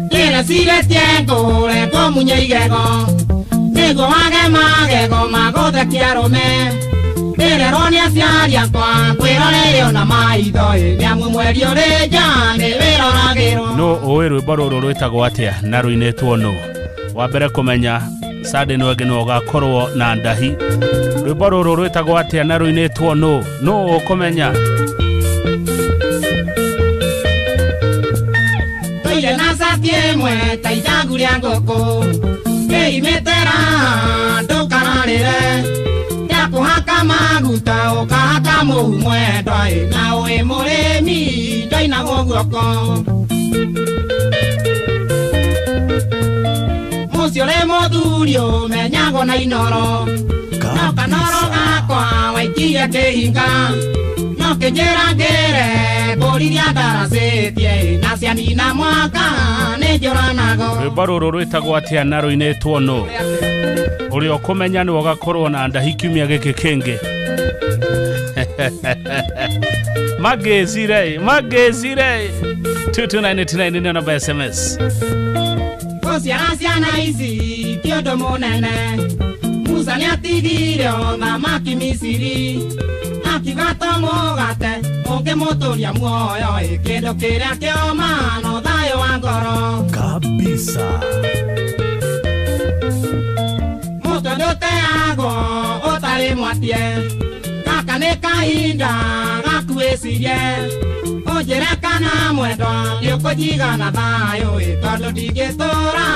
Speaker 11: Ndĩreciretie ngũre ngũmunye igego, nĩguo wage magego magũthekia arũme. Ndĩrerwo nĩ aciari akwa kwĩroreire ona maitho ĩ, nĩamu mweri ũrĩ nja nĩ wĩroragĩrwo.
Speaker 16: Nũ ũĩ rwĩmbo rũrũ rwĩtagwo atĩa na rũinĩtwo nũ? Wa mbere kũmenya Sunday nĩ wangĩ nĩ ũgakorwo na ndahi. Rwĩmbo rũrũ rwĩtagwo atĩa na rũinĩtwo nũ? Nũ ũkũmenya?
Speaker 11: Tũire na cati ĩmwe ta ithangu rĩa ngũkũ, ĩimĩte raha ndũkararĩre, ndakũhaka maguta ũkahaka mũhu mwendwa ĩ, na ũĩ mũrĩmi ndoinagwo guoko. Mũciĩ ũrĩ mũthuri ũmenyagwo na inoro, no kanoro gakwa waikirie kĩhinga, no kĩnjĩra ngĩre mbũri iria ndaracĩtie ĩ, na cianina mwaka nĩ njũranago.
Speaker 16: Rwĩmbo rũrũ rwĩtagwo atĩa na rũinĩtwo nũ? Ũrĩa ũkũmenya nĩ ũgakorwo na ndahi kiumia gĩkĩ kĩngĩ. Magezire, magezire. 22989 nĩ namba ya SMS.
Speaker 11: Gũciara ciana ici ti ũndũ mũnene, Musa nĩatigire ũthamaki Misiri, akiuga to mũgate ũngĩmũtũria muoyo ĩ, kĩndũ kĩrĩa kĩoma no thayũ wa ngoro.
Speaker 21: Kabisa.
Speaker 11: Mũtwe ndũteagwo ũtarĩ mwatie, gaka nĩ kahinda gaku wĩcirie, ũnjĩre kana mwendwa nĩũkũnjiga na thayũ ĩ, tondũ ndingĩtũra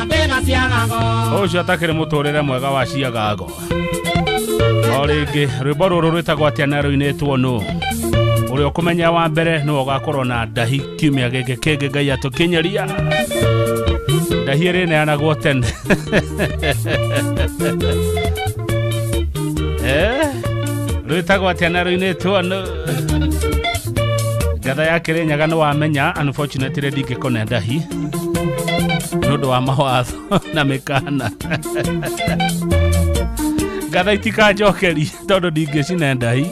Speaker 11: ndĩna ciagago.
Speaker 16: Ũcio atakĩrĩ mũtũrĩre mwega wa ciagago. O rĩngĩ rwĩmbo rũrũ rwĩtagwo atĩa na rũinĩtwo nũ? Ũrĩa ũkũmenya wa mbere nĩwe ũgakorwo na ndahi kiumia gĩkĩ kĩngĩ Ngai atũkinyeria. Ndahi ĩrĩneanagwo tene. Rwĩtagwo atĩa na rũinĩtwo nũ? Ngatha ya Kĩrĩnyaga nĩ wamenya, unfortunately ndingĩkũne ndahi nĩ ũndũ wa mawatho na mĩkana. Ngatha itikanjokeria tondũ ndingĩcine ndahi.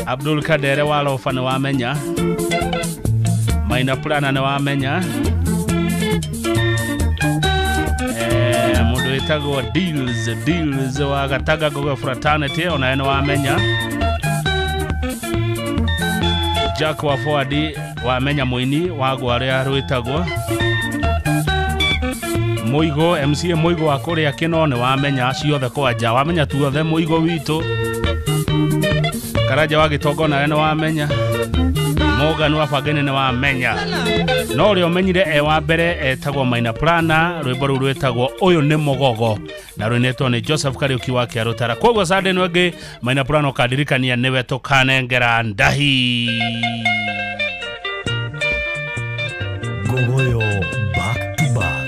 Speaker 16: Abdul Kadere wa Lofa nĩ wamenya, Maina Plana nĩ wamenya, mũndũ wĩtagwo Deals wa Gataga Gogo Fraternity onaye nĩ wamenya, Jack wa Forward wamenya mũini wa Gwarĩa rwĩtagwo Mũigo, MCA Mũigo wa kũrĩa Kĩno nĩ wamenya ciothe kwanja, wamenya tuothe Mũigo witũ. Karanja wa Gĩtongo nawe nĩ wamenya, Morgan wa Bangene nĩ wamenya, no ũrĩa ũmenyire e wa mbere etagwo Maina Plana, rwĩmbo rũu rwĩtagwo ũyũ nĩ mũgogo na rwĩnĩtwo nĩ Joseph Kariuki wa Kĩarũtara. Koguo Sunday ĩno ĩngĩ Maina Plana ũkandirikania nĩwe tũkanengera ndahi.
Speaker 21: Ngogoyo back to back.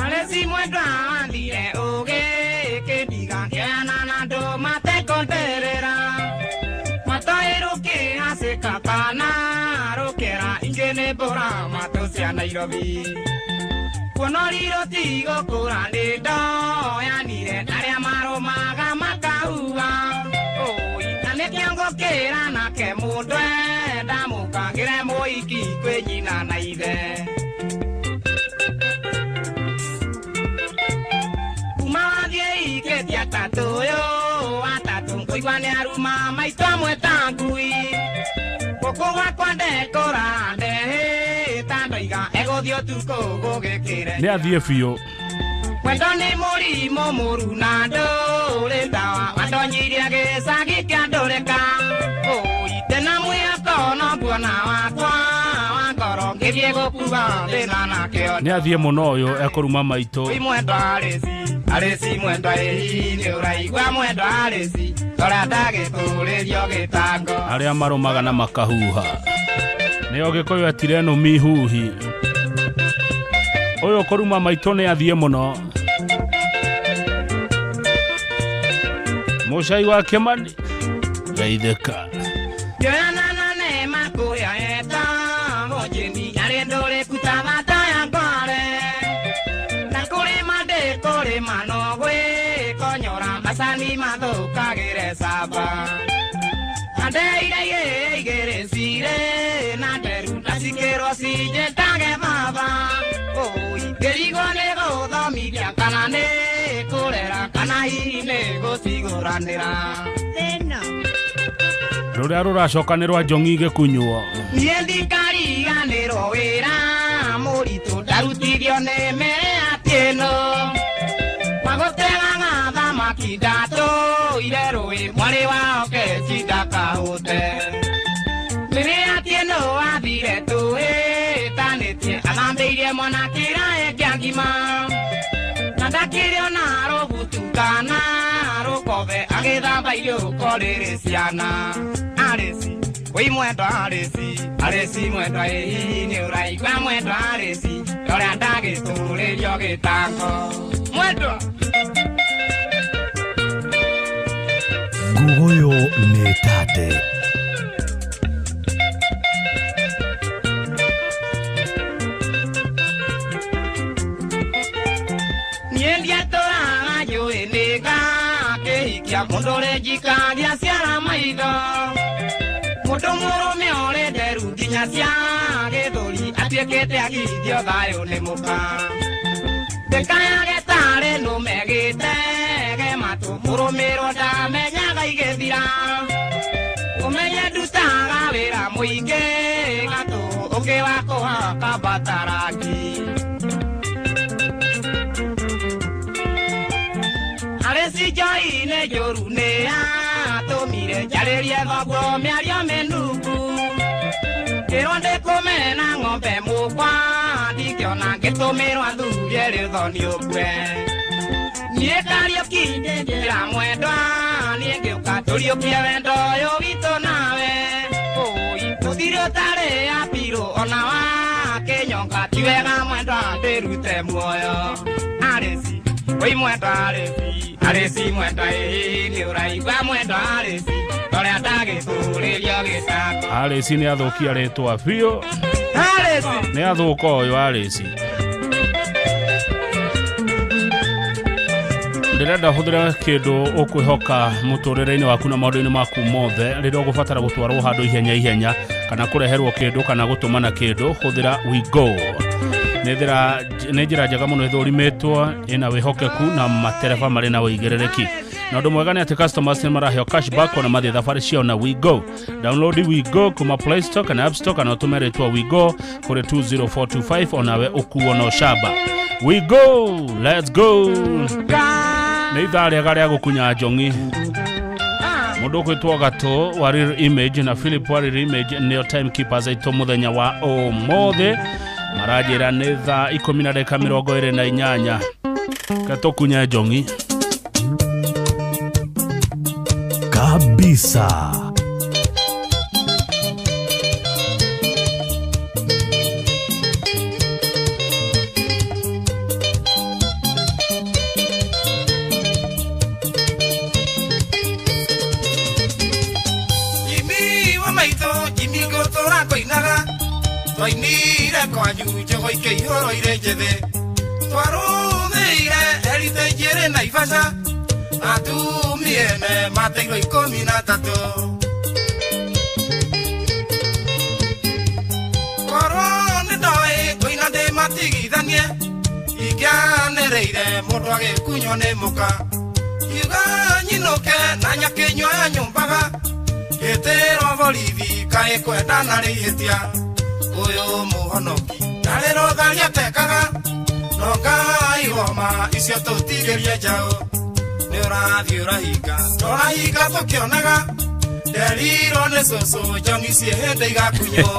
Speaker 11: Alesi mwendwa wandire uge kĩndiga kĩana na andũ matekonderera matoĩ rũkĩhacĩka kana rũkĩra ingĩ nĩ mbũra matũ cia Nairobi kuonori rũtigũkũra nĩ ndoyanire arĩa marũmaga makauga ũi na nĩkĩo ngũkĩra nake mũndũ ndamũkagĩre mũiki kwĩ nyina na ithe. Kuma wathiĩ ikĩtie atatũ ũyũ atatũ ngũigua nĩ aruma maitũ amwe ta ngui gũkũ gwakwa ndekũra ndehĩta ndoiga egũthiĩ ũtukũ gũgĩkĩre.
Speaker 16: Nĩ athiĩ biũ.
Speaker 11: Wendo nĩ mũrimũ mũru na ndũrĩ ndawa wandonyirie gĩcagi kĩa ndũrĩka ũi ndĩna mwĩhoko no nguona wakwa wa ngoro ngĩthiĩ gũkua thĩna nakĩo.
Speaker 16: Nĩ athiĩ mũno ũyũ ekũruma maitũ.
Speaker 11: Wĩ mwendwa arĩci arĩci mwendwa ĩhi nĩ ũraigua mwendwa arĩci torĩa ndagĩtũrĩrio gĩtango.
Speaker 16: Arĩa marũmaga na makahuha nĩo Gĩkũyũ etire nũmi huhi. Ũyũ kũruma maitũ nĩ athiĩ mũno. Mũcai wa Kĩmani geithĩka.
Speaker 11: Ngĩoyana na neema kũrĩa etagwo Jane arĩ ndũrĩku ta bata ya ngware na kũrĩma ndĩkũrĩma no gwĩkonyora macani mathũkagĩre camba andeire igĩrĩ cirĩ na nderu na cikĩrwo cinjĩtage baba ũi ngĩrigwo nĩ gũthomithia kana nĩ kũrera kana hihi nĩ gũcigũranĩra.
Speaker 16: Rũrĩa rũracoka nĩ rwa njong'i gĩkunyuo.
Speaker 11: Niĩ ndikariganĩrwo wĩra mũritũ ndarutithio nĩ mere atieno wagũtegaga thamaki ndatũire rũĩ mwarĩ wao Keci ndakahũte mĩrĩ atieno athire tũhĩtanĩtie athambĩirie mwana kĩraĩ kĩa ngima na ndakĩrĩ ona rũbutu kana rũkobe agĩthamba irio rĩrĩ ciana. Arĩci wĩ mwendwa arĩci arĩci mwendwa ĩhihi nĩ ũraigua mwendwa arĩci torĩa ndagĩtũrĩrio gĩtango mwendwa.
Speaker 21: Ngugoyo nĩ tate.
Speaker 11: Niĩ ndiatũraga njũĩ nĩngakĩhikia mũndũ ũrĩ njikagia ciara maitho mũndũ mũrũme ũrĩ nderu nginya cia gĩthũri atuĩkĩte agithio thayũ nĩ mũka ndĩkayage tarĩ nũme gĩtege matũ mũrũmĩrwo ndamenyaga igĩthira ũmenye ndutaga wĩra mũingĩ gatũ ũngĩ wa kũhaka mbataraki. Arĩci njoi nĩ njũru nĩ atũmire njarĩrie thoguo mĩario mĩnungu ngĩrwo ndĩkũmena ng'ombe mũkwa ndingĩona ngĩtũmĩrwo athurie rĩthoni ũkue niĩ Kariũki ndĩnjĩra mwendwa niĩ ngĩũka tũriũkie wendo ũyũ witũ nawe ũi tũthire ũtarĩ apirũ ona wa kĩnyonga ti wega mwendwa ndĩrute muoyo. Arĩci wĩ mwendwa arĩci arĩci mwendwa ĩhihi nĩ ũraigua mwendwa arĩci torĩa ndagĩtũrĩrio gĩtango.
Speaker 16: Arĩci nĩ athũkia rĩtwa biũ.
Speaker 11: Arĩci
Speaker 16: nĩ athũka ũyũ arĩci. Ndĩrenda hũthĩre kĩndũ ũkwĩhoka mũtũrĩre-inĩ waku na maũndũ-inĩ maku mothe rĩrĩa ũgũbatara gũtwarwo handũ ihenya ihenya kana kũreherwo kĩndũ kana gũtũmana kĩndũ hũthĩra WeGo. Nĩ njĩra njega mũno ĩthũrimĩtwo ĩna wĩhokeku na matereba marĩ na ũigĩrĩrĩki. Na ũndũ mwega nĩ atĩ customers nĩ maraheo cashback ona mathiĩ thabarĩ ciao na WeGo. Download WeGo kuma Play Store kana App Store kana ũtũme rĩtwa WeGo kũrĩ 20425 onawe ũkuo na ũcamba. WeGo, let's go. Nĩ ithaa rĩega rĩa gũkunya njong'i. Mũndũ ũkwĩtwo Gatũ wa Real Image na Philip wa Real Image nĩo timekeepers aitũ mũthenya wa ũmũthĩ. Maranjĩra nĩ thaa 10:28. Gatũkunye njong'i
Speaker 21: kabisa.
Speaker 12: Jimmy wa maitho, Jimmy ngũtũra ngũinaga, twainire kwanyu njogo ikĩihũrwo irĩ njĩthĩ, twarũthĩire heritage ĩrĩ Naivasha, atumia ene mateirwo 13. Korwo nĩ ndoĩ ngũina ndĩmatigithanie, ingĩanĩrĩire mũndũ agĩkunywo nĩ mũka, kiuga nyinũke na nyakĩnyua ya nyũmbaga, gĩtĩrwo borithi kaĩ kwendana rĩ ihĩtia. Ũyũ mũhonoki ndarĩ rũtharia atekaga, no Ngai woma icio tũtigĩrie njaũ. Nĩ ũrathiĩ ũrahinga, tũrahinga tũkĩonaga, nderirwo nĩ cũcũ njong'i ciĩ hĩndĩ igakunywo.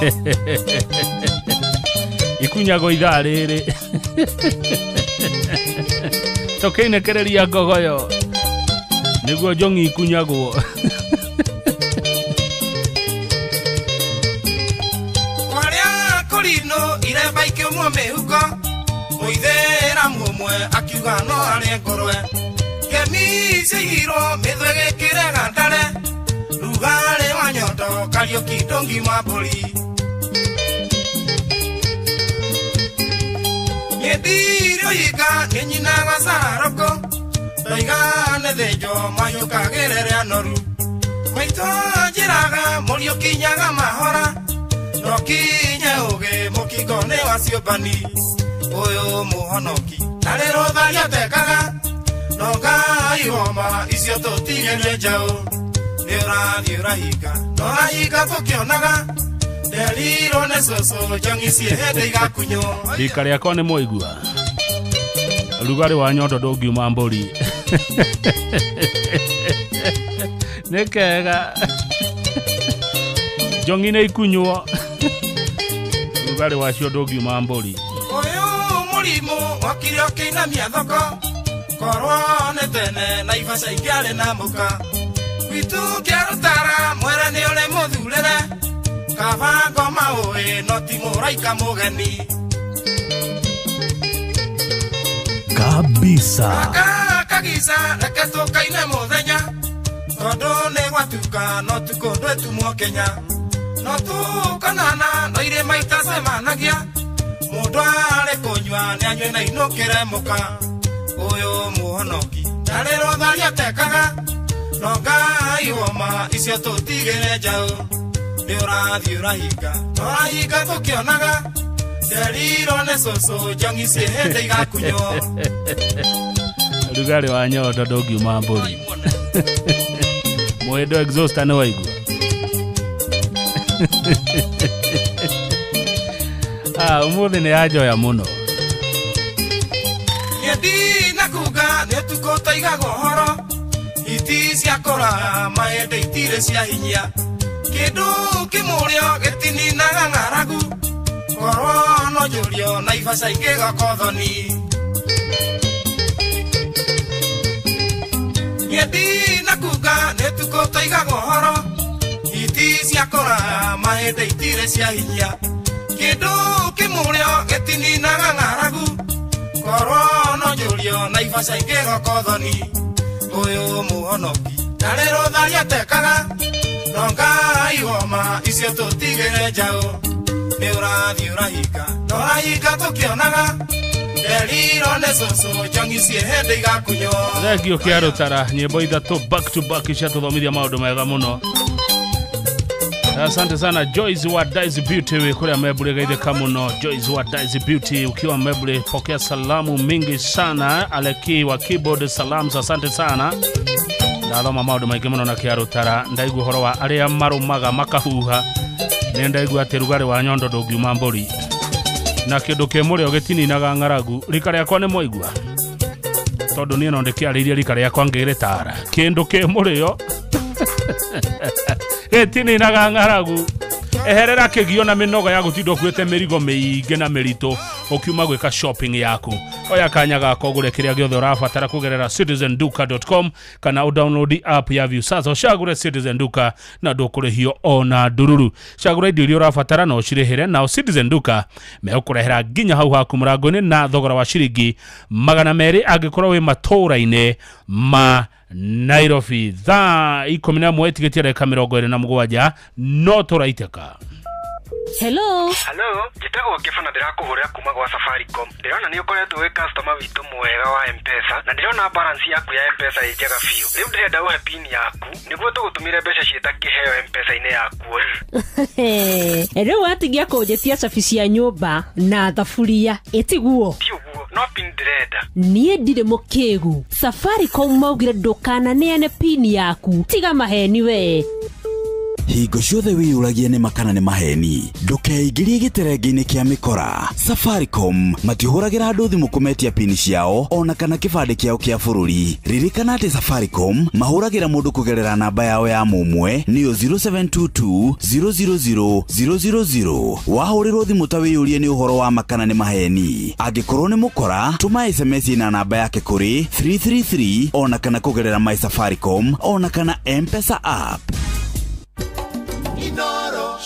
Speaker 16: Ikunyagwo ithaa rĩrĩ. Tũkĩinĩkĩrĩria ngogoyo nĩguo njong'i ikunyagwo.
Speaker 12: Kwarĩa kũrinũ iremba ikĩũmwo mĩhuko, mũithĩramu ũmwe akiuga no arĩe ngũrwe, kemi ciaigirwo mĩthwe gĩkĩrega ndare, rugarĩ wa nyondo Kariũki ndũngima mbũri. Niĩ ndirĩ ũhinga nĩ nyinaga cararũkũ, ndoiga nĩ thĩnjwo mahiũkagĩre anoru, maitũ anjĩraga mũriũ kinyaga mahora, no kinye ũgĩ mũkingo nĩ wa ciũmbani. Ũyũ mũhonoki ndarĩ rũtharia atekaga, no Ngai woma icio tũtigĩrie njaũ. Nĩ ũrathiĩ ũrahinga, tũrahinga tũkĩonaga, nderirwo nĩ cũcũ njong'i ciĩ hĩndĩ igakunywo.
Speaker 16: Rika rĩakwa nĩ mwaigua rugarĩ wa nyondo ndũngiuma mbũri. Nĩ kega njong'i nĩ ikunywo, rugarĩ wacio ndũngiuma mbũri.
Speaker 12: Ũyũ mũrimũ okire ũkĩinamia thoko, korwo nĩ tene Naivasha ingĩarĩ na mũka, gwitũ kĩarũtara mwere nĩ ũrĩ mũthurĩre, kaba ngoma ũĩ no ti mũraika mũgeni.
Speaker 21: Kabisa.
Speaker 12: Gaka kagica reke tũkaine mũthenya, tondũ nĩ gwatuka no tukũ ndwĩtumwo Kenya, no tũkonana no irĩma itacemanagia, mũndũ arĩ kũnyua nĩ anyue na inũkĩre mũka. Ũyũ mũhonoki ndarĩ rũtharia atekaga, no Ngai woma icio tũtigĩre njaũ. Nĩ ũrathiĩ ũrahinga, tũrahinga tũkĩonaga, nderirwo nĩ cũcũ njong'i ciĩ hĩndĩ igakunywo.
Speaker 16: Rugarĩ wa nyondo ndũngiuma mbũri. Mũhĩndo exhauster nĩ waigua. Ũmũthĩ nĩ yanjoya mũno.
Speaker 12: Niĩ ndinakuga nĩ ũtukũ tũigaga ũhoro, hiti cia kũraya mahĩndĩ itirĩ cia hinya, kĩndũ kĩmũrĩo gĩtininaga ng'aragu, korwo no njũrio Naivasha ingĩgoka ũthoni. Niĩ ndinakuga nĩ ũtukũ tũigaga ũhoro, hiti cia kũraya mahĩndĩ itirĩ cia hinya, kĩndũ kĩmũrĩo gĩtininaga ng'aragu, korwo no njũrio Naivasha ingĩgoka ũthoni. Ũyũ mũhonoki ndarĩ rũtharia atekaga, no Ngai woma icio tũtigĩre njaũ. Nĩ ũrathiĩ ũrahinga, tũrahinga tũkĩonaga, nderirwo nĩ cũcũ njong'i ciĩ hĩndĩ igakunywo.
Speaker 16: Thengio kĩarũtara nyĩmbo ithatũ back to back ciatũthomithia maũndũ mega mũno. Asante sana Joyce wa Daisy Beauty wĩ kũrĩa Membure, geithĩka mũno. Joyce wa Daisy Beauty ukiwa Membure, pokea salamu mingi sana. Aleki wa keyboard salams, asante sana. Ndathoma maũndũ maingĩ mũno na kĩarũtara, ndaigua ũhoro wa arĩa marũmaga makahuha, nĩ ndaigua atĩ rugarĩ wa nyondo ndũngiuma mbũri, na kĩndũ kĩ mũrĩo gĩtininaga ng'aragu. Rika rĩakwa nĩ mwaigua, tondũ niĩ no ndĩkĩarĩirie rika rĩakwa ngĩrĩtara. Kĩndũ kĩ mũrĩo gĩtininaga ng'aragu. Eherera kĩgio na mĩnoga ya gũtinda ũkuĩte mĩrigo mĩingĩ na mĩritũ ũkiuma gwĩka shopping yaku. Oya kanya gako ũgũre kĩrĩa gĩothe ũrabatara kũgerera citizenduka.com kana ũdownload app ya Viusasa, ũcagũre Citizen Duka na ndũkũrĩhio ona ndururu. Cagũra indo iria ũrabatara na ũcirĩhĩre, nao Citizen Duka megũkũrehera nginya hau haku mũrango-inĩ na thogora wa ciringi 200 angĩkorwo wĩ matũũra-inĩ ma Nairobi. Thaa 11 tigĩtie ndagĩka 27 no tũraitĩka.
Speaker 17: Hello.
Speaker 19: Hello, njĩtagwo Kĩba na ndĩrakũhũrĩra kuma gwa Safaricom. Ndĩrona nĩ ũkoretwo wĩ customer witũ mwega wa M-Pesa na ndĩrona balance yaku ya M-Pesa ĩ njega biũ. Rĩu ndĩrenda ũhe pin yaku nĩguo tũgũtũmĩre mbeca ciĩ ta kĩheo M-Pesa-inĩ yaku.
Speaker 17: Rĩu watigia kũnjĩtia cabi cia nyũmba na thaburia, ĩtiguo?
Speaker 19: Ti ũguo, no pin ndĩrenda.
Speaker 17: Niĩ ndirĩ mũkĩgu. Safaricom maugire ndũkananeane pin yaku. Tiga maheni we.
Speaker 14: Hingo ciothe wĩyũragie nĩ makana nĩ maheni, ndũkeingĩrie gĩterenge-inĩ kĩa mĩkora. Safaricom matihũragĩra andũ thimũ kũmetia pini ciao ona kana kĩbandĩ kĩao kĩa bũrũri. Ririkana atĩ Safaricom mahũragĩra mũndũ kũgerera namba yao ya mũmwe nĩyo 0722 000 000. Wahũrĩrwo thimũ ta wĩyũrie nĩ ũhoro wa makana nĩ maheni. Angĩkorwo nĩ mũkora, tũma SMS na namba yake kũrĩ 333 ona kana kũgerera My Safaricom ona kana M-Pesa app.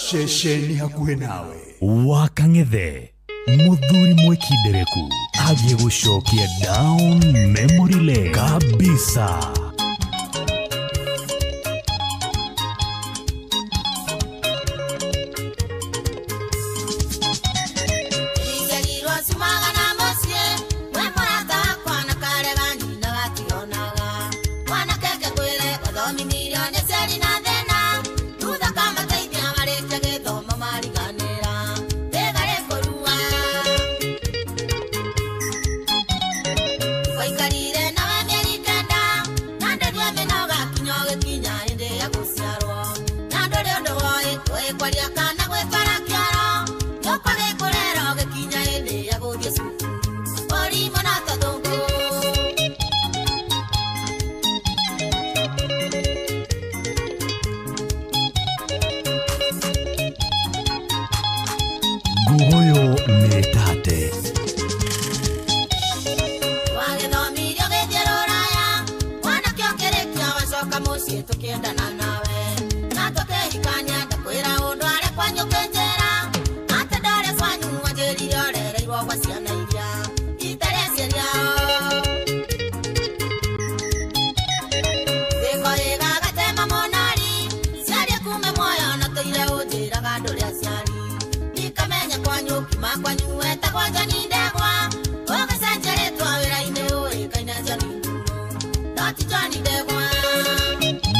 Speaker 20: Ceceni hakuhĩ nawe.
Speaker 21: Wakang'ethe mũthuri mwĩkindereku agiĩ gũcokia down memory lane kabisa. Ngugoyo nĩ tate.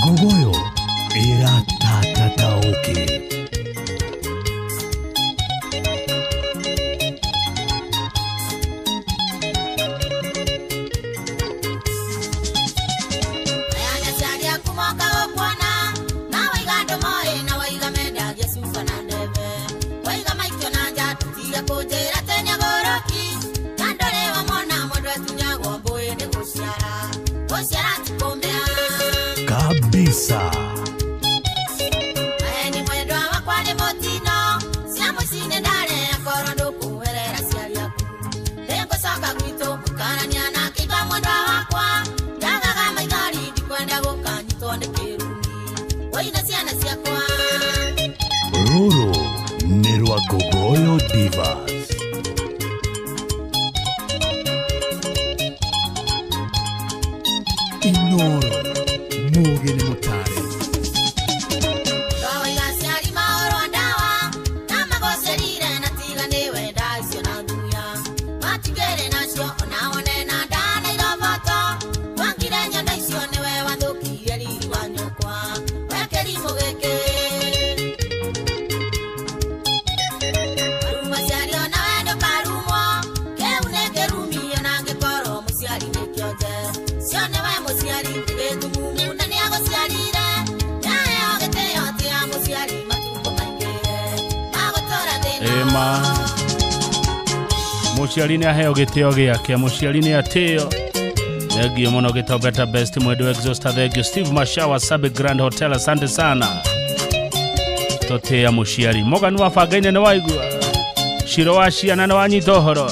Speaker 21: Ngugoyo ĩratatataũkĩ. Kabisa. Rũrũ nĩ rwa Ngogoyo Divas.
Speaker 20: Inoro mũgĩ nĩ mũtare.
Speaker 11: Sione we musiari,
Speaker 16: Ma mũciari nĩ aheo gĩtĩo gĩake, mũciari nĩ atĩo. Thank you mũno gĩtao better best mwedu exhauster. Thank you Steve Mashawa Sabi Grand Hotel, asante sana. Tũtĩĩa mũciari. Morgan wa Bangaine nĩ waigua. Shiro wa ciana nĩ wanyita ũhoro.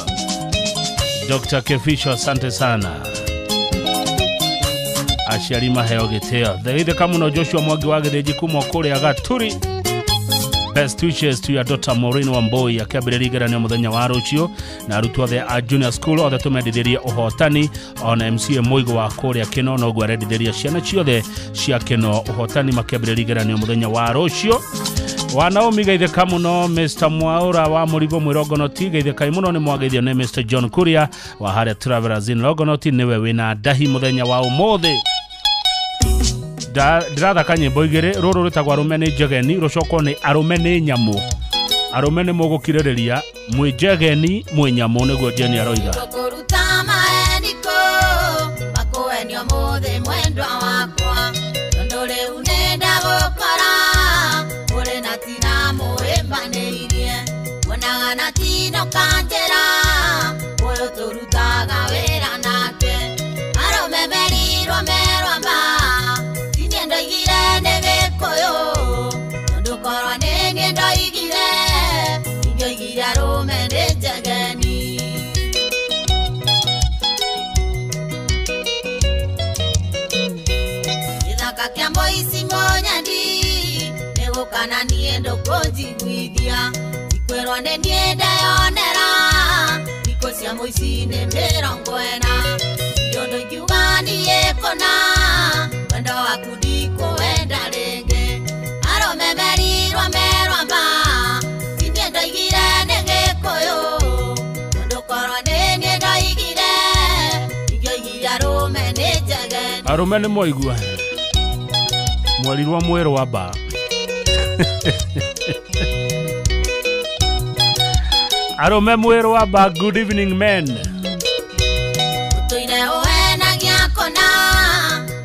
Speaker 16: Dr. Kefisho, asante sana. Aciari maheo gĩtĩo. Therithĩka mũno Joshua Mwangi wa Gĩthĩnji kuma kũrĩa Gaturi. Best wishes to your daughter Maureen Wambui akĩambĩrĩria igeranio mũthenya wa rũciũ, na arutwo othe a junior school othe tũmendithĩrie ũhotani. Ona MCA Mũigũ wa kũrĩa Kĩno noguo arendithĩria ciana ciothe cia Kĩno ũhotani makĩambĩrĩria igeranio mũthenya wa rũciũ. Wa Naomi geithĩka mũno Mr. Mwaura wa Mũrigo Mwĩrongonoti, geithĩkai mũno nĩ mwageithio nĩ Mr. John Kuria wa harĩa Travelers in Longonoti, nĩwe wĩna ndahi mũthenya wa ũmũthĩ. Ndĩrathaka nyĩmbo igĩrĩ, rũrũ rwĩtagwo arũme nĩ njegeni, rũcokwo nĩ arũme nĩ nyamũ. Arũme nĩ mũgũkirĩrĩria, mwĩ njegeni mwĩ nyamũ, nĩguo Jeni aroiga.
Speaker 3: Kũruta maeniko makũenio mũthĩ mwendwa wakwa, tondũ rĩu nĩ ndagũkora ũrĩ na tina mũĩmbanĩirie, wonaga na tino kanjĩra ũyũ tũrutaga wĩra nake. Arũme merirwo merwa ma tinie ndoigire nĩ Gĩkũyũ, tondũ korwo nĩ niĩ ndoigire ingĩoigire arũme nĩ njegeni. Gĩthaka kĩa Mũici Mũnyendi nĩgũkana niĩ ndũkũnjiguithia, tikwĩrwo nĩ niĩ ndeyonera thikũ cia Mũici nĩ 40. Ndirĩ ũndũ ingiuga niĩ kũna, wendo waku ndikũwenda rĩngĩ. Arũme merirwo merwa ma tinie ndoigire nĩ Gĩkũyũ, tondũ korwo nĩ niĩ ndoigire ingĩoigire arũme nĩ njegeni.
Speaker 16: Arũme nĩ mwaigua mwerirwo mwĩrwa mba. Arũme mwĩrwa mba, good evening men.
Speaker 3: Ũtũire ũhenagia kũna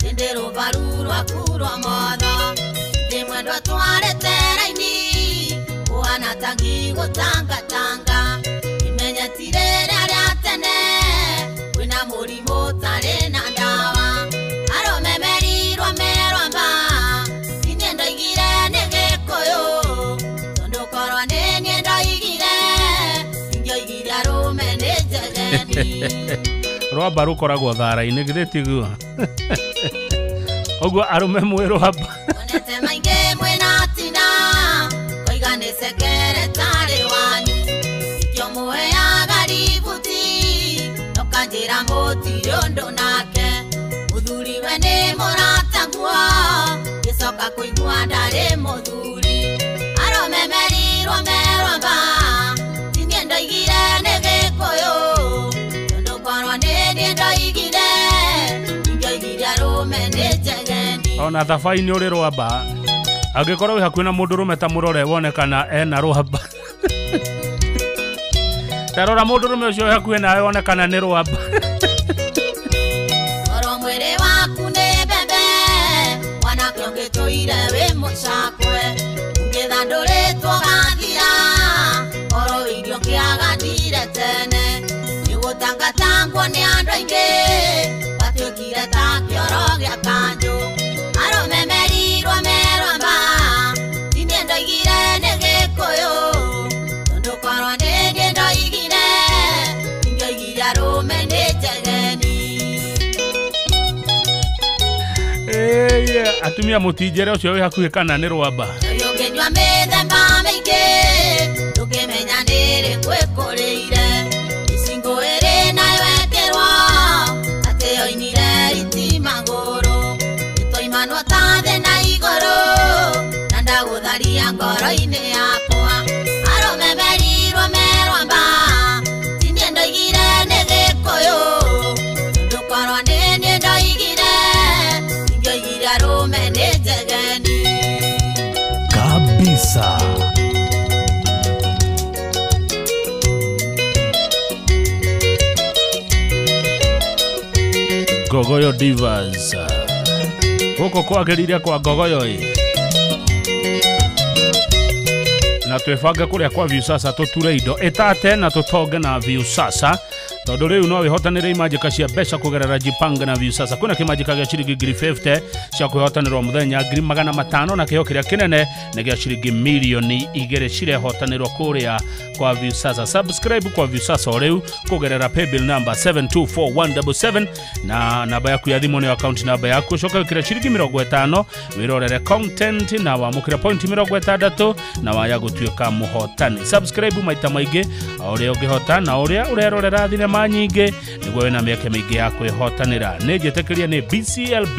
Speaker 3: ĩndĩ rũbaru rwaku rwa motho, ndĩ mwendwa twarĩte raini ũhana ta ngigũtangatanga, imenye ti rĩrĩa rĩa tene kwĩna mũrimũ ũtarĩ na ndawa. Arũme merirwo merwa ma tinie ndoigire nĩ Gĩkũyũ, tondũ korwo nĩ niĩ ndoigire ingĩoigire arũme nĩ njegeni.
Speaker 16: Rwamba rũkoragwo thara-inĩ, githĩ tiguo? Ũguo arũme mwĩ rwamba.
Speaker 3: Onete maingĩ mwĩna tina koiga nĩ sekeretarĩ wanyu, ikĩo mũheaga ributi nokanjĩra mũtirĩ ũndũ nake, mũthuri we nĩ mũrataguo gĩcoka kũigua ndarĩ mũthuri. Arũme merirwo merwa mba tinie ndoigire nĩ Gĩkũyũ, tondũ korwo nĩ niĩ ndoigire ingĩoigire arũme nĩ njegeni.
Speaker 16: Ona thabai-inĩ ũrĩ rwamba, angĩkorwo wĩ hakuhĩ na mũndũrũme ta mũrore wone kana ena rwamba. Ta rora mũndũrũme ũcio wĩ hakuhĩ nawe wone kana nĩ rwamba.
Speaker 3: Korwo mwĩrĩ waku nĩ mbembe mwanake ũngĩtũire wĩ mũcakwe, ũngĩthandũrĩtwo gathira korwo irio kĩagandire tene, nĩgũtangatangwo nĩ andũ aingĩ watuĩkire ta kĩoro gĩa kanjũ. Arũme merirwo merwa ma tinie ndoigire nĩ Gĩkũyũ, tondũ korwo nĩ niĩ ndoigire ingĩoigire arũme nĩ njegeni.
Speaker 16: Atumia mũtinjere ũcio wĩ hakuhĩ kana nĩ rwamba.
Speaker 3: Ũngĩnyua mĩthemba mĩingĩ ndũngĩmenya nĩ ĩrĩkũ ĩkũrĩire, mĩcingũ ĩrĩ nayo ĩkĩrwo atĩ yoinire iti magũrũ, ĩtoimanwo ta thĩ na igũrũ na ndagũtharia ngoro-inĩ yakwa. Arũme merirwo merwa mba tinie ndoigire nĩ Gĩkũyũ, tondũ korwo nĩ niĩ ndoigire ingĩoigire arũme nĩ njegeni.
Speaker 21: Kabisa.
Speaker 16: Gogoyo Divas. Gũkũ kwagĩrĩire kwa Gogoyo ĩ. Na twĩbange kũrĩa kwa Viusasa tũture indo ĩtate na tũtonge na Viusasa tondũ rĩu no wĩhotanĩre imanjĩka cia mbeca kũgerera Jipanga na Viusasa. Kwĩna kĩmanjĩka gĩa ciringi 50,000 cia kwĩhotanĩrwo mũthenya 500,000 na kĩheo kĩrĩa kĩnene nĩ gĩa ciringi 2,000,000 cirehotanĩrwo kũrĩa kwa Viusasa. Subscribe kwa Viusasa o rĩu kũgerera paybill number 724177 na namba yaku ya thimũ nĩyo account namba yaku. Ũcoke wĩkĩre ciringi 50 wĩrorere content na wamũkĩre point 60 na waya gũtuĩka mũhotani. Subscribe maita maingĩ o ũrĩa ũngĩhota na ũrĩa ũrerorera thinema nyingĩ nĩguo wĩna mĩeke mĩingĩ ya kwĩhotanĩra. Nĩ njĩtĩkĩria nĩ BCLB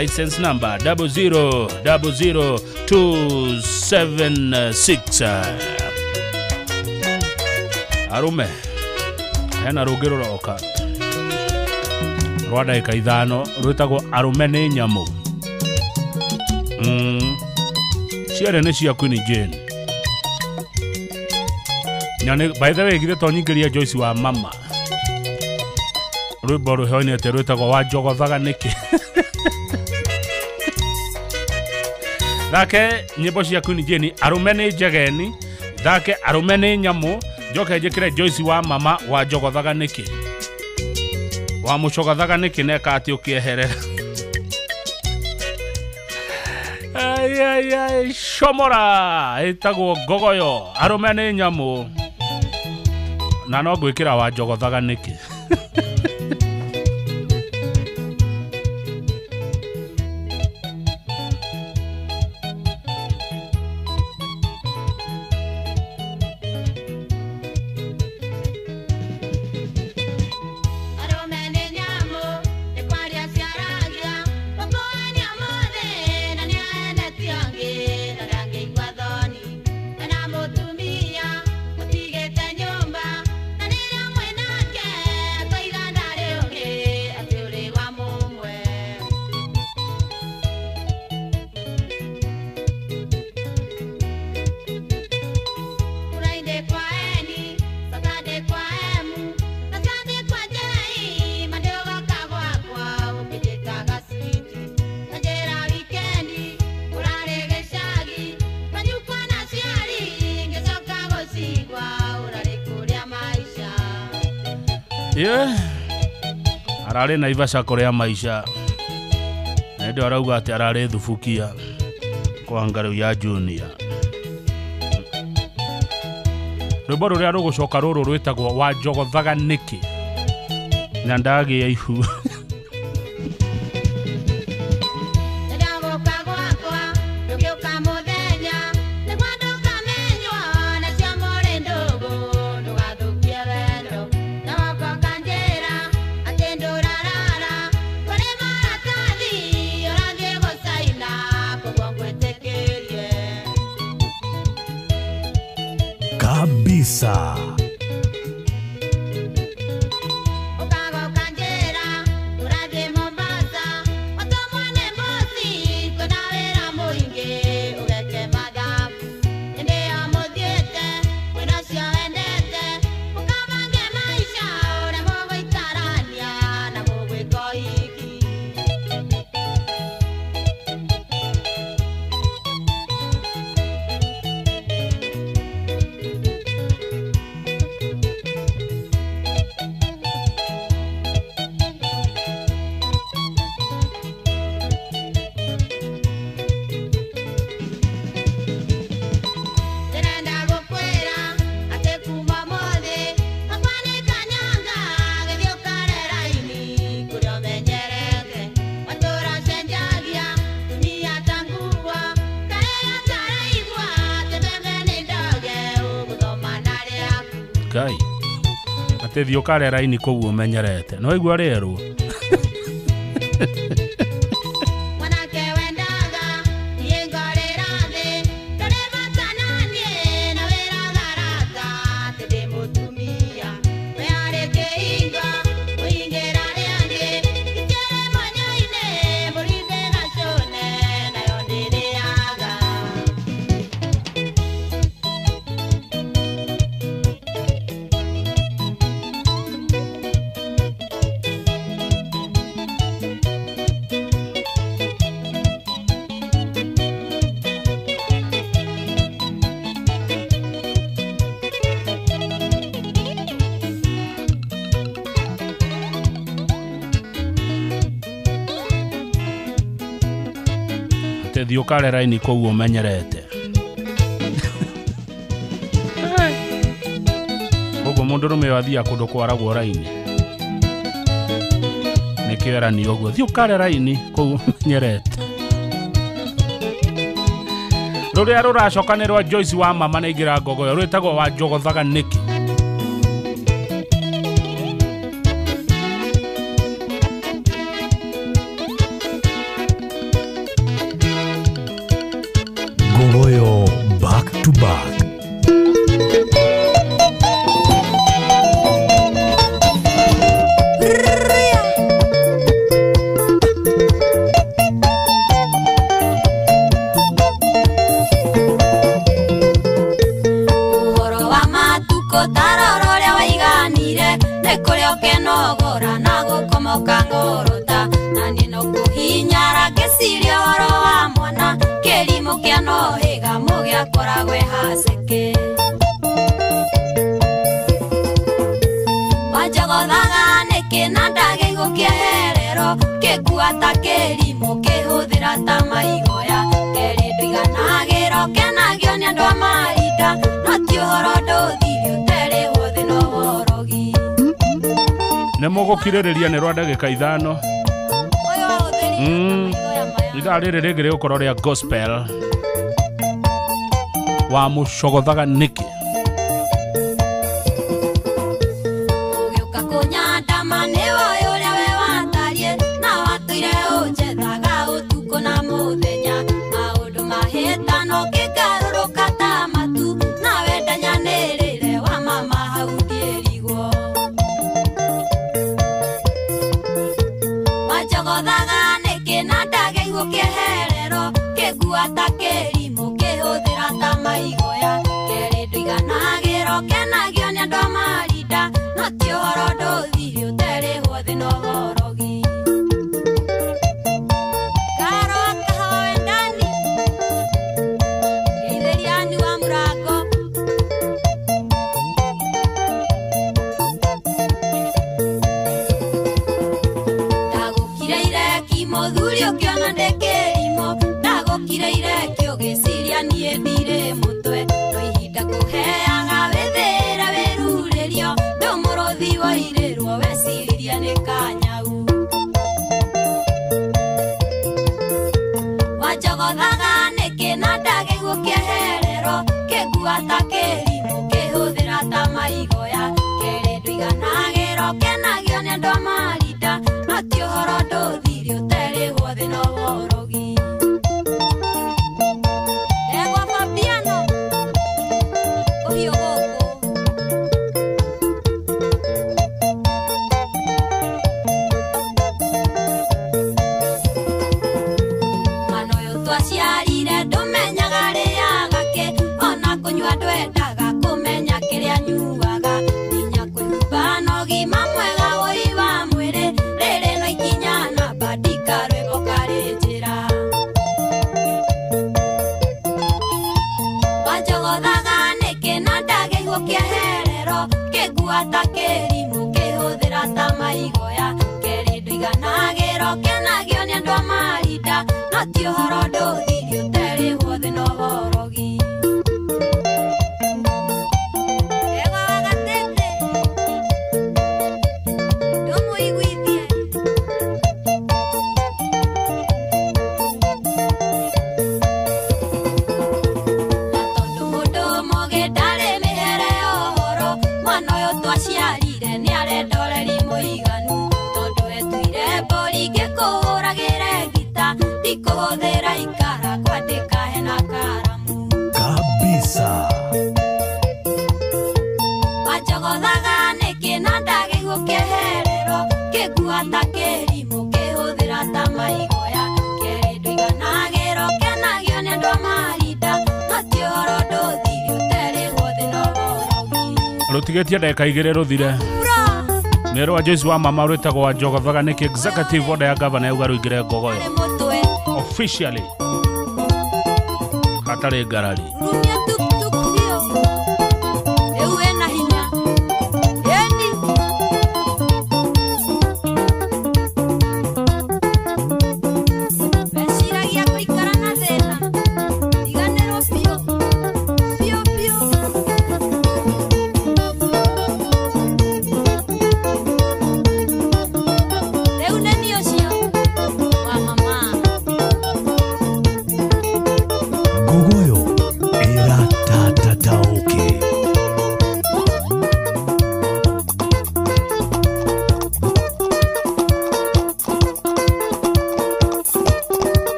Speaker 16: license number 0000276. Arume hena rũngĩ rũroka rwa ndagĩka 5 rwĩtagwo Arũme nĩ Nyamũ. Cierĩ nĩ cia Queen Jane. Na nĩ by the way githĩ to nyingĩria Joyce wa mama rwĩmbo rũheanĩte rwĩtagwo Wanjogothaga Nĩkĩ. Thake nyĩmbo cia Queen Jane Arũme nĩ Njegeni, thake Arũme nĩ Nyamũ, njoke njĩkĩre Joyce wa mama Wanjogothaga Nĩkĩ. Wamũcogothaga nĩkĩ neka atĩ ũkĩeherera. Ai ai ai Shomora ĩtagwo Ngogoyo Arũme nĩ Nyamũ na no ngwĩkĩra Wanjogothaga Nĩkĩ. Ararĩ Naivasha kũrĩa maica na hĩndĩ ĩyo arauga atĩ ararĩ thubukia kwa ngarũ ya Junior. Rwĩmbo rũrĩa rũgũcoka rũrũ rwĩtagwo Wanjogothaga Nĩkĩ na ndagĩa ihu.
Speaker 21: Kabisa.
Speaker 16: Ngai atĩ thiĩ ũkare raini kũu ũmenyerete no igua rĩerwo. Atĩ thiĩ ũkare raini kũu ũmenyerete. Koguo mũndũrũme ũyũ athiaga kũndũ kwaragwo raini. Nĩkĩo erani ũguo, thiĩ ũkare raini kũu ũmenyerete. Rũrĩa rũracoka nĩ rwa Joyce wa mama na ingĩra ngogoyo rwĩtagwo wa njogothaga nĩkĩ.
Speaker 21: Ngogoyo back to back.
Speaker 16: Nĩ mũgũkirĩrĩria nĩ rwa ndagĩka 5. Ithaa rĩrĩ rĩngĩ rĩgũkorwo rĩa gospel. Wa mũcogothaga nĩkĩ?
Speaker 3: Ũgĩũka kũnyandama nĩwe ũrĩa we watariĩ, na watũire ũnjethaga ũtukũ na mũthenya. Maũndũ mahĩtano ngĩgarũrũka ta matu, nawe ndanyanĩrĩre wa mama hau ngĩrigwo. Wanjogothaga nĩkĩ na ndageigwo kĩeherero, kĩngua ta kĩrimũ kĩhũthĩra ta maigoya. Kerĩ ndũiganagĩrwo kenagio nĩ andũ a marinda, no ti ũhoro ndũthire ũterĩhwo thĩ na ũhorogi. Karo kahawa wendani, geithĩria ani wa mũrango. Ndagũkire ireki mũthuri ũkĩona ndĩ kĩrimũ, ndagũkire ireki ũgĩciria niĩ ndirĩ mũtwe. No ihinda kũheaga wĩthĩre wĩrurĩrio, ndũmũrũthi wairĩrwo weciririe nĩ kanyau. Wanjogothaga nĩkĩ na ndageigwo kĩeherero, kĩngua ta kĩrimũ kĩhũthĩra ta maigoya. Kerĩ ndũiganagĩrwo kenagio nĩ andũ a marinda, no ti ũhoro ndũthire ũterĩhwo thĩ na ũhorogi. Ndegwa Fabiano, ũhiũ gũkũ. Mwana ũyũ twaciarire ndũmenyaga arĩaga kĩ, ona kũnyua ndwendaga kũmenya kĩrĩa anyuaga. Nginya kwĩhumba na ũgima mwega wũi wa mwĩrĩ, rĩrĩ no ikinya na bandika rwĩmbo karĩ njĩra. Wanjogothaga nĩkĩ na ndageigwo kĩeherero, kĩngua ta kĩrimũ kĩhũthĩra ta maigoya. Kerĩ ndũiganagĩrwo kenagio nĩ andũ a marinda, no ti ũhoro ndũthire ũterĩhwo thĩ na ũhorogi. Ndegwa wa gatĩtĩ, ndũmũiguithie. Na tondũ mũndũ mũgĩ ndarĩ mĩhere ya ũhoro, mwana ũyũ twaciarire nĩarenda ũreri mũiganu. Tondũ etuire mbũri ngĩkũhũragĩre ngita, ndikũhũthĩra ikara kwandĩka hena karamu.
Speaker 21: Kabisa.
Speaker 3: Wanjogothaga nĩkĩ na ndageigwo kĩeherero, kĩngua ta kĩrimũ kĩhũthĩra ta maigoya. Kerĩ ndũiganagĩrwo kenagio nĩ andũ a marinda, no ti ũhoro ndũthire ũterĩhwo thĩ na ũhorogi.
Speaker 16: Rũtigĩtie ndagĩka 2 rũthire. Nĩ rwa Joyce wa mama rwĩtagwo wa njogothaga nĩkĩ executive order ya governor yauga rũingĩre ngogoyo officially hatarĩ ngarari.
Speaker 3: Rumia tuk-tuk biũ, rĩu wĩna hinya. Ĩni. Meciragia gũikara na thĩna.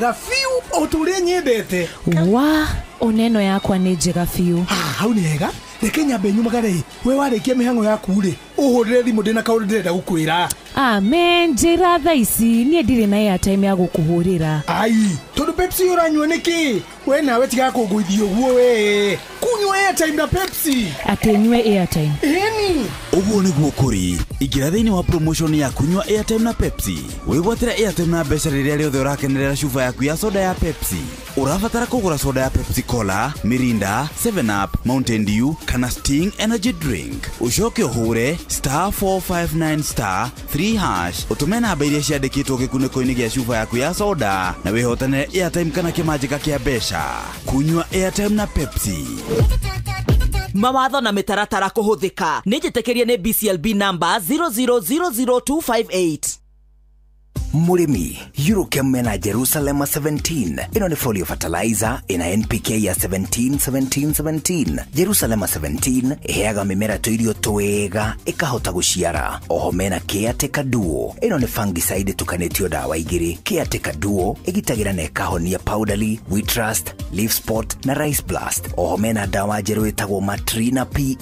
Speaker 1: njega biũ o ta ũrĩa nyendete.
Speaker 18: Wa oneno yakwa nĩ njega biũ.
Speaker 1: Hau nĩ hega. Reke nyambe nyumagare. We warĩkia mĩhang'o yaku rĩ, ũhũrĩre thimũ ndĩna kaũndũ ndĩrenda gũkwĩra.
Speaker 18: Amen, njĩra thaa ici niĩ ndirĩ na airtime ya gũkũhũrĩra.
Speaker 1: Ai, tondũ Pepsi ũranyua nĩkĩ? We nawe tiga kũngũithia ũguo we. Kunyua airtime na Pepsi.
Speaker 18: Atĩ nyue airtime.
Speaker 1: Ĩni.
Speaker 14: Ũguo nĩguo kũrĩ. Ingĩra thĩinĩ wa promotion ya kunyua airtime na Pepsi. Wĩgwatĩre airtime na mbeca rĩrĩa rĩothe ũrakenerera cuba yaku ya soda ya Pepsi. Ũrabatara kũgũra soda ya Pepsi Cola, Mirinda, 7 Up, Mountain Dew kana Sting Energy Drink. Ũcoke ũhũre *459*3# ũtũme namba iria ciandĩkĩtwo gĩkunĩko-inĩ gĩa cuba yaku ya soda na wĩhotanĩre airtime kana kĩmanjĩka kĩa mbeca. Kunyua airtime na Pepsi.
Speaker 23: Mawatho na mĩtaratara kũhũthĩka nĩ njĩtĩkĩrie nĩ BCLB number 0000258.
Speaker 24: Mũrĩmi, Eurochem mena Jerusalem 17. Ĩno nĩ folio fertilizer ĩna NPK ya 17 17 17. Jerusalem 17 ĩheaga mĩmera tũirio twega ĩkahota gũciara. Oho mena Caretaker Duo. Ĩno nĩ fungicide ĩtukanĩtio ndawa igĩrĩ. Caretaker Duo ĩgitagĩra na ĩkahonia powdery, wheat rust, leaf spot na rice blast. Oho mena ndawa njerũ ĩtagwo Matrina PE.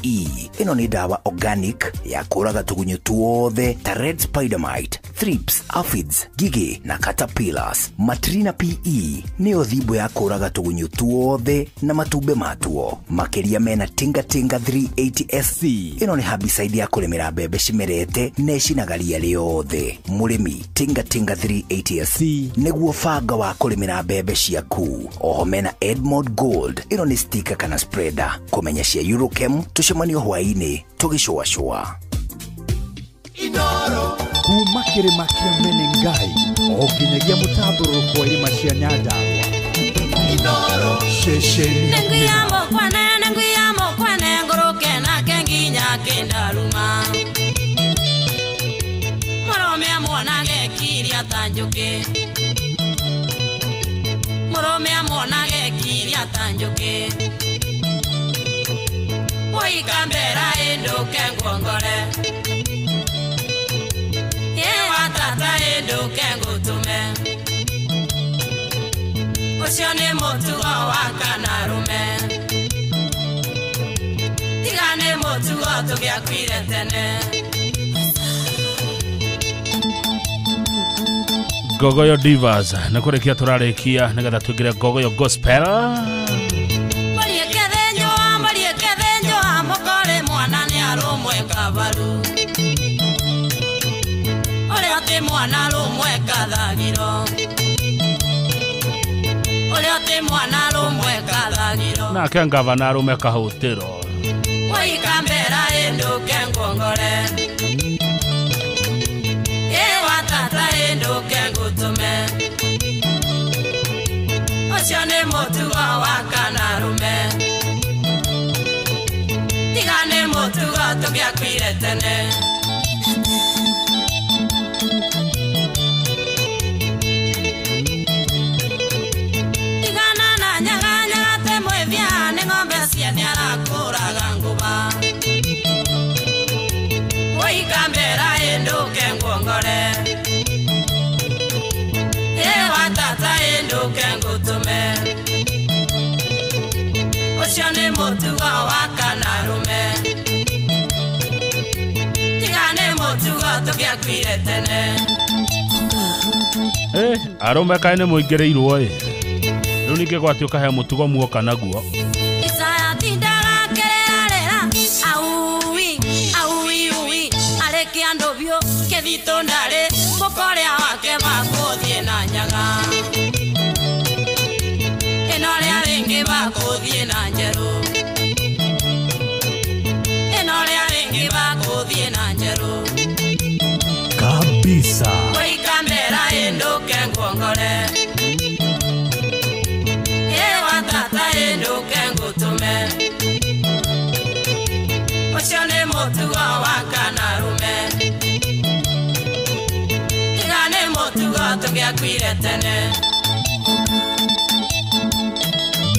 Speaker 24: Ĩno nĩ ndawa organic ya kũraga tũgunyũ tuothe ta red spider mite, thrips, aphids, gige na caterpillars. Matrina PE nĩyo thimbo ya kũraga tũgunyũ tuothe na matumbĩ matuo. Makĩria mena Tinga Tinga 380 SC. Ĩno nĩ herbicide ya kũrĩmĩra mbembe cimerete na ĩcinaga ria rĩothe. Mũrĩmi, Tinga Tinga 380 SC nĩguo banga wa kũrĩmĩra mbembe ciaku. Oho mena Edmond Gold. Ĩno nĩ sticker kana spreader. Kũmenya cia Eurochem tũcemanio hwaĩ-inĩ tũgĩcũacũa.
Speaker 20: Kuma kĩrĩma kĩa Menengai o nginyagia mũtambũrũko wa irĩma cia Nyandarua. Ceceni
Speaker 11: Nenguyamo kwane ngoroke nake nginya kĩndaruma. Mũrũme amuonage kiria ta njũkĩ. Mũrũme amuonage kiria ta njũkĩ. Woikambera ĩndũke nguongore. Yewa tata ĩndũke ngũtũme. Ũcio nĩ mũtugo wa kanarume. Tiga nĩ mũtugo tũgĩakuire tene.
Speaker 16: Gogoyo Divas nĩ kũrĩkia tũrarĩkia nĩgetha tũingĩre Gogoyo Gospel.
Speaker 11: Mbariĩ kĩthĩnjwo mũkore mwana nĩ arũmwe kabaru. Ũrĩa ti mwana rũmwe kathagiro. Ũrĩa ti mwana rũmwe kathagiro.
Speaker 16: Nake ngavana arũme kahũtĩro.
Speaker 11: Woikambera ĩndũke nguongore. Ĩwa tata ĩndũke ngũtũme. Ũcio nĩ mũtugo wa kanarume. Tiga nĩ mũtugo tũgĩakuire tene. Tigana na nyaga nyaga te mwĩthia nĩ ng'ombe ciene arakũraga ngũba. Woikambera ĩndũke nguongore. Ĩwa tata ĩndũke ngũtũme. Ũcio nĩ mũtugo wa kanarume. Tiga nĩ mũtugo tũgĩakuire tene.
Speaker 16: Arũme kaĩ nĩ mũingĩrĩirwo ĩ. Rĩu ningĩ gwatuĩka he mũtugo muoka naguo.
Speaker 11: Isaya tindaga kĩrĩrarĩra aui aui ui arĩ kĩandũ biũ kĩthitũ ndarĩ mũkorĩa wake makũthiĩ na nyaga. Ĩno rĩa rĩngĩ makũthiĩ na njerũ. Ĩno rĩa rĩngĩ makũthiĩ na njerũ.
Speaker 21: Kabisa.
Speaker 11: Woikambera ĩndũke nguongore. Ĩwa tata ĩndũke ngũtũme. Ũcio nĩ mũtugo wa kanarume. Tiga nĩ mũtugo tũgĩakuire tene.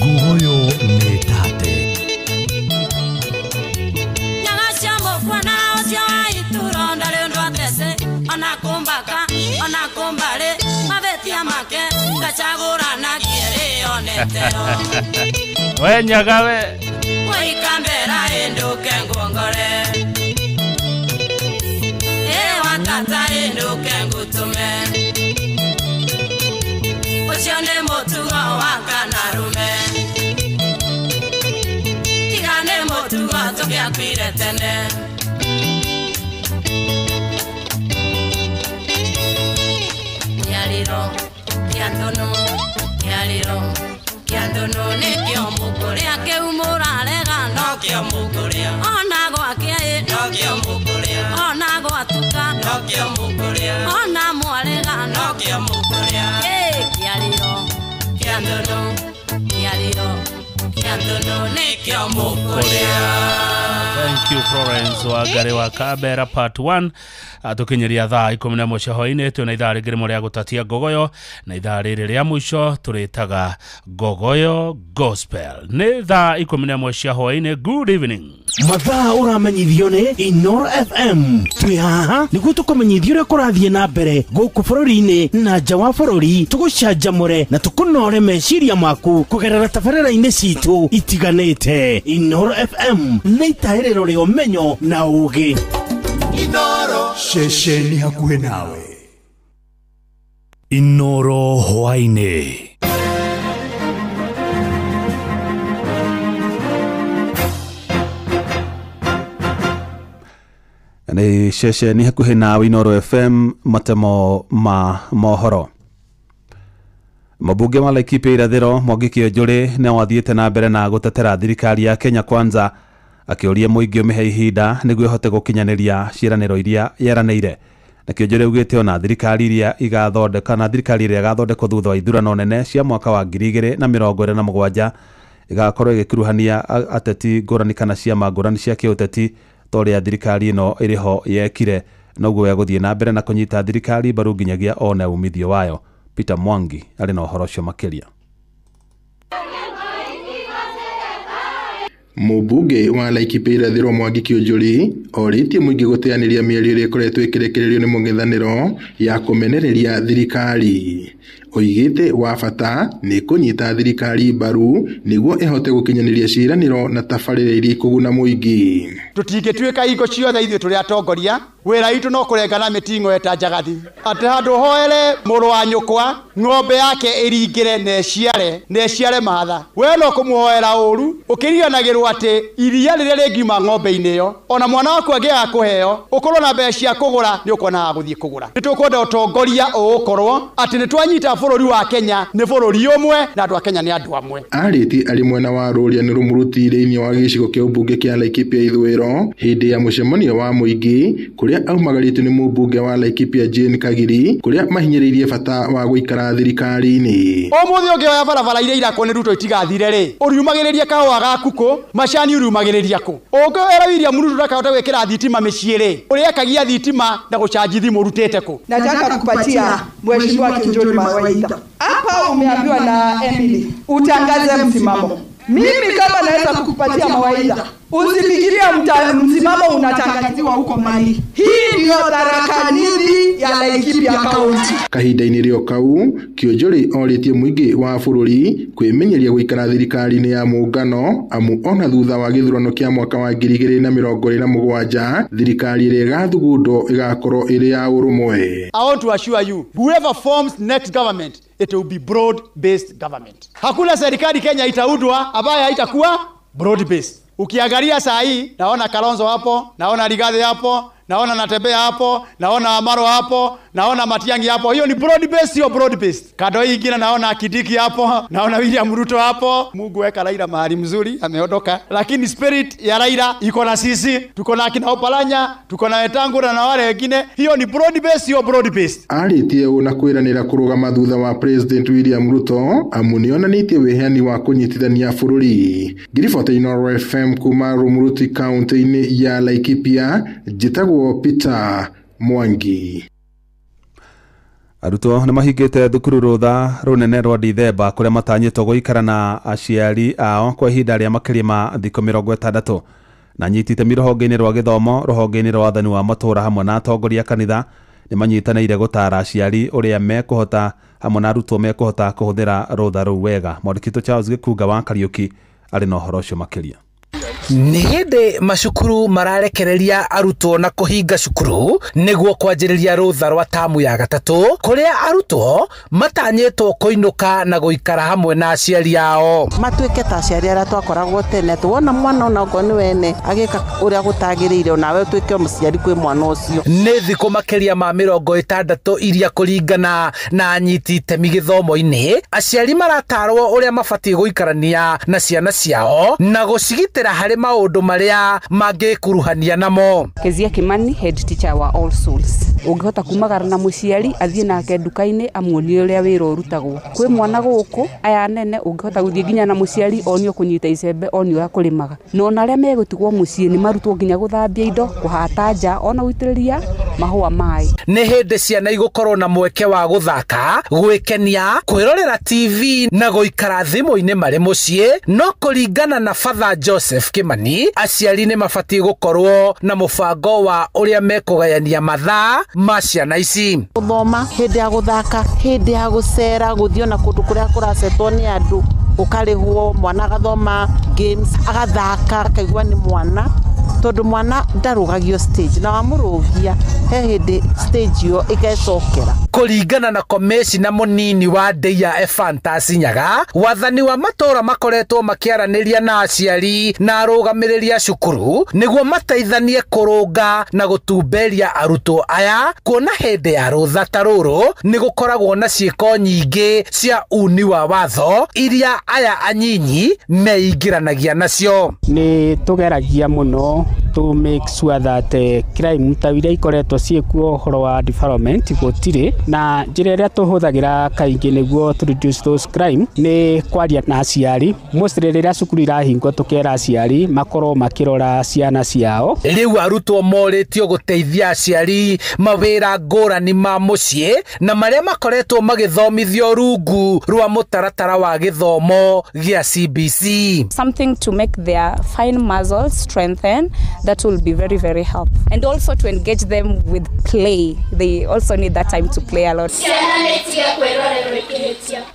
Speaker 21: Guoyo nĩ tate.
Speaker 11: Nyaga cia mũkwana ũcio wa ituro ndarĩ ũndũ atece. Ona kũmbaka, ona kũmbarĩ, mavĩtia make
Speaker 16: We Nyaga we. Thank you Florence Wangari wa Kabera part 1. Atukinyiria thaa 11 cia hwaini twina ithaa rĩngĩ rĩmwe rĩa gũtatia ngogoyo na ithaa rĩrĩ rĩa mũico tũrĩtaga Ngogoyo Gospel. Nĩ thaa 11 cia hwaini. Good evening.
Speaker 4: Mathaa ũramenyithio nĩ Inoro FM. Twĩ haha nĩguo tũkũmenyithia ũrĩa kũrathiĩ na mbere gũkũ bũrũri-inĩ na nja wa bũrũri, tũgũcanjamũre na tũkũnore meciria maku kũgerera tabarĩra-inĩ citũ itiganĩte. Inoro FM nĩ itahĩrĩro rĩa ũmenyo na ũũgĩ.
Speaker 20: Inoro ceceni hakuhĩ nawe.
Speaker 21: Inoro hwaĩ-inĩ.
Speaker 5: Nĩ ceceni hakuhĩ nawe Inoro FM, matemo ma mohoro. Mũmbunge wa Laikipia Irathĩro Mwangi Kĩonjũrĩ nĩ wathiĩte na mbere na gũtetera thirikari ya Kenya Kwanza akĩũria mũingĩ ũmĩhe ihinda nĩguo ĩhote gũkinyanĩria ciĩranĩro iria yeranĩire. Na Kĩonjũrĩ augĩte ona thirikari iria igathondeka na thirikari ĩrĩa ĩgathondekwo thutha wa ithurano nene cia mwaka wa 2027 ĩgakorwo ĩgĩkuruhania ateti ngũrani kana ciama ngũrani cia kĩũteti ta ũrĩa thirikari ĩno ĩrĩho yekire, noguo egũthiĩ na mbere na kũnyita thirikari mbaru nginyagia one umithio wayo. Peter Mwangi arĩ na ũhoro ũcio makĩria.
Speaker 6: Mũmbunge wa Laikipia Irathĩro Mwangi Kĩonjũrĩ orĩtie mũingĩ gũteanĩria mĩario ĩrĩa ĩkoretwo ĩkĩrekererio nĩ mũng'ethanĩro ya kũmenereria thirikari. Oigĩte wa bata nĩ kũnyita thirikari mbaru nĩguo ĩhote gũkinyanĩria ciĩranĩro na tabarĩra iria ikũguna mũingĩ.
Speaker 8: Tũtingĩtuĩka hingo ciothe ithuĩ tũrĩ atongoria, wĩra witũ no kũrengana mĩting'o eta njagathi. Atĩ handũ hoere mũrũ wa nyũkwa ng'ombe yake ĩringĩre na ĩciare mahatha, we no kũmũhoera ũru ũkĩriganagĩrwo atĩ iria rĩrĩa rĩngiuma ng'ombe-inĩ ĩyo ona mwana waku angĩaga kũheo ũkorwo na mbeca cia kũgũra nĩ ũkuonaga gũthiĩ kũgũra. Nĩ tũkwenda ũtongoria ũgũkorwo atĩ nĩ twanyita bũrũri wa Kenya nĩ bũrũri ũmwe na andũ a Kenya nĩ andũ amwe.
Speaker 6: Arĩtie arĩ mwena wa Rũrĩa nĩ Rũmũrũti thĩinĩ wa gĩcigo kĩa ũmbunge kĩa Laikipia Ithũĩro hĩndĩ ya mũcemanio wa mũingĩ kũrĩa aumagarĩtio nĩ mũmbunge wa Laikipia Jane Kagiri kũrĩa mahinyĩrĩirie bata wa gũikara thirikari-inĩ.
Speaker 8: Ũmũthĩ ũngĩoya barabara iria irakwo nĩ Ruto itigathire rĩ, ũriumagĩrĩria kahũa gaku kũ, macani ũriumagĩrĩria kũ? Ũngĩoera William Ruto ndakahota gwĩkĩra thitima mĩciĩ rĩ, ũrĩakagia thitima na gũcanji thimũ ũrutĩte kũ?
Speaker 9: Nataka kupatia Mheshimiwa Kĩonjũrĩ mawaidha. Hapa umeambiwa na Emily utangaze msimamo. Mimi kama naweza kukupatia mawaidha, usifikirie msimamo unatangaziwa huko Mali. Hii ndio Tharaka Nithi ya Laikipia County.
Speaker 6: Kahinda-inĩ rĩo kau Kĩonjũrĩ orĩtie mũingĩ wa bũrũri kwĩmenyeria gũikara thirikari-inĩ ya mũngano amu ona thutha wa gĩthurano kĩa mwaka wa 2027 thirikari ĩrĩa ĩgathugundwo ĩgakorwo ĩrĩ ya ũrũmwe.
Speaker 8: I want to assure you, whoever forms next government, it will be broad-based government. Hakuna serikali Kenya itaundwa ambayo haitakuwa broad-based. Ukiangalia saa hii, naona Kalonzo hapo, naona Rigathi hapo, naona Natembea hapo, naona Amaro hapo, naona Matiang'i hapo. Hiyo ni broad based, sio broad based. Kando hii ingine naona Kindiki hapo, naona William Ruto hapo. Mungu weka Raila mahali mzuri, ameondoka. Lakini spirit ya Raila iko na sisi, tuko na kina Oparanya, tuko na Wetangula na wale wengine. Hiyo ni broad based, sio broad based.
Speaker 6: Arĩtie ũũ na kwĩranĩra kũrũgama thutha wa President William Ruto amu nĩonanĩtie wĩheani wa kũnyitithania bũrũri. Ngiribota Inoro FM kuma Rumuruti kaunti-inĩ ya Laikipia, njĩtagwo Peter Mwangi.
Speaker 5: Arutwo nĩ mahingĩte thukuru rũtha rũnene rwa Dithemba kũrĩa matanyĩtwo gũikara na aciari ao kwa ihinda rĩa makĩria ma thikũ 60 na nyiti itemi rũhonge-inĩ rwa gĩthomo, rũhonge-inĩ rwa wathani wa matũũra hamwe na atongoria a kanitha nĩ manyitanĩire gũtara aciari ũrĩa mekũhota hamwe na arutwo mekũhota kũhũthĩra rũtha rũu wega. Mwandĩki witũ Charles Gĩkunga wa Kariũki arĩ na ũhoro ũcio makĩria.
Speaker 2: Nĩ hĩndĩ macukuru mararekereria arutwo na kũhinga cukuru nĩguo kwanjĩrĩria rũtha rwa tamu ya gatatũ kũrĩa arutwo matanyĩtwo kũinũka na gũikara hamwe na aciari ao.
Speaker 10: Matuĩke ta aciari arĩa twakoragwo tene, tuwona mwana ona okorwo nĩ wene agĩka ũrĩa gũtagĩrĩire, onawe ũtuĩke mũciari kwĩ mwana ũcio.
Speaker 2: Nĩ thikũ makĩria ma 60 iria kũringana na anyiti itemi gĩthomo-inĩ, aciari maratarwo ũrĩa mabatiĩ gũikarania na ciana ciao na gũcigitĩra harĩ maũndũ marĩa mangĩkuruhania namo.
Speaker 13: Kezia Kimani, head teacher wa All Souls. Ũngĩhota kumagara na mũciari athiĩ nake nduka-inĩ amuonie ũrĩa wĩra ũrutagwo. Kwĩ mwana gũkũ aya nene ũngĩhota gũthiĩ nginya na mũciari onio kũnyita icembe onio ũrĩa kũrĩmaga. Na ona arĩa megũtigwo mũciĩ nĩ marutwo nginya gũthambia indo, kũhata nja ona gũitĩrĩria mahũa maĩ.
Speaker 2: Nĩ hĩndĩ ciana igũkorwo na mweke wa gũthaka, gwĩkenia, kwĩrorera TV na gũikara thimũ-inĩ marĩ mũciĩ, no kũringana na Father Joseph Kimani, aciari nĩ mabatiĩ gũkorwo na mũbango wa ũrĩa mekũgayania mathaa ma ciana ici.
Speaker 10: Gũthoma, hĩndĩ ya gũthaka, hĩndĩ ya gũcera, gũthiĩ ona kũndũ kũrĩa kũracetwo nĩ andũ, ũkarĩhwo, mwana agathoma games, agathaka, akaigua nĩ mwana, tondũ mwana ndarũgagio stage na wamũrũgia he hĩndĩ stage ĩyo ĩgecokera.
Speaker 2: Kũringana na komĩcina mũnini wa Ndeia Ephantus Nyaga, wathani wa matũra makoretwo makĩaranĩria na aciari na arũgamĩrĩri a cukuru nĩguo mateithanie kũrũnga na gũtumberia arutwo aya, kuona hĩndĩ ya rũtha ta rũrũ nĩ gũkoragwo na ciĩko nyingĩ cia uni wa watho iria aya anyinyi meingĩranagia nacio.
Speaker 15: Nĩ tũgeragia mũno to make sure that crime ta iria ikoretwo ciĩkuo ũhoro wa development gũtirĩ, na njĩra ĩrĩa tũhũthagĩra kaingĩ nĩguo to reduce those crime nĩ kwaria na aciari. Mostly rĩrĩa cukuru irahingwo tũkera aciari makorwo makĩrora ciana ciao.
Speaker 2: Rĩu arutwo morĩtio gũteithia aciari mawĩra ngũrani ma mũciĩ na marĩa makoretwo magĩthomithio rungu rwa mũtaratara wa gĩthomo gĩa CBC.
Speaker 25: Something to make their fine muscles strengthen, that will be very, very helpful. And also to engage them with play. They also need that time to play a lot.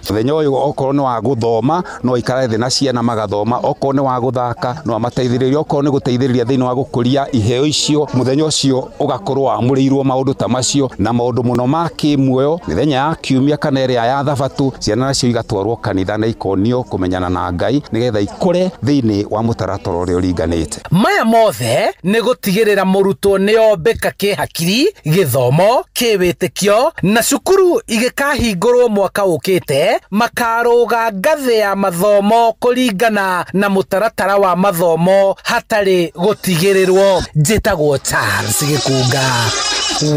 Speaker 26: Mũthenya ũyũ okorwo nĩ wa gũthoma no ikare thĩ na ciana magathoma, okorwo nĩ wa gũthaka no amateithĩrĩrie, okorwo nĩ gũteithĩrĩria thĩinĩ wa gũkũria iheo icio, mũthenya ũcio ũgakorwo wamũrĩirwo maũndũ ta macio na maũndũ mũno ma kĩmuoyo. Mĩthenya ya kiumia kana ĩrĩa ya thabatũ ciana nacio igatwarwo kanitha na ikonio kũmenyana na Ngai nĩgetha ikũre thĩinĩ wa mũtaratara ũrĩa ũringanĩte.
Speaker 2: Maya mothe nĩ gũtigĩrĩra mũrutwo nĩombĩka kĩhakiri, gĩthomo, kĩwĩtĩkio na cukuru igĩkahingũrwo mwaka ũkĩte makarũga ngathĩ ya mathomo kũringana na mũtaratara wa mathomo hatarĩ gũtigĩrĩrwo. Njĩtagwo Charles Gĩkunga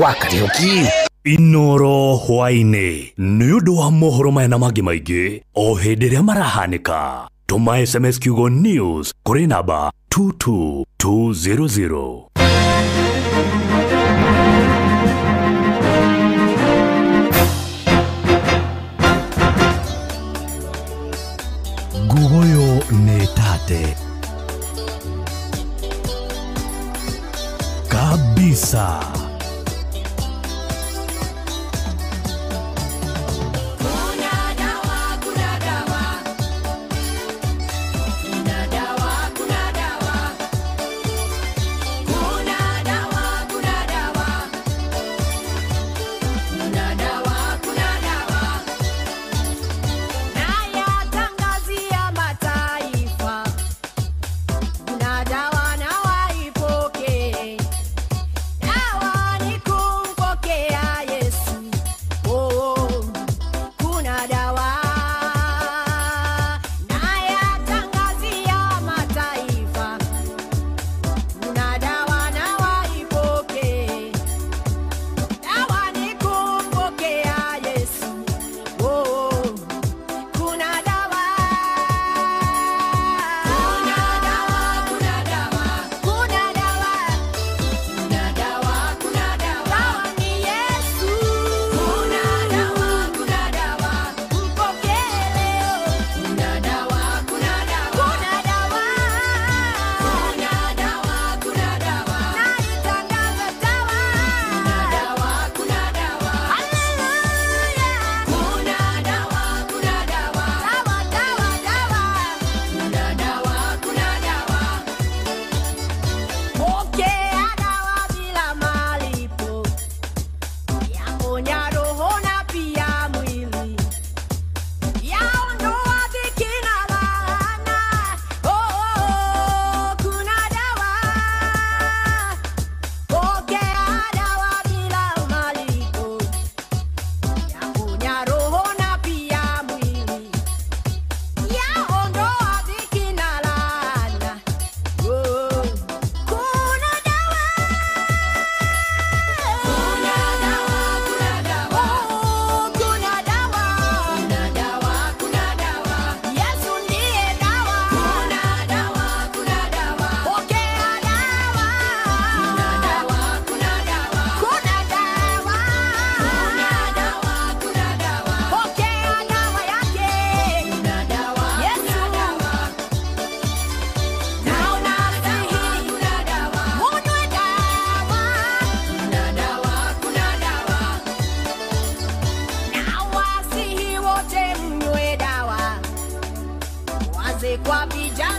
Speaker 2: wa Kariũki.
Speaker 21: Inoro hwaĩ-inĩ nĩ ũndũ wa mohoro maya na mangĩ maingĩ o hĩndĩ ĩrĩa marahanĩka. Tũma SMS kiugo news kũrĩ namba 22200. Ngugoyo nĩ tate kabisa.
Speaker 27: Dawa na waipokee. Dawa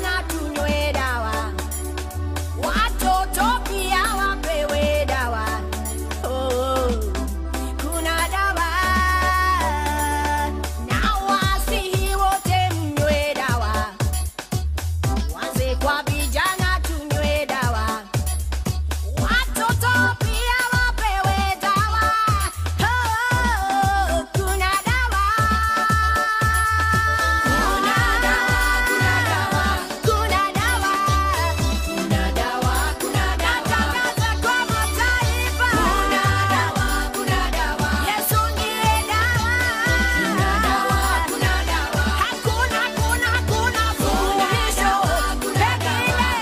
Speaker 3: vijana tunywe dawa, watoto pia wapewe dawa. Oh, kuna dawa, na wasihi wote mnywe dawa. Wazee kwa vijana tunywe dawa, watoto pia wapewe dawa. Oh, kuna dawa. Kuna dawa, kuna dawa, kuna dawa, kuna dawa, kuna dawa. Natangaza kwa mataifa. Kuna dawa, kuna dawa. Yesu ndiye dawa. Kuna dawa, kuna dawa. Hakuna, kuna, kuna suluhisho pengine.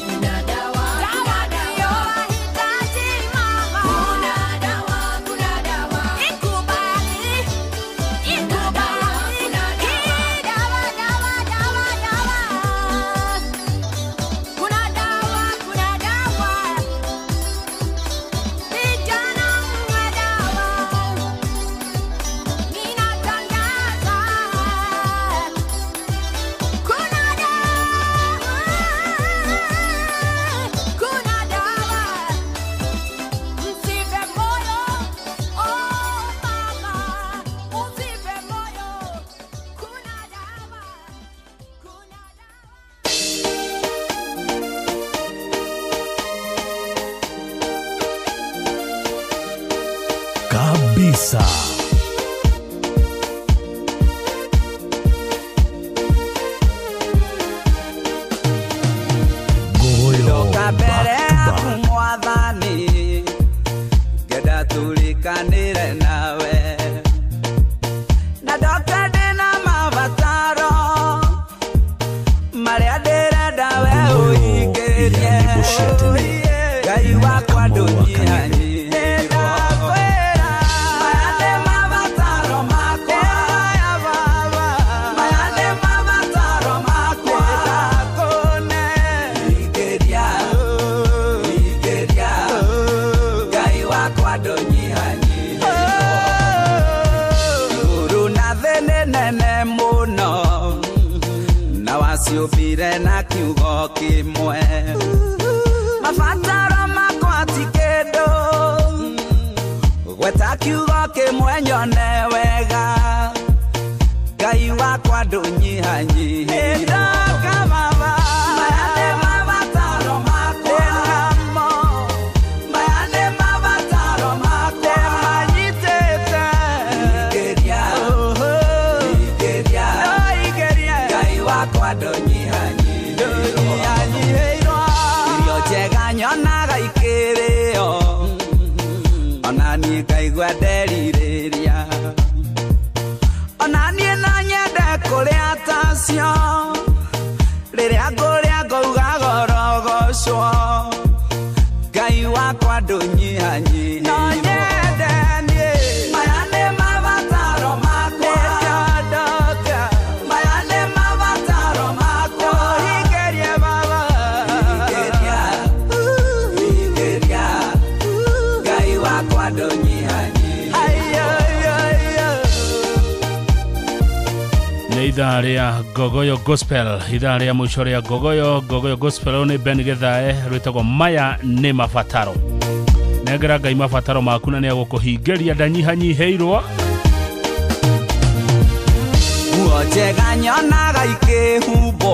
Speaker 3: Kuna dawa, dawa ndiyo wahitaji mama. Kuna dawa, kuna dawa. Ikubali, ikubali. Hii dawa, dawa, dawa, dawa. Kuna dawa, kuna dawa. Vijana mnywe dawa. Ninatangaza. Kuna dawa, kuna dawa. Msife moyo, oh mama, usife moyo. Kuna dawa, kuna dawa.
Speaker 21: Kabisa. Goyo
Speaker 7: Ndoka mbere
Speaker 21: back to
Speaker 7: yaku
Speaker 21: back.
Speaker 7: mwathani ngenda tũrĩkanĩre nawe na ndoka ndĩna mabataro marĩa ndĩrenda we
Speaker 21: Goyo
Speaker 7: ũhingĩrie
Speaker 21: ya nyĩmbo cia tene
Speaker 7: Ngai
Speaker 21: na
Speaker 7: wakwa
Speaker 21: Kamau wa Kang'ethe.
Speaker 7: ndũnyihanyihĩrwo. Maya nĩ mabataro makwa. Maya nĩ mabataro makwa. Hingĩria, hingĩria. Ngai wakwa ndũnyihanyihĩrwo. Igũrũ na thĩ nĩ nene mũno na waciũmbire na kiugo kĩmwe mabataro makwa ti kĩndũ gweta kiugo kĩmwe nyone wega Ngai wakwa ndũnyihanyihĩrwo. Maya nĩ mabataro makwa. Maya nĩ mabataro makwa. Hingĩria, hingĩria. Ngai wakwa ndũnyihanyihĩrwo. Irio njega nyonaga ikĩrĩo ona niĩ ngaigua nderirĩria ona niĩ no nyende kũrĩa tacio rĩrĩa ngũrĩa ngauga gorogocwo Ngai wakwa ndũnyihanyihĩrwo. No nyende niĩ. Maya nĩ mabataro makwa. Maya nĩ mabataro makwa. Hingĩria baba. Hingĩria, hingĩria. Ngai wakwa ndũnyihanyihĩrwo.
Speaker 16: Nĩ ithaa rĩa Gogoyo Gospel, ithaa rĩa mũico rĩa Gogoyo Gogoyo Gospel. Ũyũ nĩ Ben Githae, rwĩtagwo maya nĩ mabataro. Nengera Ngai mabataro maku na nĩ agũkũhingĩria, ndanyihanyihĩirwo.
Speaker 7: Nguo njega nyonaga ikĩhumbwo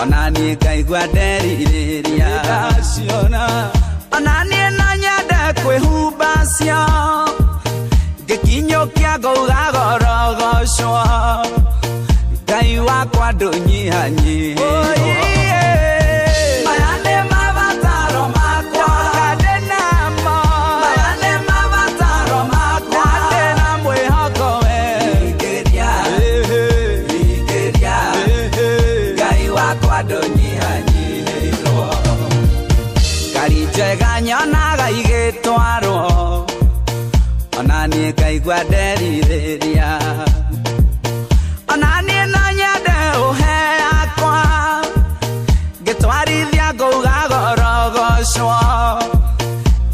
Speaker 7: ona niĩ ngaigua nderirĩria ona niĩ no nyende kwĩhumba cio ngĩkinyũkia ngauga gorogocwo Ngai wakwa ndũnyihanyihĩrwo. Maya nĩ mabataro makwa. Maya nĩ mabataro makwa. Ndĩna mwĩhoko we. Hingĩria, hingĩria. Ngai wakwa ndũnyihanyihĩrwo. Ngari njega nyonaga igĩtwarwo ona niĩ ngaigua nderirĩria ona niĩ no nyende ũhe yakwa ngĩtwarithia ngauga gorogocwo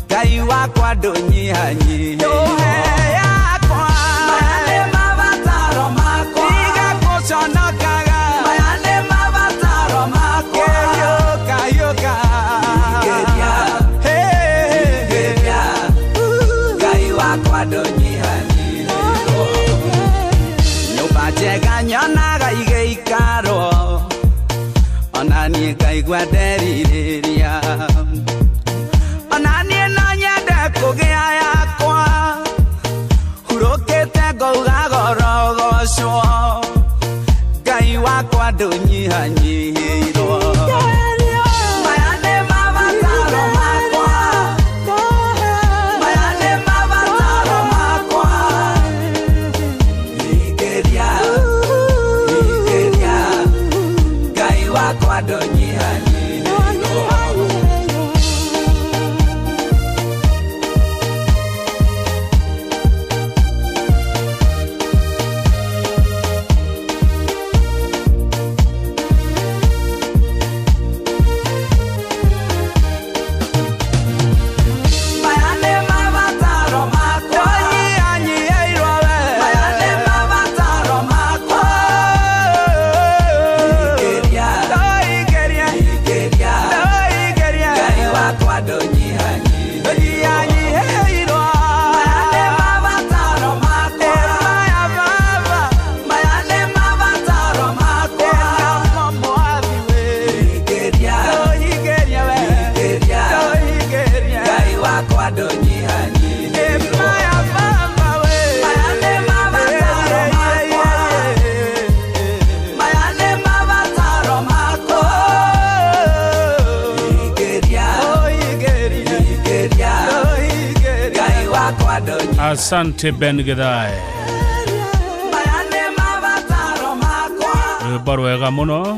Speaker 7: Ngai wakwa ndũnyihanyihĩrwo. Ũhe yakwa. Maya nĩ mabataro makwa. Tiga gũconoka. Nyonaga igĩikarwo ona niĩ ngaigua nderirĩria ona niĩ no nyende kũgĩa yakwa hurũkĩte ngauga gorogocwo Ngai wakwa ndũnyihanyihĩirwo Maya nĩ mabataro makwa Maya nĩ mabataro makwa Hingĩria Hingĩria Ngai wakwa ndũnyihanyihĩirwo Maya nĩ mabataro makwa Ndũnyihanyihĩirwo we Maya nĩ mabataro makwa Hingĩria Hingĩria Hingĩria Hingĩria Ngai wakwa ndũnyihanyihĩirwo Maya nĩ mabataro makwa Maya baba Maya nĩ mabataro makwa Mwathi we Hingĩria Hingĩria we Hingĩria Hingĩria Ngai wakwa ndũnyihanyihĩirwo Maya baba we Maya nĩ mabataro makwa Maya nĩ mabataro makwa Hingĩria Hingĩria Hingĩria Ngai wakwa ndũnyihanyihĩirwo
Speaker 16: Asante Ben Githae.
Speaker 7: Maya nĩ mabataro makwa
Speaker 16: Rwĩmbo rwega mũno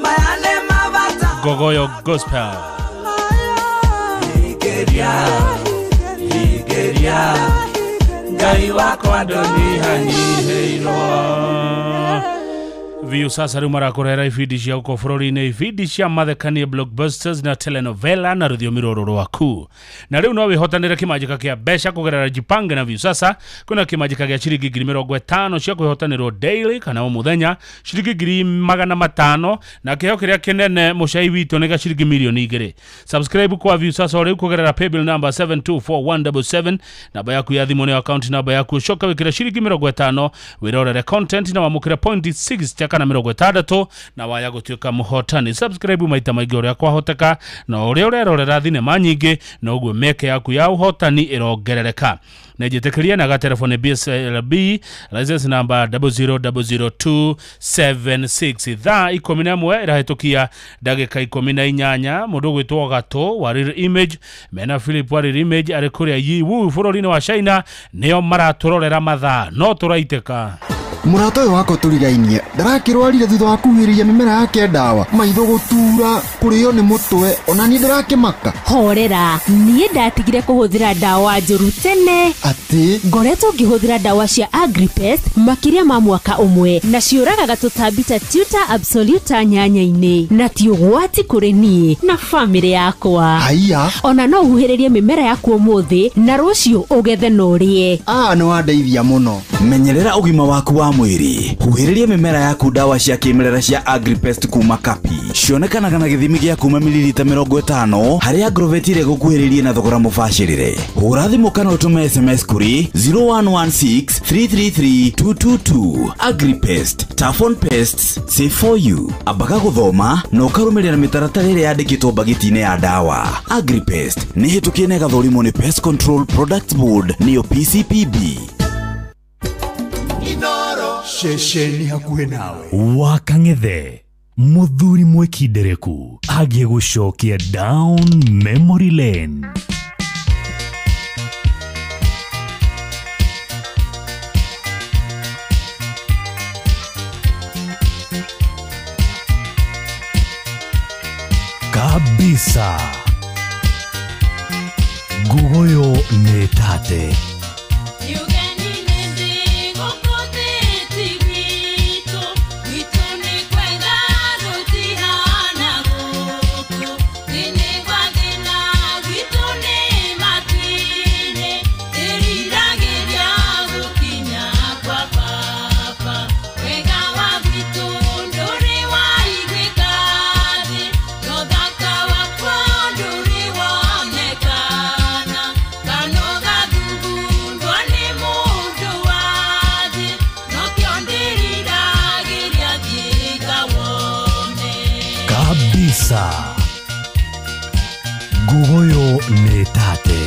Speaker 7: Maya nĩ mabataro
Speaker 16: Gogoyo Gospel.
Speaker 7: Hingĩria Hingĩria Ngai wakwa ndũnyihanyihĩirwo
Speaker 16: Viu sasa rĩu marakũrehera ibindi cia gũkũ bũrũri-inĩ, ibindi cia mathekania, blockbusters na telenovela na rũthiomi rũrũ rwaku. Na rĩu no wĩhotanĩre kĩmanjĩka kĩa mbeca kũgerera Jipange na Viu sasa. Kwĩna kĩmanjĩka gĩa ciringi 50,000 cia kwĩhotanĩrwo daily kana o mũthenya, ciringi 500,000, na kĩheo kĩrĩa kĩnene mũcai witũ nĩ gĩa ciringi 2,000,000. Subscribe kwa Viu sasa o rĩu kũgerera paybill number 724177, namba yaku ya thimũ nĩyo account namba yaku, ũcoke wĩkĩre ciringi 50 wĩrorere content na wamũkĩre point 6 kana 60 na waya gũtuĩka mũhotani. Subscribe maita maingĩ ũrĩa kwahoteka, na ũrĩa ũrerorera thinema nyingĩ noguo mĩeke yaku ya ũhotani ĩrongerereka. Na njĩtĩkĩrie na gatelefoni BSLB license number 0000276. Thaa 11 ĩrahĩtũkia ndagĩka 18. Mũndũ ũgwĩtwo Gatũ wa Real Image mena Philip wa Real Image arĩ kũrĩa Yiwu bũrũri-inĩ wa China, nĩo maratũrorera mathaa no tũraitĩka.
Speaker 1: Mũrata ũyũ wakwa tũrigainie ndarakĩrwarire thutha wa kuhuhĩrĩria mĩmera yake ndawa, maitho gũtura, kũrĩo nĩ mũtwe, ona niĩ ndĩrakĩmaka.
Speaker 12: Horera, niĩ ndatigire kũhũthĩra ndawa njũru tene.
Speaker 1: Atĩ?
Speaker 12: Ngoretwo ngĩhũthĩra ndawa cia Agripest makĩria ma mwaka ũmwe, na ciũragaga tũtambi ta Tuta absoluta nyanya-inĩ, na ti ũgwati kũrĩ niĩ na bamĩrĩ yakwa.
Speaker 1: Haiya.
Speaker 12: Ona no ũhuhĩrĩrie mĩmera yaku ũmũthĩ na rũciũ ũgethe na ũrĩe.
Speaker 1: Ah, nĩ wandeithia mũno.
Speaker 14: Menyerera ũgima waku wa mwĩrĩ. Huhĩrĩria mĩmera yaku ndawa cia kĩmerera cia Agripest kuma Kapi. Cionekanaga na gĩthimi gĩa kuma mililita 50 harĩa Agrovet ĩrĩa ĩgũkuhĩrĩirie na thogora mũbacĩrĩre. Hũra thimũ kana ũtũme SMS kũrĩ 0116 333 222. Agripest, tough on pests, safe for you. Ambaga gũthoma na ũkarũmĩrĩra mĩtaratara ĩrĩa yandĩkĩtwo mbagiti-inĩ ya ndawa. Agripest nĩ hĩtũkie na ĩgathũrimwo nĩ Pest Control Products Board nĩyo PCPB.
Speaker 20: Ceceni hakuhĩ nawe.
Speaker 21: Wakang'ethe mũthuri mwĩkindereku agĩgũcokia down memory lane. Kabisa Gugoyo nĩ tate.
Speaker 3: Kanoga dugu
Speaker 21: Kabisa. Nguguyu nĩ tate.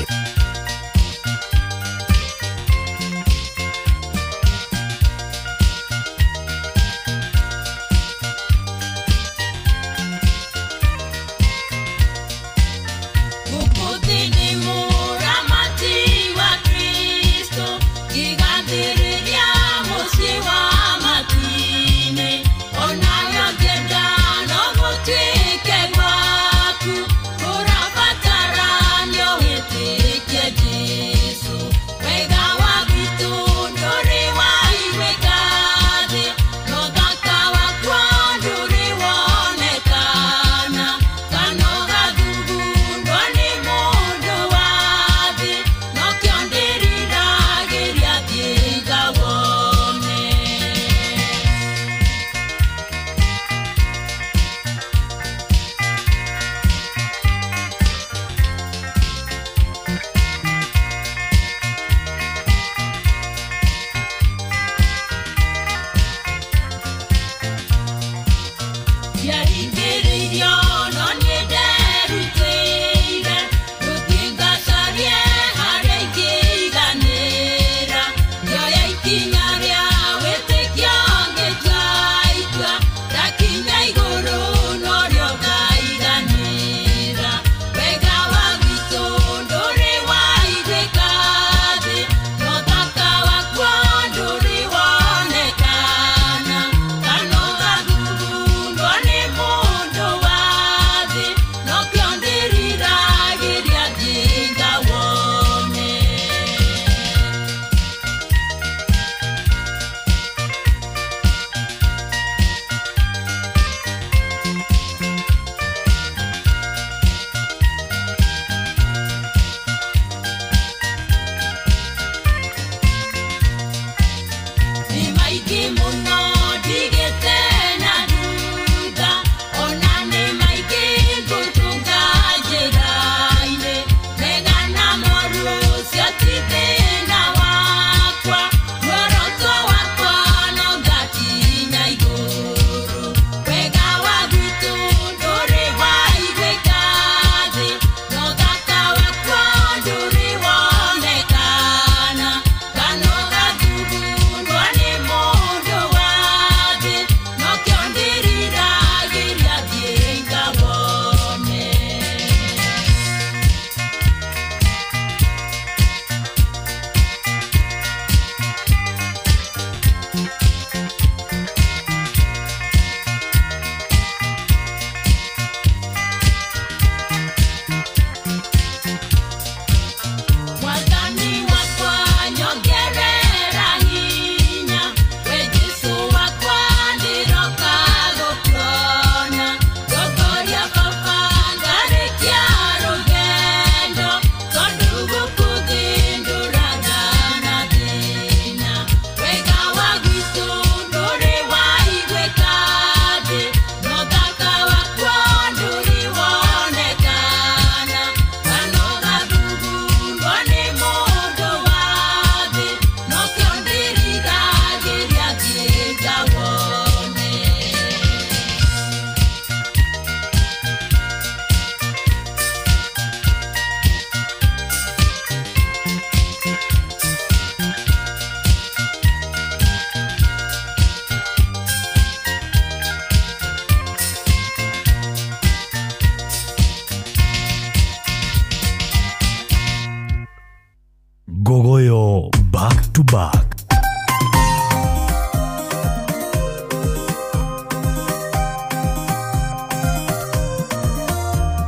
Speaker 21: Gogoyo back to back.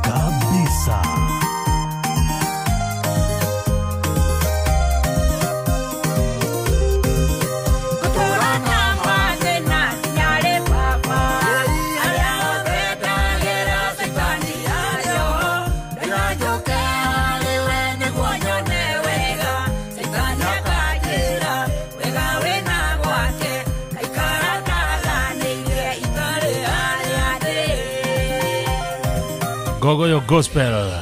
Speaker 21: Kabisa.
Speaker 16: Gogoyo Gospel.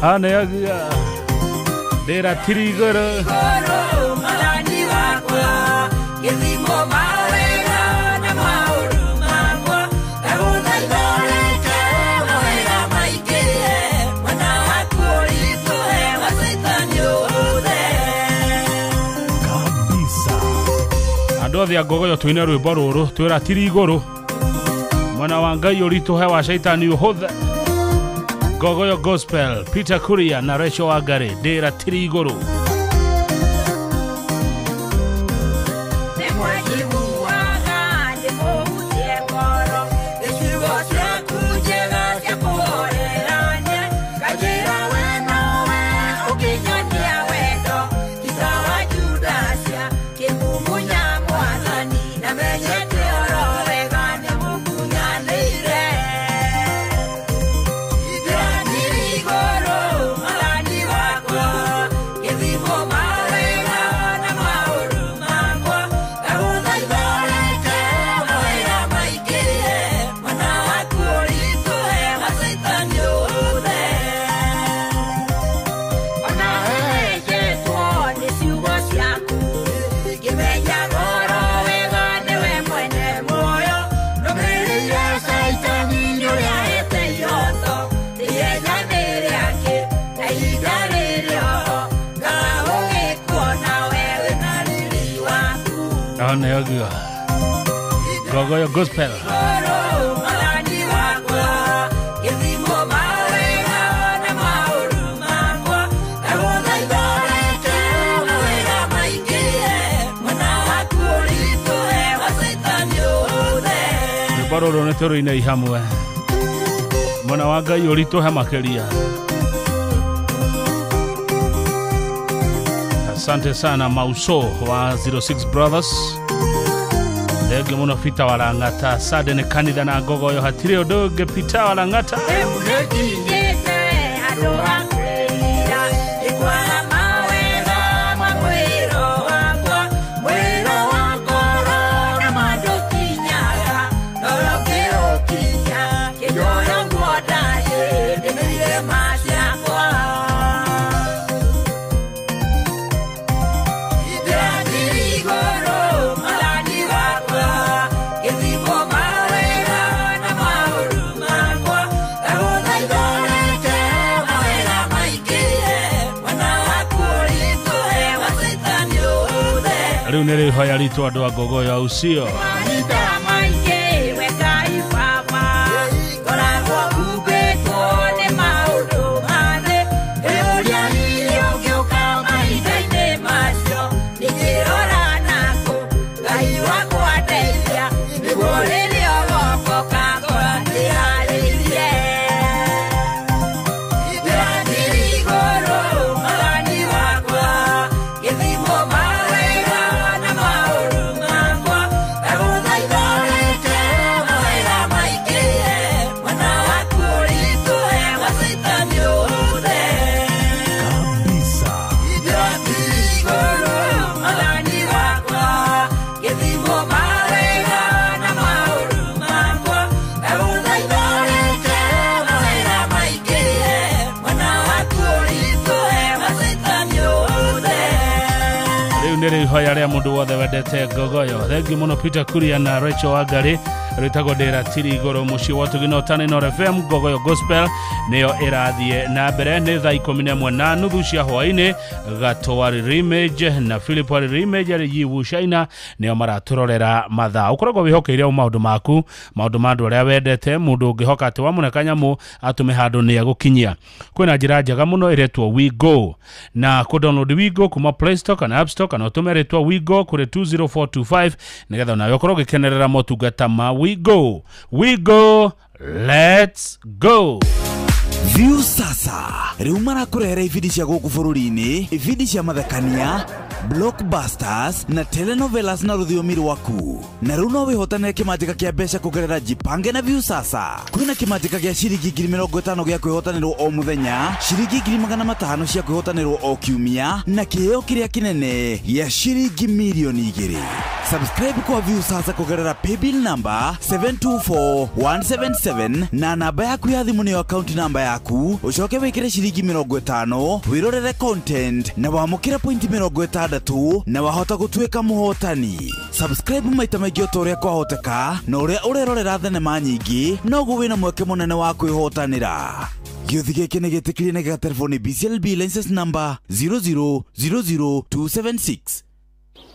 Speaker 16: Aneagia ndĩra tiri igũrũ.
Speaker 3: Mwathani wakwa gĩthimo mawega na maũndũ makwa ndagũthaitha ũreke mawega maingĩ mwena waku ũritũhe wa caitani ũhũthe.
Speaker 16: Andũ othe a Ngogoyo tũine rwĩmbo rũrũ twĩra tiri igũrũ mwena wa Ngai ũritũhe wa caitani ũhũthe. Ngogoyo Gospel, Peter Kuria na Rachel Wangari, ndĩra tiri igũrũ.
Speaker 3: Nĩmwanjiguaga ndĩmũhutie ngoro nĩ ciugo ciaku njega cia kũhorerania nganjĩra we nowe ũkĩnyonia wendo ti ta wa Judasia kĩmumunya Mwathani na menyete oro wega nĩmũkunyanĩire. Ndĩrathiĩ igũrũ Mwathani wakwa gĩthimo mawega na maũndũ makwa ndagũthaitha ũreke mawega maingĩ mwena waku ũritũhe wa caitani ũhũthe. Ona hehenjetwo nĩ ciugo ciaku ngĩmenya ngoro wega nĩwe mwene muoyo nũmĩrĩire caitani ũrĩa ahete ihoto ihenya nĩ rĩake na ihinda rĩrĩ oho ngaũgĩkuona we wĩna riri waku.
Speaker 16: Aneagia Ngogoyo Gospel.
Speaker 3: Igũrũ Mwathani wakwa gĩthimo mawega na maũndũ makwa ndagũthaitha ũreke mawega maingĩ mwena waku ũritũhe wa caitani ũhũthe.
Speaker 16: Rwĩmbo rũrũ nĩ tũrũinei hamwe mwena wa Ngai ũritũhe makĩria. Asante sana Mauso wa 06 Brothers. Thengio mũno Peter Walang'ata. Sande nĩ kanitha na Ngogoyo hatirĩ ũndũ ũngĩ. Peter Walang'ata.
Speaker 3: Rĩu nĩnginyĩte handũ ha kwĩrira nĩ kwaga mawega ma mwĩro wakwa mwĩro wa ngoro na mandũkinyaga noro ngĩũkinya kĩnyoyo nguo ndariĩ ndĩmĩrire ma ciakwa. Ndĩrathiĩ igũrũ Mwathani wakwa gĩthimo mawega na maũndũ makwa ndagũthaitha ũreke mawega maingĩ mwena waku ũritũhe wa caitani ũhũthe.
Speaker 16: Rĩu nĩ rĩhoya ritũ andũ a Ngogoyo au sio?
Speaker 3: Mahinda maingĩ we Ngai Baba ngoragwo humbĩtwo nĩ maũndũ ma thĩ ngĩũria hihi ũngĩũka mahinda-inĩ macio ningĩrora nakũ Ngai wakwa ndeithia nĩguo rĩrĩa ũgokoka ngora ndĩharĩirie. Ndĩrathiĩ igũrũ Mwathani wakwa gĩthimo mawega na maũndũ makwa ndagũthaitha ũreke mawega maingĩ mwena waku ũritũhe wa caitani ũhũthe. Ndĩrathiĩ igũrũ Mwathani wakwa gĩthimo mawega na maũndũ makwa ndagũthaitha ũreke mawega maingĩ mwena waku ũritũhe wa caitani ũhũthe.
Speaker 16: Rĩu nĩ rĩhoya rĩa mũndũ wothe wendete Ngogoyo. Thengio mũno Peter Kuria na Rachel Wangari. Rwĩtagwo ndĩra tiri igũrũ mũciĩ wa Tũgina Ũtani Inooro FM. Ngogoyo Gospel nĩyo ĩrathiĩ na mbere. Nĩ thaa 11:30 cia hwaĩ-inĩ. Gatwari Rimage na Philip Wari Rimage arĩ Yiwu China nĩo maratũrorera mathaa. Ũkoragwo wĩhokeire o maũndũ maku, maũndũ ma andũ arĩa wendete, mũndũ ũngĩhoka atĩ wamũne kanyamũ atũme handũ nĩ egũkinyia. Kwĩna njĩra njega mũno ĩretwo WeGo, na kũ download WeGo kuma Play Store kana App Store kana ũtũme rĩtwa WeGo kũrĩ 20425 nĩgetha nawe ũkorwo ũgĩkenerera motungata ma WeGo. WeGo, let's go.
Speaker 14: View sasa rĩu marakũrehera ibindi cia gũkũ bũrũri-inĩ, ibindi cia mathekania, blockbusters na telenovelas na rũthiomi rwaku. Na rĩu no wĩhotanĩre kĩmanjĩka kĩa mbeca kũgerera Jipange na View sasa. Kwĩna kĩmanjĩka gĩa ciringi 50,000 gĩa kwĩhotanĩrwo o mũthenya, ciringi 500,000 cia kwĩhotanĩrwo o kiumia, na kĩheo kĩrĩa kĩnene gĩa ciringi 2 milioni. Subscribe kwa Viusasa kũgerera paybill number 724177 na namba yaku ya thimũ nĩyo account namba yaku, ũcoke wĩkĩre ciringi 50 wĩrorere content na wamũkĩre point 60 na wahota gũtuĩka mũhotani. Subscribe maita maingĩ o ta ũrĩa kwahoteka, na ũrĩa ũrerorera thenema nyingĩ noguo wĩna mweke mũnene wa kwĩhotanĩra. Gĩũthi gĩkĩ nĩ gĩtĩkĩrie na gĩgaterefo nĩ BCLB license number 0000276.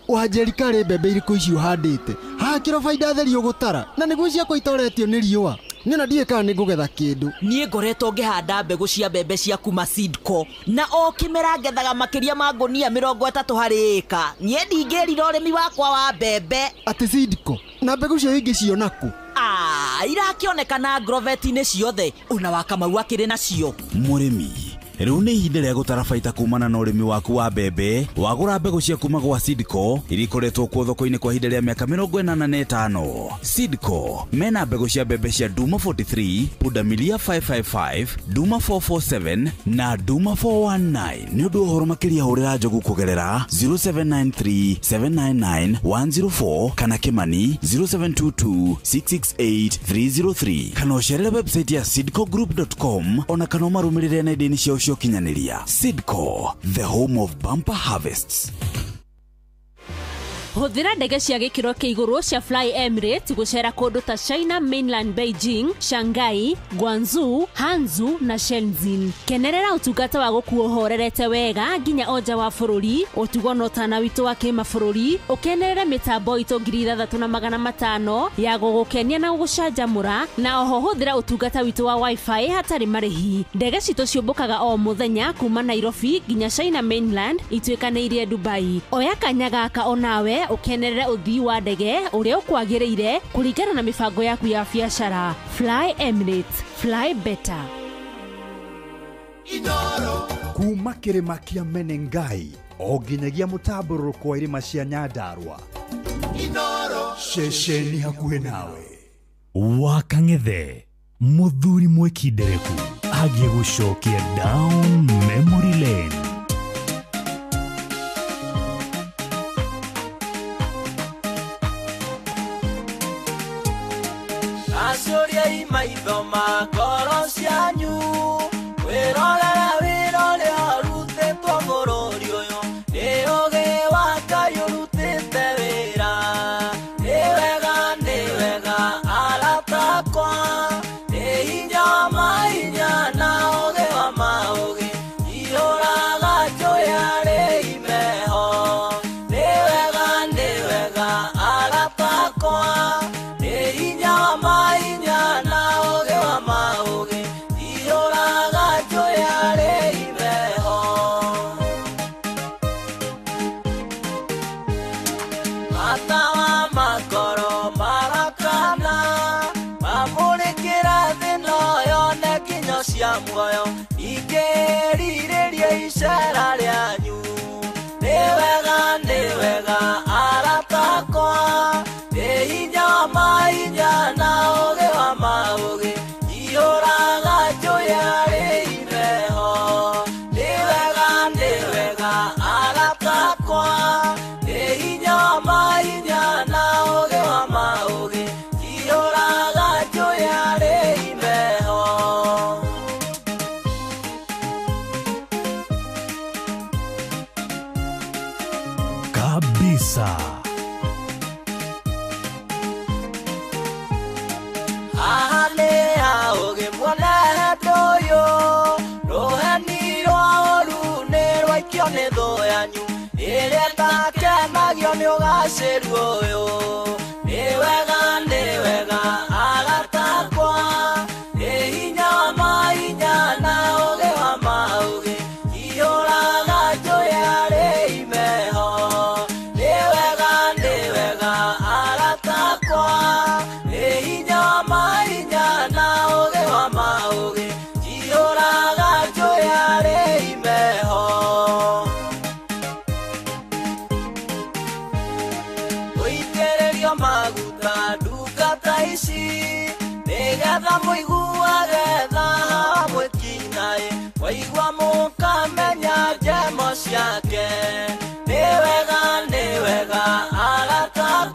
Speaker 1: Wanjeri karĩ mbembe irĩkũ ici ũhandĩte? Hakĩro baida theri ũgũtara na nĩguo ciakwa itoretio nĩ riũa. Niĩ ona ndiũĩ kana nĩngũgetha kĩndũ.
Speaker 17: Niĩ ngoretwo ngĩhanda mbegũ cia mbembe cia kuma Seedco na o kĩmera ngethaga makĩria ma ngũnia 30 harĩ ĩka. Niĩ ndingĩrira ũrĩmi wakwa wa mbembe.
Speaker 1: Atĩ Seedco? Na mbegũ icio ingĩciona kũ?
Speaker 17: Irakĩonekana agroveti-inĩ ciothe, ona wa Kamau akĩrĩ nacio.
Speaker 14: Mũrĩmi, rĩu nĩ ihinda rĩa gũtara baita kumana na ũrĩmi waku wa mbembe. Wagũra mbegũ cia kuma gwa Seedco iria ikoretwo kuo thoko-inĩ kwa ihinda rĩa mĩaka 85. Seedco mena mbegũ cia mbembe cia Duma 43, Pundamilia 555, Duma 447 na Duma 419. Nĩ ũndũ wa ũhoro makĩria hũrĩra Njogu kũgerera 0793 799 104 kana Kimani 0722 668 303 kana ũcerere website ya seedcogroup.com ona kana ũmarũmĩrĩre nenda-inĩ ciao cia ũkinyanĩria. Seedco, the home of bumper harvests.
Speaker 12: Hũthĩra ndege cia gĩkĩro kĩa igũrũ cia Fly Emirates gũcera kũndũ ta China Mainland, Beijing, Shanghai, Guangzhou, Hangzhou na Shenzhen. Kenerera ũtungata wa gũkuo ũhorerete wega nginya o nja wa bũrũri, ũtugo na ũtana witũ wa kĩmabũrũri, ũkenerere mĩtambo itũ 6500 ya gũgũkenia na gũgũcanjamũra, na oho hũthĩra ũtungata witũ wa Wi-Fi hatarĩ marĩhi. Ndege citũ ciũmbũkaga o mũthenya kuma Nairobi nginya China Mainland ituĩkanĩirie Dubai. Oya kanya gaka onawe ũkenerere ũthii wa ndege ũrĩa ũkwagĩrĩire kũringana na mĩbango yaku ya biacara. Fly Emirates, fly better.
Speaker 20: Kuma kĩrĩma kĩa Menengai o nginyagia mũtambũrũko wa irĩma cia Nyandarua, ceceni hakuhĩ nawe.
Speaker 21: Wakang'ethe mũthuri mwĩkindereku agiĩ gũcokia down memory lane.
Speaker 18: Acũriai maitho ma ngoro cianyu, wĩrorere wĩra ũrĩa ũrutĩtwo bũrũri ũyũ, nĩ ũũgĩ wa Ngai ũrutĩte wĩra. Nĩ wega arata akwa, nĩ hinya wa mahinya na ũũgĩ wa maũũgĩ, ihũraga njũĩ harĩ imeho. Nĩ wega arata akwa, nĩ hinya wa mahinya na ũũgĩ wa maũũgĩ, ihũraga njũĩ harĩ imeho. Matawa makoro marakana, mamũrĩkĩra thĩ no yone nginyo cia muoyo, ingĩrirĩria icera rĩanyu. Nĩ wega arata akwa, nĩ hinya wa mahinya na ũũgĩ wa maũũgĩ, ihũraga njũĩ harĩ imeho. Nĩ wega arata akwa, nĩ hinya wa mahinya na ũũgĩ wa maũũgĩ, ihũraga njũĩ harĩ imeho.
Speaker 21: Kabisa.
Speaker 18: Haha nĩ haũgĩ muone ũndũ ũyũ, rũheni rwa ũũru nĩ rwaikio nĩ thũ yanyu, ĩrĩa ĩtakenagio nĩ ũgacĩru ũyũ. Nĩ wega arata akwa, nĩ hinya wa mahinya na ũũgĩ wa maũũgĩ, ihũraga njũĩ harĩ imeho. Nĩ wega arata akwa, nĩ hinya wa mahinya na ũũgĩ wa maũũgĩ, ihũraga njũĩ harĩ imeho. Gũitĩrĩrio maguta ndungata ici, nĩgetha mũiguage tha mwĩkinaĩ, mwaigua mũkamenya njemo ciake. Nĩ wega arata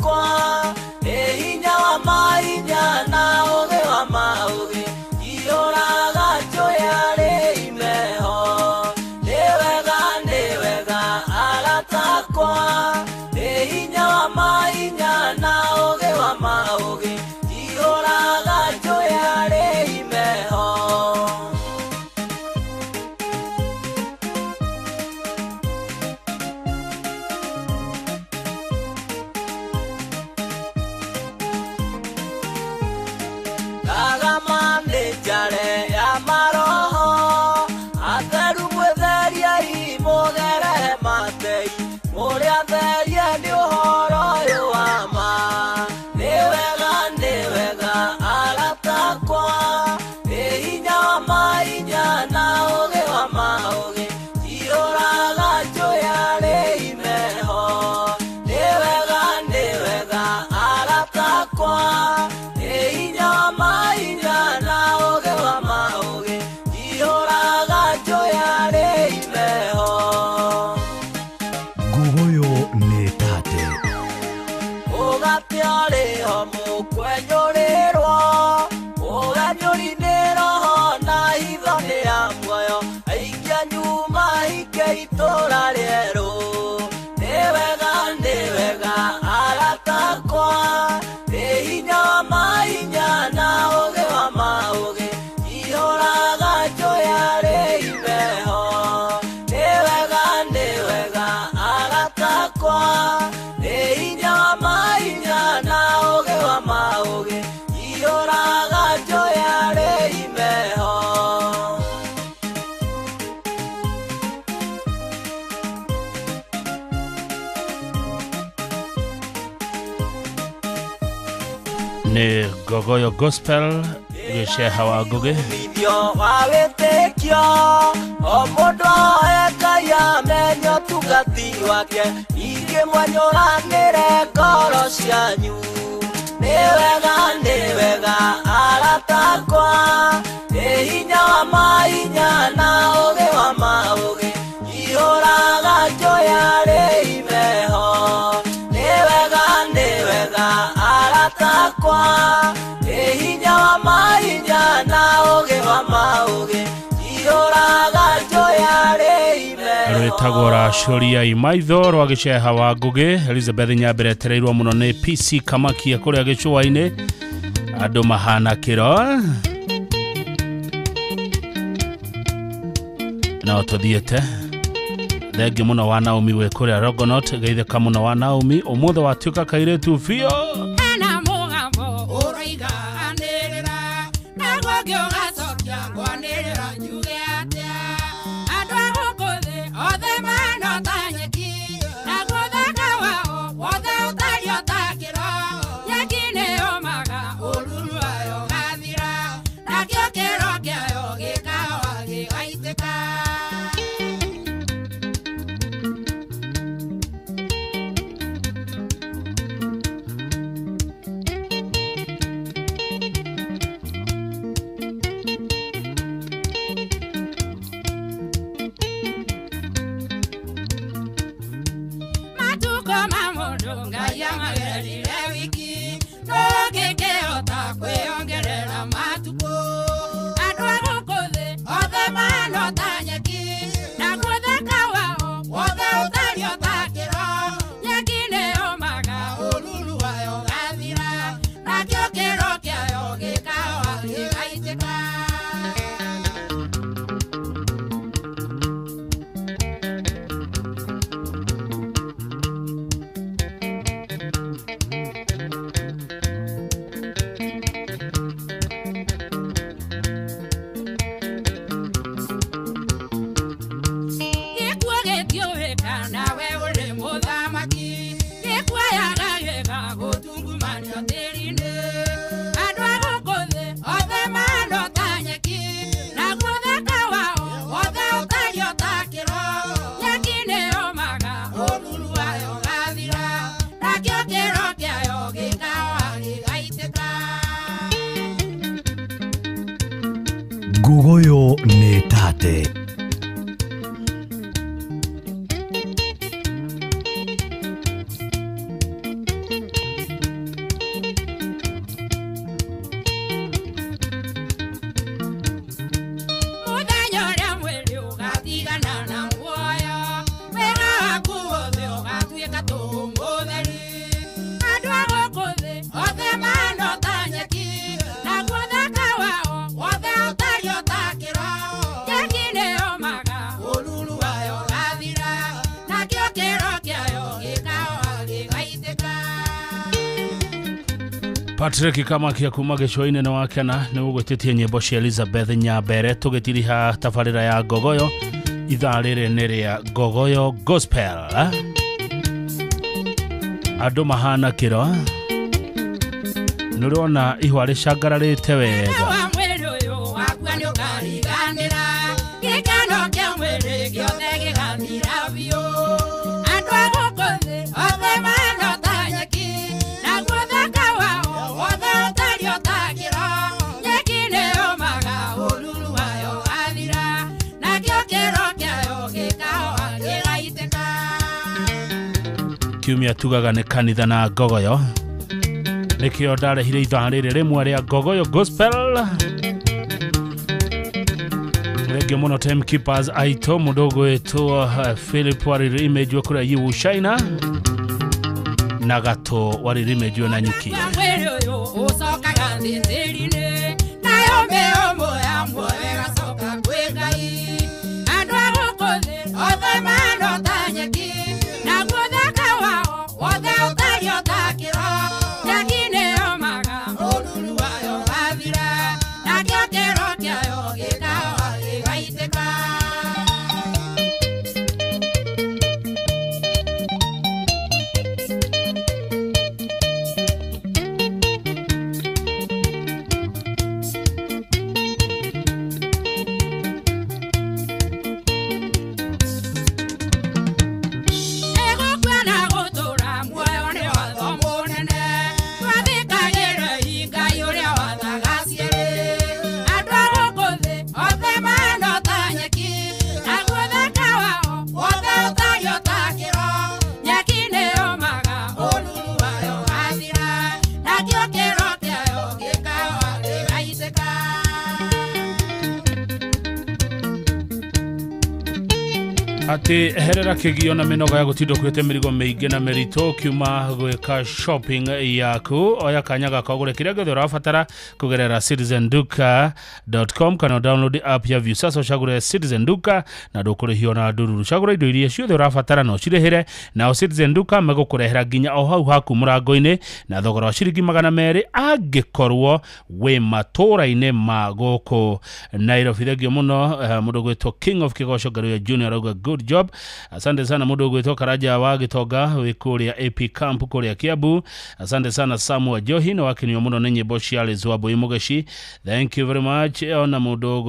Speaker 18: Mũrĩ atherie nĩ ũhoro ũyũ wa ma. Nĩ wega arata akwa. Nĩ hinya wa mahinya na ũũgĩ wa maũũgĩ. Iyũraga njũya rĩ imeho. Nĩ wega arata akwa. Nĩ hinya wa mahinya na ũũgĩ wa maũũgĩ. Iyũraga njũya rĩ imeho.
Speaker 21: Ngugoyo nĩ tate.
Speaker 18: Ũgate arĩho mũkwenyũrĩrwo. Ũwenyũri nĩ roho na hitho nĩ ya muoyo. Aingĩ anyu mahike itũũra rĩerũ. Nĩ wega arata akwa. Nĩ hinya wa mahinya na ũũgĩ wa maũũgĩ. Iyũraga njũya rĩ imeho. Nĩ wega arata akwa. Nĩ hinya wa mahinya na ũũgĩ wa maũũgĩ. Iyũraga njũya rĩ imeho.
Speaker 16: Nĩ Ngogoyo Gospel gĩceha wa Ngũgĩ.
Speaker 18: Umithio wa wĩtĩkio o mũndũ oe Ngai amenye ũtungati wake. Ningĩ mwenyũranĩre ngoro cianyu. Nĩ wega arata akwa. Nĩ hinya wa mahinya na ũũgĩ wa maũũgĩ. Iyũraga njũya rĩ imeho. Nĩ wega arata akwa. Nĩ hinya wa mahinya na ũũgĩ wa maũũgĩ. Iyũraga njũya rĩ imeho.
Speaker 16: Rwĩtagwo Racũria Imaitho rwa gĩceha wa Ngũgĩ. Elizabeth Nyambere etereirwo mũno nĩ PC Kamakia kũrĩa gĩcũa-inĩ. Andũ mahana kĩro. No tũthiĩte. Thengi mũno wa Naomi wĩ kũrĩa Rogonot. Geithĩka mũno wa Naomi. Ũmũthĩ watuĩka kairĩtu biũ.
Speaker 4: Hena mũgambo ũroiga anĩrĩra, naguo ngĩũgacokia ngwanĩrĩra njuge atĩa. Andũ a gũkũ thĩ othe mahana ta nyeki, naguo ũthaka wao wothe ũtariĩ o ta kĩro. Nyeki nĩyũmaga, ũruru wayo ũgathira, nakĩo kĩro kĩayo gĩkahoha gĩgaitĩka. Matukũ ma mũndũ Ngai amagerire wiki, ndũngĩkĩhota kwĩongerera matukũ. Andũ a gũkũ thĩ othe mahana o ta nyeki, naguo ũthaka wao wothe ũtariĩ o ta kĩro. Nyeki nĩyũmaga, ũruru wayo ũgathira, nakĩo kĩro kĩayo gĩkahoha gĩgaitĩka. Gĩkuũ gĩtiũĩka nawe ũrĩ mũthamaki, gĩkuoyaga gĩgagũtungumanio tĩri-inĩ. Andũ a gũkũ thĩ othe mahana o ta nyeki, naguo ũthaka wao wothe ũtariĩ o ta kĩro. Nyeki nĩyũmaga, ũruru wayo ũgathira, nakĩo kĩro kĩayo gĩkahoha gĩgaitĩka.
Speaker 21: Ngugoyo nĩ tate.
Speaker 4: Mũthenya ũrĩa mwĩrĩ ũgatigana na muoyo, wĩra waku wothe ũgatuĩka tũhũ mũtheri. Andũ a gũkũ thĩ othe mahana o ta nyeki, naguo ũthaka wao wothe ũtariĩ o ta kĩro. Nyeki nĩyũmaga, ũruru wayo ũgathira, nakĩo kĩro kĩayo gĩkahoha gĩgaitĩka.
Speaker 16: Patrick Kamakia kuma gĩcũa-inĩ nĩ wakena nĩ ũgwĩtĩtie nyĩmbo cia Elizabeth Nyambere tũgĩtiriha tabarĩra ya Ngogoyo. Ithaa rĩrĩ nĩ rĩa Ngogoyo Gospel. Andũ mahana kĩro nĩũrona ihũa rĩcangararĩte wega.
Speaker 4: Wa mwĩrĩ ũyũ wakua nĩ ũkariganĩra gĩkeno kĩa mwĩrĩ gĩothe gĩgathira biũ. Andũ a gũkũ thĩ othe mahana ta nyeki, naguo ũthaka wao wothe ũtariĩ o ta kĩro. Nyeki nĩyũmaga ũruru wayo wathira, nakĩo kĩro kĩayo gĩkahoha gĩgaitĩka.
Speaker 16: Kiumia tugaga nĩ kanitha na ngogoyo, nĩkĩo ndarehire ithaa rĩrĩ rĩmwe rĩa ngogoyo gospel. Thengiũ mũno timekeepers aitũ, mũndũ ũgwĩtwo Philip Wariri Image kũrĩa Yiwu China na Gatũ Wariri Image na Nyuki.
Speaker 4: Wa mwĩrĩ ũyũ ũcokaga thĩ tĩri-inĩ, nayo mĩhũmũ ya muoyo ĩgacoka kwĩ Ngai. Andũ a gũkũ thĩ othe mahana ta nyeki, naguo ũthaka wao wothe ũtariĩ o ta kĩro. Nyeki nĩyũmaga ũruru wayo wathira, nakĩo kĩro kĩayo gĩkahoha gĩgaitĩka. Egũkua na gũtũũra muoyo nĩ watho mũnene, twathĩkagĩrei Ngai ũrĩa wathaga cierĩ. Andũ a gũkũ thĩ othe mahana ta nyeki, naguo ũthaka wao wothe ũtariĩ o ta kĩro. Nyeki nĩyũmaga ũruru wayo wathira, nakĩo kĩro kĩayo gĩkahoha gĩgaitĩka.
Speaker 16: Atĩ eherera kĩgio na mĩnoga ya gũtinda ũkuĩte mĩrigo mĩingĩ na mĩritũ ũkiuma gwĩka shopping yaku. Oya kanya gaka ũgũre kĩrĩa gĩothe ũrabatara kũgerera citizenduka.com kana download app ya Viusasa ũcagũre Citizen Duka na ndũkũrĩhio na ndururu. Cagũra indo iria ciothe ũrabatara na ũcirĩhĩre, nao Citizen Duka megũkũrehera nginya o hau haku mũrango-inĩ na thogora wa ciringi 200 angĩkorwo wĩ matũra-inĩ ma gũkũ Nairobi. Thengio mũno mũndũ ũgwĩtwo King of Kĩgoco Ngaruiya Junior arauga good job. Asante sana mũndũ ũgwĩtwo Karanja wa Gĩtonga wĩ kũrĩa AP Camp kũrĩa Kiambu. Asante sana Samuel Johi nĩ wakenio mũno nĩ nyĩmbo cia Liz Wambui Mũgeci. Thank you very much. Ona mũndũ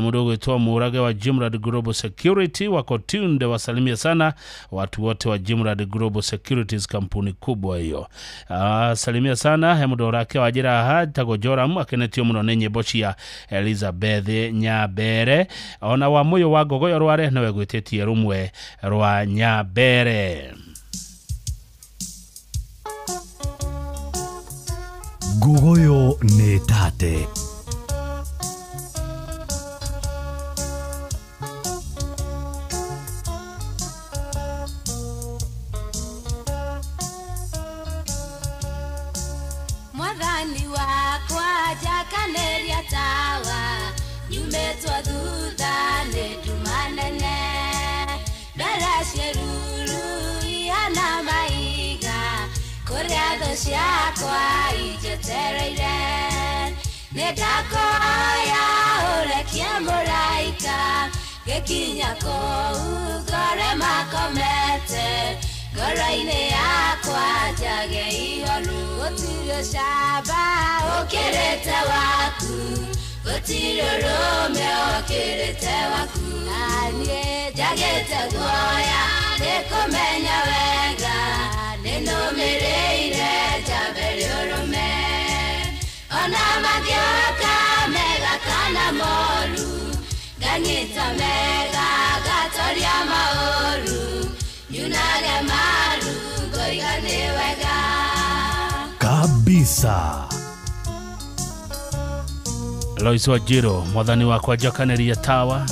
Speaker 16: ũgwĩtwo Mũrage wa Jimrad Global Security wako tuned, wasalimia sana watu wote wa Jimrad Global Securities, kampuni kubwa hiyo. Salimia sana he mũndũ ũrake wa njĩra haha tagwo Joram akenetio mũno nĩ nyĩmbo cia Elizabeth Nyabere. Ona wa mũyũ wa ngogoyo rware nĩwe gwĩtĩtie rũmwe rwa Nyabere.
Speaker 21: Ngogoyo nĩ tate.
Speaker 3: Mwathani wakwa njakanĩria tawa, nyumĩtwo thutha nĩ nduma nene. Ndara ciĩruru ihana maiga, kũrĩa thũ ciakwa injetereire. Nĩ ndakũhoya ũrekie mũraika, gĩkinya kũu ngore makomete. Ngoro-inĩ yakwa njage ihoru, gũtirĩ ũcamba ũkĩrĩte waku, gũtirĩ ũrũme ũkĩrĩte waku. Naniĩ njagĩte guoya nĩ kũmenya wega, nĩnũmĩrĩire njambe rĩũrũme. Ona mangĩũka mega kana moru, nganyita mega ngatoria maũru, nyunage maru ngoiga nĩ wega.
Speaker 21: Kabisa.
Speaker 16: Lois Wanjiru mwathani wakwa njakanĩria tawa.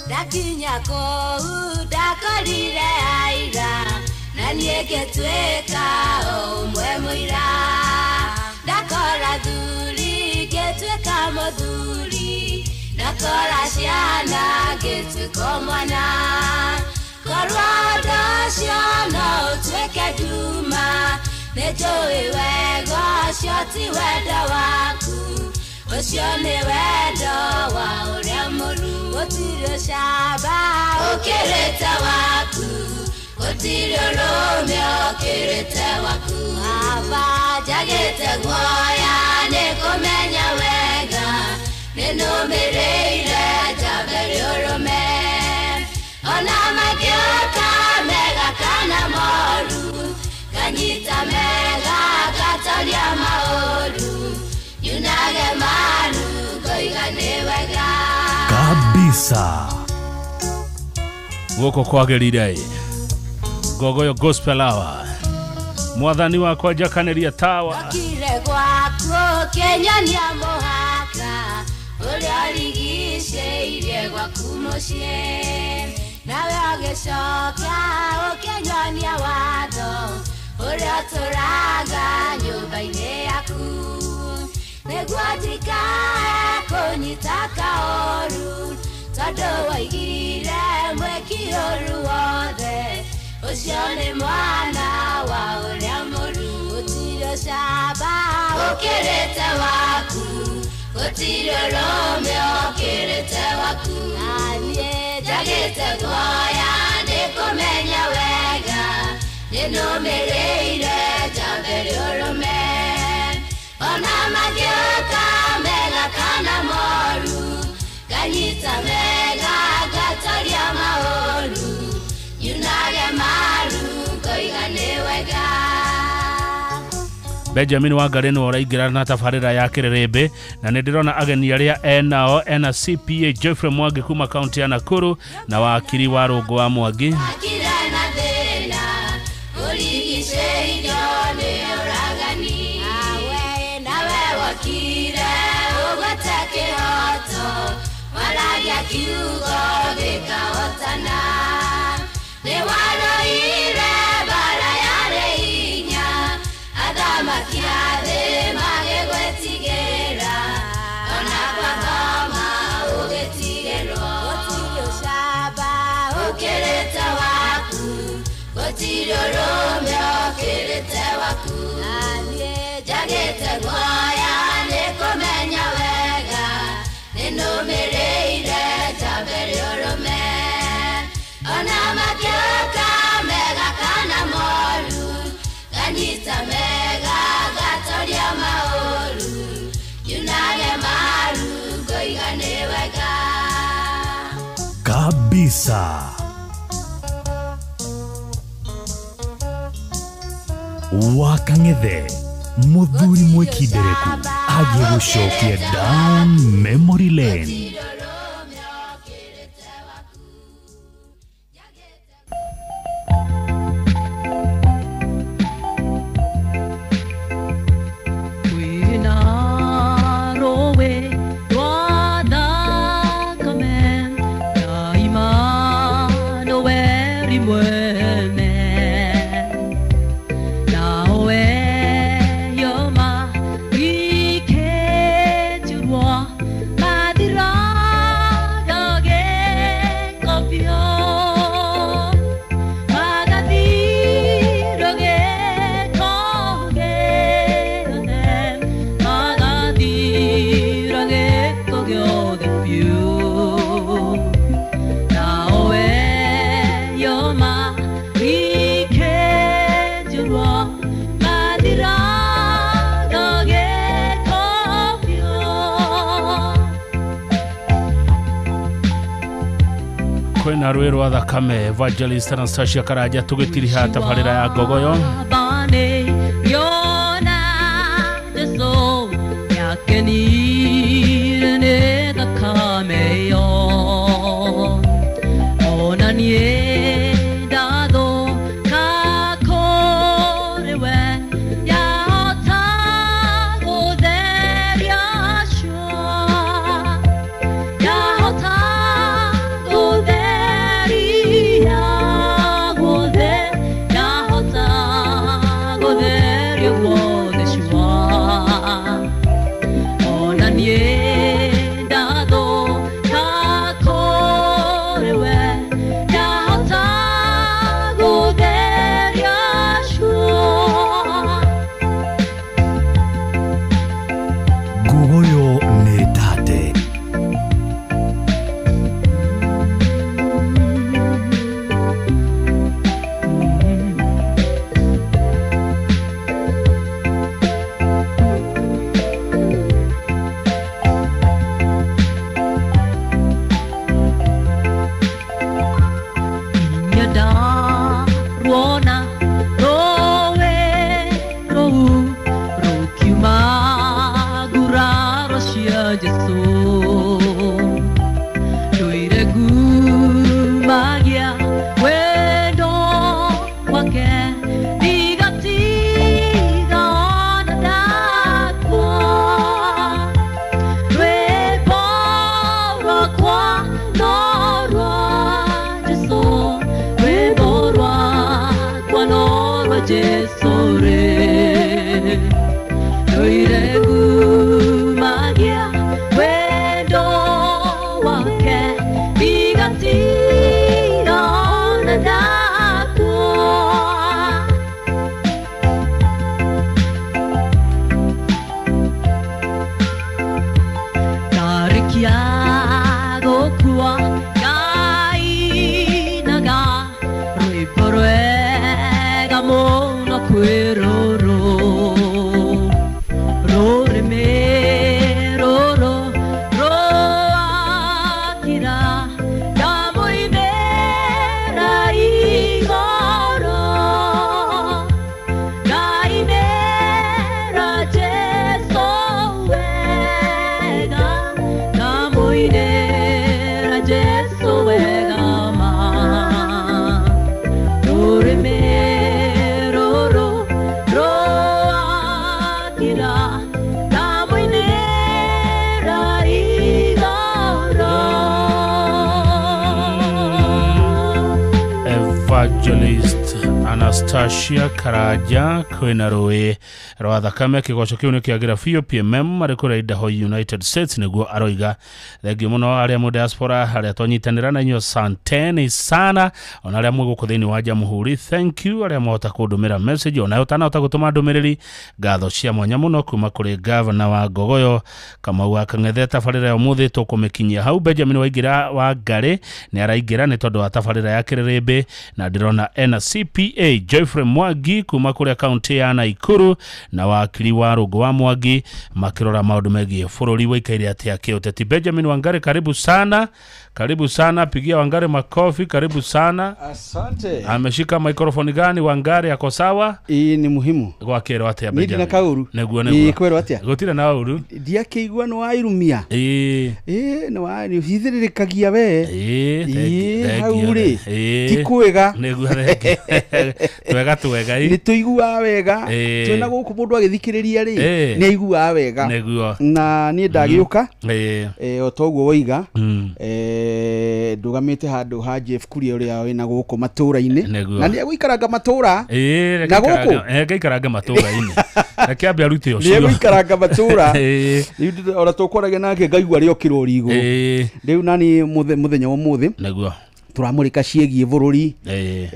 Speaker 3: Ndakinya kũu ndakorire aira, na niĩ ngĩtuĩka o ũmwe mũira. Ndakora thuri ngĩtuĩka mũthuri, ndakora ciana ngĩtuĩka mwana. Korwo ũndũ ũcio no ũtuĩke nduma, nĩ njũĩ wega ũcio ti wendo waku, ũcio nĩ wendo wa ũrĩa mũru. Gũtirĩ ũcamba ũkĩrĩte waku, Gũtirĩ ũrũme ũkĩrĩte waku. Baba njagĩte guoya nĩ kũmenya wega, nĩnũmĩrĩire njambe rĩũrũme. Ona mangĩũka mega kana moru, nganyita mega ngatoria maũru, nyunage maru ngoiga nĩ wega.
Speaker 21: Kabisa.
Speaker 16: Gũkũ kwagĩrĩire Ngogoyo Gospel Hour. Mwathani wakwa njakanĩria tawa.
Speaker 3: Ndokire gwaku ũkĩnyonia mũhaka ũrĩa ũrigicĩirie gwaku mũciĩ, nawe ũgĩcoka ũkĩnyonia watho ũrĩa ũtũraga nyũmba-inĩ yaku, nĩguo ndikae kũnyita kaũru, tondũ waigire mwĩki ũru wothe ũcio nĩ mwana wa ũrĩa mũru. Gũtirĩ ũcamba ũkĩrĩte waku, gũtirĩ ũrũme ũkĩrĩte waku. Naniĩ njagĩte guoya nĩ kũmenya wega, nĩnũmĩrĩire njambe rĩũrũme. Ona mangĩũka mega kana moru, nganyita mega ngatoria maũru, nyunage maru ngoiga nĩ wega.
Speaker 16: Benjamin Wangari nĩwe ũraingĩra na tabarĩra ya kĩrĩrĩmbĩ, na nĩ ndĩrona ageni arĩa enao ena CPA Geoffrey Mwangi kuma kaunti ya Nakuru na wakiri wa Rũngũ wa Mwangi.
Speaker 3: Akira na thĩna ũrigicĩirio nĩ ũragani, awe nawe wokire ũgwate kĩhoto, waragia kiugo gĩkahotana. Nĩ warũire mbara yarĩ hinya, athamaki a thĩ magĩgwĩtigĩra, ona kwa ngoma ũgĩtigĩrwo. Gũtirĩ ũcamba ũkĩrĩte waku, gũtirĩ ũrũme ũkĩrĩte waku. Naniĩ njagĩte guoya nĩ kũmenya wega, nĩnũmĩrĩire njambe rĩũrũme. Ona mangĩũka mega kana moru, nganyita mega ngatoria maũru, nyunage maru ngoiga nĩ wega.
Speaker 21: Kabisa. Wakang'ethe muthuri mwikindereku agĩgũcokia down memory lane.
Speaker 9: Kwĩna rũĩ rwa thakame ya Imanueli mwene, nawe yoma ikĩnjurwo mathiraga gĩko biũ, magathirwo gĩko gĩothe, magathirwo gĩko gĩothe biũ, nawe yoma ikĩnjurwo mathiraga gĩko biũ.
Speaker 16: Kwĩna rũĩ rwa thakame Evangelist Anastasia Karanja tũgĩtiriha tabarĩra ya Ngogoyo.
Speaker 9: Bane yona Jesu yakenire nĩ thakame ĩyo, ona niĩ ndathũka kũrĩ we, yahota gũtheria cua, yahota gũtheria guothe, yahota Ruona rũĩ rũu rũkiuma nguraro cia Jesũ. Ndũire ngumagia wendo wake, ndigatiga ona ndakua. Rwĩmbo rwakwa no rwa Jesũ, rwĩmbo rwakwa no rwa Jesũ rĩ. Ndũire ngumagia wendo wake, ndigatiga ona ndakua. Ndarĩkia gũkua ngainaga rwĩmbo rwega mũno kwĩ rũrũ. Rũrĩmĩ rũrũ rwakira ndamũinĩra igũrũ. Ngainĩra Jesũ wega, ndamũinĩra Jesũ wega ma. Rũrĩmĩ rũrũ rwakira ndamũinĩra igũrũ.
Speaker 16: Evangelist Anastasia Karaja kwĩna rũĩ rwa thakame. Kĩgoco kĩu nĩ kĩagĩra biũ PMM marĩ kũrĩa Idaho, United States, nĩguo aroiga. Thengiũ mũno arĩa mũ diaspora, arĩa twanyitanĩra na inyuĩ, asanteni sana. Ona arĩa mwĩ gũkũ thĩinĩ wa Jamhuri, thank you. Arĩa mwahota kũndũmĩra message, ona ũtanahota gũtũma ndũmĩrĩri, ngatho cia mwanya mũno kuma kũrĩ gavana wa Ngogoyo Kamau wa Kang'ethe. Tabarĩra ya ũmũthĩ tũkũmĩkinyia hau. Benjamin Waingĩra wa Ngarĩ nĩ araingĩra nĩ tondũ wa tabarĩra ya kĩrĩrĩmbĩ, na ndĩrona ena CPA Geoffrey Mwangi kuma kũrĩa kaunti ya Naikuru na wakiri wa Rũngũ wa Mwangi makĩrora maũndũ megiĩ bũrũri waikaire atĩa kĩũteti. Benjamin Wangari, karibu sana, karibu sana, pigia Wangari makofi, karibu sana.
Speaker 8: Asante.
Speaker 16: Ameshika microphone gani Wangari, ako sawa?
Speaker 8: Ii ni muhimu.
Speaker 16: Gwakĩrwo atĩa
Speaker 8: Niĩ
Speaker 16: Benjamin?
Speaker 8: ndina kaũru.
Speaker 16: Nĩguo
Speaker 8: Ii
Speaker 16: nĩguo.
Speaker 8: kwĩrwo atĩa?
Speaker 16: Gũtirĩ na ũru.
Speaker 8: Ndiakĩigua nĩ wairumia.
Speaker 16: Ĩĩ.
Speaker 8: Ĩĩ nĩ wa nĩ ũhithĩrĩrĩkagia we.
Speaker 16: Ĩĩ,
Speaker 8: Ĩĩ hau
Speaker 16: thengiũ.
Speaker 8: rĩ.
Speaker 16: Ĩĩ.
Speaker 8: Ti kwega.
Speaker 16: Nĩguo thengiũ. Twega twega
Speaker 8: Nĩ tũiguaga wega.
Speaker 16: Ĩĩ.
Speaker 8: Twĩna gũkũ mũndũ agĩthikĩrĩria rĩ.
Speaker 16: Ĩĩ.
Speaker 8: Nĩ aiguaga wega.
Speaker 16: Nĩguo.
Speaker 8: Na niĩ ndagĩũka.
Speaker 16: Ĩĩ.
Speaker 8: O ta ũguo woiga. Ndũgamĩte handũ ha Jeff Kuria ũrĩa wĩna gũkũ matũra-inĩ.
Speaker 16: Nĩguo.
Speaker 8: Na nĩ egũikaranga matũra.
Speaker 16: Ĩĩ,
Speaker 8: Na gũkũ?
Speaker 16: reke aikaranga matũra-inĩ. Reke ambe arute ũcio.
Speaker 8: Nĩ egũikaranga matũra.
Speaker 16: Ĩĩ.
Speaker 8: Rĩu ona tũkwaragia nake ngaigua rĩokĩra ũrigũ.
Speaker 16: Ĩĩ.
Speaker 8: Rĩu nani mũthenya wa ũmũthĩ.
Speaker 16: Nĩguo.
Speaker 8: Tũramũrĩka ciĩgiĩ bũrũri.
Speaker 16: Ĩĩ.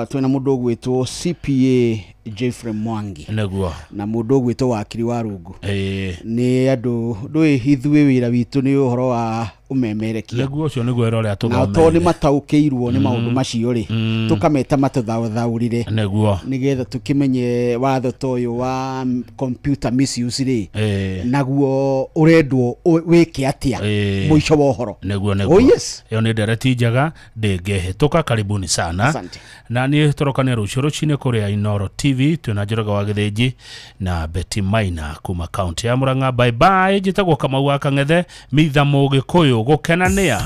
Speaker 8: Twĩna mũndũ ũgwĩtwo CPA Geoffrey Mwangi.
Speaker 16: Nĩguo.
Speaker 8: Na mũndũ ũgwĩtwo wakiri wa Rũngũ.
Speaker 16: Ĩĩ.
Speaker 8: Nĩ andũ ndũĩ ithuĩ wĩra witũ nĩ ũhoro wa ũmemerekia.
Speaker 16: Nĩguo ũcio nĩguo wĩra ũrĩa
Speaker 8: Na to nĩ
Speaker 16: tũthomeire.
Speaker 8: mataũkĩirwo nĩ maũndũ macio rĩ, tũkameta matũthaũthaũrire.
Speaker 16: Nĩguo.
Speaker 8: Nĩgetha tũkĩmenye watho ta ũyũ wa computer misuse rĩ,
Speaker 16: Ĩĩ.
Speaker 8: naguo ũrendwo wĩke atĩa
Speaker 16: Ĩĩ.
Speaker 8: mũico wa ũhoro.
Speaker 16: Nĩguo nĩguo.
Speaker 8: Oh yes.
Speaker 16: Ĩyo nĩ ndereti njega ndĩngĩhĩtũka. Karibuni sana.
Speaker 8: Asante.
Speaker 16: Na niĩ tũrokane rũciũ rũcinĩ kũrĩa Inoro TV twĩna Njoroge wa Gĩthĩnji na Betty Maina kuma kaunti ya Murang'a. Bye bye. Njĩtagwo Kamau wa Kang'ethe, mitha Mũgĩkũyũ gũkenanĩa.